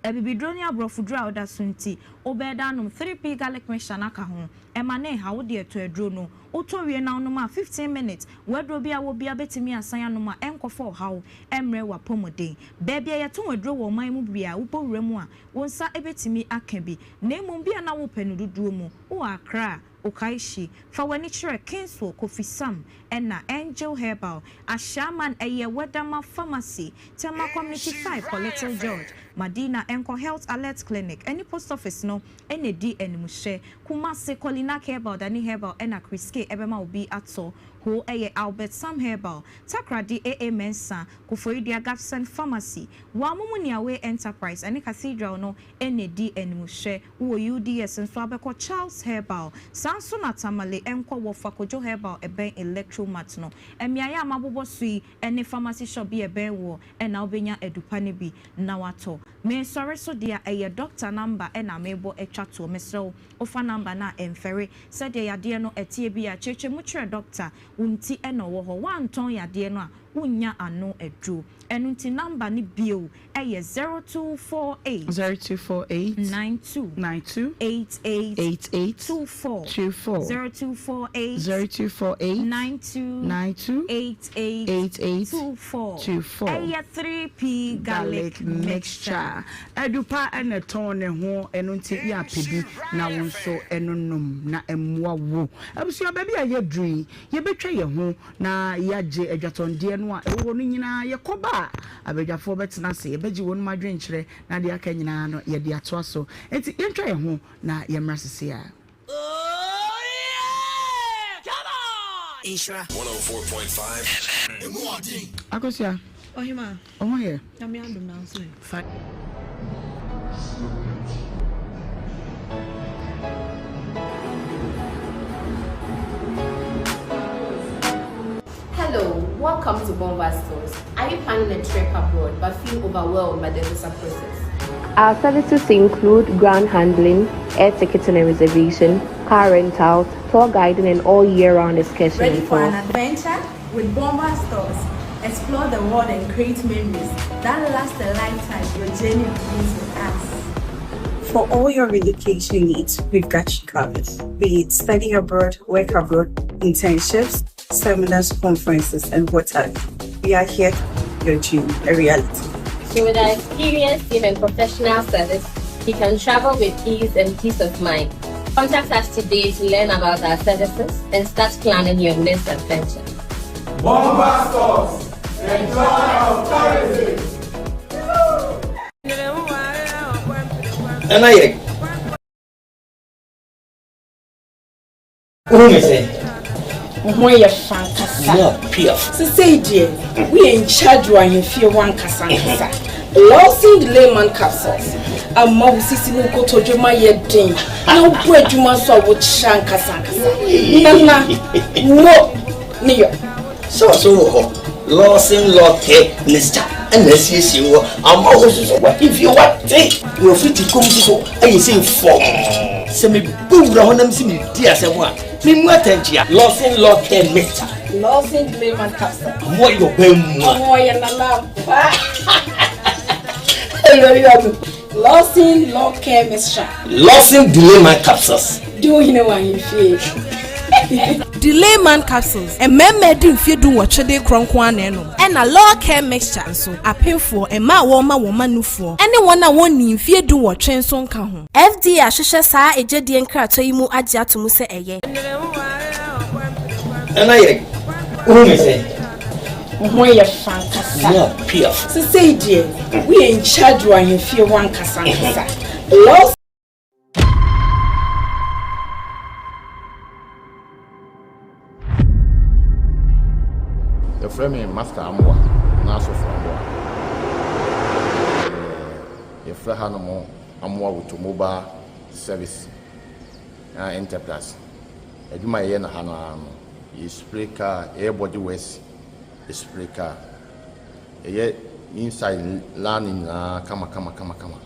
Abibiduro ne aborɔfoduro a woda so nti, wobɛyɛ dɛ anom 3P garlic mixture no aka ho. Ɛma no nha wo deɛ tɔ aduro no. Wotɔ wie na wonom a, 15 minutes, w'aduro bi a wɔ biara bɛtumi asan anom a ɛnkɔfa ɔhaw mmrɛ w'apɔmuden. Baabi a yɛtɔn aduro wɔ ɔman mu biara, wobɔ wura mu a, wo nsa bɛtumi aka bi. Na mmom bi a na wopɛ no dodoɔ mu, wowɔ Accra a, Okaishie, fa w'ani kyerɛ Kingswell, Kofi Sam ɛna Angel Herbal, Ashaiman ɛyɛ Wedama Pharmacy, Tema Community 5 kɔ Little George, Madina ɛnkɔ Health Alert Clinic ɛne Post Office no ɛna ɛdi animhwɛ, Kumasi kɔ Linak Herbal, Dani Herbal ɛna Chris K ɛbɛma wo bi atɔ, Ho ɛyɛ Albert Sam Herbal, Takoradi AA Mensah, Koforidua Gapson Pharmacy, Wamumu Niawee Enterprise ɛne Cathedral no ɛna ɛdi animhwɛ. Wowɔ UDS nso a bɛkɔ Charles Herbal. Saa nso na Tamale nkɔ wɔ Fakojo Herbal ɛbɛn Electromart no. Mmeaeɛ a mabobɔ so yi ne pharmacy shop bi a ɛbɛn woɔ na wobɛnya adupa no bi na woatɔ. Mesɔre so deɛ a ɛyɛ doctor number na merebɔ atwa toɔ. Mesrɛ wo wofa number no a ɛmfɛre. Sɛdeɛ yadeɛ no ɛteɛ biara kyerɛkyerɛ mu kyerɛ doctor. Wo nti na ɔwɔ hɔ. Woantɔn yadeɛ no a wonnya ano aduro. Ɛno nti number no bio yɛ 0248. 0248. 92. 92. 88. 88. 24. 24. 0248. 0248. 92. 92. 88. 88. 24. 24. Ɛyɛ 3P Garlic garlic mixture. mixture. Adupa na ɛtɔn ne ho, ɛno nti yɛ apɛ bi na wo nso nom na ɛmmoa wo. Abusua, baabi a yɛaduru yi, yɛbɛtwa yɛn ho na yɛagye adwatɔndeɛ no a ɛwɔ hɔ no nyinaa. Yɛkɔba a, abadwafoɔ bɛtena ase, yɛbɛgye wɔnom adwenkyerɛ, na deɛ aka nyinaa no, yɛde atoa so. Enti yɛntwa yɛn ho na yɛmmra seesei ara. Nhyira. 104.5 FM. Akosua, Ɔhemaa. wo ho yɛ? Nyame adom na wo nso ɛ? Fine. Hello, welcome to Bomba Stores. Are you planning a trip abroad but feel overwhelmed by the visa process? Our services include ground handling, air ticketing and reservation, car rentals, tour guiding, and all year round excursion Ready for an tours. adventure? With Bomba Stores, explore the world and create memories that last a lifetime. Your journey begins with us. For all your relocation needs, we've got you covered. Be it study abroad, work abroad, internships, seminars, conferences, and what have you. We are here to make your dream a reality. So with our experienced team and professional service, you can travel with ease and peace of mind. Contact us today to learn about our services and start planning your next adventure. Bomba Stores, the joy of tourism. Nana yɛ wohu me sɛ Wo ho yɛ fa ankasa. No, piaf. Sesei deɛ, woyɛ in charge wɔ ahemfie hɔ ankasa ankasa. Lawson Delayman Capsules ama wo sisi ne wo kotodwe ma yɛ den na wobɔ adwuma nso a wokyerɛ ankasa ankasa. Nana, mo ne yɔ. Sɛ ɔso wɔ hɔ, Lawson Law Care Mixture ɛna asiesie wɔ ama wo nso so w'ahemfie wate na wafiti kɔm nso so ayɛ sɛ fɔmm. Sɛ mebɔ wura hɔ na mese medi asɛm a, memu atɛnkyea. Lawson Law Care Mixture. Lawson Delayman Capsule. Ɔmo ayɛ ɔbaa mu a. Ɔmo ayɛ nana ampa. Lawson Law Care Mixture. Lawson Delayman Capsules. Di wo hene wɔ ahemfie. Delayman Capsules, Mmarima a adi mfeɛ dunwɔtwe de rekorɔ nko ara na ɛnom. Ɛna Law Care Mixture nso, apemfoɔ, mmaa a wɔrema wɔn mma nufoɔ, ne wɔn a wɔnnii mfeɛ dunwɔtwe nso nka ho. FDA ahwehwɛ saa agyadie nkratoɔ yi mu agye ato mu sɛ ɛyɛ. Nana yɛ wohu me sɛ. Wo ho yɛ fa ankasa. No, piaf. Sesei deɛ, woyɛ in charge wɔ ahemfie hɔ ankasa ankasa. Law. Yɛfrɛ me Master Amoah anaa Asɔfo Amoah. Yɛfrɛ hanom Amoah Automobile Service Enterprise. Adwuma a yɛyɛ no ha no ara no, yɛ spray car, yɛyɛ body works, yɛ spray car. Yɛyɛ inside line nyinaa kama kama kama kama.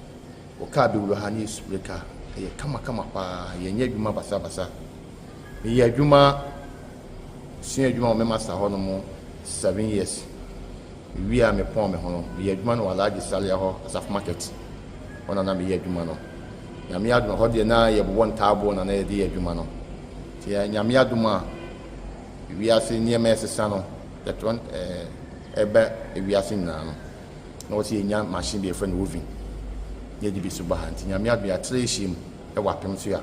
Wo car bɛwura ha na yɛ spray car, ɛyɛ kama kama paa, yɛnyɛ adwuma basabasa. Meyɛ adwuma, sua adwuma wɔ me master hɔ nom 7 years. Mewie a mepɔn me ho no, meyɛ adwuma no wɔ Alhaji Salia hɔ, Asafo Market hɔ na na meyɛ adwuma no. Nyame adom, ɛhɔ deɛ na yɛbobɔ ntaaboɔ na na yɛde yɛ adwuma no. Nti Nyame adom a wiase nneɛma ɛsesa no, yɛtɔ ɛba wiase nyinaa no, na wɔsɛ yɛnya machine bi yɛfrɛ no oven na yɛde bi so ba ha. Nti Nyame adom yɛatra ahyiam wɔ apem so a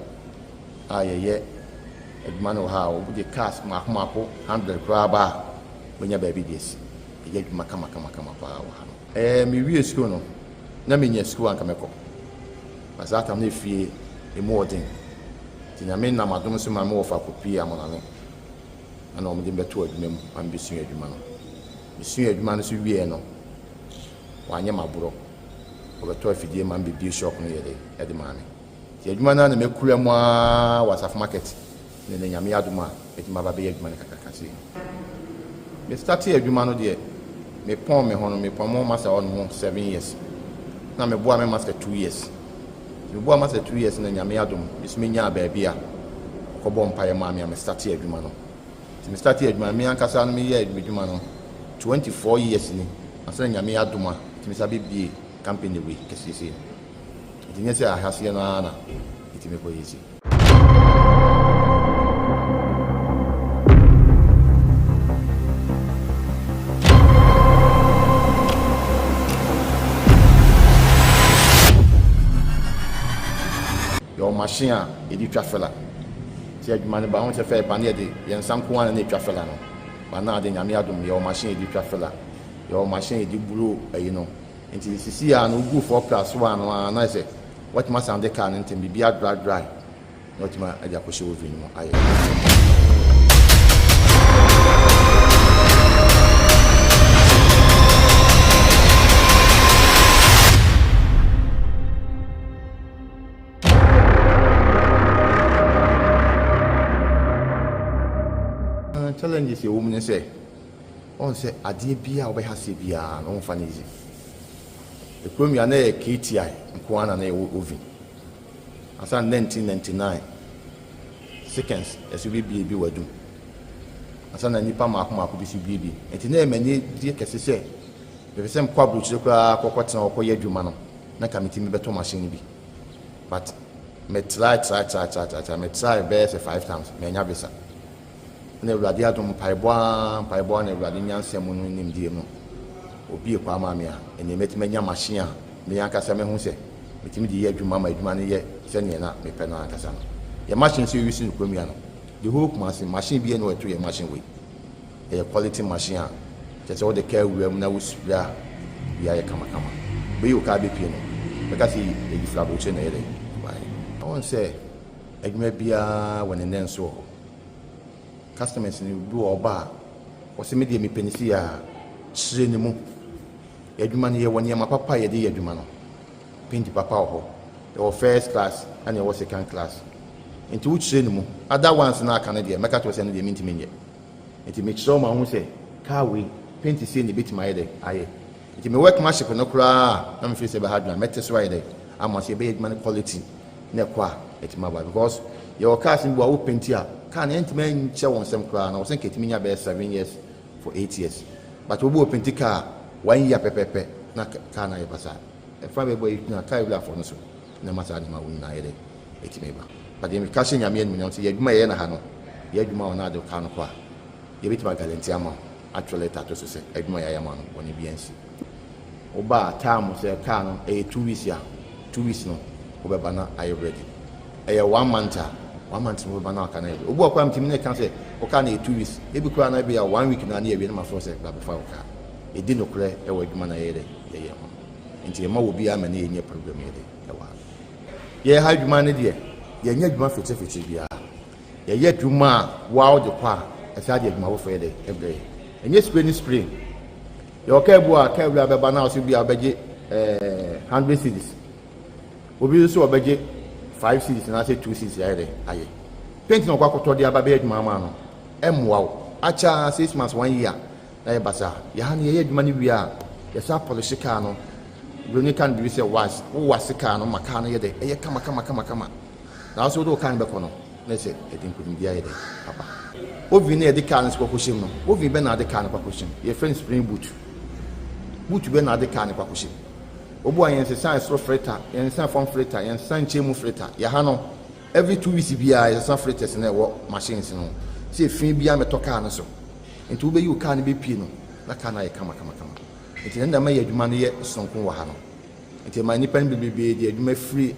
a yɛyɛ adwuma no wɔ ha a wɔde cars mmaako mmaako 100 koraa ba a wɔnya baabi de asi. Yɛyɛ adwuma kama kama kama paa wɔ ha no. Ɛɛ mewie sukuu no, na menya sukuu anka mɛkɔ. Na saa tam no efie emu ɔden. Nti Nyame nam adom so ma me wɔfa kɔpie Amonane. Ɛna wɔde me bɛtoo adwuma mu ma mebɛsua adwuma no. Mesua adwuma no so wieɛ no, wɔanyɛ m'aborɔ. Wɔbɛtɔ afidie ma me bɛbie shop no yɛ de de maa me. Nti adwuma no ara na makura mu ara wɔ Asafo Market ne nnɛ Nyame adom a mɛtumi aba abɛyɛ adwuma no kakraka sei. Me startee adwuma no deɛ, me pɔn me ho no, me pɔn mo master hɔ nom 7 years. Na me boa me master 2 years. Nti me boa master 2 years na Nyame adom, me so me nyaa baabi a ɔkɔ bɔ mpaeɛ maa me a me startee adwuma no. Nti me startee adwuma no, me ankasa no me yɛɛ adwuma no 24 years ni, ansa na Nyame adom a metumi sa bɛ bie company wei kɛseɛ sei no. Nti nyɛ sɛ ahaseɛ no ara na metumi kɔ yɛ sei. Yɛwɔ machine a yɛde twa fela. Nti adwuma no ba ho sɛ fɛ ba no yɛde yɛn nsa nko ara na ɛtwa fela no. Ba na ade Nyame adom yɛwɔ machine yɛde twa fela. Yɛwɔ machine yɛde buro ayi no. Nti sisi a no wogu 4 plus 1 no ara na sɛ watumi asan de car no ntɛm biribi adry dry na watumi de akɔhyɛ oven no mu ayɛ. Challenges ɛwɔ mu ne sɛ ɔn sɛ adeɛ biara a wobɛha aseɛ biara no womfa no easy. Ekurom yi a na ɛyɛ KTI nko ara na na yɛwɔ oven. Ansa na 1999 seconds ɛso bebie bi wɔ adum. Ansa na nnipa mmaako mmaako bi so bie bi. Nti na ɛyɛ m'ani gye kɛse sɛ mepɛ sɛ mekɔ aburokyire koraa kɔkɔtena hɔ kɔyɛ adwuma no na nka metumi bɛtɔ machine no bi. But me try try try try try try me try bɛyɛ sɛ 5 times manya visa. Na Awurade adom, mpaebɔ ara, mpaebɔ ara na Awurade nyansa mu no nimdeɛ mu no, obue kwan maa me a, ɛnneɛ mɛtumi anya machine a me ankasa mahu sɛ metumi de yɛ adwuma ma adwuma no yɛ sɛdeɛ na mepɛ no ankasa no. Yɛ machine nso yɛ use no kurom ya no, the whole Kumasi, machine biara nni hɔ a ɛto yɛn machine wei. Ɛyɛ quality machine a kyerɛ sɛ wode car wura mu na wo spray a, biribiara yɛ kamakama. Wobɛyi wo car bɛpue no, wobɛka sɛ ɛyi firi aburokyire na ɛyɛ dɛn ɛbaeɛ. Wohu sɛ adwuma biara wɔ ne nnɛnso wɔ hɔ. Customers no bi wɔ hɔ ɔba a, ɔse me deɛ mepɛ no sei a, kyerɛ ne mu. Yɛn adwuma no yɛwɔ nneɛma papa a yɛde yɛ adwuma no. Paint papa wɔ hɔ. Yɛwɔ first class ɛna yɛwɔ second class. Nti wo kyerɛ ne mu. Other ones no a aka no deɛ mɛka kyerɛ wo sɛ ɛno deɛ mentumi nyɛ. Nti mekyerɛ wo ma wohu sɛ car wei paint sei na ɛbɛtumi ayɛ dɛ ayɛ. Nti me workmanship no koraa a na me feel sɛ ɛbɛha adwene a mɛte so ayɛ dɛ ama sɛ yɛbɛyɛ adwuma no quality na ɛkɔ a ɛtumi aba because yɛwɔ cars no bi wɔ a wo paint a car no ɛntumi nkyɛ wɔn nsam koraa na wɔ sɛ nka ɛtumi nya bɛyɛ 7 years for 8 years, but obi wɔ paint car one year pɛpɛpɛ na car no ayɛ basaa. Ɛfa bɛbɔ yi na car wurafoɔ no so na ɛma saa nneɛma wo nyinaa yɛ dɛ ɛtumi ba. But deɛ meka hyɛ Nyame animuonyam sɛ yɛ adwuma yɛyɛ no ha no, yɛ adwuma a ɔno ade car no kɔ a, yɛbɛtumi aguarantee ama wo, atwerɛ letter ato so sɛ adwuma yɛayɛ ama no, bɔne biara nsi. Woba a time sɛ car no ɛyɛ 2 weeks a, 2 weeks no wobɛba na ayɛ ready. Ɛyɛ one month a, one month no wobɛba na aka no ayɛ ready. Obi wɔ koraa metumi ne ka sɛ wo car no yɛ 2 weeks, ebi koraa na ebi a one week na ne yɛwie no, mafrɛ sɛ bra bɛfa wo car. Ɛdi nokorɛ ɛwɔ adwuma na yɛyɛ dɛ yɛyɛ ho, nti yɛma wɔ biara ma ne yɛnyɛ problem yɛ dɛ ɛwɔ ha. Yɛyɛ ha adwuma no deɛ, yɛnyɛ adwuma fetefete biara. Yɛyɛ adwuma a waa wode kɔ a, ɛsɛ de adwuma foforɔ yɛ dɛ ɛbrɛ yɛ. Ɛnyɛ spray ne spray. Yɛwɔ kaa bu a kaa wura bɛba na ɔsɛ bi a ɔbɛgye 100 cedis, obi nso ɔbɛgye 5 cedis anaasɛ 2 cedis. Ayɛ dɛ ayɛ paint na ɔkɔ akɔtɔ de aba bɛyɛ adwuma ama no, ɛmmoa wo akyɛ 6 months, one year na yɛ basa. Yɛha no yɛyɛ adwuma no wie a, yɛsa polish kaa no. Buroni ka no biribi sɛ wax. Wo wax kaa no ma kaa no yɛ dɛ ɛyɛ kama kama kama kama na nso wode wo kaa no bɛkɔ no na sɛ ɛde nkonimdi ayɛ dɛ aba. Oven no yɛde kaa no so kɔkɔhyɛ mu no, oven bɛ na ade kaa no kɔkɔhyɛ mu? Yɛfrɛ no spring boot. Boot bɛ na ade kaa no kɔkɔhyɛ mu? Obu a yɛnsesa ɛsoro filter, yɛnsesa fam filter, yɛnsesa nkyɛn mu filter. Yɛha no every 2 weeks biara yɛsesa filters na ɛwɔ machines no sɛ efi biara mɛtɔ kaa no so. Nti wobɛyi wo kaa no bɛpie no na kaa no ayɛ kama kama kama. Nti na ɛma yɛ adwuma no yɛ sononko wɔ ha no. Nti ɛma nnipa no bebree de adwuma firi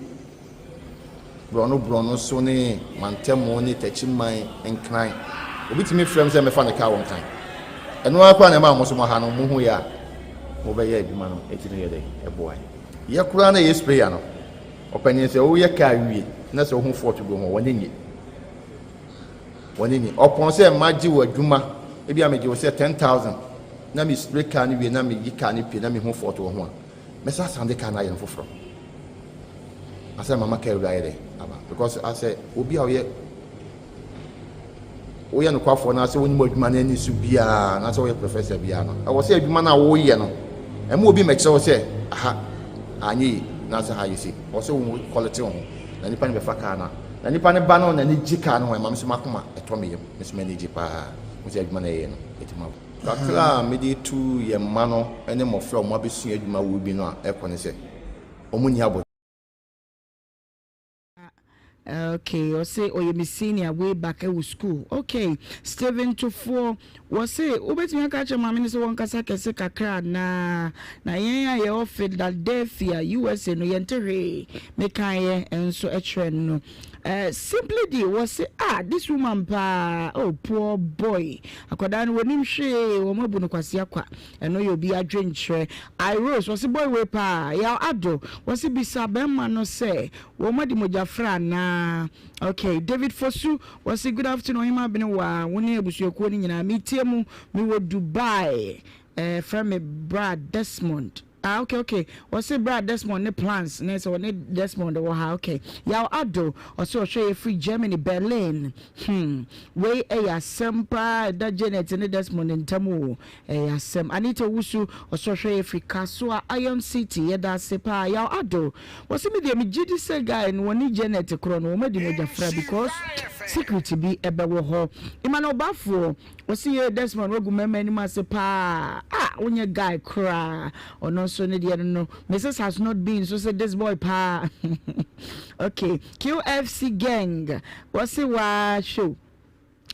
borɔno borɔno so ne mantamu ne Takyiman, Nkran. Obi tumi frɛ m sɛ mɛfa ne kaa wɔ Nkran. Ɛno ara koraa na ɛma mo so mo ha no mo hu yɛ a mobɛyɛ adwuma no ɛtumi yɛ dɛ ɛboa yɛ koraa. Na yɛ sprayer no, ɔpanyin, sɛ woyɛ kaa wie na sɛ wohu fault bi ho, wɔne nye wɔne nye ɔpɔn sɛ magye wɔ adwuma. Ebi a megye wo sɛ 10,000 na me spray car no wie na meyi car no pie na mehu fault wɔ ho a, mɛsa sande car no ayɛ no foforɔ asɛ mama car wura ayɛ dɛ aba, because asɛ obi a ɔyɛ woyɛ nokwafoɔ na asɛ wonim adwuma no ani so biara na sɛ woyɛ professor biara no, ɛwɔ sɛ adwuma no a woyɛ no ɛma obi mɛkyerɛ wo sɛ aha anyɛ yi na sɛ ha yɛ se. Ɛwɔ sɛ wo quality wo ho na nipa no bɛfa car no a, na nipa no ba no n'ani gye car no ho. Ɛma me so makoma ɛtɔ me yam, me so m'ani gye paa mo sɛ adwuma no ɛyɛ no ɛtumi abo kakra a mede tu yɛn mma no ne mmɔfra a wɔn abɛsua adwuma wɔ bi no a ɛkɔ ne sɛ wɔn nni abɔ. Okay, ɔse ɔyɛ me senior way back ɛwɔ school. Okay, Steven Tofoɔ wɔse wobɛtumi aka akyerɛ maame no sɛ wɔnkasa kɛse kakra anaa, na yɛn a yɛwɔ Philadelphia, USA no, yɛnte hwee. Mekaeɛ nso kyerɛ no. Simply D wɔse, ah, this woman paa, oh, poor boy, akwadaa no wɔnim hwee, wɔn abu no kwasea kwa. Ɛno yɛ obi adwenkyerɛ. I Rose wɔse boy wei paa. Yaw Ado wɔse bisa bɛrima no sɛ wɔn adi mogyafra anaa. Okay, David Fosu wɔse good afternoon Ɔhema Abene waa wo ne abusuakuo no nyinaa, metie mu mewɔ Dubai, frɛ me bra Desmond. Ah, okay. Wɔse bra Desmond ne plans ne sɛ wɔne Desmond wɔ ha. Okay. Yaw Ado ɔse ɔhwɛ yɛ firi Germany, Berlin. Wei ɛyɛ asɛm paa ɛda Janet ne Desmond ntam o. Ɛyɛ asɛm. Anita Owusu ɔse ɔhwɛ yɛ firi Kasoa, Iron City. Yɛda ase paa. Yaw Ado wɔse me deɛ megye di sɛ guy no wɔne Janet korɔ no wɔn adi mogyafra because secret bi ɛbɛwɔ hɔ. Emmanuel Bafoɔ ɔse yee Desmond wagu mmarima anim ase paa, ah, wonyɛ guy koraa. Ɔno nso ne deɛ no no Mrs has not been so sɛ this boy paa. Okay, QFC gang wɔse waa show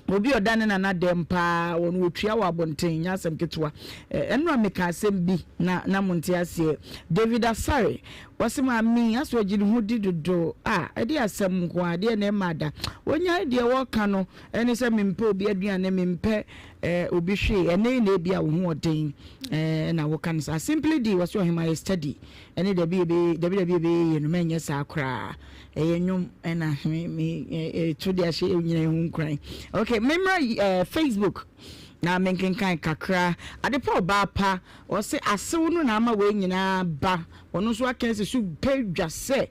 obi ɔda ne nana dɛm paa, wɔn wɔtua wɔ abɔnten, nyɛ asɛm ketewa. Ɛnora meka asɛm bi na na mo nte aseɛ. David Asare. Wɔse maame yi asɛ ɔgye ne ho di dodo a ɛde asɛm nko ara deɛ na ɛma da. Wɔnyae deɛ wɔka no ɛne sɛ mempɛ obi aduane mempɛ eh, obi hwee ɛne na ebi a wo ho ɔden eh, na woka no saa. Simply di wɔse ɔhema yɛ steady ɛne dabi ebe dabi dabi ebe yɛ no mɛnyɛ saa koraa ɛyɛ nnwom ɛna me me to de ahyɛ nyina ho nkuran. Okay, memmra eh, Facebook na menkenkan kakra. Adepa ɔbaa pa Ɔse asew no na ama wei nyinaa ba. Ɔno nso aka asi so pɛ dwa sɛ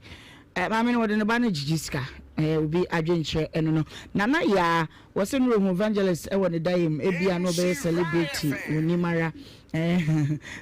maame no wɔde ne ba no gyegye sika. Obi adwenkyerɛ ɛno no. Nana Yaa, wɔse no ɔhu evangelist wɔ ne daeɛ mu, ebia na ɔbɛyɛ celebrity, ɔnnim ara.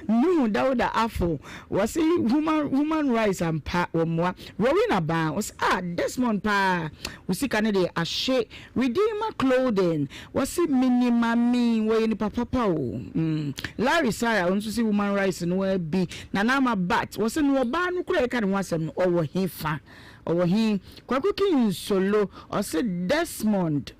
Nuhu Dauda Afo, wɔse human human rights ampa, wɔmmoa. Rowena Baa, wɔse ah Desmond paa, wo sika no deɛ ahye. Redeemer Clothing, Wɔse menim maame yi, wɔyɛ nipa papa o mm. Larry Sarah ɔno nso se woman rights no ara bi. Nana Ama Bat, wɔse no ɔbaa no koraa yɛka ne ho asɛm no ɔwɔ he fa? Ɔwɔ he? Kwaku King Solo, ɔse Desmond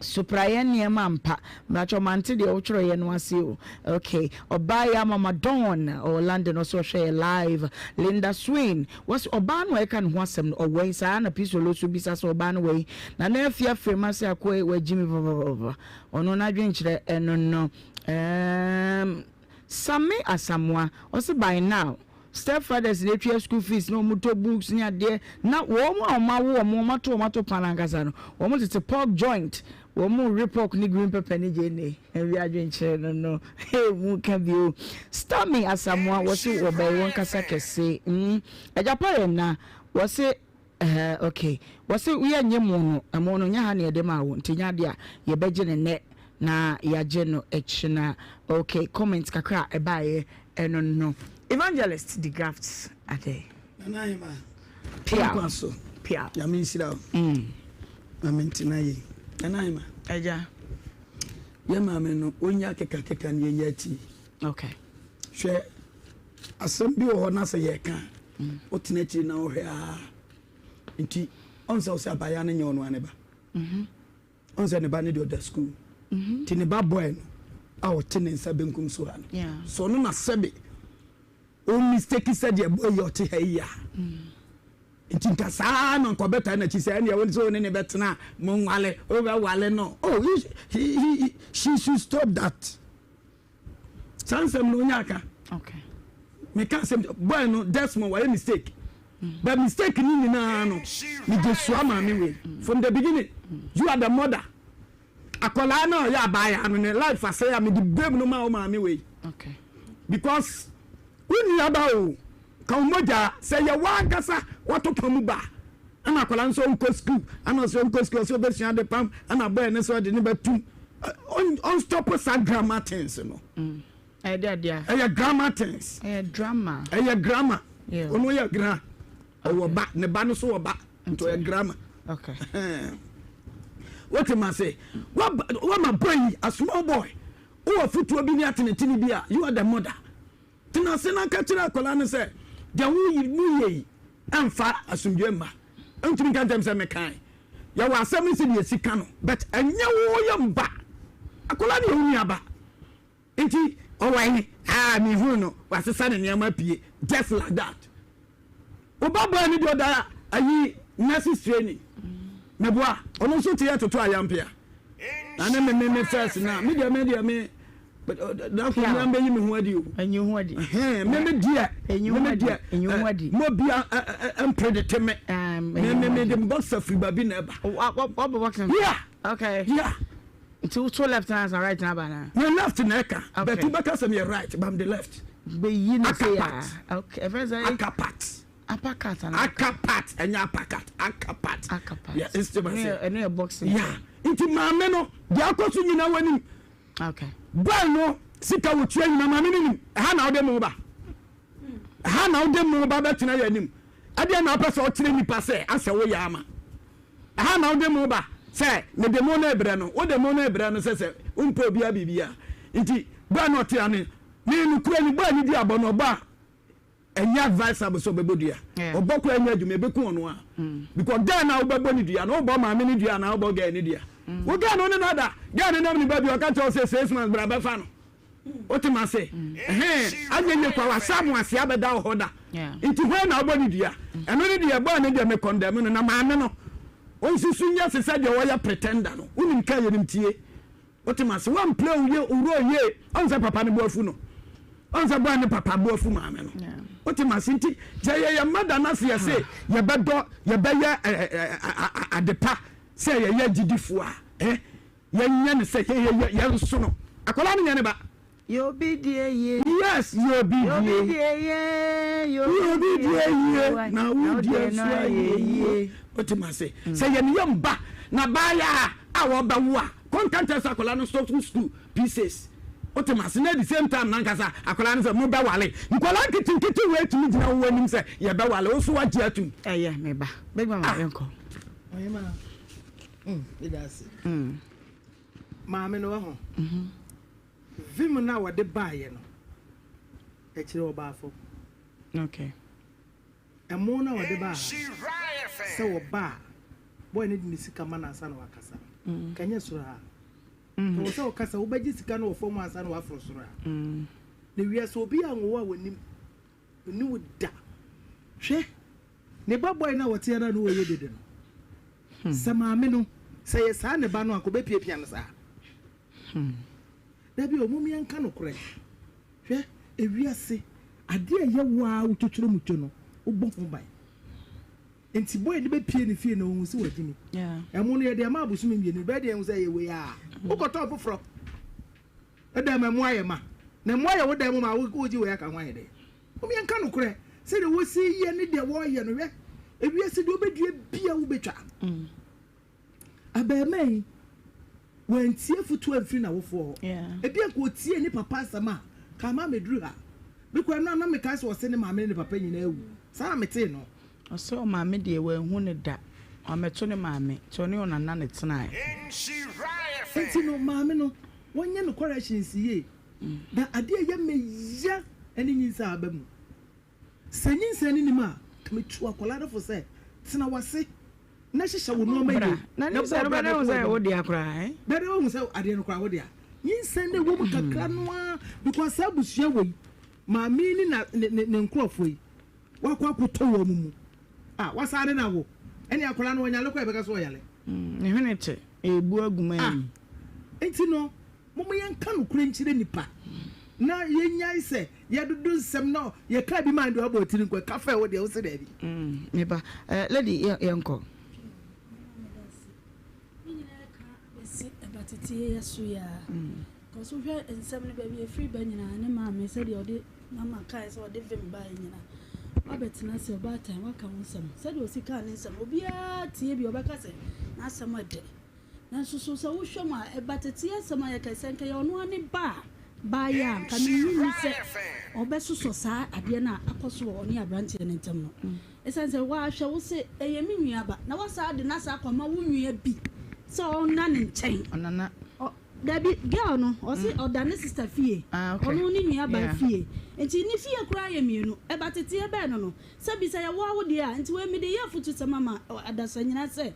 Sopraeɛ nneɛma ampa. Mrakyɛ mante deɛ wotwerɛeɛ no ase o. Ok, ɔbaa yi ama Madon ɔwɔ London ɔse ɔhwɛ yɛ live. Linda Swain, Wɔse ɔbaa no a yɛka ne ho asɛm no ɔwɔ he? Saa ara na Pisolo nso bisa sɛ ɔbaa no wɔ he? Nana Afia Frema se akoa yi wagyi me papapapa. Ɔno n'adwenkyerɛ ɛno no. Erm Same Asamoah ɔse by now step fathers na etua school fees na wɔn tɔ books ne adeɛ na wɔn a wɔn awo wɔn wɔn ato wɔn ato pan ankasa no wɔn tete pork joint wɔn we pork ne green pepper ne gyeene. Ɛnwi adwenkyerɛ no no hey mu ka bio. Stammy Asamoah wɔse wɔbɛn wɔn kasa kɛse mm Agyapa yɛ nna wɔse eh ok wɔse woyɛ nye mo no ɛmo no nyɛ ha na yɛde maa wo nti nyɛ adeɛ a yɛbɛgye no nnɛ na yɛagye no kyena ok comment kakra a ɛbaeɛ ɛno no Evangelist de Graft Adeh. Nana Ahemaa, Pia. Nkwa so. Pia. Nyame nhyira wo. Mm. Ma mentena yie. Nana Ahemaa. Agya. Yɛ maame no, ɔnya kekakeka no yɛnya akyi. Okay. Hwɛ, asɛm bi wɔ hɔ na sɛ yɛka a, mm. wotena akyiri na wohwɛ a nti ɔn sɛ wo sɛ abaayewa no nyɛ ɔno ne ba. Mm-hmm. Ɔn sɛ ne ba no deɛ ɔda sukuu. Mm-hmm. Nti ne ba bɔɛ no a ɔte ne nsa benkum so ha no. So ɔno na sɛbe o mistake sɛ deɛ boy yi ɔte ha yi a nti nka saa na nka ɔbɛtaa n'akyi sɛ ɛnneɛ wo sɛ wo ne ne bɛtena a mo nwale wobɛwale no oh he, he, he, she should stop that saa nsɛm no onya aka okay. meka asɛm boy no Desmond wayɛ mistake mm. but mistake ni nyinaa no megye sua maame wei from the beginning you are the mother Akwadaa no a ɔyɛ abaayaa no ne life asɛe a mede blame no ma wo maame wei. Okay. Because wo nua ba o, ka wo mogya sɛ yɛ w'ankasa wato pa mu ba. Ɛna akwadaa no sɛ ɔnkɔ school, ɛna ɔsɛ ɔnkɔ school, ɔsɛ ɔbɛsua ade pam, ɛna boy no sɛ ɔde ne bɛtum. Ɔnstop saa grammar things no. Mm. Ɛyɛ deɛ. Ɛyɛ grammar things. Ɛyɛ drama. Ɛyɛ grammar. Ɔno yɛ gra. Ɔwɔ ba, ne ba no so wɔ ba. Nti ɔyɛ grammar. Okay. Wote ma se, wama boy yi, a small boy, wowɔ fotuo bi ne atenetene bi a, you are the mother. Tena ase na ka kyerɛ akwadaa no sɛ, deɛ woyɛ yi ɛmfa asomdwoe mma. Ntumi nka nkyɛm sɛ mekae. Yɛwɔ asɛm no sɛ deɛ ɛsi ka no, but ɛnyɛ wo yɛ mba. Akwadaa no yɛ wo nua ba. Nti ɔwɔ he? Ah, mehuu no, wasesa ne nneɛma pie, just like that. Wo ba boy no deɛ ɔda ayi nurses training. Meboa, ɔno nso te yɛ toto ayampea. Na ne me me me first na, me deɛ me deɛ me, dako me ambɛyi me ho adi o. Enyi ho adi. Me me deɛ, me me deɛ, mo bia mpredete me. Me me me de boxer firi baabi na ɛba. Wabɔ boxer? Yeah. Okay. Yeah. Nti wo to left na ansa right na aba na? Me left na ɛka. Okay. But wobɛka sɛ meyɛ right but I'm the left. Bɛyi ne se ya. Okay. Ɛfɛ sɛ. Akapat. Apakat ana. Akapat ɛnyɛ apakat. Akapat. Akapat. Yeah, it's the same. Ɛno yɛ boxing. Yeah. Nti maame no deɛ akɔ so nyinaa w'anim. Okay. Boy no sika wotua nyinaa maame no nim. Ɛha na wode mo ba. Ɛha na wode mo ba bɛtena yɛ anim. Ɛdeɛ na wopɛ sɛ ɔkyerɛ nipa sɛ asɛ woyɛ ama. Ɛha na wode mo ba sɛ mede mo no rebrɛ no, wode mo no rebrɛ no sɛ sɛ wompɛ obiara biribiara nti berɛ a na ɔte ane ne nokorɛ ni bɔ a ne dua bɔ no ɔbɔ a ɛnyɛ advisable sɛ ɔbɛbɔ dua ɔbɔ koraa nyɛ adwuma ɛbɛku ɔno a mm. because girl na wobɛbɔ ne dua no wobɔ maame ne dua anaa wobɔ girl ne dua mm. wo girl no ne no ada girl no nam ne ba bi ɔka kyerɛ wo sɛ six months bra bɛfa no wote ma se ɛhɛn anyɛ yie kwa wasa mo ase abɛda wɔ hɔ da. Nti hwan na ɔbɔ ne dua? Ɛno ne deɛ ɛbɔɔ ne deɛ me condemn no na maame no ɔnsusu nyɛ se sɛ deɛ ɔyɛ pretender no. Wonim ka yɛnim tie. Wote mase woamplay wo ye wo role yie ɔn sɛ papa no bo afu no. Ɔn sɛ boy ne papa bo afu maame no. Wote mase nti sɛ yɛyɛ mother na se yɛse yɛbɛdɔ yɛbɛyɛ adepa sɛ yɛyɛ agyidifoɔ a eh yɛnyɛ no sɛ yɛyɛ yɛnso no. Akwadaa no nyɛ ne ba. Yɛ obi deɛ yie. Yes, yɛ obi Yɛ obi deɛ. deɛ yie. Yɛ Yɛ obi obi deɛ deɛ yie. yie. Na Na wo wo deɛ deɛ nso no ayɛ ayɛ yie. yie. Wote ma se sɛ yɛ ne yam ba na baayɛ a a wɔbɛwo a kɔnka nkyɛn sɛ akwadaa no stop school pieces. Wote ma se na at the same time nankasa akwadaa no sɛ mobɛwale. Nkwadaa nketenkete wei tumi gyina wo anim sɛ yɛbɛwale wo so wagye atum. Ɛyɛ me ba. Big mama Ah. yɛnkɔ. Ɔhema, meda ase. Maame no wahu. Vim no a wɔde baeɛ no, akyire ɔbaa fam. Okay. Ɛmo no a wɔde baa ha no, sɛ wɔba a, boy no de ne sika ma no ansa na wakasa no, mm. ka nyɛ soro ha. Mm. Ɛwɔ sɛ ɔkasa, wobɛgye sika no wɔ fam ansa na waforo soro ha. Mm. Na wiase obi a nwowa a wɔnim, ɔni wo da. Hwɛ, ne ba boy no a wɔte ara no wɔyɛ dede no. Hmm. Sɛ maame no, sɛ yɛ saa ne ba no a, kɔbɛpiapia no saa. Hmm. Dabi o, mom yɛnka nokorɛ. Hwɛ, ewiase, adeɛ a ɛyɛ wo ara wo totoro mu to no, wobɔ ho ban. Nti boy no bɛpie ne fie na ɔhu sɛ wagyimi. Ɛmo no yɛde ama abosome mmienu, bɛyɛ deɛ ɛhu sɛ ɛyɛ wei a, wokɔtɔɔ foforɔ. Ɛdɛm ma ɛmo ayɛ ma. Na ɛmo ayɛ wo dan mu ma wogye wei aka ho ayɛ dɛ. Mom yɛnka nokorɛ, sɛdeɛ wɔsi yɛ ne deɛ wɔyɛ no, hwɛ, ewiase deɛ wobɛdua bia wobɛtwa. Abarimaa yi, wantie afotu amfiri n'awofoɔ hɔ. Ebia anka ɔtiee ne papa asɛm a, anka ama amɛduru ha. Me koraa no a, na mekae sɛ ɔse ne maame ne ne papa nyinaa awu. Saa na metee no. Ɔse ɔmaame deɛ wanhu no da, wammɛto ne maame, nti ɔne ɔnana na ɛtenaeɛ. Nti no, maame no, wɔnyɛ no corrections yie. Na adeɛ a ɛyɛ me ya ne nyinsɛn a aba mu. Sɛ nyinsɛn no nnim a, ka metu akwadaa no fo sɛ, tena w'ase na hyehyɛ wo nneɛma yie na na bɔ bra na kɔ w'anim. Bɛrɛ woahu sɛ adeɛ no koraa wo dea. Nyinsɛn no ɛwɔ mu kakra no ara because saa abusua wei, maame yi ne na ne ne ne nkurɔfoɔ yi, wakɔ akɔtɔ wɔn mu. Ah, wasan ne no awo. Ɛne akwadaa no ɔnyale koraa yɛbɛka sɛ ɔyale. Ne hwene te, ɛrebu agu mu Ah, nti no, momma yɛnka nokorɛ nkyerɛ nnipa na yɛnnyae sɛ Yɛdodo nsɛm na yɛkaa bi maa no deɛ wabɔ tiri nkɔ ɛka fɛ wo deɛ wose daabi. Mm, me ba. Eh, lady, yɛ yɛnkɔ. Ne nyinaa ka bɛsi ɛba teteɛ yɛ so yɛ a. Because wohwɛ nsɛm no baabi ɛfiri ba nyinaa ne maame sɛdeɛ ɔde mama kae sɛ ɔde vim baeɛ nyinaa. Wabɛtena ase ɔbaatan waka wo nsɛm sɛdeɛ ɔsi kaa ne nsɛm obiara tie bi ɔbɛka sɛ n'asɛm ɛdɛ. Nanso so sɛ wohwɛ mu a, ɛba tete asɛm a yɛkae sɛ anka ɛyɛ ɔno ara ne ba a baeɛ a, anka mennye nni sɛ ɔbɛsosɔ saa adeɛ no a akɔ so wɔ ɔne aberanteɛ no ntam no. Ɛsiane sɛ woahwɛ wo se ɛyɛ me nua ba, na woasan de no asan akɔma wo nua bi sɛ ɔnna ne nkyɛn. Ɔnana. Ɔ, dabi, girl no, ɔse ɔda ne sister fie, Ah, okay. ɔno ne nua baa Yeah. fie. Nti ne fie koraa yɛ mmienu. Ɛba teteɛ bɛn no no? Sɛ bisa yɛ woa wo deɛ a, nti wei mede yɛ afutusɛm ama adasa nyinaa sɛ,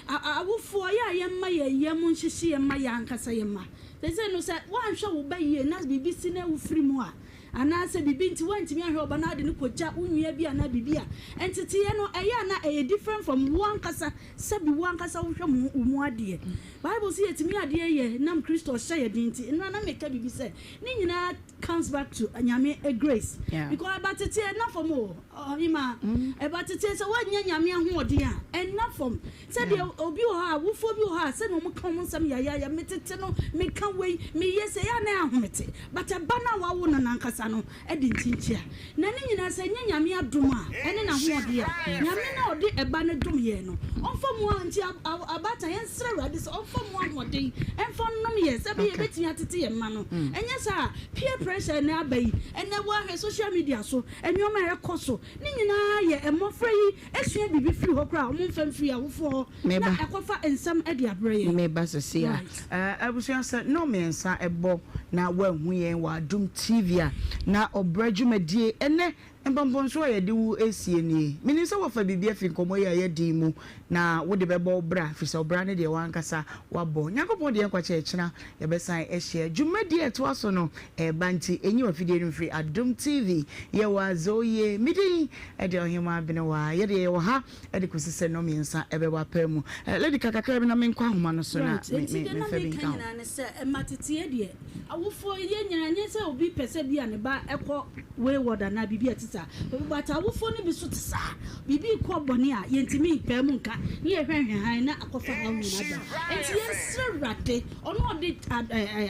awofoɔ yɛ a yɛmma yɛn yam nhyehye yɛn mma yɛn ankasa yɛn mma. Seesei no sɛ woanhwɛ wo ba yie na biribi si na wofiri mu a, anaasɛ biribi nti woantumi anhwɛ wo ba na wode no kɔgya wo nua bi anaa biribi a, nteteeɛ no ɛyɛ a na ɛyɛ different from wo ankasa sɛbi wo ankasa wohwɛ mo wo mu adeɛ. Bible se yɛtumi adeɛ yɛ nam Kristo ɔhyɛ yɛ den nti. Nnora na meka biribi sɛ ne nyinaa comes back to Nyame grace because ɛba tete ɛnna fam o ɔhema ɛba tete sɛ woannya Nyame ahoɔden a ɛnna fam sɛdeɛ obi wɔ hɔ a wofoɔ bi wɔ hɔ a sɛdeɛ wɔn ka wɔn nsɛm yayaya metete no meka wei meyɛ sɛ ɛyɛ a na ahomete but ɛba no a wawo no nankasa no ɛde nkyinkyia na ne nyinaa sɛ ɛnyɛ Nyame adom a ɛne n'ahoɔden a Nyame na ɔde ɛba no dom yɛn no ɔmfa mu a nti abaatan yɛnsrɛ Awurade sɛ ɔmfa mu ahoɔden ɛmfa nnom yɛn sɛ ɛbɛyɛ yɛbɛtumi atete yɛn mma no ɛnyɛ saa a peer pressure ɛnɛ aba yi ɛnɛ woahwɛ social media so nneɛma a ɛkɔ so ne nyinaa yɛ mmɔfra yi sua biribi firi hɔ koraa a wɔmfa mfiri awofoɔ hɔ na ɛkɔfa nsɛm de abrɛ yɛn. Meba sɛsei a. Abusua sɛ nnɔn mmiɛnsa bɔ na woanhu yɛn wɔ Adom TV a na ɔbrɛ dwumadie ɛnɛ. Mpɔmpɔnsoɔ a yɛde wo resie nie. Menim sɛ woafa biribi afiri nkɔmmɔ yi a yɛadi yi mu na wode bɛbɔ wo bra, ɛfiri sɛ ɔbra no deɛ w'ankasa woabɔ. Nyankopɔn de yɛn nkwa kyɛ ɛkyena yɛbɛsan ahyia. Dwumadie a ɛtoa so no ɛreba nti ɛnyi w'afidie no mfiri Adom TV. Yɛwɔ Adzoyie. Me din de Ɔhemaa Benewaa. Yɛdeɛ yɛwɔ ha de kɔsi sɛ nnɔnmiɛnsa ɛbɛbɔ apaa mu. Lady ka kakra bi na menkɔ ahoma no so na Right, enti deɛ na memfa bi meka nka ho. nyinaa ne sɛ, ɛma teteɛ deɛ, awofoɔ yɛn nyinaa, nyɛ sɛ obi pɛ sɛ bi a ne ba kɔ wayward anaa biribi a ɛte saa, but awofoɔ no bi nso te saa, biribi rekɔ bɔne a, yɛntumi mpaa mu nka, na yɛhwɛhwɛ hann na akɔfa haw nyinaa aba. Enti yɛnsrɛ Awurade, ɔno a ɔde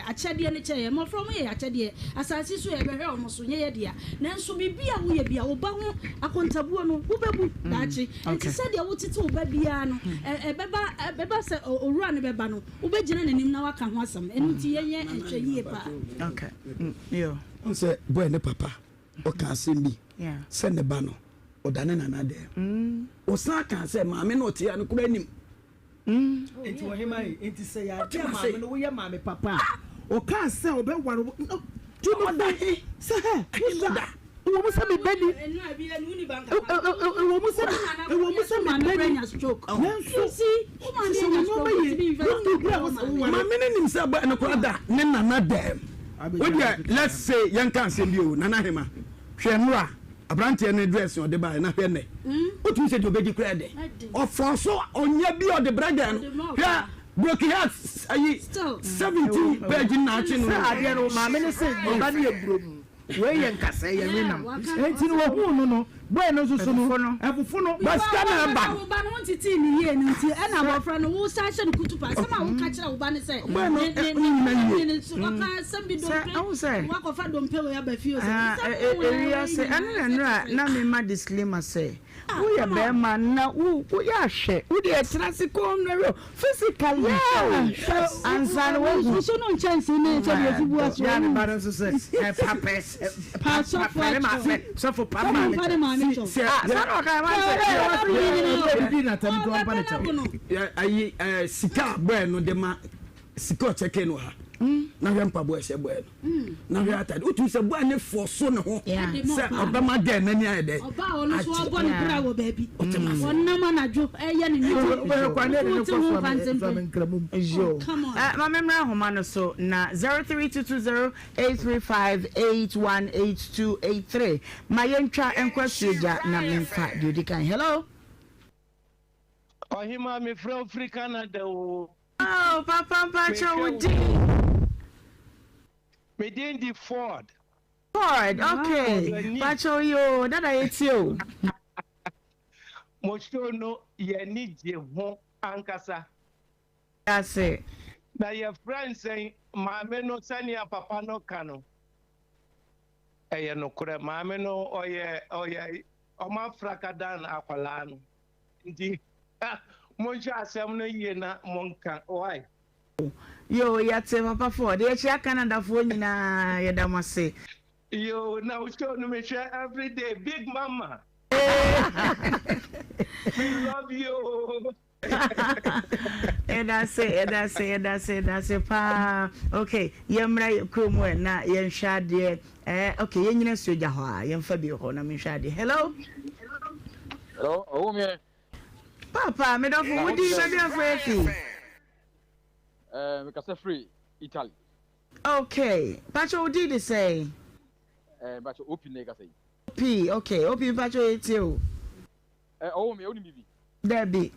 akyɛdeɛ no kyɛɛ yɛn, mmɔfra wɔyɛ yɛn akyɛdeɛ, asase yi so yɛbɛhwɛ wɔn so, nyɛ yɛn dea, nanso biribi a woyɛ biara, wo ba ho akontabuo no, wobɛbu daakye. Enti sɛdeɛ wotete wo ba biara no, ɛbɛba, ɛbɛba sɛ owura no bɛba no, wobɛgyina n'anim na woaka ho asɛm. Ɛno nti yɛnyɛ nhwɛyie paa. Okay. Yo. Wohu sɛ boy ne papa ɔka asɛm bi sɛ ne ba no ɔda ne nana dɛm. Ɔsan kaa sɛ maame no ɔte ha no koraa nim. Enti ɔhemmaa yi, enti sɛ yɛ adeɛ a maame no woyɛ maame papa a, ɔkaa sɛ ɔbɛware wo no, tu no fo sɛ hɛ, wosua, ɛwɔ mu sɛ me ba ni, ɛwɔ mu sɛ, ɛwɔ mu sɛ me ba ni, nanso sɛ wo nneɛma yie, wonni berɛ a wosɛ woware. Maame no nim sɛ boy no koraa da ne nana dɛm. Wodeɛ let's say yɛnka asɛm bi o, Nana Hema, hwɛ nnora Abranteɛ no dress ɔde baeɛ na hwɛ nnɛ wotumi sɛ deɛ ɔbɛdi koraa dɛ ɔfɔɔ so ɔnya bi ɔde brɛ gɛɛ no hwɛ broken heart ayi 17 page na akye no Sɛ adeɛ no maame no se ne ba no yɛ buromu wei yɛ nkasɛɛ yɛ wenam enti no wɔhuu no no boy no nso so no ɛfofo no But sika na ɛba no. Wo ba no wo ntetee no yie no nti ɛna abɔfra no wo san hyɛ no kutupa asɛm a woka kyerɛ wo ba no sɛ Boy no ne ne ɔnyina ne yie. ne so ɔka asɛm bi Sɛ dompe ɛho sɛ wakɔfa dompe wei aba fie o sɛ Ah, nsɛm e- ho na wei ewiase ɛno nyinaa na sɛ nnora kyerɛ sɛ na mema disclaimer sɛ ah woyɛ come on. bɛrima na wo woyɛ ahwɛ wo deɛ tena ase komm na hwɛ physically Yeah, hwɛ hwɛ ansa na woahu nso no nkyɛnse ne sɛdeɛ ɛsi bua soɔ Yaa ne no. ba no nso sɛ ɛ papɛ ɛ Pa sɔfo pa ne akyɛw. maame sɔfo pa Sɔfo maame mpa ne kyɛw. maame kyɛw. Sɛ ah saa na ɔka ɛma Sɛ sɛ ɔbɛ ɔbɛ nyina o. Ɔbɛ didi na tɛm nti ɔmpa ne Ɔbɛ kyɛw. no. Yɛ ayi ɛɛ sika a bɔɛ no de ma sika ɔkyɛkɛ no ha na hwɛ mpaboa ɛhyɛ bɔɛ no na hwɛ atade wotumi sɛ bɔɛ ne fɔ so ne ho sɛ ɔbɛma gɛɛ n'ani ayɛ dɛ Ɔbaa ɔno nso ɔbɔ ne bra wɔ baabi. Ɔnam anadwo ɛyɛ ne nneɛma. Ɔbɛhwɛ kwan ne yɛde ne Wote kɔ ho so mfa nsɛmpɛ. nkramu mu. Yo. Oh, come on. Eh, ma memmra ahoma no so na 03220 835 818283 ma yɛntwa nkɔ asuogya na memfa deɛ ɔdi kan. Hello? Ɔhemaa mefrɛ wo firi Canada oo. Oh, papa mpakyɛ Mehwɛ wo wo. din. Me din di Ford. Ford, okay. Ɔsani. Mpakyɛ yoo, dada yɛtie o. Mo show no yɛn ani gye ho ankasa. Ase. Na yɛfrɛ nsɛn maame no sɛnea papa no ka no. Ɛyɛ nokorɛ maame no ɔyɛ ɔyɛ ɔma frakadan akwadaa no. Nti monhwɛ asɛm no yie na monka why. Yoo, yɛte papa Ford. Yɛkyia Canadafoɔ nyinaa, yɛda mo ase. Yo, na wo show no mehwɛ every day. Big mama. We love you. Yɛda ase, yɛda ase, yɛda ase, yɛda ase paa. Okay, yɛmmra yɛ kurom ɛ na yɛnhwɛ adeɛ. Eh, okay, yɛnyina suogya hɔ a, yɛmfa bi wɔ hɔ na menhwɛ adeɛ. Hello? Hello, ɔwɔ mi yɛ. Papa, medɔfo, wo din baabi afo afi? Eh, mekasa firi Italy. Okay, pacho wo din de sɛn? Eh, pacho Opi na ɛkasa yi. Opi, okay, Opi pacho yɛtie o. Eh, ɔwɔ mi, wonim bibi? Dabi.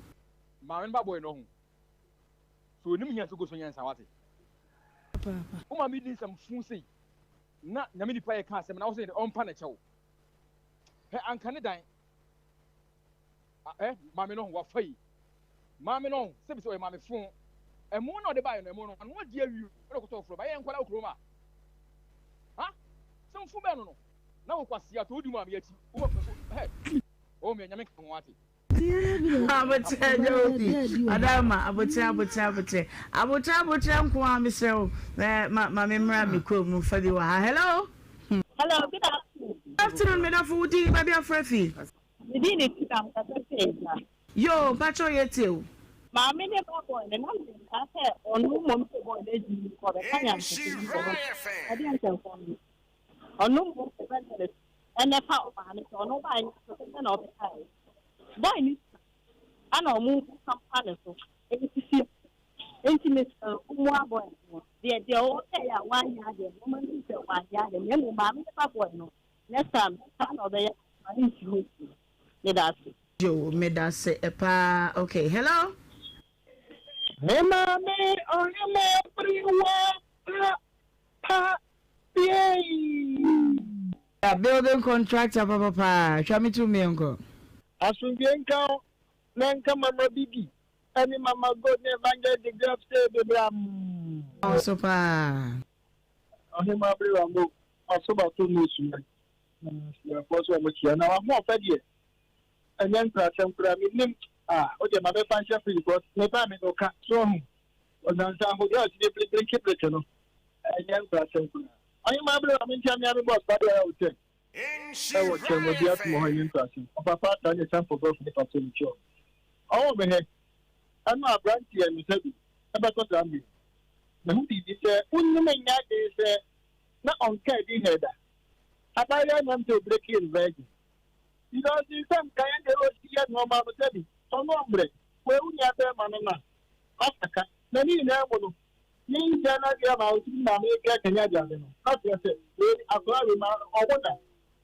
Maame no ba bɔyɛ no ho. So onim hia sɛ ogoso nyansa wate. Wo maame di nsɛm fun sei. Na nyame nipa yɛ ka asɛm na wo sɛ ɔmpa ne kyɛw. Hɛ anka ne dan. Eh, maame no ho wafa yi. Maame no ho sɛ bi sɛ ɔyɛ maame fun. Ɛmo na ɔde baeɛ no ɛmo no ano adi awie ɔde kɔtɔ foro ba yɛ nkwadaa wɔ kurom a. Ha? Sɛm fun bɛn no no. Na wo kwasi ato wodi maame akyi. Wo hɛ. Oh me nyame ka ho ate. Aboterɛ agya obi ɔdama aboterɛ aboterɛ aboterɛ aboterɛ aboterɛ nko ara mesrɛ wo eh, ma ma me mmra me kurom mu fa bi wɔ ha hello. Hello, good afternoon. Good afternoon medɔfo wo din baabi afrɛ fi. Me din de Tina mekasa fi Agya. Yoo mpakyɛw yɛ tie o. Maame ne ba boy no na me nka sɛ ɔno mmom sɛ boy no agyi nka ɔbɛka nyansasɛm bi wɔ hɔ ɛdeɛ nsɛmfo no ɔno mmom sɛ bɛnyɛ no. Ɛna ɛfa ɔmaame sɛ ɔno baeɛ no asɛm bɛn na ɔbɛkaeɛ. Boy no sua ɛna ɔmo pampa ne so ɛsisi no. Enti mesrɛ wo mmoa boy no. Deɛ deɛ ɔyɛeɛ a wanyɛ adeɛ no momma no nhu sɛ wanyɛ adeɛ na mmom maame no ba boy no next time saa na ɔbɛyɛ ma no nsi hɔ bio. Meda ase. Yoo medase paa ok hello. Me maame ɔhema biriwa pa pa piei. Building contractor papapaa twa me to meɛnkɔ. Asomdwoe nka wo na nka mama Bibi ɛne mama Gold ne Evangelist de Graf sɛ bebram. Wo so paa. Ɔhemaa Berewa mo asobato mu suma na suafoɔ so ɔmo kyia na wahoɔfɛ deɛ ɛnyɛ nkrasɛm koraa menim ah wodeɛ ma mefa nhyɛ fridge because me ba me no ka so ɔho ɔnansa ahodoɔ a sini blinki blinki no ɛnyɛ nkrasɛm koraa Ɔhemaa Berewa me nkyia mea me boss ba deɛ ɔyɛ hotel ɛwɔ kyɛn obi atom hɔ ɛnyɛ nkrasɛm ɔpapa ata ne samfo brɔfo ne pastor ne kyɛw ɔwɔ me hɛ ɛno abranteɛ no sɛbi ɛbɛtɔ saa mmiri Mahu biribi sɛ wonnim nyɛ adwene sɛ na ɔnkaa din hɛ da. Abaayewa nam sɛ obreki no virgin. Because nsɛm ka yɛn deɛ ɔsi yɛ nnoɔma no sɛbi ɔno ɔmbrɛ wei wo nua bɛɛma no na wafa ka na ne nyinaa mu no ne nhyɛ no adeɛ ama ɔtumi maame kɛ kanya aduane no na kyerɛ sɛ wei akwadaa wei ma ɔwo da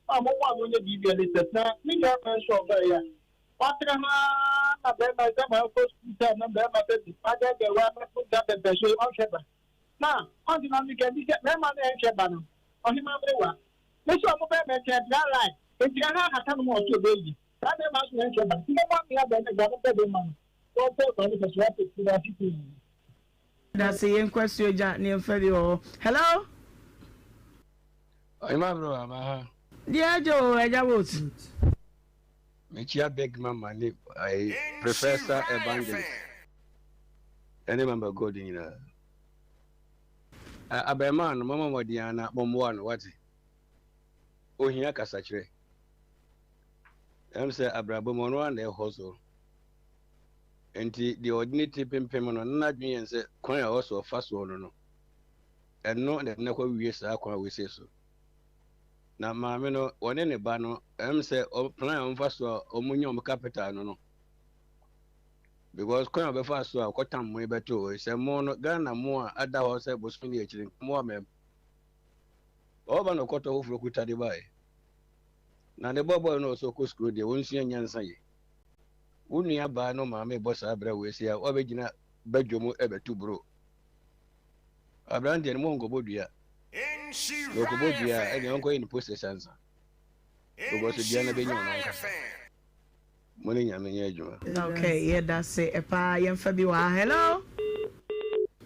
a mo mo ano nyɛ biribi a latest na ne nua bɛn nso ɔbaa yi a Watra hɔ ara na bɛrima sɛ ma ɔkɔ sukuu sɛ na bɛrima bɛbi wadɛɛdɛɛ wa bɛto nsa bɛbɛ so ɔnhwɛ ba na ɔnte na meka bi sɛ bɛrima no ɛnhwɛ ba no ɔhema mmerewa me sɛ ɔmo bɛrima nti ɛdra line nti ɛha ahata no mu ɔso ɔbɛyi saa bɛrima nso ɛnhwɛ ba nti mɛma mmea bɛrima gya mo pɛ bɛrima no wɔn pɛ kwan no sɛ so wate ti na ase pii. Dase yɛnkɔ asuogya ne yɛmfa bi wɔ hɔ. Hello. Ɔhema mmerewa ma ha. Deɛ agya o agya boat. Mekyia Big Mama ne ayi Professor Evangelist ɛne Mama God nyinaa. Abɛɛmaa no mɔmɔ mmɔden ara na mommoa no wate. Ohia kasakyerɛ. Ɛm sɛ abrabɔ mu ɔno ara na ɛhɔ so. Nti deɛ ɔde ne ti pempem no na n'adwene yɛn sɛ kwan a ɔsɔ ɔfa soɔ no no ɛno na ɛde no kɔ wie saa kwan wei sei so. Na maame no wɔne ne ba no ɛm sɛ plan a wɔfa so a wɔnya wɔn capital no no because kwan a wɔbɛfa so a wɔkɔtam mo yi bɛto hɔ sɛ mo no Ghana mo a ada hɔ sɛ bosom ne akyiri mo a mɛm ɔba na ɔkɔtɔ foforɔ kuta de baeɛ na ne bɔbɔe no ɔsɛ ɔkɔ sukuu deɛ wɔnsua nyansa yi wo nua baa no maame bɔ saa berɛ wɔ esi a wɔabɛgyina badwa mu ɛbɛto buro Aberanteɛ no mo nkɔbɔ dua. Na ɔkɔbɔ dua a ɛnna ɔnkɔyɛ ne posters ansa. Because dua no bɛnya ɔno ankasa. Mo ne Nyame nyɛ adwuma. Okay, yɛda se paa. Yɛmfa bi wɔ ha. Hello?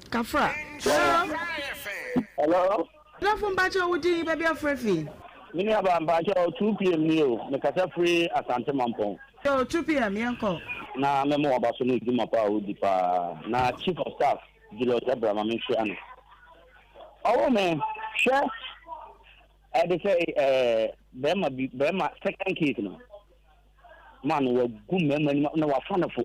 Kafra. Hello? Hello? Dɔfo mpakyɛ wo din baabi afrɛ fi? Me nua ba mpakyɛ 2 pm ni o. Mekasa firi Asante Mampɔn. Yo, 2 pm yɛnkɔ. Na mɛma waba so ne dwuma pa a wodi paa. Na Chief of Staff Julius Debrah ma menkyia no. Ɔwo me, hwɛ, ɛde sɛ ɛɛ bɛrima bi bɛrima second case no ma no wagu mmarima anim na wafa no fo.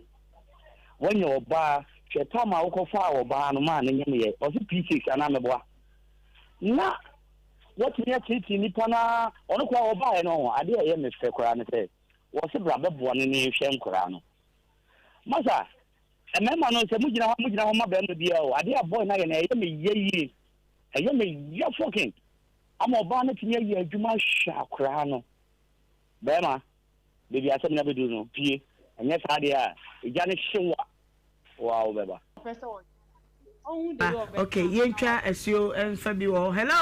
Wanya ɔbaa, hwɛ tam a wokɔfaa ɔbaa no maa no nyameyɛ, ɔse P6 anaa meboa. Na watumi akyerɛkyerɛ nipa no ara, ɔno koraa ɔbaeɛ no adeɛ a ɛyɛ me fɛ koraa ne sɛ wɔse bra bɛboa no ne nhwɛ nkoraa no. Masa, Mmarima no sɛ mogyina hɔ a mogyina hɔ ma barima biara o adeɛ a boy no ayɛ no ɛyɛ me ya yie ɛyɛ me ya fucking ama ɔbaa no atumi ayɛ adwuma ahwɛ akoraa no barima baabi asɛm no abɛduru no pie ɛnyɛ saa deɛ a egya no hye wo a wo a wobɛba. Ah, okay, yɛntwa asuo mfa bi wɔ hɔ. Hello?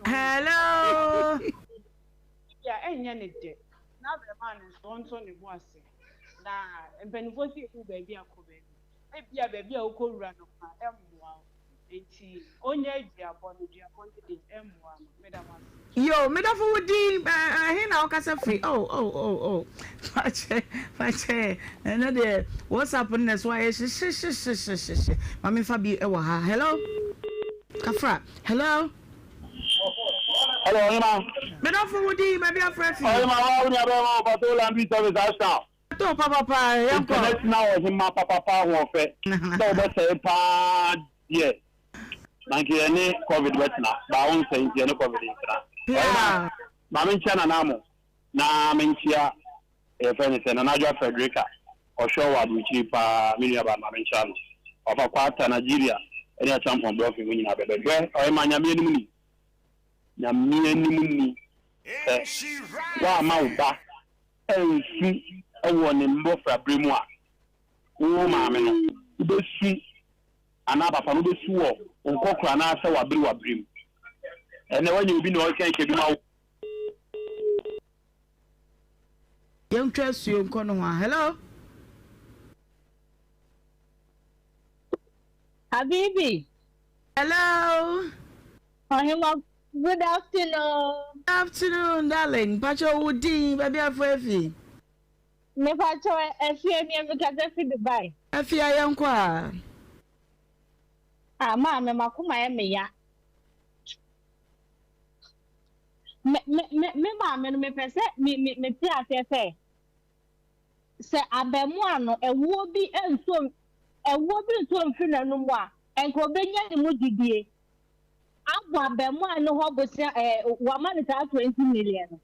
Hello? Ebia ɛnyɛ ne dɛ na abarimaa no nso ɔntɔ ne bo ase. Na mpanimfoɔ sɛ ɛdu baabi a kɔ baabi. Ebia baabi a wokɔwura no koraa ɛmmoa wo. Enti ɔnyɛ duabɔ no, duabɔ no de ɛmmoa no. Meda mo ase. Yo, me dɔfo wo din ɛhe na wokasa firi? Oh, oh, oh, oh. Fakyɛ, fakyɛ. Ɛnɛ deɛ WhatsApp no na ɛso ayɛ hyehyehyehyehyehye. Ma memfa bi wɔ ha. Hello? Kafra. Hello? Hello, Ɔhema. Me dɔfo wo din, baabi afrɛ fi. Ɔhema wa wo nua bɛrima wɔ Pato Laundry Service Ashtown. Pato papapa yɛnkɔ. International Ɔhema papapa ahoɔfɛ sɛ wobɛsɛe paa deɛ. Na nka yɛne covid bɛtena, baa wo nsɛe nti yɛne covid ntena. Ɔhema, ma menkyia Nana Amo na menkyia yɛfrɛ no sɛ Nana Adwoa Frederica, ɔhwɛ wɔ aburokyiri paa, me nua baa ma menkyia no. Ɔfa Kwata, Nigeria, ne Acheampong Brɔfe mu nyinaa bɛbɛ. Hwɛ, Ɔhema, Nyame anim ni, Nyame anim ni sɛ woamma wo ba ansu wɔ ne mmɔfraberɛ mu a, wo maame no, wobɛsu anaa papa no, wobɛsu wɔ wo nkɔkora anaasɛ w'aberewaberɛ mu. Ɛnnɛ woanya obi na ɔrekanka bi ma wo. Yɛntwa asuo nkɔ nohoa. Hello. Habibi. Hello. Ɔhema, good afternoon. Good afternoon, darling. Mpacho wo din, baabi afo afi. Mepacho afie ni mekasa fi Dubai. Afie ayɛnkɔ a. Ah, maame makoma yɛ me ya. Me me me me maame no mepɛ sɛ me me mete aseɛ sɛ sɛ abɛmoa no ɛwoɔ bi nsuo ɛwoɔ bi nsuo mfiri n'anum a nka ɔbɛnya ne mu gyidie abɔ abɛmoa no hɔ bosea ɛɛ wama no saa 20 million no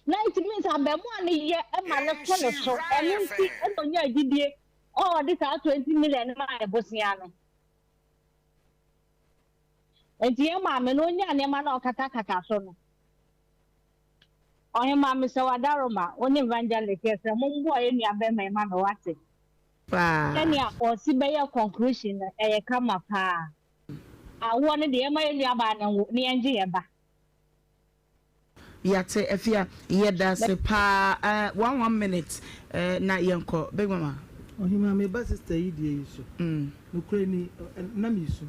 na it means abɛmoa no yɛ ma no to ne so ɛno nti ɛna ɔnya gyidie ɔde saa 20 million no maa ne bosea no. Enti yɛn maame no onyaa nneɛma na ɔkatakata so no. Ɔhemmaa mesɛ wo adaworoma, wo ne Evangelist yɛsrɛ mo mboa yɛn nua bɛrima yi ma me wate. Paa. Sɛnea ɔsi bɛyɛ conclusion no ɛyɛ kama paa. Awoɔ no deɛ yɛma yɛn nua baa no nwo na yɛngye yɛn ba. Yate Afia yɛdase paa eh one one minute eh na yɛnkɔ big mama. Ɔhemaa me ba sister yi deɛ yi so nokorɛ ni na me su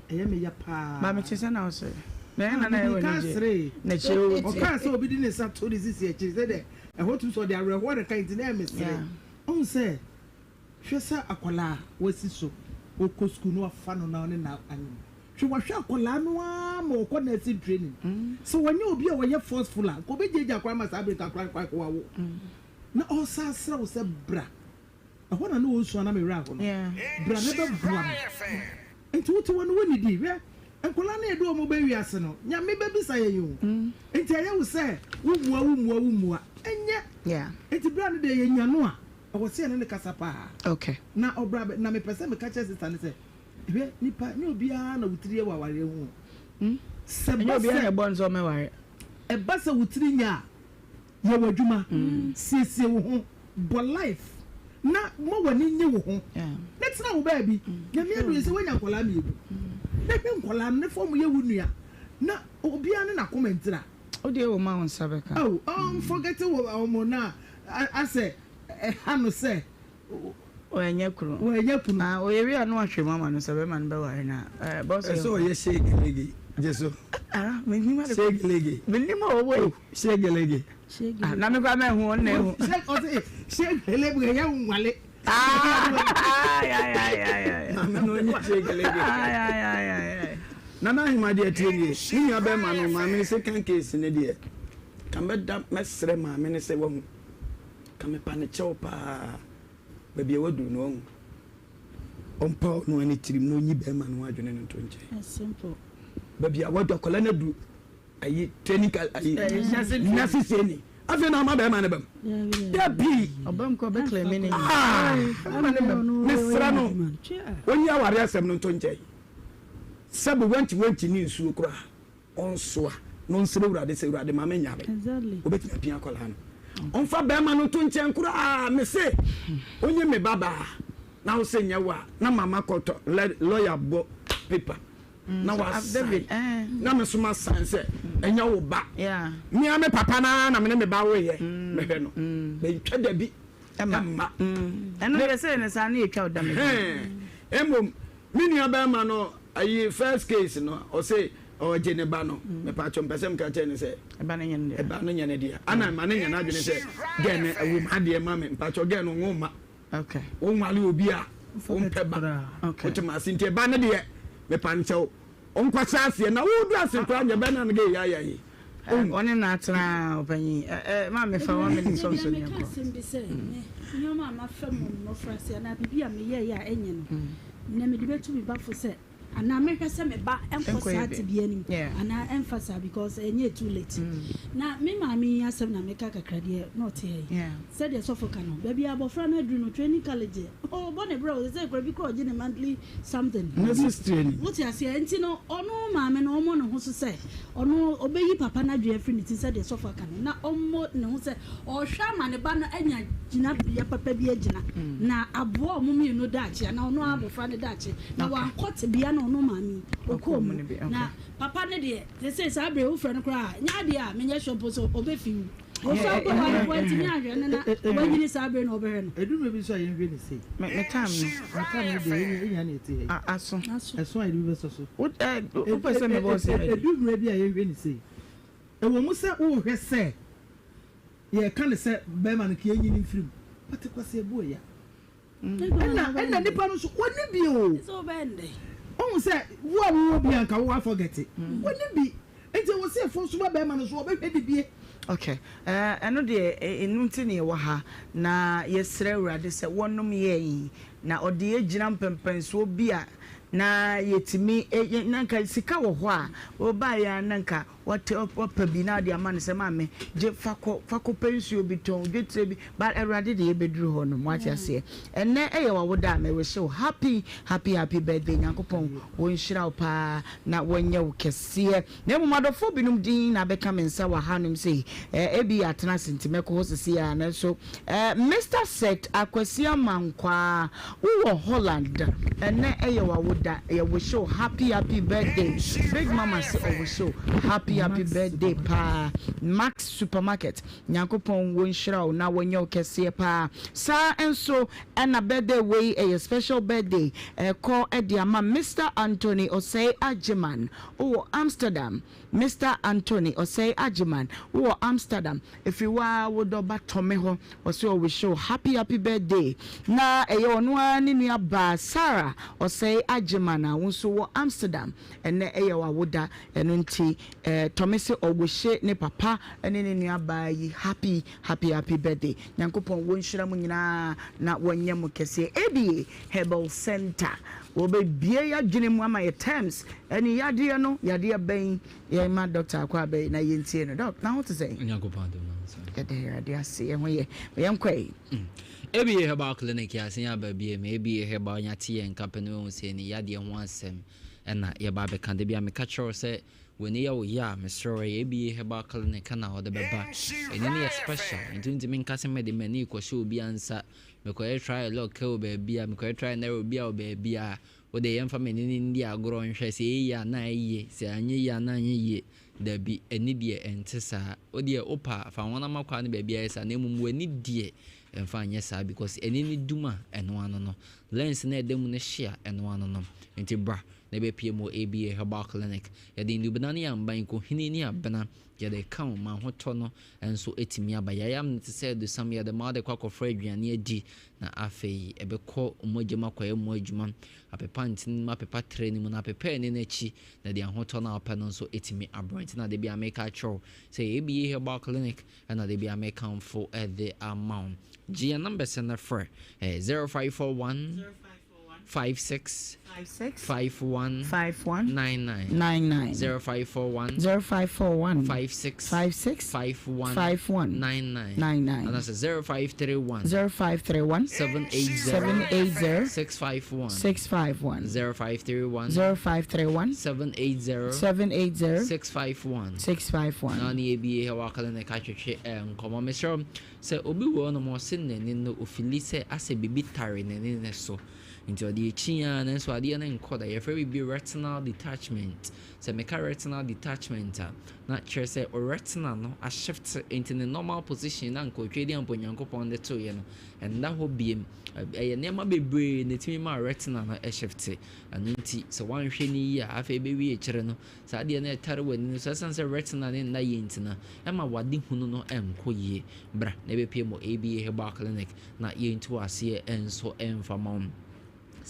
ɛyɛ me ya paa. Maame te sɛ na wo sere na ɛyɛ na na ɛyɛ wɔ anigye na kyerɛ wo ti. Ɔkaa sɛ obi de ne nsa to ne sisi akyiri sɛ dɛ ɛhɔ tum sɛ ɔde awerɛhoɔ reka nti na ɛyɛ me sere. Ɔhu sɛ hwɛ sɛ akwadaa wasi so ɔkɔ sukuu na wafa no na ɔne no anyem. Hwɛ wahwɛ akwadaa no ara ma ɔkɔ nursing training. Sɛ wanyɛ obi a ɔyɛ forceful a, nka ɔbɛgyaagyaa koraa ma saa bere nka koraa koraa wawo. Na ɔresan srɛ wo sɛ bra. Ɛhɔ na na ɔresu a na me werɛ aho no. Bra na bɛboa me. Nti wote hɔ no wonnidi. Hwɛ, nkwadaa no a yɛde wɔn ba wiase no, Nyame bɛbisa yɛn o. Nti ɛyɛ wo sɛ wommua, wommua, wommua. Ɛnyɛ. Nti bra no deɛ yɛnya no a, ɛwɔ sɛ yɛne no kasa paa. Na ɔbra bɛ, na mepɛ sɛ meka kyerɛ sister no sɛ, Hwɛ nipa, nyɛ obiara na wo tiri yɛ wɔ awareɛ ho o. Sɛ Ɛnyɛ ba obiara sɛ na ɛbɔ no sɛ ɔmmɛware. ɛba sɛ wo tiri nyɛ a, yɛ w'adwuma, siesie wo ho, bɔ life na ma w'ani nnye wo ho na tena wo baabi. Nyame adom yi sɛ woanya nkwadaa mmienu na hwɛ nkwadaa no ne fa wɔn yɛ wo nua na obiara ne n'akoma ntira. Wo deɛ wo ma wo nsa bɛka. Oh, ɔnforgɛte wɔn na asɛ ɛha no sɛ Wanya kunu. Wanya kunu. Ah, ɔyɛ wie a na wahwɛ mu ama no sɛ bɛrima no bɛware no a. Eh, bɔs Ɛsɛ ɔyɛ shegelege gye so. Ah, menim ade. Shegelege. Menim a ɔwɔ yi. Shegelege. Ah, na me kora mɛhu ɔno na ehu. Ɔsɛ shegelege yɛ nwale. Ah, ya ya ya ya. Maame no onye shegelege. Ah, ya ya ya ya. Nana Ahima deɛ tie nie, ne nua bɛrima no maame no second case ne deɛ, ka mɛda mɛsrɛ maame no sɛ wahu. Ka mepa no kyɛw paa. Baabi a waduru no, wahu. Ɔmpa ɔno ara ne tirim na ɔnyi bɛrima no ho adwene no nto nkyɛn. Baabi a wadu, akwadaa no adu ayi training ka ayi nurse training. Afei na ama bɛrima no bam. Dabi. Ɔbam kɔ bɛkilɛ mi ne. Ah, bɛrima no bam. Mesrɛ no, ɔnyi aware asɛm no nto nkyɛn. Sɛbi wɛnkyi wɛnkyi ne nsuo koraa. Ɔnsoa na ɔnsrɛ Awurade sɛ, Awurade ma menyare. Ɔbɛtumi apia akwadaa no. Ɔmfa barima no nto nkyɛn koraa. Mese, wonye me babaa na wo se nyɛ wo a, na mama kɔtɔ lɔya bɔ paper na wasan na me nso masan sɛ ɛnyɛ wo ba. Me ara me papa no ara na me ne me ba woeɛ. Mehwɛ no. Mentwa da bi mma. Ɛno deɛ sɛ ne saa ne yɛtwa wo da me. Mmom Me nua bɛɛma no ayi first case no ɔse ɔgye ne ba no mepatwɔ mpɛ sɛ meka kyerɛ no sɛ ɛba no nyɛ ne dea ɛba no nyɛ ne dea ana ma ne nya n'adwene sɛ gɛɛ no ɛwɔ mu adeɛ ma me mpatwɔ gɛɛ no ɔnwo mma okay wonwale obi a wompɛ ba okay wote ma ase nti ɛba no deɛ mepa nkyɛw ɔnkɔhyɛ aseɛ na wodu ase koraa nyɛ bɛna no gɛ yɛ ayɛ yi Ɔne no atena ɔpanyin. Ɛ ma mefa wa mede nsɔm so ne Meka ɛkɔ. asɛm bi sɛ, me, nneɛma a mafa mu mmɔfraase anaa biribi a meyɛeɛ a ɛnyɛ no, Nnɛ mede bɛtu me ba fo sɛ anaa mɛhwɛ sɛ me ba nkɔ saa tebea no mu anaa ɛmfa saa because ɛnyɛ too late. Na me maame yi asɛm na meka kakra deɛ na ɔte ha yi. Sɛdeɛ sɔfo ka no, baabi a abɔfra no aduru no, training college deɛ, ɔbɔ ne brɛ o, sɛsɛ koraa bi koraa ɔgye ne monthly something. Nurses training. Wote aseɛ? Nti no, ɔno maame no ɔmmɔ ne ho so sɛ ɔno ɔbɛyi papa no adwene afiri ne ti sɛdeɛ sɔfo aka no, na ɔmmɔ ne ho sɛ ɔrehwɛ ama ne ba no anya gyinabea papa bi agyina, na aboa wɔn mmienu daakye, anaa ɔno ara abɔfra no daakye, na wankɔ tebea no a ɔno maame yi ɔkɔɔ mu. Na papa no deɛ, seesei saa berɛ yi wofrɛ no koraa a, nyɛ adeɛ a menyɛ sure mpo sɛ ɔbɛfi wo. Ɔsua mpo a, wantumi anhwɛ no na wanyini saa berɛ na ɔbɛhwɛ no. Ɛduru berɛ bi nso a yɛnhwɛ no sei. Me me time no. Me time no deɛ yɛnya na ɛte ha yi. Aso. Ɛso a yɛde bi bɛsɔ so. Wopɛ sɛ mebɔ sɛ. Ɛduru berɛ bi a yɛnhwɛ no sei. Ɛwɔ mu sɛ wohwɛ sɛ yɛka no sɛ bɛrima no ka yɛnyi no mfiri mu but Kwasi ɛboɔ ya. Ɛna ɛna nipa no nso wɔnni bi o. Wohu sɛ wo a wowɔ bi a nka wo afɔgɛte. Wɔnni bi. Nti ɛwɔ sɛ yɛfɔ nso ma bɛrima no so ɔbɛhwɛ ne bie. Ok ɛno deɛ ɛno nti na yɛwɔ ha na yɛsrɛ Awurade sɛ wɔnom yɛn na ɔde yɛ gyina mpɛmpɛnsoɔ bi a na yɛtumi na nka sika wɔ hɔ a wɔbaeɛ a na nka Wate wapa bi na ɔde ama no sɛ maame gye fa kɔ fa kɔ pɛ nsuo bi tɔn dwetire bi but awurade de yɛbɛduru hɔ nom wate aseɛ ɛnɛ ɛyɛ wawoda a me wish wo happy happy happy birthday nyankopɔn wɔnhyira wo paa na wɔnyɛ wo kɛseɛ na mmom adɔfoɔ binom din na abɛka me nsa wɔ hanom sei eh, ebi yɛ atena ase nti mɛkɔ hɔ sisi a nanso eh, Mister Seth Akwasi Amankwaa Wo wɔ Holland ɛnɛ ɛyɛ wawoda yɛ wish wo happy happy birthday big mama se ɔwish wo happy happy birthday paa Max supermarket Nyankopɔn wɔ nhyira wo na wɔnyɛ wo kɛseɛ paa saa nso ɛna birthday wei ɛyɛ special birthday ɛkɔ ɛde ama Mister Anthony Osei Agyeman wo wɔ Amsterdam Mister Anthony Osei Agyeman wo wɔ Amsterdam Ɛfiri wo ara wo dɔ ba tɔ me hɔ Ɔse ɔ wish wo happy happy birthday Na ɛyɛ ɔno ara ne nua baa Sarah Ɔsɛe Agyeman a wo nso wɔ Amsterdam Ɛnnɛ ɛyɛ w'awoda ɛno nti eh tɔ me se ɔ wishe ne papa ne ne nua baa yi happy happy happy birthday Nyankopɔn wɔ nhyira mo nyinaa na wɔnyɛ mo kɛseɛ ADA Herbal Center Wɔbɛbue y'adwene mu ama yɛ terms ɛne yadeɛ no yadeɛ bɛn Yɛn ma Doctor Akwaaba yi na yɛntie no. Doc, na ho te sɛn? Onyankopɔn adom na ho sɛ. Yɛda Awurade ase, yɛn ho yɛ. Ma yɛnkɔ ɛ. ABA Herbal Clinic yɛ asen aba bio ma ABA Herbal nya te yɛn nka pɛ na wahu sɛ ne yadeɛ ho asɛm na yɛba abɛka. Da biara meka kyerɛ wo sɛ w'ani yɛ wo ya a, mesrɛ wo ɛyɛ ABA Herbal Clinic na wode bɛba. Ani no yɛ special nti wontumi nka sɛ mede m'ani rekɔhyɛ obi ansa, mekɔyɛ trial lock wɔ baabi a, mekɔyɛ trial and error bi a wɔ baabi a. Wo deɛ yɛmfa m'ani no nni agorɔ nhwɛ sɛ ɛyɛ yie a na ayɛ yie, sɛ anyɛ yie a na anyɛ yie. Dabi, ani deɛ ɛnte saa. Wo deɛ wopɛ a, fa honam akwaa no baabi ayɛ saa na mmom w'ani deɛ mfa nyɛ saa because ani no dum a, ɛno ano no. Lens no a ɛda mu no hye a, ɛno ano no. Nti bra na bɛpue mu wɔ ABA Herbal Clinic. Yɛde nnubena ne amban, nkohini ne abena, yɛde reka wo ma ahotɔ no nso atumi aba. Yɛayam no te sɛ adusam, yɛde ma wode kɔ akɔfra aduane adi Na afei ɛbɛkɔ mogya mu akɔyɛ mo adwuma, apepa ntini no mu, apepa trɛ no mu, na apepa ani no akyi, na deɛ ahotɔ no a wopɛ no nso atumi abrɛ. Nti na da biara meka akyerɛ wo sɛ ABA Herbal Clinic na da biara mekamfo de ama wo. Gye yɛn numbers no frɛ, ɛyɛ 0541. 56 51 99 99 0541 0541 56 56 51 51 99 99 anaasɛ 0531 0531 780 780 651 651 0531 0531 780 780 651 651 na ne ABA Herbal Clinic atwetwe nkɔmmɔ. Mesrɛ wo, Sɛ obi wɔ hɔnom a ɔse n'ani no ofili sɛ asɛ biribi tare n'ani no so nti ɔde akyi ara nanso adeɛ no nkɔ da. Yɛfrɛ biribi retinal detachment. Sɛ meka retinal detachment a, na kyerɛ sɛ wo retina no ashifte nti ne normal position na anka otwa di ampa Onyankopɔn de toeɛ no ɛnda hɔ biem. Ɛyɛ nneɛma bebree na ɛtumi ma retina no shifte. Ɛno nti sɛ woanhwɛ no yie a afei ɛbɛwie akyire no Saa adeɛ no a ɛtare w'ani no so, ɛsiane sɛ retina no nna yie nti no, ɛma w'adehunu no nkɔ yie. Bra na bɛpue mu ABA Herbal Clinic na yɛntu aseɛ nso mfa ma wo.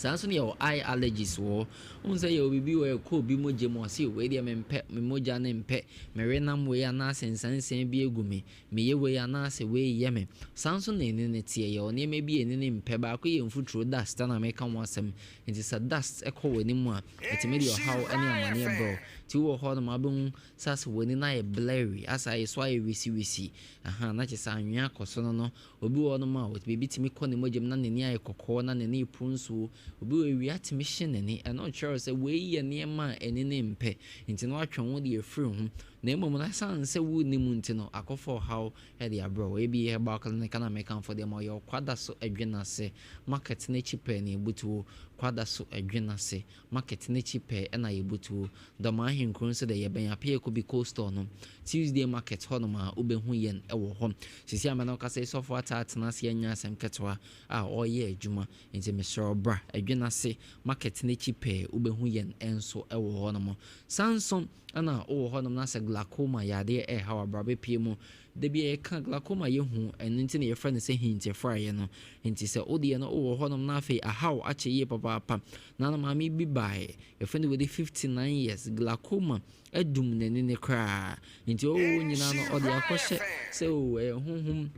Saa nso na yɛwɔ eye allergies wɔ hɔ. Wohu sɛ yɛwɔ biribi wɔ ɛkɔ obi mogya mu ɔse wei deɛ mempɛ, me mogya no mpɛ, mewe nam wei anaasɛ nsansan bi agu me, meyɛ wei anaasɛ wei yɛ me. Saa nso na ani no teɛ. Yɛwɔ nneɛma bi a ani no mpɛ. Baako yɛ mfuturo, dust, na meka ho asɛm. Nti sɛ dust kɔ w'ani mu a, ɛtumi de ɔhaw ne amaneɛ brɛ wo. Nti wowɔ hɔ nom a wobɛhu sɛ asɛ w'ani no ayɛ blurry, asɛ ayɛ so ayɛ wisiwisi, ahaa, na kyerɛ sɛ anwea akɔ so no no. Obi wɔ hɔnom a, biribi tumi kɔ ne mogya mu na n'ani ayɛ kɔkɔɔ na n'ani repu nsuo. Obi wɔ hɔ awia tumi hye n'ani. Ɛno kyerɛ wo sɛ wei yɛ nneɛma a ani no mpɛ, nti na woatwe wo ho de afiri ho. Na mmom no, ɛsiane sɛ wonnim nti no, akɔfa ɔhaw de abrɛ wo. Ebi yɛ herbal clinic na mekamfo de ama wo. Yɛwɔ Kwadaso Adwenase market no akyi pɛɛ na ɛbutuo. Kwadaso Adwenase Market no akyi pɛɛ na yɛbutuo. Dɔm ahenkuro nso deɛ yɛbɛn Apeakobi Cold Store no. Tuesday market hɔnom a wobɛhu yɛn wɔ hɔ. Seesei a me ne wo kasa yi sɔfoɔ ataa atena ase anya asɛm ketewa a ɔreyɛ adwuma. Nti mesrɛ wo bra Adwenase market no akyi pɛɛ wobɛhu yɛn nso wɔ hɔnom. Saa nso na wowɔ hɔnom na sɛ glaucoma yadeɛ ɛreha wo a bra bɛpue mu. Da bi a yɛka glaucoma yɛ hu, ɛno nti na yɛfrɛ no sɛ hintefraeɛ no. Nti sɛ wo deɛ no wowɔ hɔnom na afei ahaw akyɛ yie papaapa. Nana maame bi baeɛ, yɛfrɛ no wadi 59 years, glaucoma adum n'ani no koraa. Nti ɔwɔ hɔ nyinaa no ɔde akɔhyɛ sɛ oo ɛyɛ honhom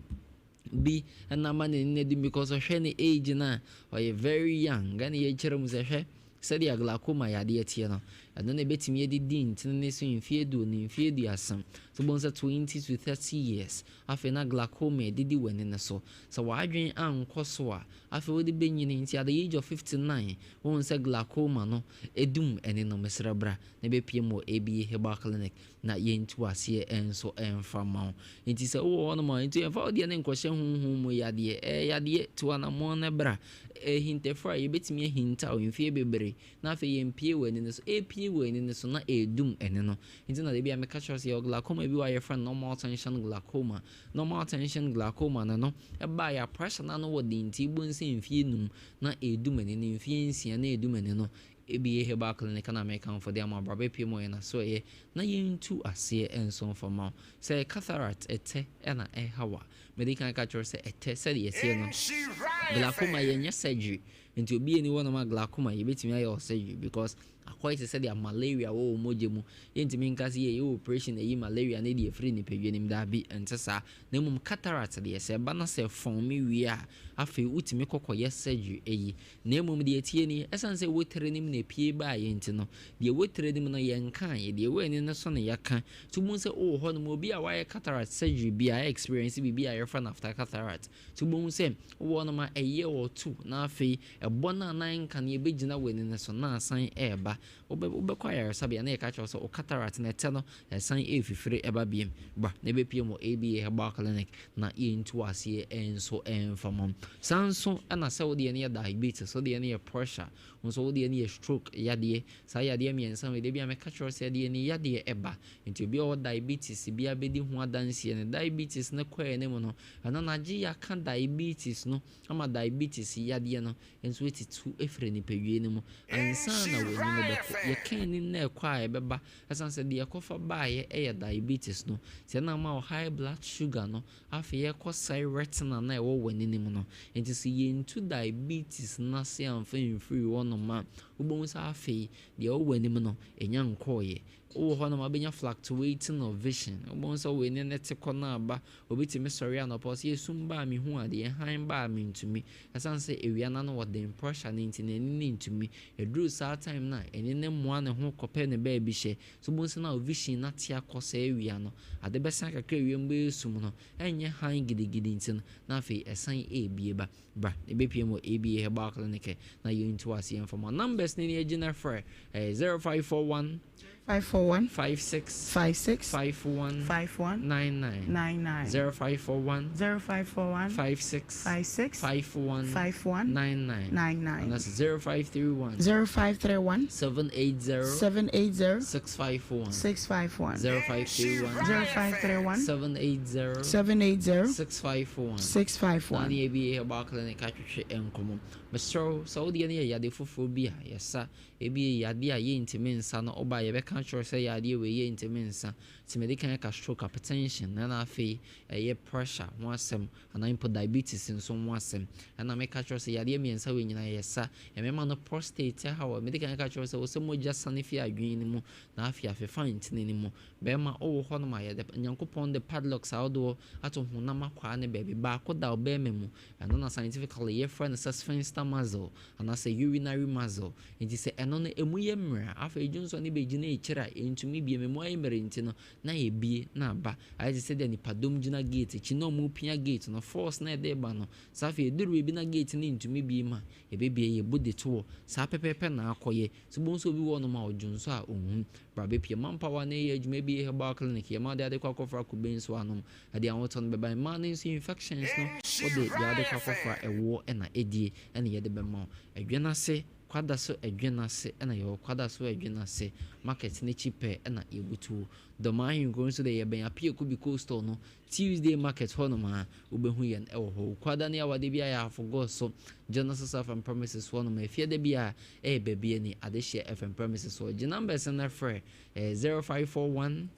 bi na ama n'ani no adum because ɔhwɛ ne age no a ɔyɛ very young. Ɛna yɛkyerɛ mu sɛ hwɛ Sɛdeɛ glaucoma yadeɛ teɛ no, ɛno na ɛbɛtumi adidi ntini no so mfeɛ aduonu, mfeɛ aduasa, so wobɛhu sɛ 20 to 30 years, afei na glaucoma adidi w'ani no so. Sɛ w'adwene ankɔ so a, afei wode bɛnyini, nti at the age of 59, wohu sɛ glaucoma no adum ani no, mesrɛ bra na bɛpue mu wɔ ABA Herbal Clinic na yɛntu aseɛ nso mfa mma wo. Nti sɛ wowɔ hɔnom a, nti mfa wo deɛ no nkɔhyɛ honhom mu yadeɛ. Ɛyɛ yadeɛ, tu anammɔn na bra. Ahintafo a yɛbɛtumi ahintaw mfeɛ bebree na afei yɛmpue wɔ ani no so. Ɛrepue wɔ ani no so na ɛredum ani no. Nti na da bi a meka kyerɛ wo sɛ yɛwɔ glaucoma bi wɔ a yɛfrɛ no normal tension glaucoma. Normal tension glaucoma no no, ɛbaeɛ a pressure no ano wɔ den nti wobɛhu sɛ mfeɛ num na ɛredum ani no, mfeɛ nsia na ɛredum ani no. Ebie Herbal Clinic na mekamfo de ama wo, bra bɛpue mu wɔ yɛn asoɛeɛ na yɛntu aseɛ nso mfa mma wo. Sɛ ɛyɛ cataract, ɛtɛ, na ɛha wo a, madi kan aka akyerɛ wo sɛ ɛtɛ sɛdeɛ ɛteɛ no, glaucoma yɛnyɛ surgery, nti obi nni hɔnom a glaucoma yɛbɛtumi ayɛ wɔ surgery because akɔyɛ te sɛdeɛ malaria wɔ wo mogya mu, yɛntumi nka sɛ yɛyɛ operation ayi malaria no de afiri nipadua no mu, daabi, ɛnte saa. Na mmom cataract deɛ, sɛ ɛba na sɛ ɛfɔme wie a, afei wotumi kɔ kɔyɛ surgery ayi. Na mmom deɛ ɛteɛ nie, ɛsiane sɛ ɛwɔ tire no mu na ɛpue baeɛ nti no, deɛ ɛwɔ tire no mu no yɛnkaeɛ, deɛ ɛwɔ ani no so na yɛaka. Nti wobɛhu sɛ wowɔ hɔnom, obi a wayɛ cataract surgery bi a experience biribi a yɛfrɛ no after cataract. Nti wobɛhu sɛ wowɔ hɔnom a ɛyɛ ɔto na afei ɛbɔ no a na ɛnka no ɛbɛgyina w'ani no so na asan ɛreba. Wobɛ wobɛkɔ ayaresabea na yɛka kyerɛ wo sɛ wo cataract no ɛtɛ no ɛsan ɛrefifire ɛba biom. Bra na ɛbɛpue mu wɔ ABA Herbal Clinic na yɛntu aseɛ nso ɛmfa ma wo. Saa nso na sɛ wo deɛ no yɛ diabetes, wo deɛ no yɛ pressure, wo nso wo deɛ no yɛ stroke yadeɛ. Saa yadeɛ mmiɛnsa wei da bi a meka kyerɛ wo sɛ ɛdeɛ ne yadeɛ ɛba. Nti obi a ɔwɔ diabetes biara bɛdi ho adanseɛ no, diabetes no kɔ anim no, ɛno no agye yɛaka diabetes no ama diabetes yadeɛ no nso atutu afiri nipadua no mu ansa na w'ani no bɛkɔ. Yɛka ani no na ɛkɔ a ɛbɛba ɛsiane sɛ deɛ ɛkɔfa baeɛ yɛ diabetes no. Sɛ ɛna ama wo high blood sugar no, afei ɛkɔsɛe retina no a ɛwɔ w'ani no mu no. Nti sɛ yɛntu diabetes no ase amfa amfiri hɔnom a, wobɛhu sɛ afei deɛ ɛwɔ w'ani mu no, ɛnya nkɔeɛ. Wowɔ hɔnom a wobɛnya fluctuating of vision. Wobɛhu sɛ w'ani no te kɔ na aba. Obi tumi sɔre anɔpa ɔse esum ba a mehu adeɛ, hann ba a mentumi. Ɛsiane sɛ awia no ano wɔ den, pressure no nti n'ani no ntumi. Ɛduru saa time no a, ani no moa ne ho kɔpɛ ne baabi hyɛ. So wobɛhu sɛ na wo vision no ate akɔ saa awia no. Ade bɛsa kakra awia mu bɛyɛ sum no, ɛnyɛ hann gidigidi nti no, na afei ɛsan ɛrebue ba. Bra na ɛbɛpue mu wɔ ABA Herbal Clinic na yɛntu aseɛ mfa ma wo. Numbers no ni agyina frɛ, ɛyɛ 0541. 541. 56. 56. 51. 51. 99. 99. 0541. 0541. 56. 56. 51. 51. 99. 99. And that's 0531. 0531. 780. 780. 651. 651. 0531. 0531. 780. 780. 651. 651. Na ne ABA Herbal Clinic atwetwe nkɔmmɔ. Mesrɛ wo sɛ wodeɛ no yɛ yade foforɔ bi a yɛsa. Ebia yadeɛ a yɛntumi nsa no woba a yɛbɛka. meka akyerɛ wo sɛ yadeɛ wei yɛ ntumi nsa. Nti madi kan aka stroke, hypertension, ɛna afei ɛyɛ pressure ho asɛm anaa mpo diabetes nso ho asɛm. Ɛna meka kyerɛ wo sɛ yadeɛ mmiɛnsa wei nyinaa yɛ sa. Mmarima no prostate haw a, medi kan aka kyerɛ wo sɛ ɛwɔ sɛ mogya sane fi adwene no mu na afei afefa ntini no mu. Barima wowɔ hɔnom a yɛde Nyankopɔn de padlocks ahodoɔ ato honam akwaa no baabi. Baako da ɔbarima mu, ɛno na scientifically yɛfrɛ no sɛ sphincter muscle anaasɛ urinary muscle. Nti sɛ ɛno no ɛmu yɛ mmerɛ a, afei dwonsɔ no bɛgyina akyire a ɛntumi bue. Ɛmu ayɛ mmerɛ nti no, na ɛbue na aba. Ayɛ te sɛ deɛ nnipadɔm gyina gate akyi na wɔrepia gate no, force no a ɛde reba no, saa afei ɛduru baabi na gate no ntumi bue mu a, ɛbɛbue, yɛbu de to hɔ. Saa pɛpɛɛpɛ na akɔyɛ. So bohu sɛ obi wɔ hɔnom a ɔdwonsɔ a ɔnhu. Bra bɛpue Manpower na ɛyɛ adwuma bi herbal clinic yɛma wode ade kɔ akɔfra kube nso anom ɛde ahotɔ no bɛba mmaa no nso infections no wode deɛ ade kɔ akɔfra ɛwoɔ na ɛdie ɛna yɛde bɛma wo Ɛdwen ase Kwadaso ɛdwen ase ɛna yɛwɔ Kwadaso ɛdwen ase market no akyi pɛɛ ɛna yɛbutuo Dɔmaa ahenkuro nso deɛ yɛbɛn Apiakubi coastal no Tuesday market hɔ nom a wobɛhu yɛn wɔ hɔ. Wukuada ne Awade biara yɛ Afogɔɔ so, Genesis FM premises hɔ nom. Efiada biara ɛyɛ Babiani Adehyeɛ FM premises hɔ. Gye numbers no na frɛ, ɛyɛ 0541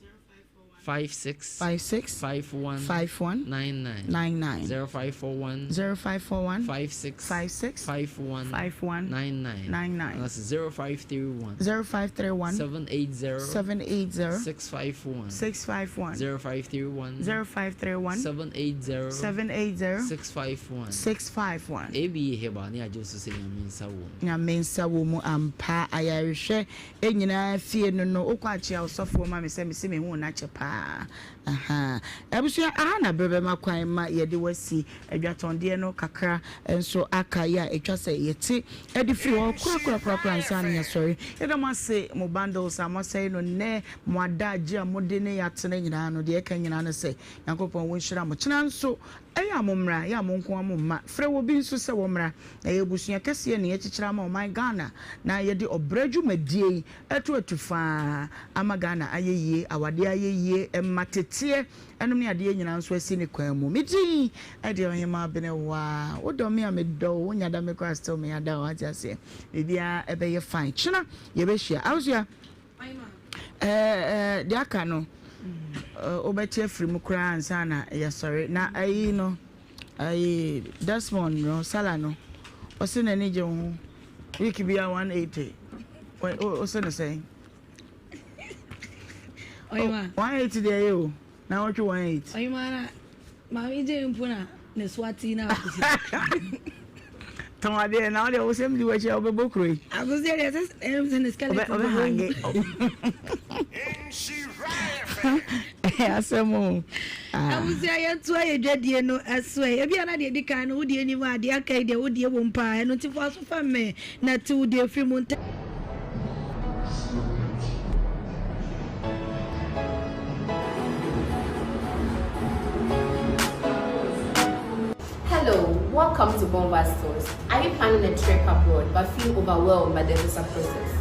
56 56 51 51 99 99 0541 0541 56 56 51 51 99 99 anaasɛ 0531 0531 780 780 651 651 0531 0531 780 780 651 651. ABA Herbal ne agye wo so sɛ Nyame nsa wɔ mu. Nyame nsa wɔ mu ampa ayarehwɛ nyinaa fie no no wokɔ akyea ɔsɔfoɔ ma me sɛ mese mehuu no akyɛ paa ahaa abusua aha na berɛ bɛma kwan ma yɛde wo asi adwatɔndeɛ no kakra nso aka yɛ a ɛtwa sɛ yɛte de firi hɔ korakorakorakora ansa na yɛasɔre yɛda mo ase mo bundles a moasɛe no nnɛ mo adagye a mode ne yɛ atena nyinaa no deɛ ɛka nyinaa ne sɛ Nyankopɔn wo nhyira mo kyena nso ɛyɛ a mo mmra ɛyɛ a mo nko ara mo mma frɛ obi nso sɛ wɔmmra ɛyɛ abusua kɛseɛ na yɛkyekyere ama ɔman Ghana na yɛde ɔbrɛ dwumadie yi ɛto atu faa ama Ghana ayɛ yie awadeɛ ayɛ yie mma teteɛ ɛnom ne adeɛ nyinaa nso asi ne kwan mu me din ɛdeɛ Ɔhemaa Benewaa wo dɔ me a me dɔ wo wo nya da me koraa still me ada wo ate aseɛ biribiara ɛbɛyɛ fine kyena yɛbɛhyia Awusua Ɛɛ deɛ aka no wobɛte afiri mu koraa ansa na yɛasɔre. Na ayi no, ayi Desmond no, Salah no, ɔse n'ani gye wo ho. Week biara 180. Wose no sɛn? Ɔyima. 180 deɛ ɛyɛ o. Na wɔtwe 18. Ɔyima na maame gye mpo na ne so ate na akosi. Tɔn adeɛ na ɔdeɛ wosɛm di w'akyi a wobɛbɔ kuro yi. Akosi deɛ sɛ ɛm sɛ ne skeleton bɛbɔ. Ɔbɛhange. Asɛm o. Abusua yɛntoa yɛ dwadie no so ɛ. Ebia na deɛ ɛdi kan no wodeɛ nim a deɛ aka yi deɛ wodeɛ wom paa ɛno nti fa so fa mmɛ na te wo deɛ firi mu ntɛm. Hello, welcome to Bomba Stores. Are you planning a trip abroad but feel overwhelmed by the visa process?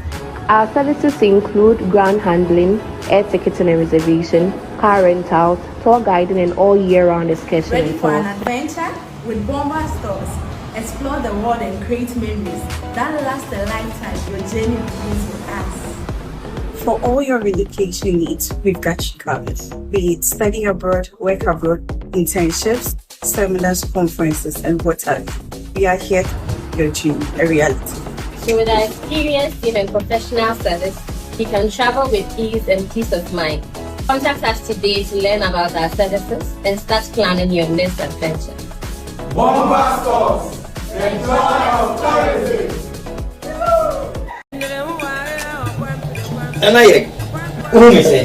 Our services include ground handling, air ticketing and reservation, car rentals, tour guiding and all year-round excursion Ready and for an tours. adventure? With Bomba Stores, explore the world and create memories that last a lifetime. Your journey begins with us. For all your relocation needs, we've got you covered. Be it study abroad, work abroad, internships, seminars, conferences, and what have you. We are here to make your dream a reality. So with our experienced team and professional service, you can travel with ease and peace of mind. Contact us today to learn about our services and start planning your next adventure. Bomba Stores, the joy of tourism. Nana yɛ wohu me sɛ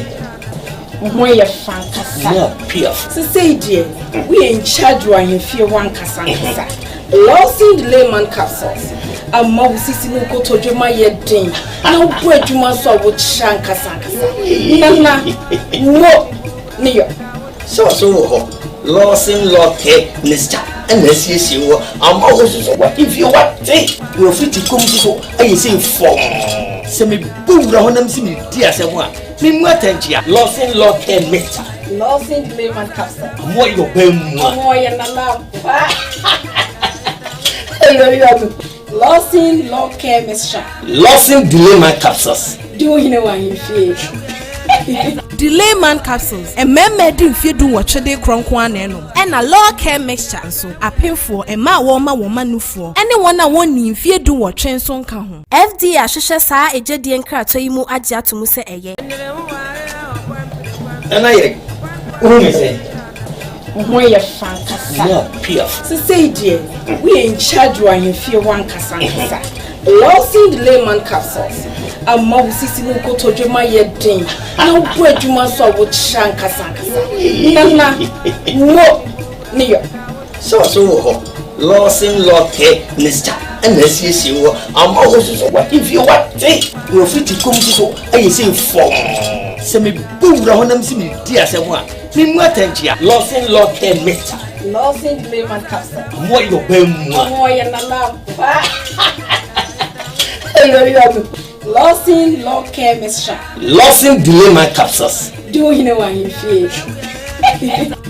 Wo ho yɛ fa ankasa. More pure. Sesei deɛ, woyɛ in charge wɔ ahemfie hɔ ankasa ankasa. Lawson Layman capsules ama wo sisi ne wo kotodwe ma yɛ den na wobɔ adwuma nso a wokyerɛ ankasa ankasa. Nana, mo ne yɔ. Sɛ ɔso wɔ hɔ, Lawson Law Care Mixture ɛna asiesie wɔ ama wo soso w'ahemfie wate na ofiti kom soso ayɛ sɛ fɔm. Sɛ mebɔ wura hɔ na mesi medi asɛm a, memu atɛnkyea. Lawson Law Care Mixture. Lawson Layman capsule. Ɔmo ayɛ ɔbɛn mu a. Ɔmo ɔyɛ nana ampa. Lawson Law Care Mixture. Lawson Layman capsules. Di wo hene wɔ ahemfie. Delayman capsules, mmarima adi mfeɛ dunwɔtwe de rekorɔ nko ara na ɛnom. Ɛna Law Care Mixture nso, apemfoɔ, mmaa a wɔrema wɔn mma nufoɔ, ne wɔn a wɔnnii mfeɛ dunwɔtwe nso nka ho. FDA ahwehwɛ saa egyedie nkratoɔ yi mu agye ato mu sɛ ɛyɛ. Nana yɛ wohu me sɛ. Wo ho yɛ fɛ ankasa. Sesei deɛ woyɛ in charge wɔ ahemfie hɔ ankasa ankasa. Lawson Layman capsules ama wo sisi ne wo kotodwe ma yɛ den na wobɔ adwuma nso a wokyerɛ ankasa ankasa. Nana, mo ne yɔ. Sɛ ɔso wɔ hɔ Lawson Law Care Mixture ɛna asiesie wɔ ama wo nso so w'ahemfie wate na wafiti kɔm nso so ayɛ sei fɔmm sɛ mebɔ wura hɔ nam sɛ medi asɛm a memu atɛnkyea Lawson Law Care Mixture. Lawson Layman capsule. Ɔmo yɛ ɔbaa mua. Ɔmo yɛ nana ampa. Lawson Law Care Mixture. Lawson Delayman capsules. Di wo hene wɔ ahemfie.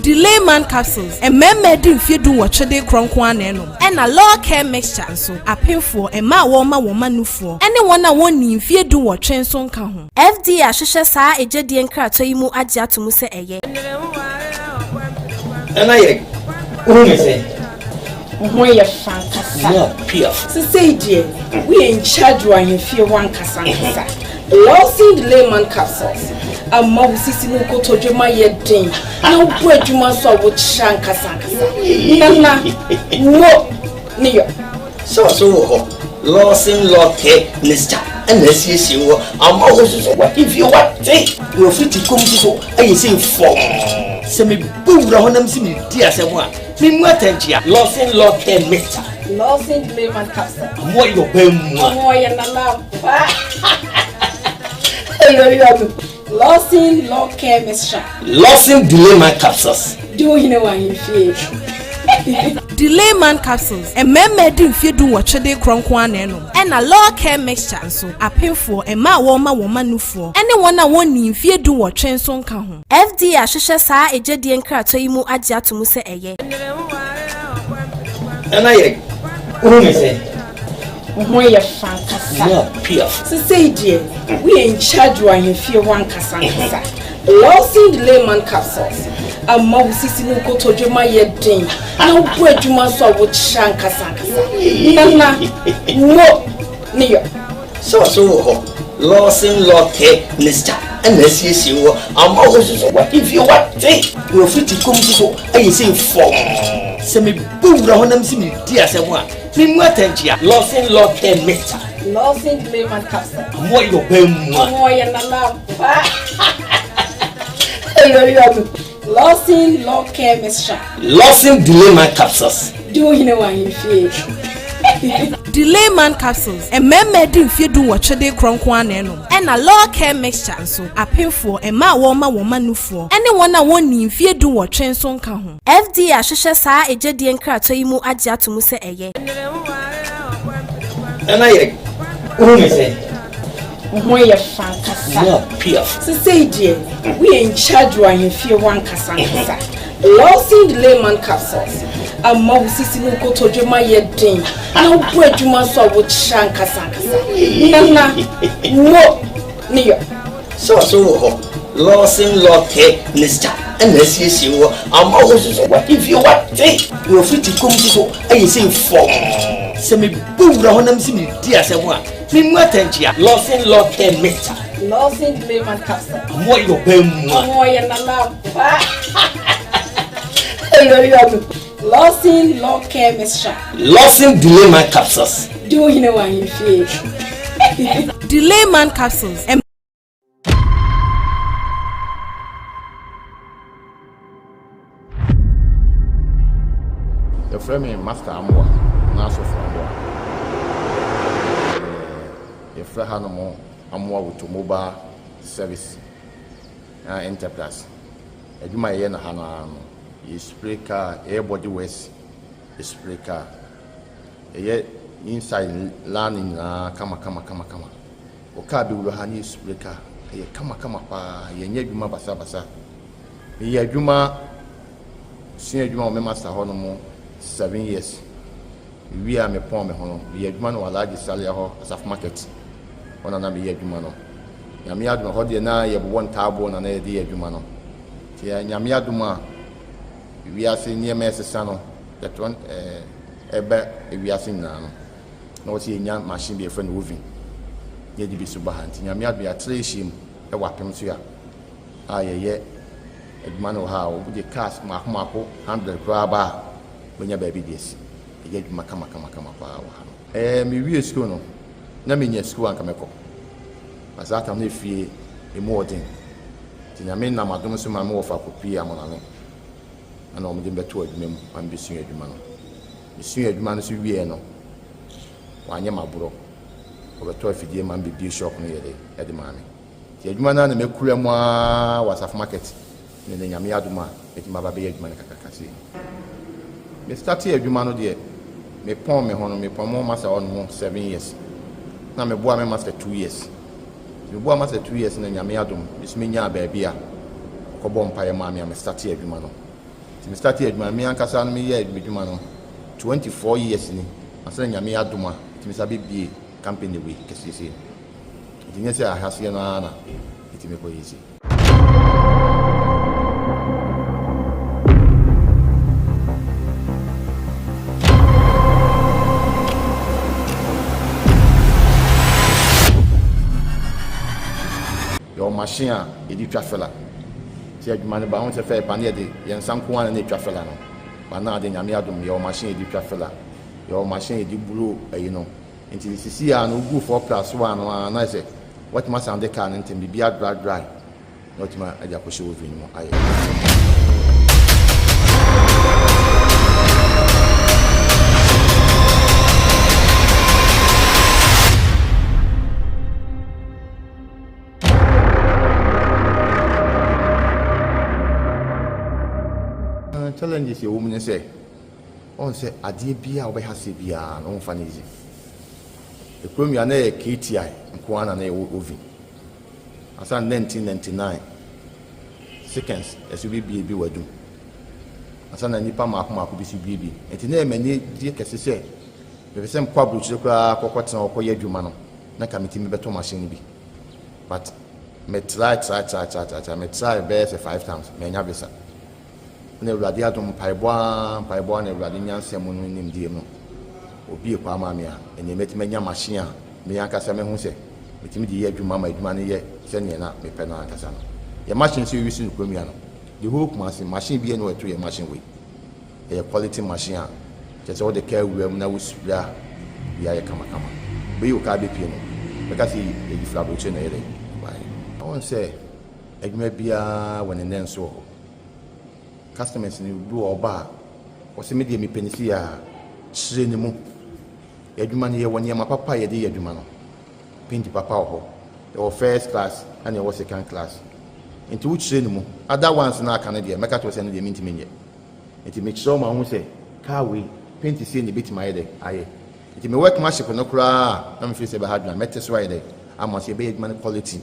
Delayman capsules, mmarima adi mfeɛ dunwɔtwe de rekorɔ nko ara na ɛnom. Ɛna Law Care Mixture nso, apemfoɔ, mmaa a wɔrema wɔn mma nufoɔ, ne wɔn a wɔnnii mfeɛ dunwɔtwe nso nka ho. FDA ahwehwɛ saa egyedie nkratoɔ yi mu agye ato mu sɛ ɛyɛ. Nana yɛ wohu me sɛ. Wo ho yɛ fɛ ankasa. Sesei deɛ woyɛ in charge wɔ ahemfie hɔ ankasa ankasa. Lawson Layman capsules ama wo sisi ne wo kotodwe ma yɛ den na wobɔ adwuma nso a wokyerɛ ankasa ankasa. Nana, mo ne yɔ. Sɛ ɔso wɔ hɔ Lawson Law Care Mixture ɛna asiesie wɔ ama wo nso so w'ahemfie wate na wafiti kɔm nso so ayɛ sei fɔmm sɛ mebɔ wura hɔ nam sɛ medi asɛm a memu atɛnkyea Lawson Law Care Mixture. Lawson Layman capsule. Ɔmo yɛ ɔbaa mua. Ɔmo yɛ nana ampa. Lawson Law Care Mixture. Lawson Delayman capsules. Di wo hene wɔ ahemfie. Delayman capsules, mmarima adi mfeɛ dunwɔtwe de rekorɔ nko ara na ɛnom. Ɛna Law Care Mixture nso, apemfoɔ, mmaa a wɔrema wɔn mma nufoɔ, ne wɔn a wɔnnii mfeɛ dunwɔtwe nso nka ho. FDA ahwehwɛ saa egyedie nkratoɔ yi mu agye ato mu sɛ ɛyɛ. Nana yɛ wohu me sɛ. Wo ho yɛ fɛ ankasa. Sesei deɛ woyɛ in charge wɔ ahemfie hɔ ankasa ankasa. Lawson Layman capsules ama wo sisi ne wo kotodwe ma yɛ den na wobɔ adwuma nso a wokyerɛ ankasa ankasa. Nana, mo ne yɔ. Sɛ ɔso wɔ hɔ Lawson Law Care Mixture ɛna asiesie wɔ ama wo nso so w'ahemfie wate na wafiti kɔm nso so ayɛ sei fɔmm sɛ mebɔ wura hɔ nam sɛ medi asɛm a memu atɛnkyea Lawson Law Care Mixture. Lawson Layman capsule. Ɔmo yɛ ɔbaa mua. Ɔmo yɛ nana ampa. Lawson Law Care Mixture. Lawson Delayman capsules. Di wo hene wɔ ahemfie. Delayman capsules, mmarima adi mfeɛ dunwɔtwe de rekorɔ nko ara na ɛnom. Ɛna Law Care Mixture nso, apemfoɔ, mmaa a wɔrema wɔn mma nufoɔ, ne wɔn a wɔnnii mfeɛ dunwɔtwe nso nka ho. FDA ahwehwɛ saa egyedie nkratoɔ yi mu agye ato mu sɛ ɛyɛ. Nana yɛ wohu me sɛ. Wo ho yɛ fɛ ankasa. Sesei deɛ woyɛ in charge wɔ ahemfie hɔ ankasa ankasa. Lawson Layman capsules ama wo sisi ne wo kotodwe ma yɛ den na wobɔ adwuma nso a wokyerɛ ankasa ankasa. Nana, mo ne yɔ. Sɛ ɔso wɔ hɔ Lawson Law Care Mixture ɛna asiesie wɔ ama wo nso so w'ahemfie wate na wafiti kɔm nso so ayɛ sei fɔmm sɛ mebɔ wura hɔ nam sɛ medi asɛm a memu atɛnkyea Lawson Law Care Mixture. Lawson Layman capsule. Ɔmo yɛ ɔbaa mua. Ɔmo yɛ nana ampa. Lawson Law Care Mixture. Lawson Delayman capsules. Di wo hene wɔ ahemfie. Delayman capsules. Yɛfrɛ me Master Amoah anaa Sɔfo Amoah. Yɛfrɛ hanom Amoah Automobile Service Enterprise. Adwuma a yɛyɛ no ha no ara no, yɛ spray car, yɛyɛ body works, yɛ spray car. Yɛyɛ inside line nyinaa kama kama kama kama. Wo car bɛwura ha ne yɛ spray car, ɛyɛ kama kama paa, yɛnyɛ adwuma basabasa. Meyɛ adwuma, sua adwuma wɔ me master hɔ nom 7 years. Mewie a mepɔn me ho no, meyɛ adwuma no wɔ Alhaji Salia hɔ, Asafo Market. Hɔ na na meyɛ adwuma no. Nyame adom ɛhɔ deɛ na yɛbobɔ ntaaboɔ na na yɛde yɛ adwuma no. Nti Nyame adom a wiase nneɛma ɛsesa no, yɛtɔ ɛba wiase nyinaa no, na wɔsɛ yɛnya machine bi yɛfrɛ no oven na yɛde bi so ba ha. Nti Nyame adom yɛatrɛ ahyia mu ɛwɔ apem so a yɛyɛ adwuma no wɔ ha a wɔde cars mmaako mmaako 100 koraa ba a wɔnya baabi de asi. Yɛyɛ adwuma kama kama kama paa wɔ ha no. Ɛɛ mewie sukuu no, na menya sukuu anka mɛkɔ. Na saa tam no efie emu ɔden. Nti Nyame nam adom so ma me wɔfa kɔpie Amonane. Ɛna wɔn de me bɛtoo adwuma mu ma mebɛsua adwuma no. Mesua adwuma no so wieɛ no, wɔanyɛ m'aborɔ. Wɔbɛtɔ afidie ma me bɛbie shop no yɛ de ɛde maa me. Nti adwuma no ara na makura mu ara wɔ Asafo Market ne nnɛ Nyame adom a mɛtumi aba abɛyɛ adwuma no kakraka sei. Me startee adwuma no deɛ, me pɔn me ho no, me pɔn mo master hɔ nom 7 years. Na me boa me master 2 years. Nti me boa master 2 years na Nyame adom, me so me nyaa baabi a ɔkɔ bɔ mpaeɛ maa me a me startee adwuma no. Nti me startee adwuma no, me ankasa no me yɛɛ adwuma no 24 years ni. Ansa na Nyame adom a, metumi sa bɛ bie company wei kɛseɛ sei no. Nti nyɛ sɛ ahaseɛ no ara na metumi kɔ yɛ sei. Yɛwɔ machine a yɛde twa fela. Sɛ adwuma no ba ho sɛ fɛ pa ne yɛde yɛn nsa nko ara na ɛtwa fela no. Ba na ade Nyame adom yɛwɔ machine yɛde twa fela. Yɛwɔ machine yɛde blow ayi no. Nti sisi a no wogu 4 plus 1 no a na sɛ watumi asan de car no ntɛm biribi adry dry na watumi de akɔhyɛ oven no mu ayɛ. Challenges yɛ wɔ mu ne sɛ ɔn sɛ adeɛ biara a wobɛha sɛ biara no womfa no easy. Ekurom yi a na ɛyɛ KTI nko ara na na yɛwɔ oven. Ansa na 1999 seconds ɛso bebie bi wɔ adum. Ansa na nnipa mmaako mmaako bi so bie bi. Nti na ɛyɛ m'ani gye kɛse sɛ mepɛ sɛ mekɔ aburokyire koraa kɔkɔtena hɔ kɔyɛ adwuma no na nka metumi bɛtɔ machine no bi. But me try try try try try try me try bɛyɛ sɛ five times manya visa. Na Awurade adom, mpaebɔ ara, mpaebɔ ara na Awurade nyansa mu no nimdeɛ mu obue kwan maa me a ɛnneɛ mɛtumi anya machine a me ankasa mɛhu sɛ metumi de yɛ adwuma ma adwuma no yɛ sɛdeɛ na mepɛ no ankasa no. Yɛn machine nso yɛuse no kurom yi ano. The whole Kumasi, machine biara nni hɔ a ɛto yɛn machine wei. Ɛyɛ quality machine a kyerɛ sɛ wode kaa wura mu na wosipire a biribiara yɛ kamakama. Wobɛyi wo kaa bɛpue no, wobɛka sɛ yɛyi firi aburokyire na ɛyɛ dɛn ɛbaeɛ. Wohu sɛ adwuma biara wɔ ne nnɛnso wɔ hɔ. Customers no bi wɔ ɔba a ɔsɛ me deɛ mepɛ ne sei a, kyerɛ ne mu. Yɛn adwuma no yɛwɔ nneɛma papa a yɛde yɛ adwuma no. Paint papa wɔ hɔ. Yɛwɔ first class ɛna yɛwɔ second class. Nti wo kyerɛ ne mu. Other ones no a aka no deɛ mɛka kyerɛ wo sɛ ɛno deɛ mentumi nyɛ. Nti mekyerɛ wo ma wohu sɛ car wei paint sei na ɛbɛtumi ayɛ dɛ ayɛ. Nti me workmanship no koraa a na me feel sɛ ɛbɛha adwene a mɛte so ayɛ dɛ ama sɛ yɛbɛyɛ adwuma no quality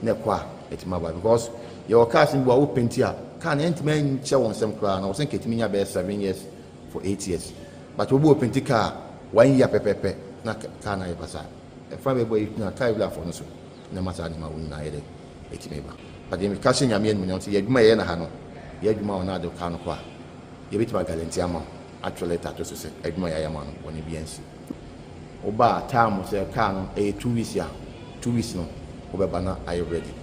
na ɛkɔ a ɛtumi aba because yɛwɔ cars no bi wɔ a wo painti a car no ɛntumi nkyɛ wɔn nsam koraa na wɔsɛ nka ɛtumi nya bɛyɛ 7 years for 8 years, but obi wɔ painti car one year pɛpɛpɛ na car no ayɛ basaa. Ɛfa bɛbɔ yi na car wurafoɔ no so na ɛma saa nneɛma wo nyinaa yɛ dɛ ɛtumi ba. But deɛ meka hyɛ Nyame animuonyam sɛ yɛ adwuma yɛyɛ no ha no, yɛ adwuma a ɔno ade car no kɔ a yɛbɛtumi aguarantee ama wo, atwerɛ letter ato so sɛ adwuma yɛayɛ ama no bɔne bi ansi. Woba a time sɛ car no ɛyɛ 2 weeks a, 2 weeks no wobɛba na ayɛ ready.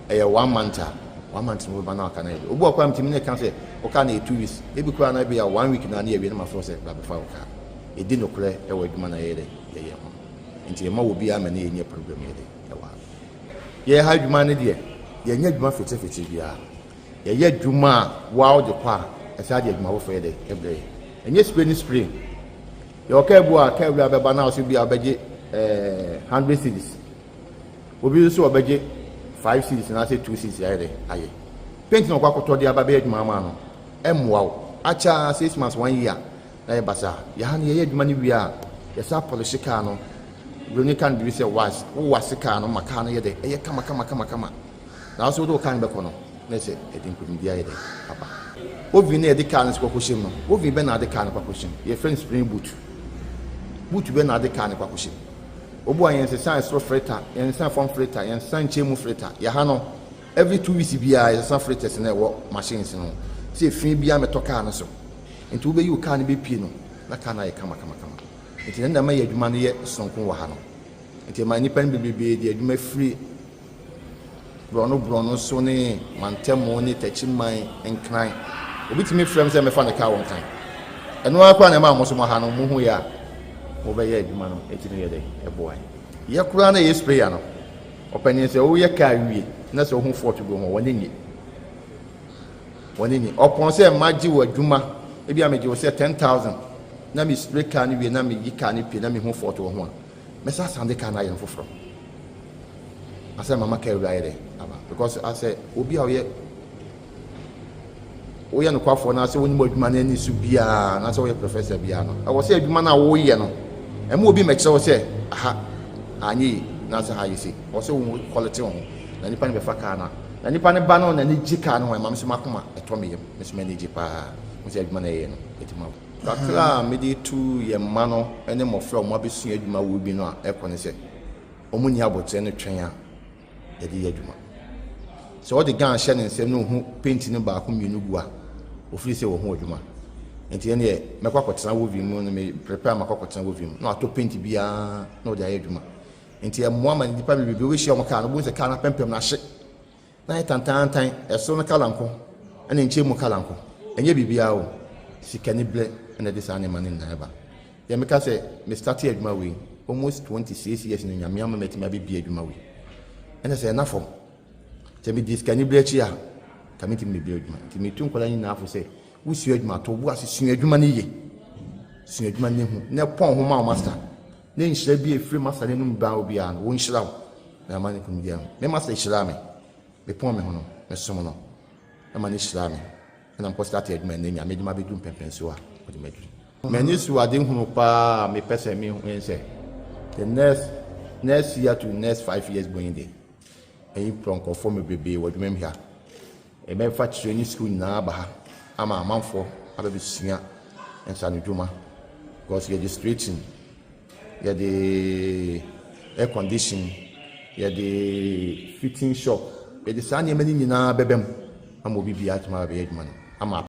Ɛyɛ one month a, one month no wobɛba na aka no ayɛ ready. Obi wɔ koraa metumi ne ka sɛ wo car no yɛ 2 weeks, ebi koraa na ebi a one week na ne yɛwie no ma frɛ sɛ bra bɛfa wo car. Yɛdi nokorɛ ɛwɔ adwuma na yɛyɛ dɛ yɛyɛ ho nti yɛma wɔ biara ma ne yɛnyɛ problem yɛ dɛ ɛwɔ ha. Yɛyɛ ha adwuma no deɛ yɛnyɛ adwuma fetefete biara. Yɛyɛ adwuma a woa wode kɔ a ɛsan de adwuma foforɔ yɛ dɛ ɛbrɛ yɛ. Ɛnyɛ spray ne spray. Yɛwɔ kaa bi wɔ a kaa wura bɛba na ɔsɛ bi a ɔbɛgye 100 cedis. Obi nso ɔbɛgye 5 cedis anaasɛ 2 cedis ayɛ dɛ ayɛ. Paint na ɔkɔ akɔtɔ de aba bɛyɛ adwuma ama no ɛmmoa wo. Akyɛ 6 months, one year na yɛ basaa. Yɛha no yɛyɛ adwuma no wie a yɛsan polish kaa no. Buroni ka no biribi sɛ wax. Wo wax kaa no ma kaa no yɛ dɛ ɛyɛ kama kama kama kama. Na wo sɛ wode wo kaa no bɛkɔ no na sɛ ɛde nkonimdi ayɛ dɛ aba. Oven na yɛde kaa no nso kɔkɔhyɛ mu no, oven bɛn na ade kaa no kɔkɔhyɛ mu? Yɛfrɛ no spring boot. Boot bɛn na ade kaa no kɔkɔhyɛ mu? Obu a yɛnsesa ɛsoro filter, yɛnsesa fam filter, yɛnsesa nkyɛn mu filter. Yɛha no, every 2 weeks biara yɛsesa filters na ɛwɔ machines no sɛ efi biara mɛtɔ kaa no so. Nti wobɛyi wo kaa no bɛpie no na kaa no ayɛ kama kama kama. Nti ne nam yɛ adwuma no yɛ sononko wɔ ha no. Nti ɛma nnipa no bebree de adwuma firi borɔno borɔno so ne mantamu ne Takyiman, Nkran. Obi tumi frɛ m sɛ mɛfa ne kaa wɔ Nkran. Ɛno ara koraa na ɛma mo so mo ha no mo hu yɛ a mobɛyɛ adwuma no ɛtumi yɛ dɛ ɛboa yɛ koraa. Na ɛyɛ sprayer no, ɔpanin, sɛ woyɛ kaa wie na sɛ wohu fault bi ho, wɔne nye wɔne nye ɔpɔn sɛ magye wɔ adwuma. Ebi a megye wɔ sɛ 10,000 na me spray kaa no wie na meyi kaa no pie na mehu fault wɔ ho a, mɛsa sande kaa no ayɛ no foforɔ asɛ mama kaa wura ayɛ dɛ aba, because asɛ obi a ɔyɛ woyɛ nokwafoɔ na sɛ wonim adwuma no ani so biara na sɛ woyɛ professor biara no, ɛwɔ sɛ adwuma no a woyɛ no ɛma obi mɛkyerɛ wo sɛ aha anyɛ yi na sɛ ha yɛ se. Ɛwɔ sɛ wo quality wo ho na nipa no bɛfa kaa no a na nipa no ba no n'ani gye kaa no ho. Ɛma me so makoma ɛtɔ me yam, me so m'ani gye paa mo sɛ adwuma no ɛyɛ no ɛtumi abo kakra a mede tu yɛn mma no ne mmɔfra a wɔn abɛsua adwuma wɔ bi no a ɛkɔ ne sɛ wɔn ni abotire no twɛn a yɛde yɛ adwuma. Sɛ ɔde gun hyɛ ne nsam na ohu paint no baako mmienu gu a, ofiri sɛ wɔho adwuma. Nti ɛneɛ mɛkɔ akɔtena wɔ vi mu no, me prepare ma akɔ akɔtena wɔ vi mu na watɔ paint biara na ɔde ayɛ adwuma. Nti ɛmmoa ma nipa bebree wɔbɛhyia wɔn kaa no, wɔbɛhu sɛ kaa no apɛmpɛm no ahye na ayɛ tantantan, ɛsoro no colour nko ɛna nkyɛn mu colour nko. Ɛnyɛ biribiara o, sikani brɛ ɛna ɛde saa nneɛma no nyinaa ɛba. Yɛ meka sɛ me start adwuma wei almost 26 years no, Nyame ama matumi abɛbie adwuma wei. Ɛna sɛ ɛna fam sɛ medi sikani berɛ akyi a, ka mentumi mebie adwuma. Nti metu nkwadaa nyinaa fo sɛ wosua adwuma to wo ase, sua adwuma no yie, sua adwuma no hu na ɛpɔn ho ma wo master ne nhyira bi a ɛfiri master no anom baa wo biara no, wɔnhyira wo na ama ne kumdi ho. Me master hyiraa me, mepɔn me ho no, mesom no ɛma ne hyiraa me, ɛna mkɔ start adwuma. Ɛnɛ Nyame de ma bɛduru mpɛmpɛnso a ɔde ma aduru. M'ani so ade hunu paa a mepɛ sɛ mehu sɛ the next year to next 5 years going there, ɛyi nkurɔfoɔ me bebree wɔ adwuma mu ha. Ɛbɛfa training school nyinaa aba ha ama amanfoɔ abɛbɛsua nsanodwuma, because yɛde straighten, yɛde air condition, yɛde fitting shop, yɛde saa nneɛma no nyinaa bɛbɛ mu ama obi biara atumi abɛyɛ adwuma no ama.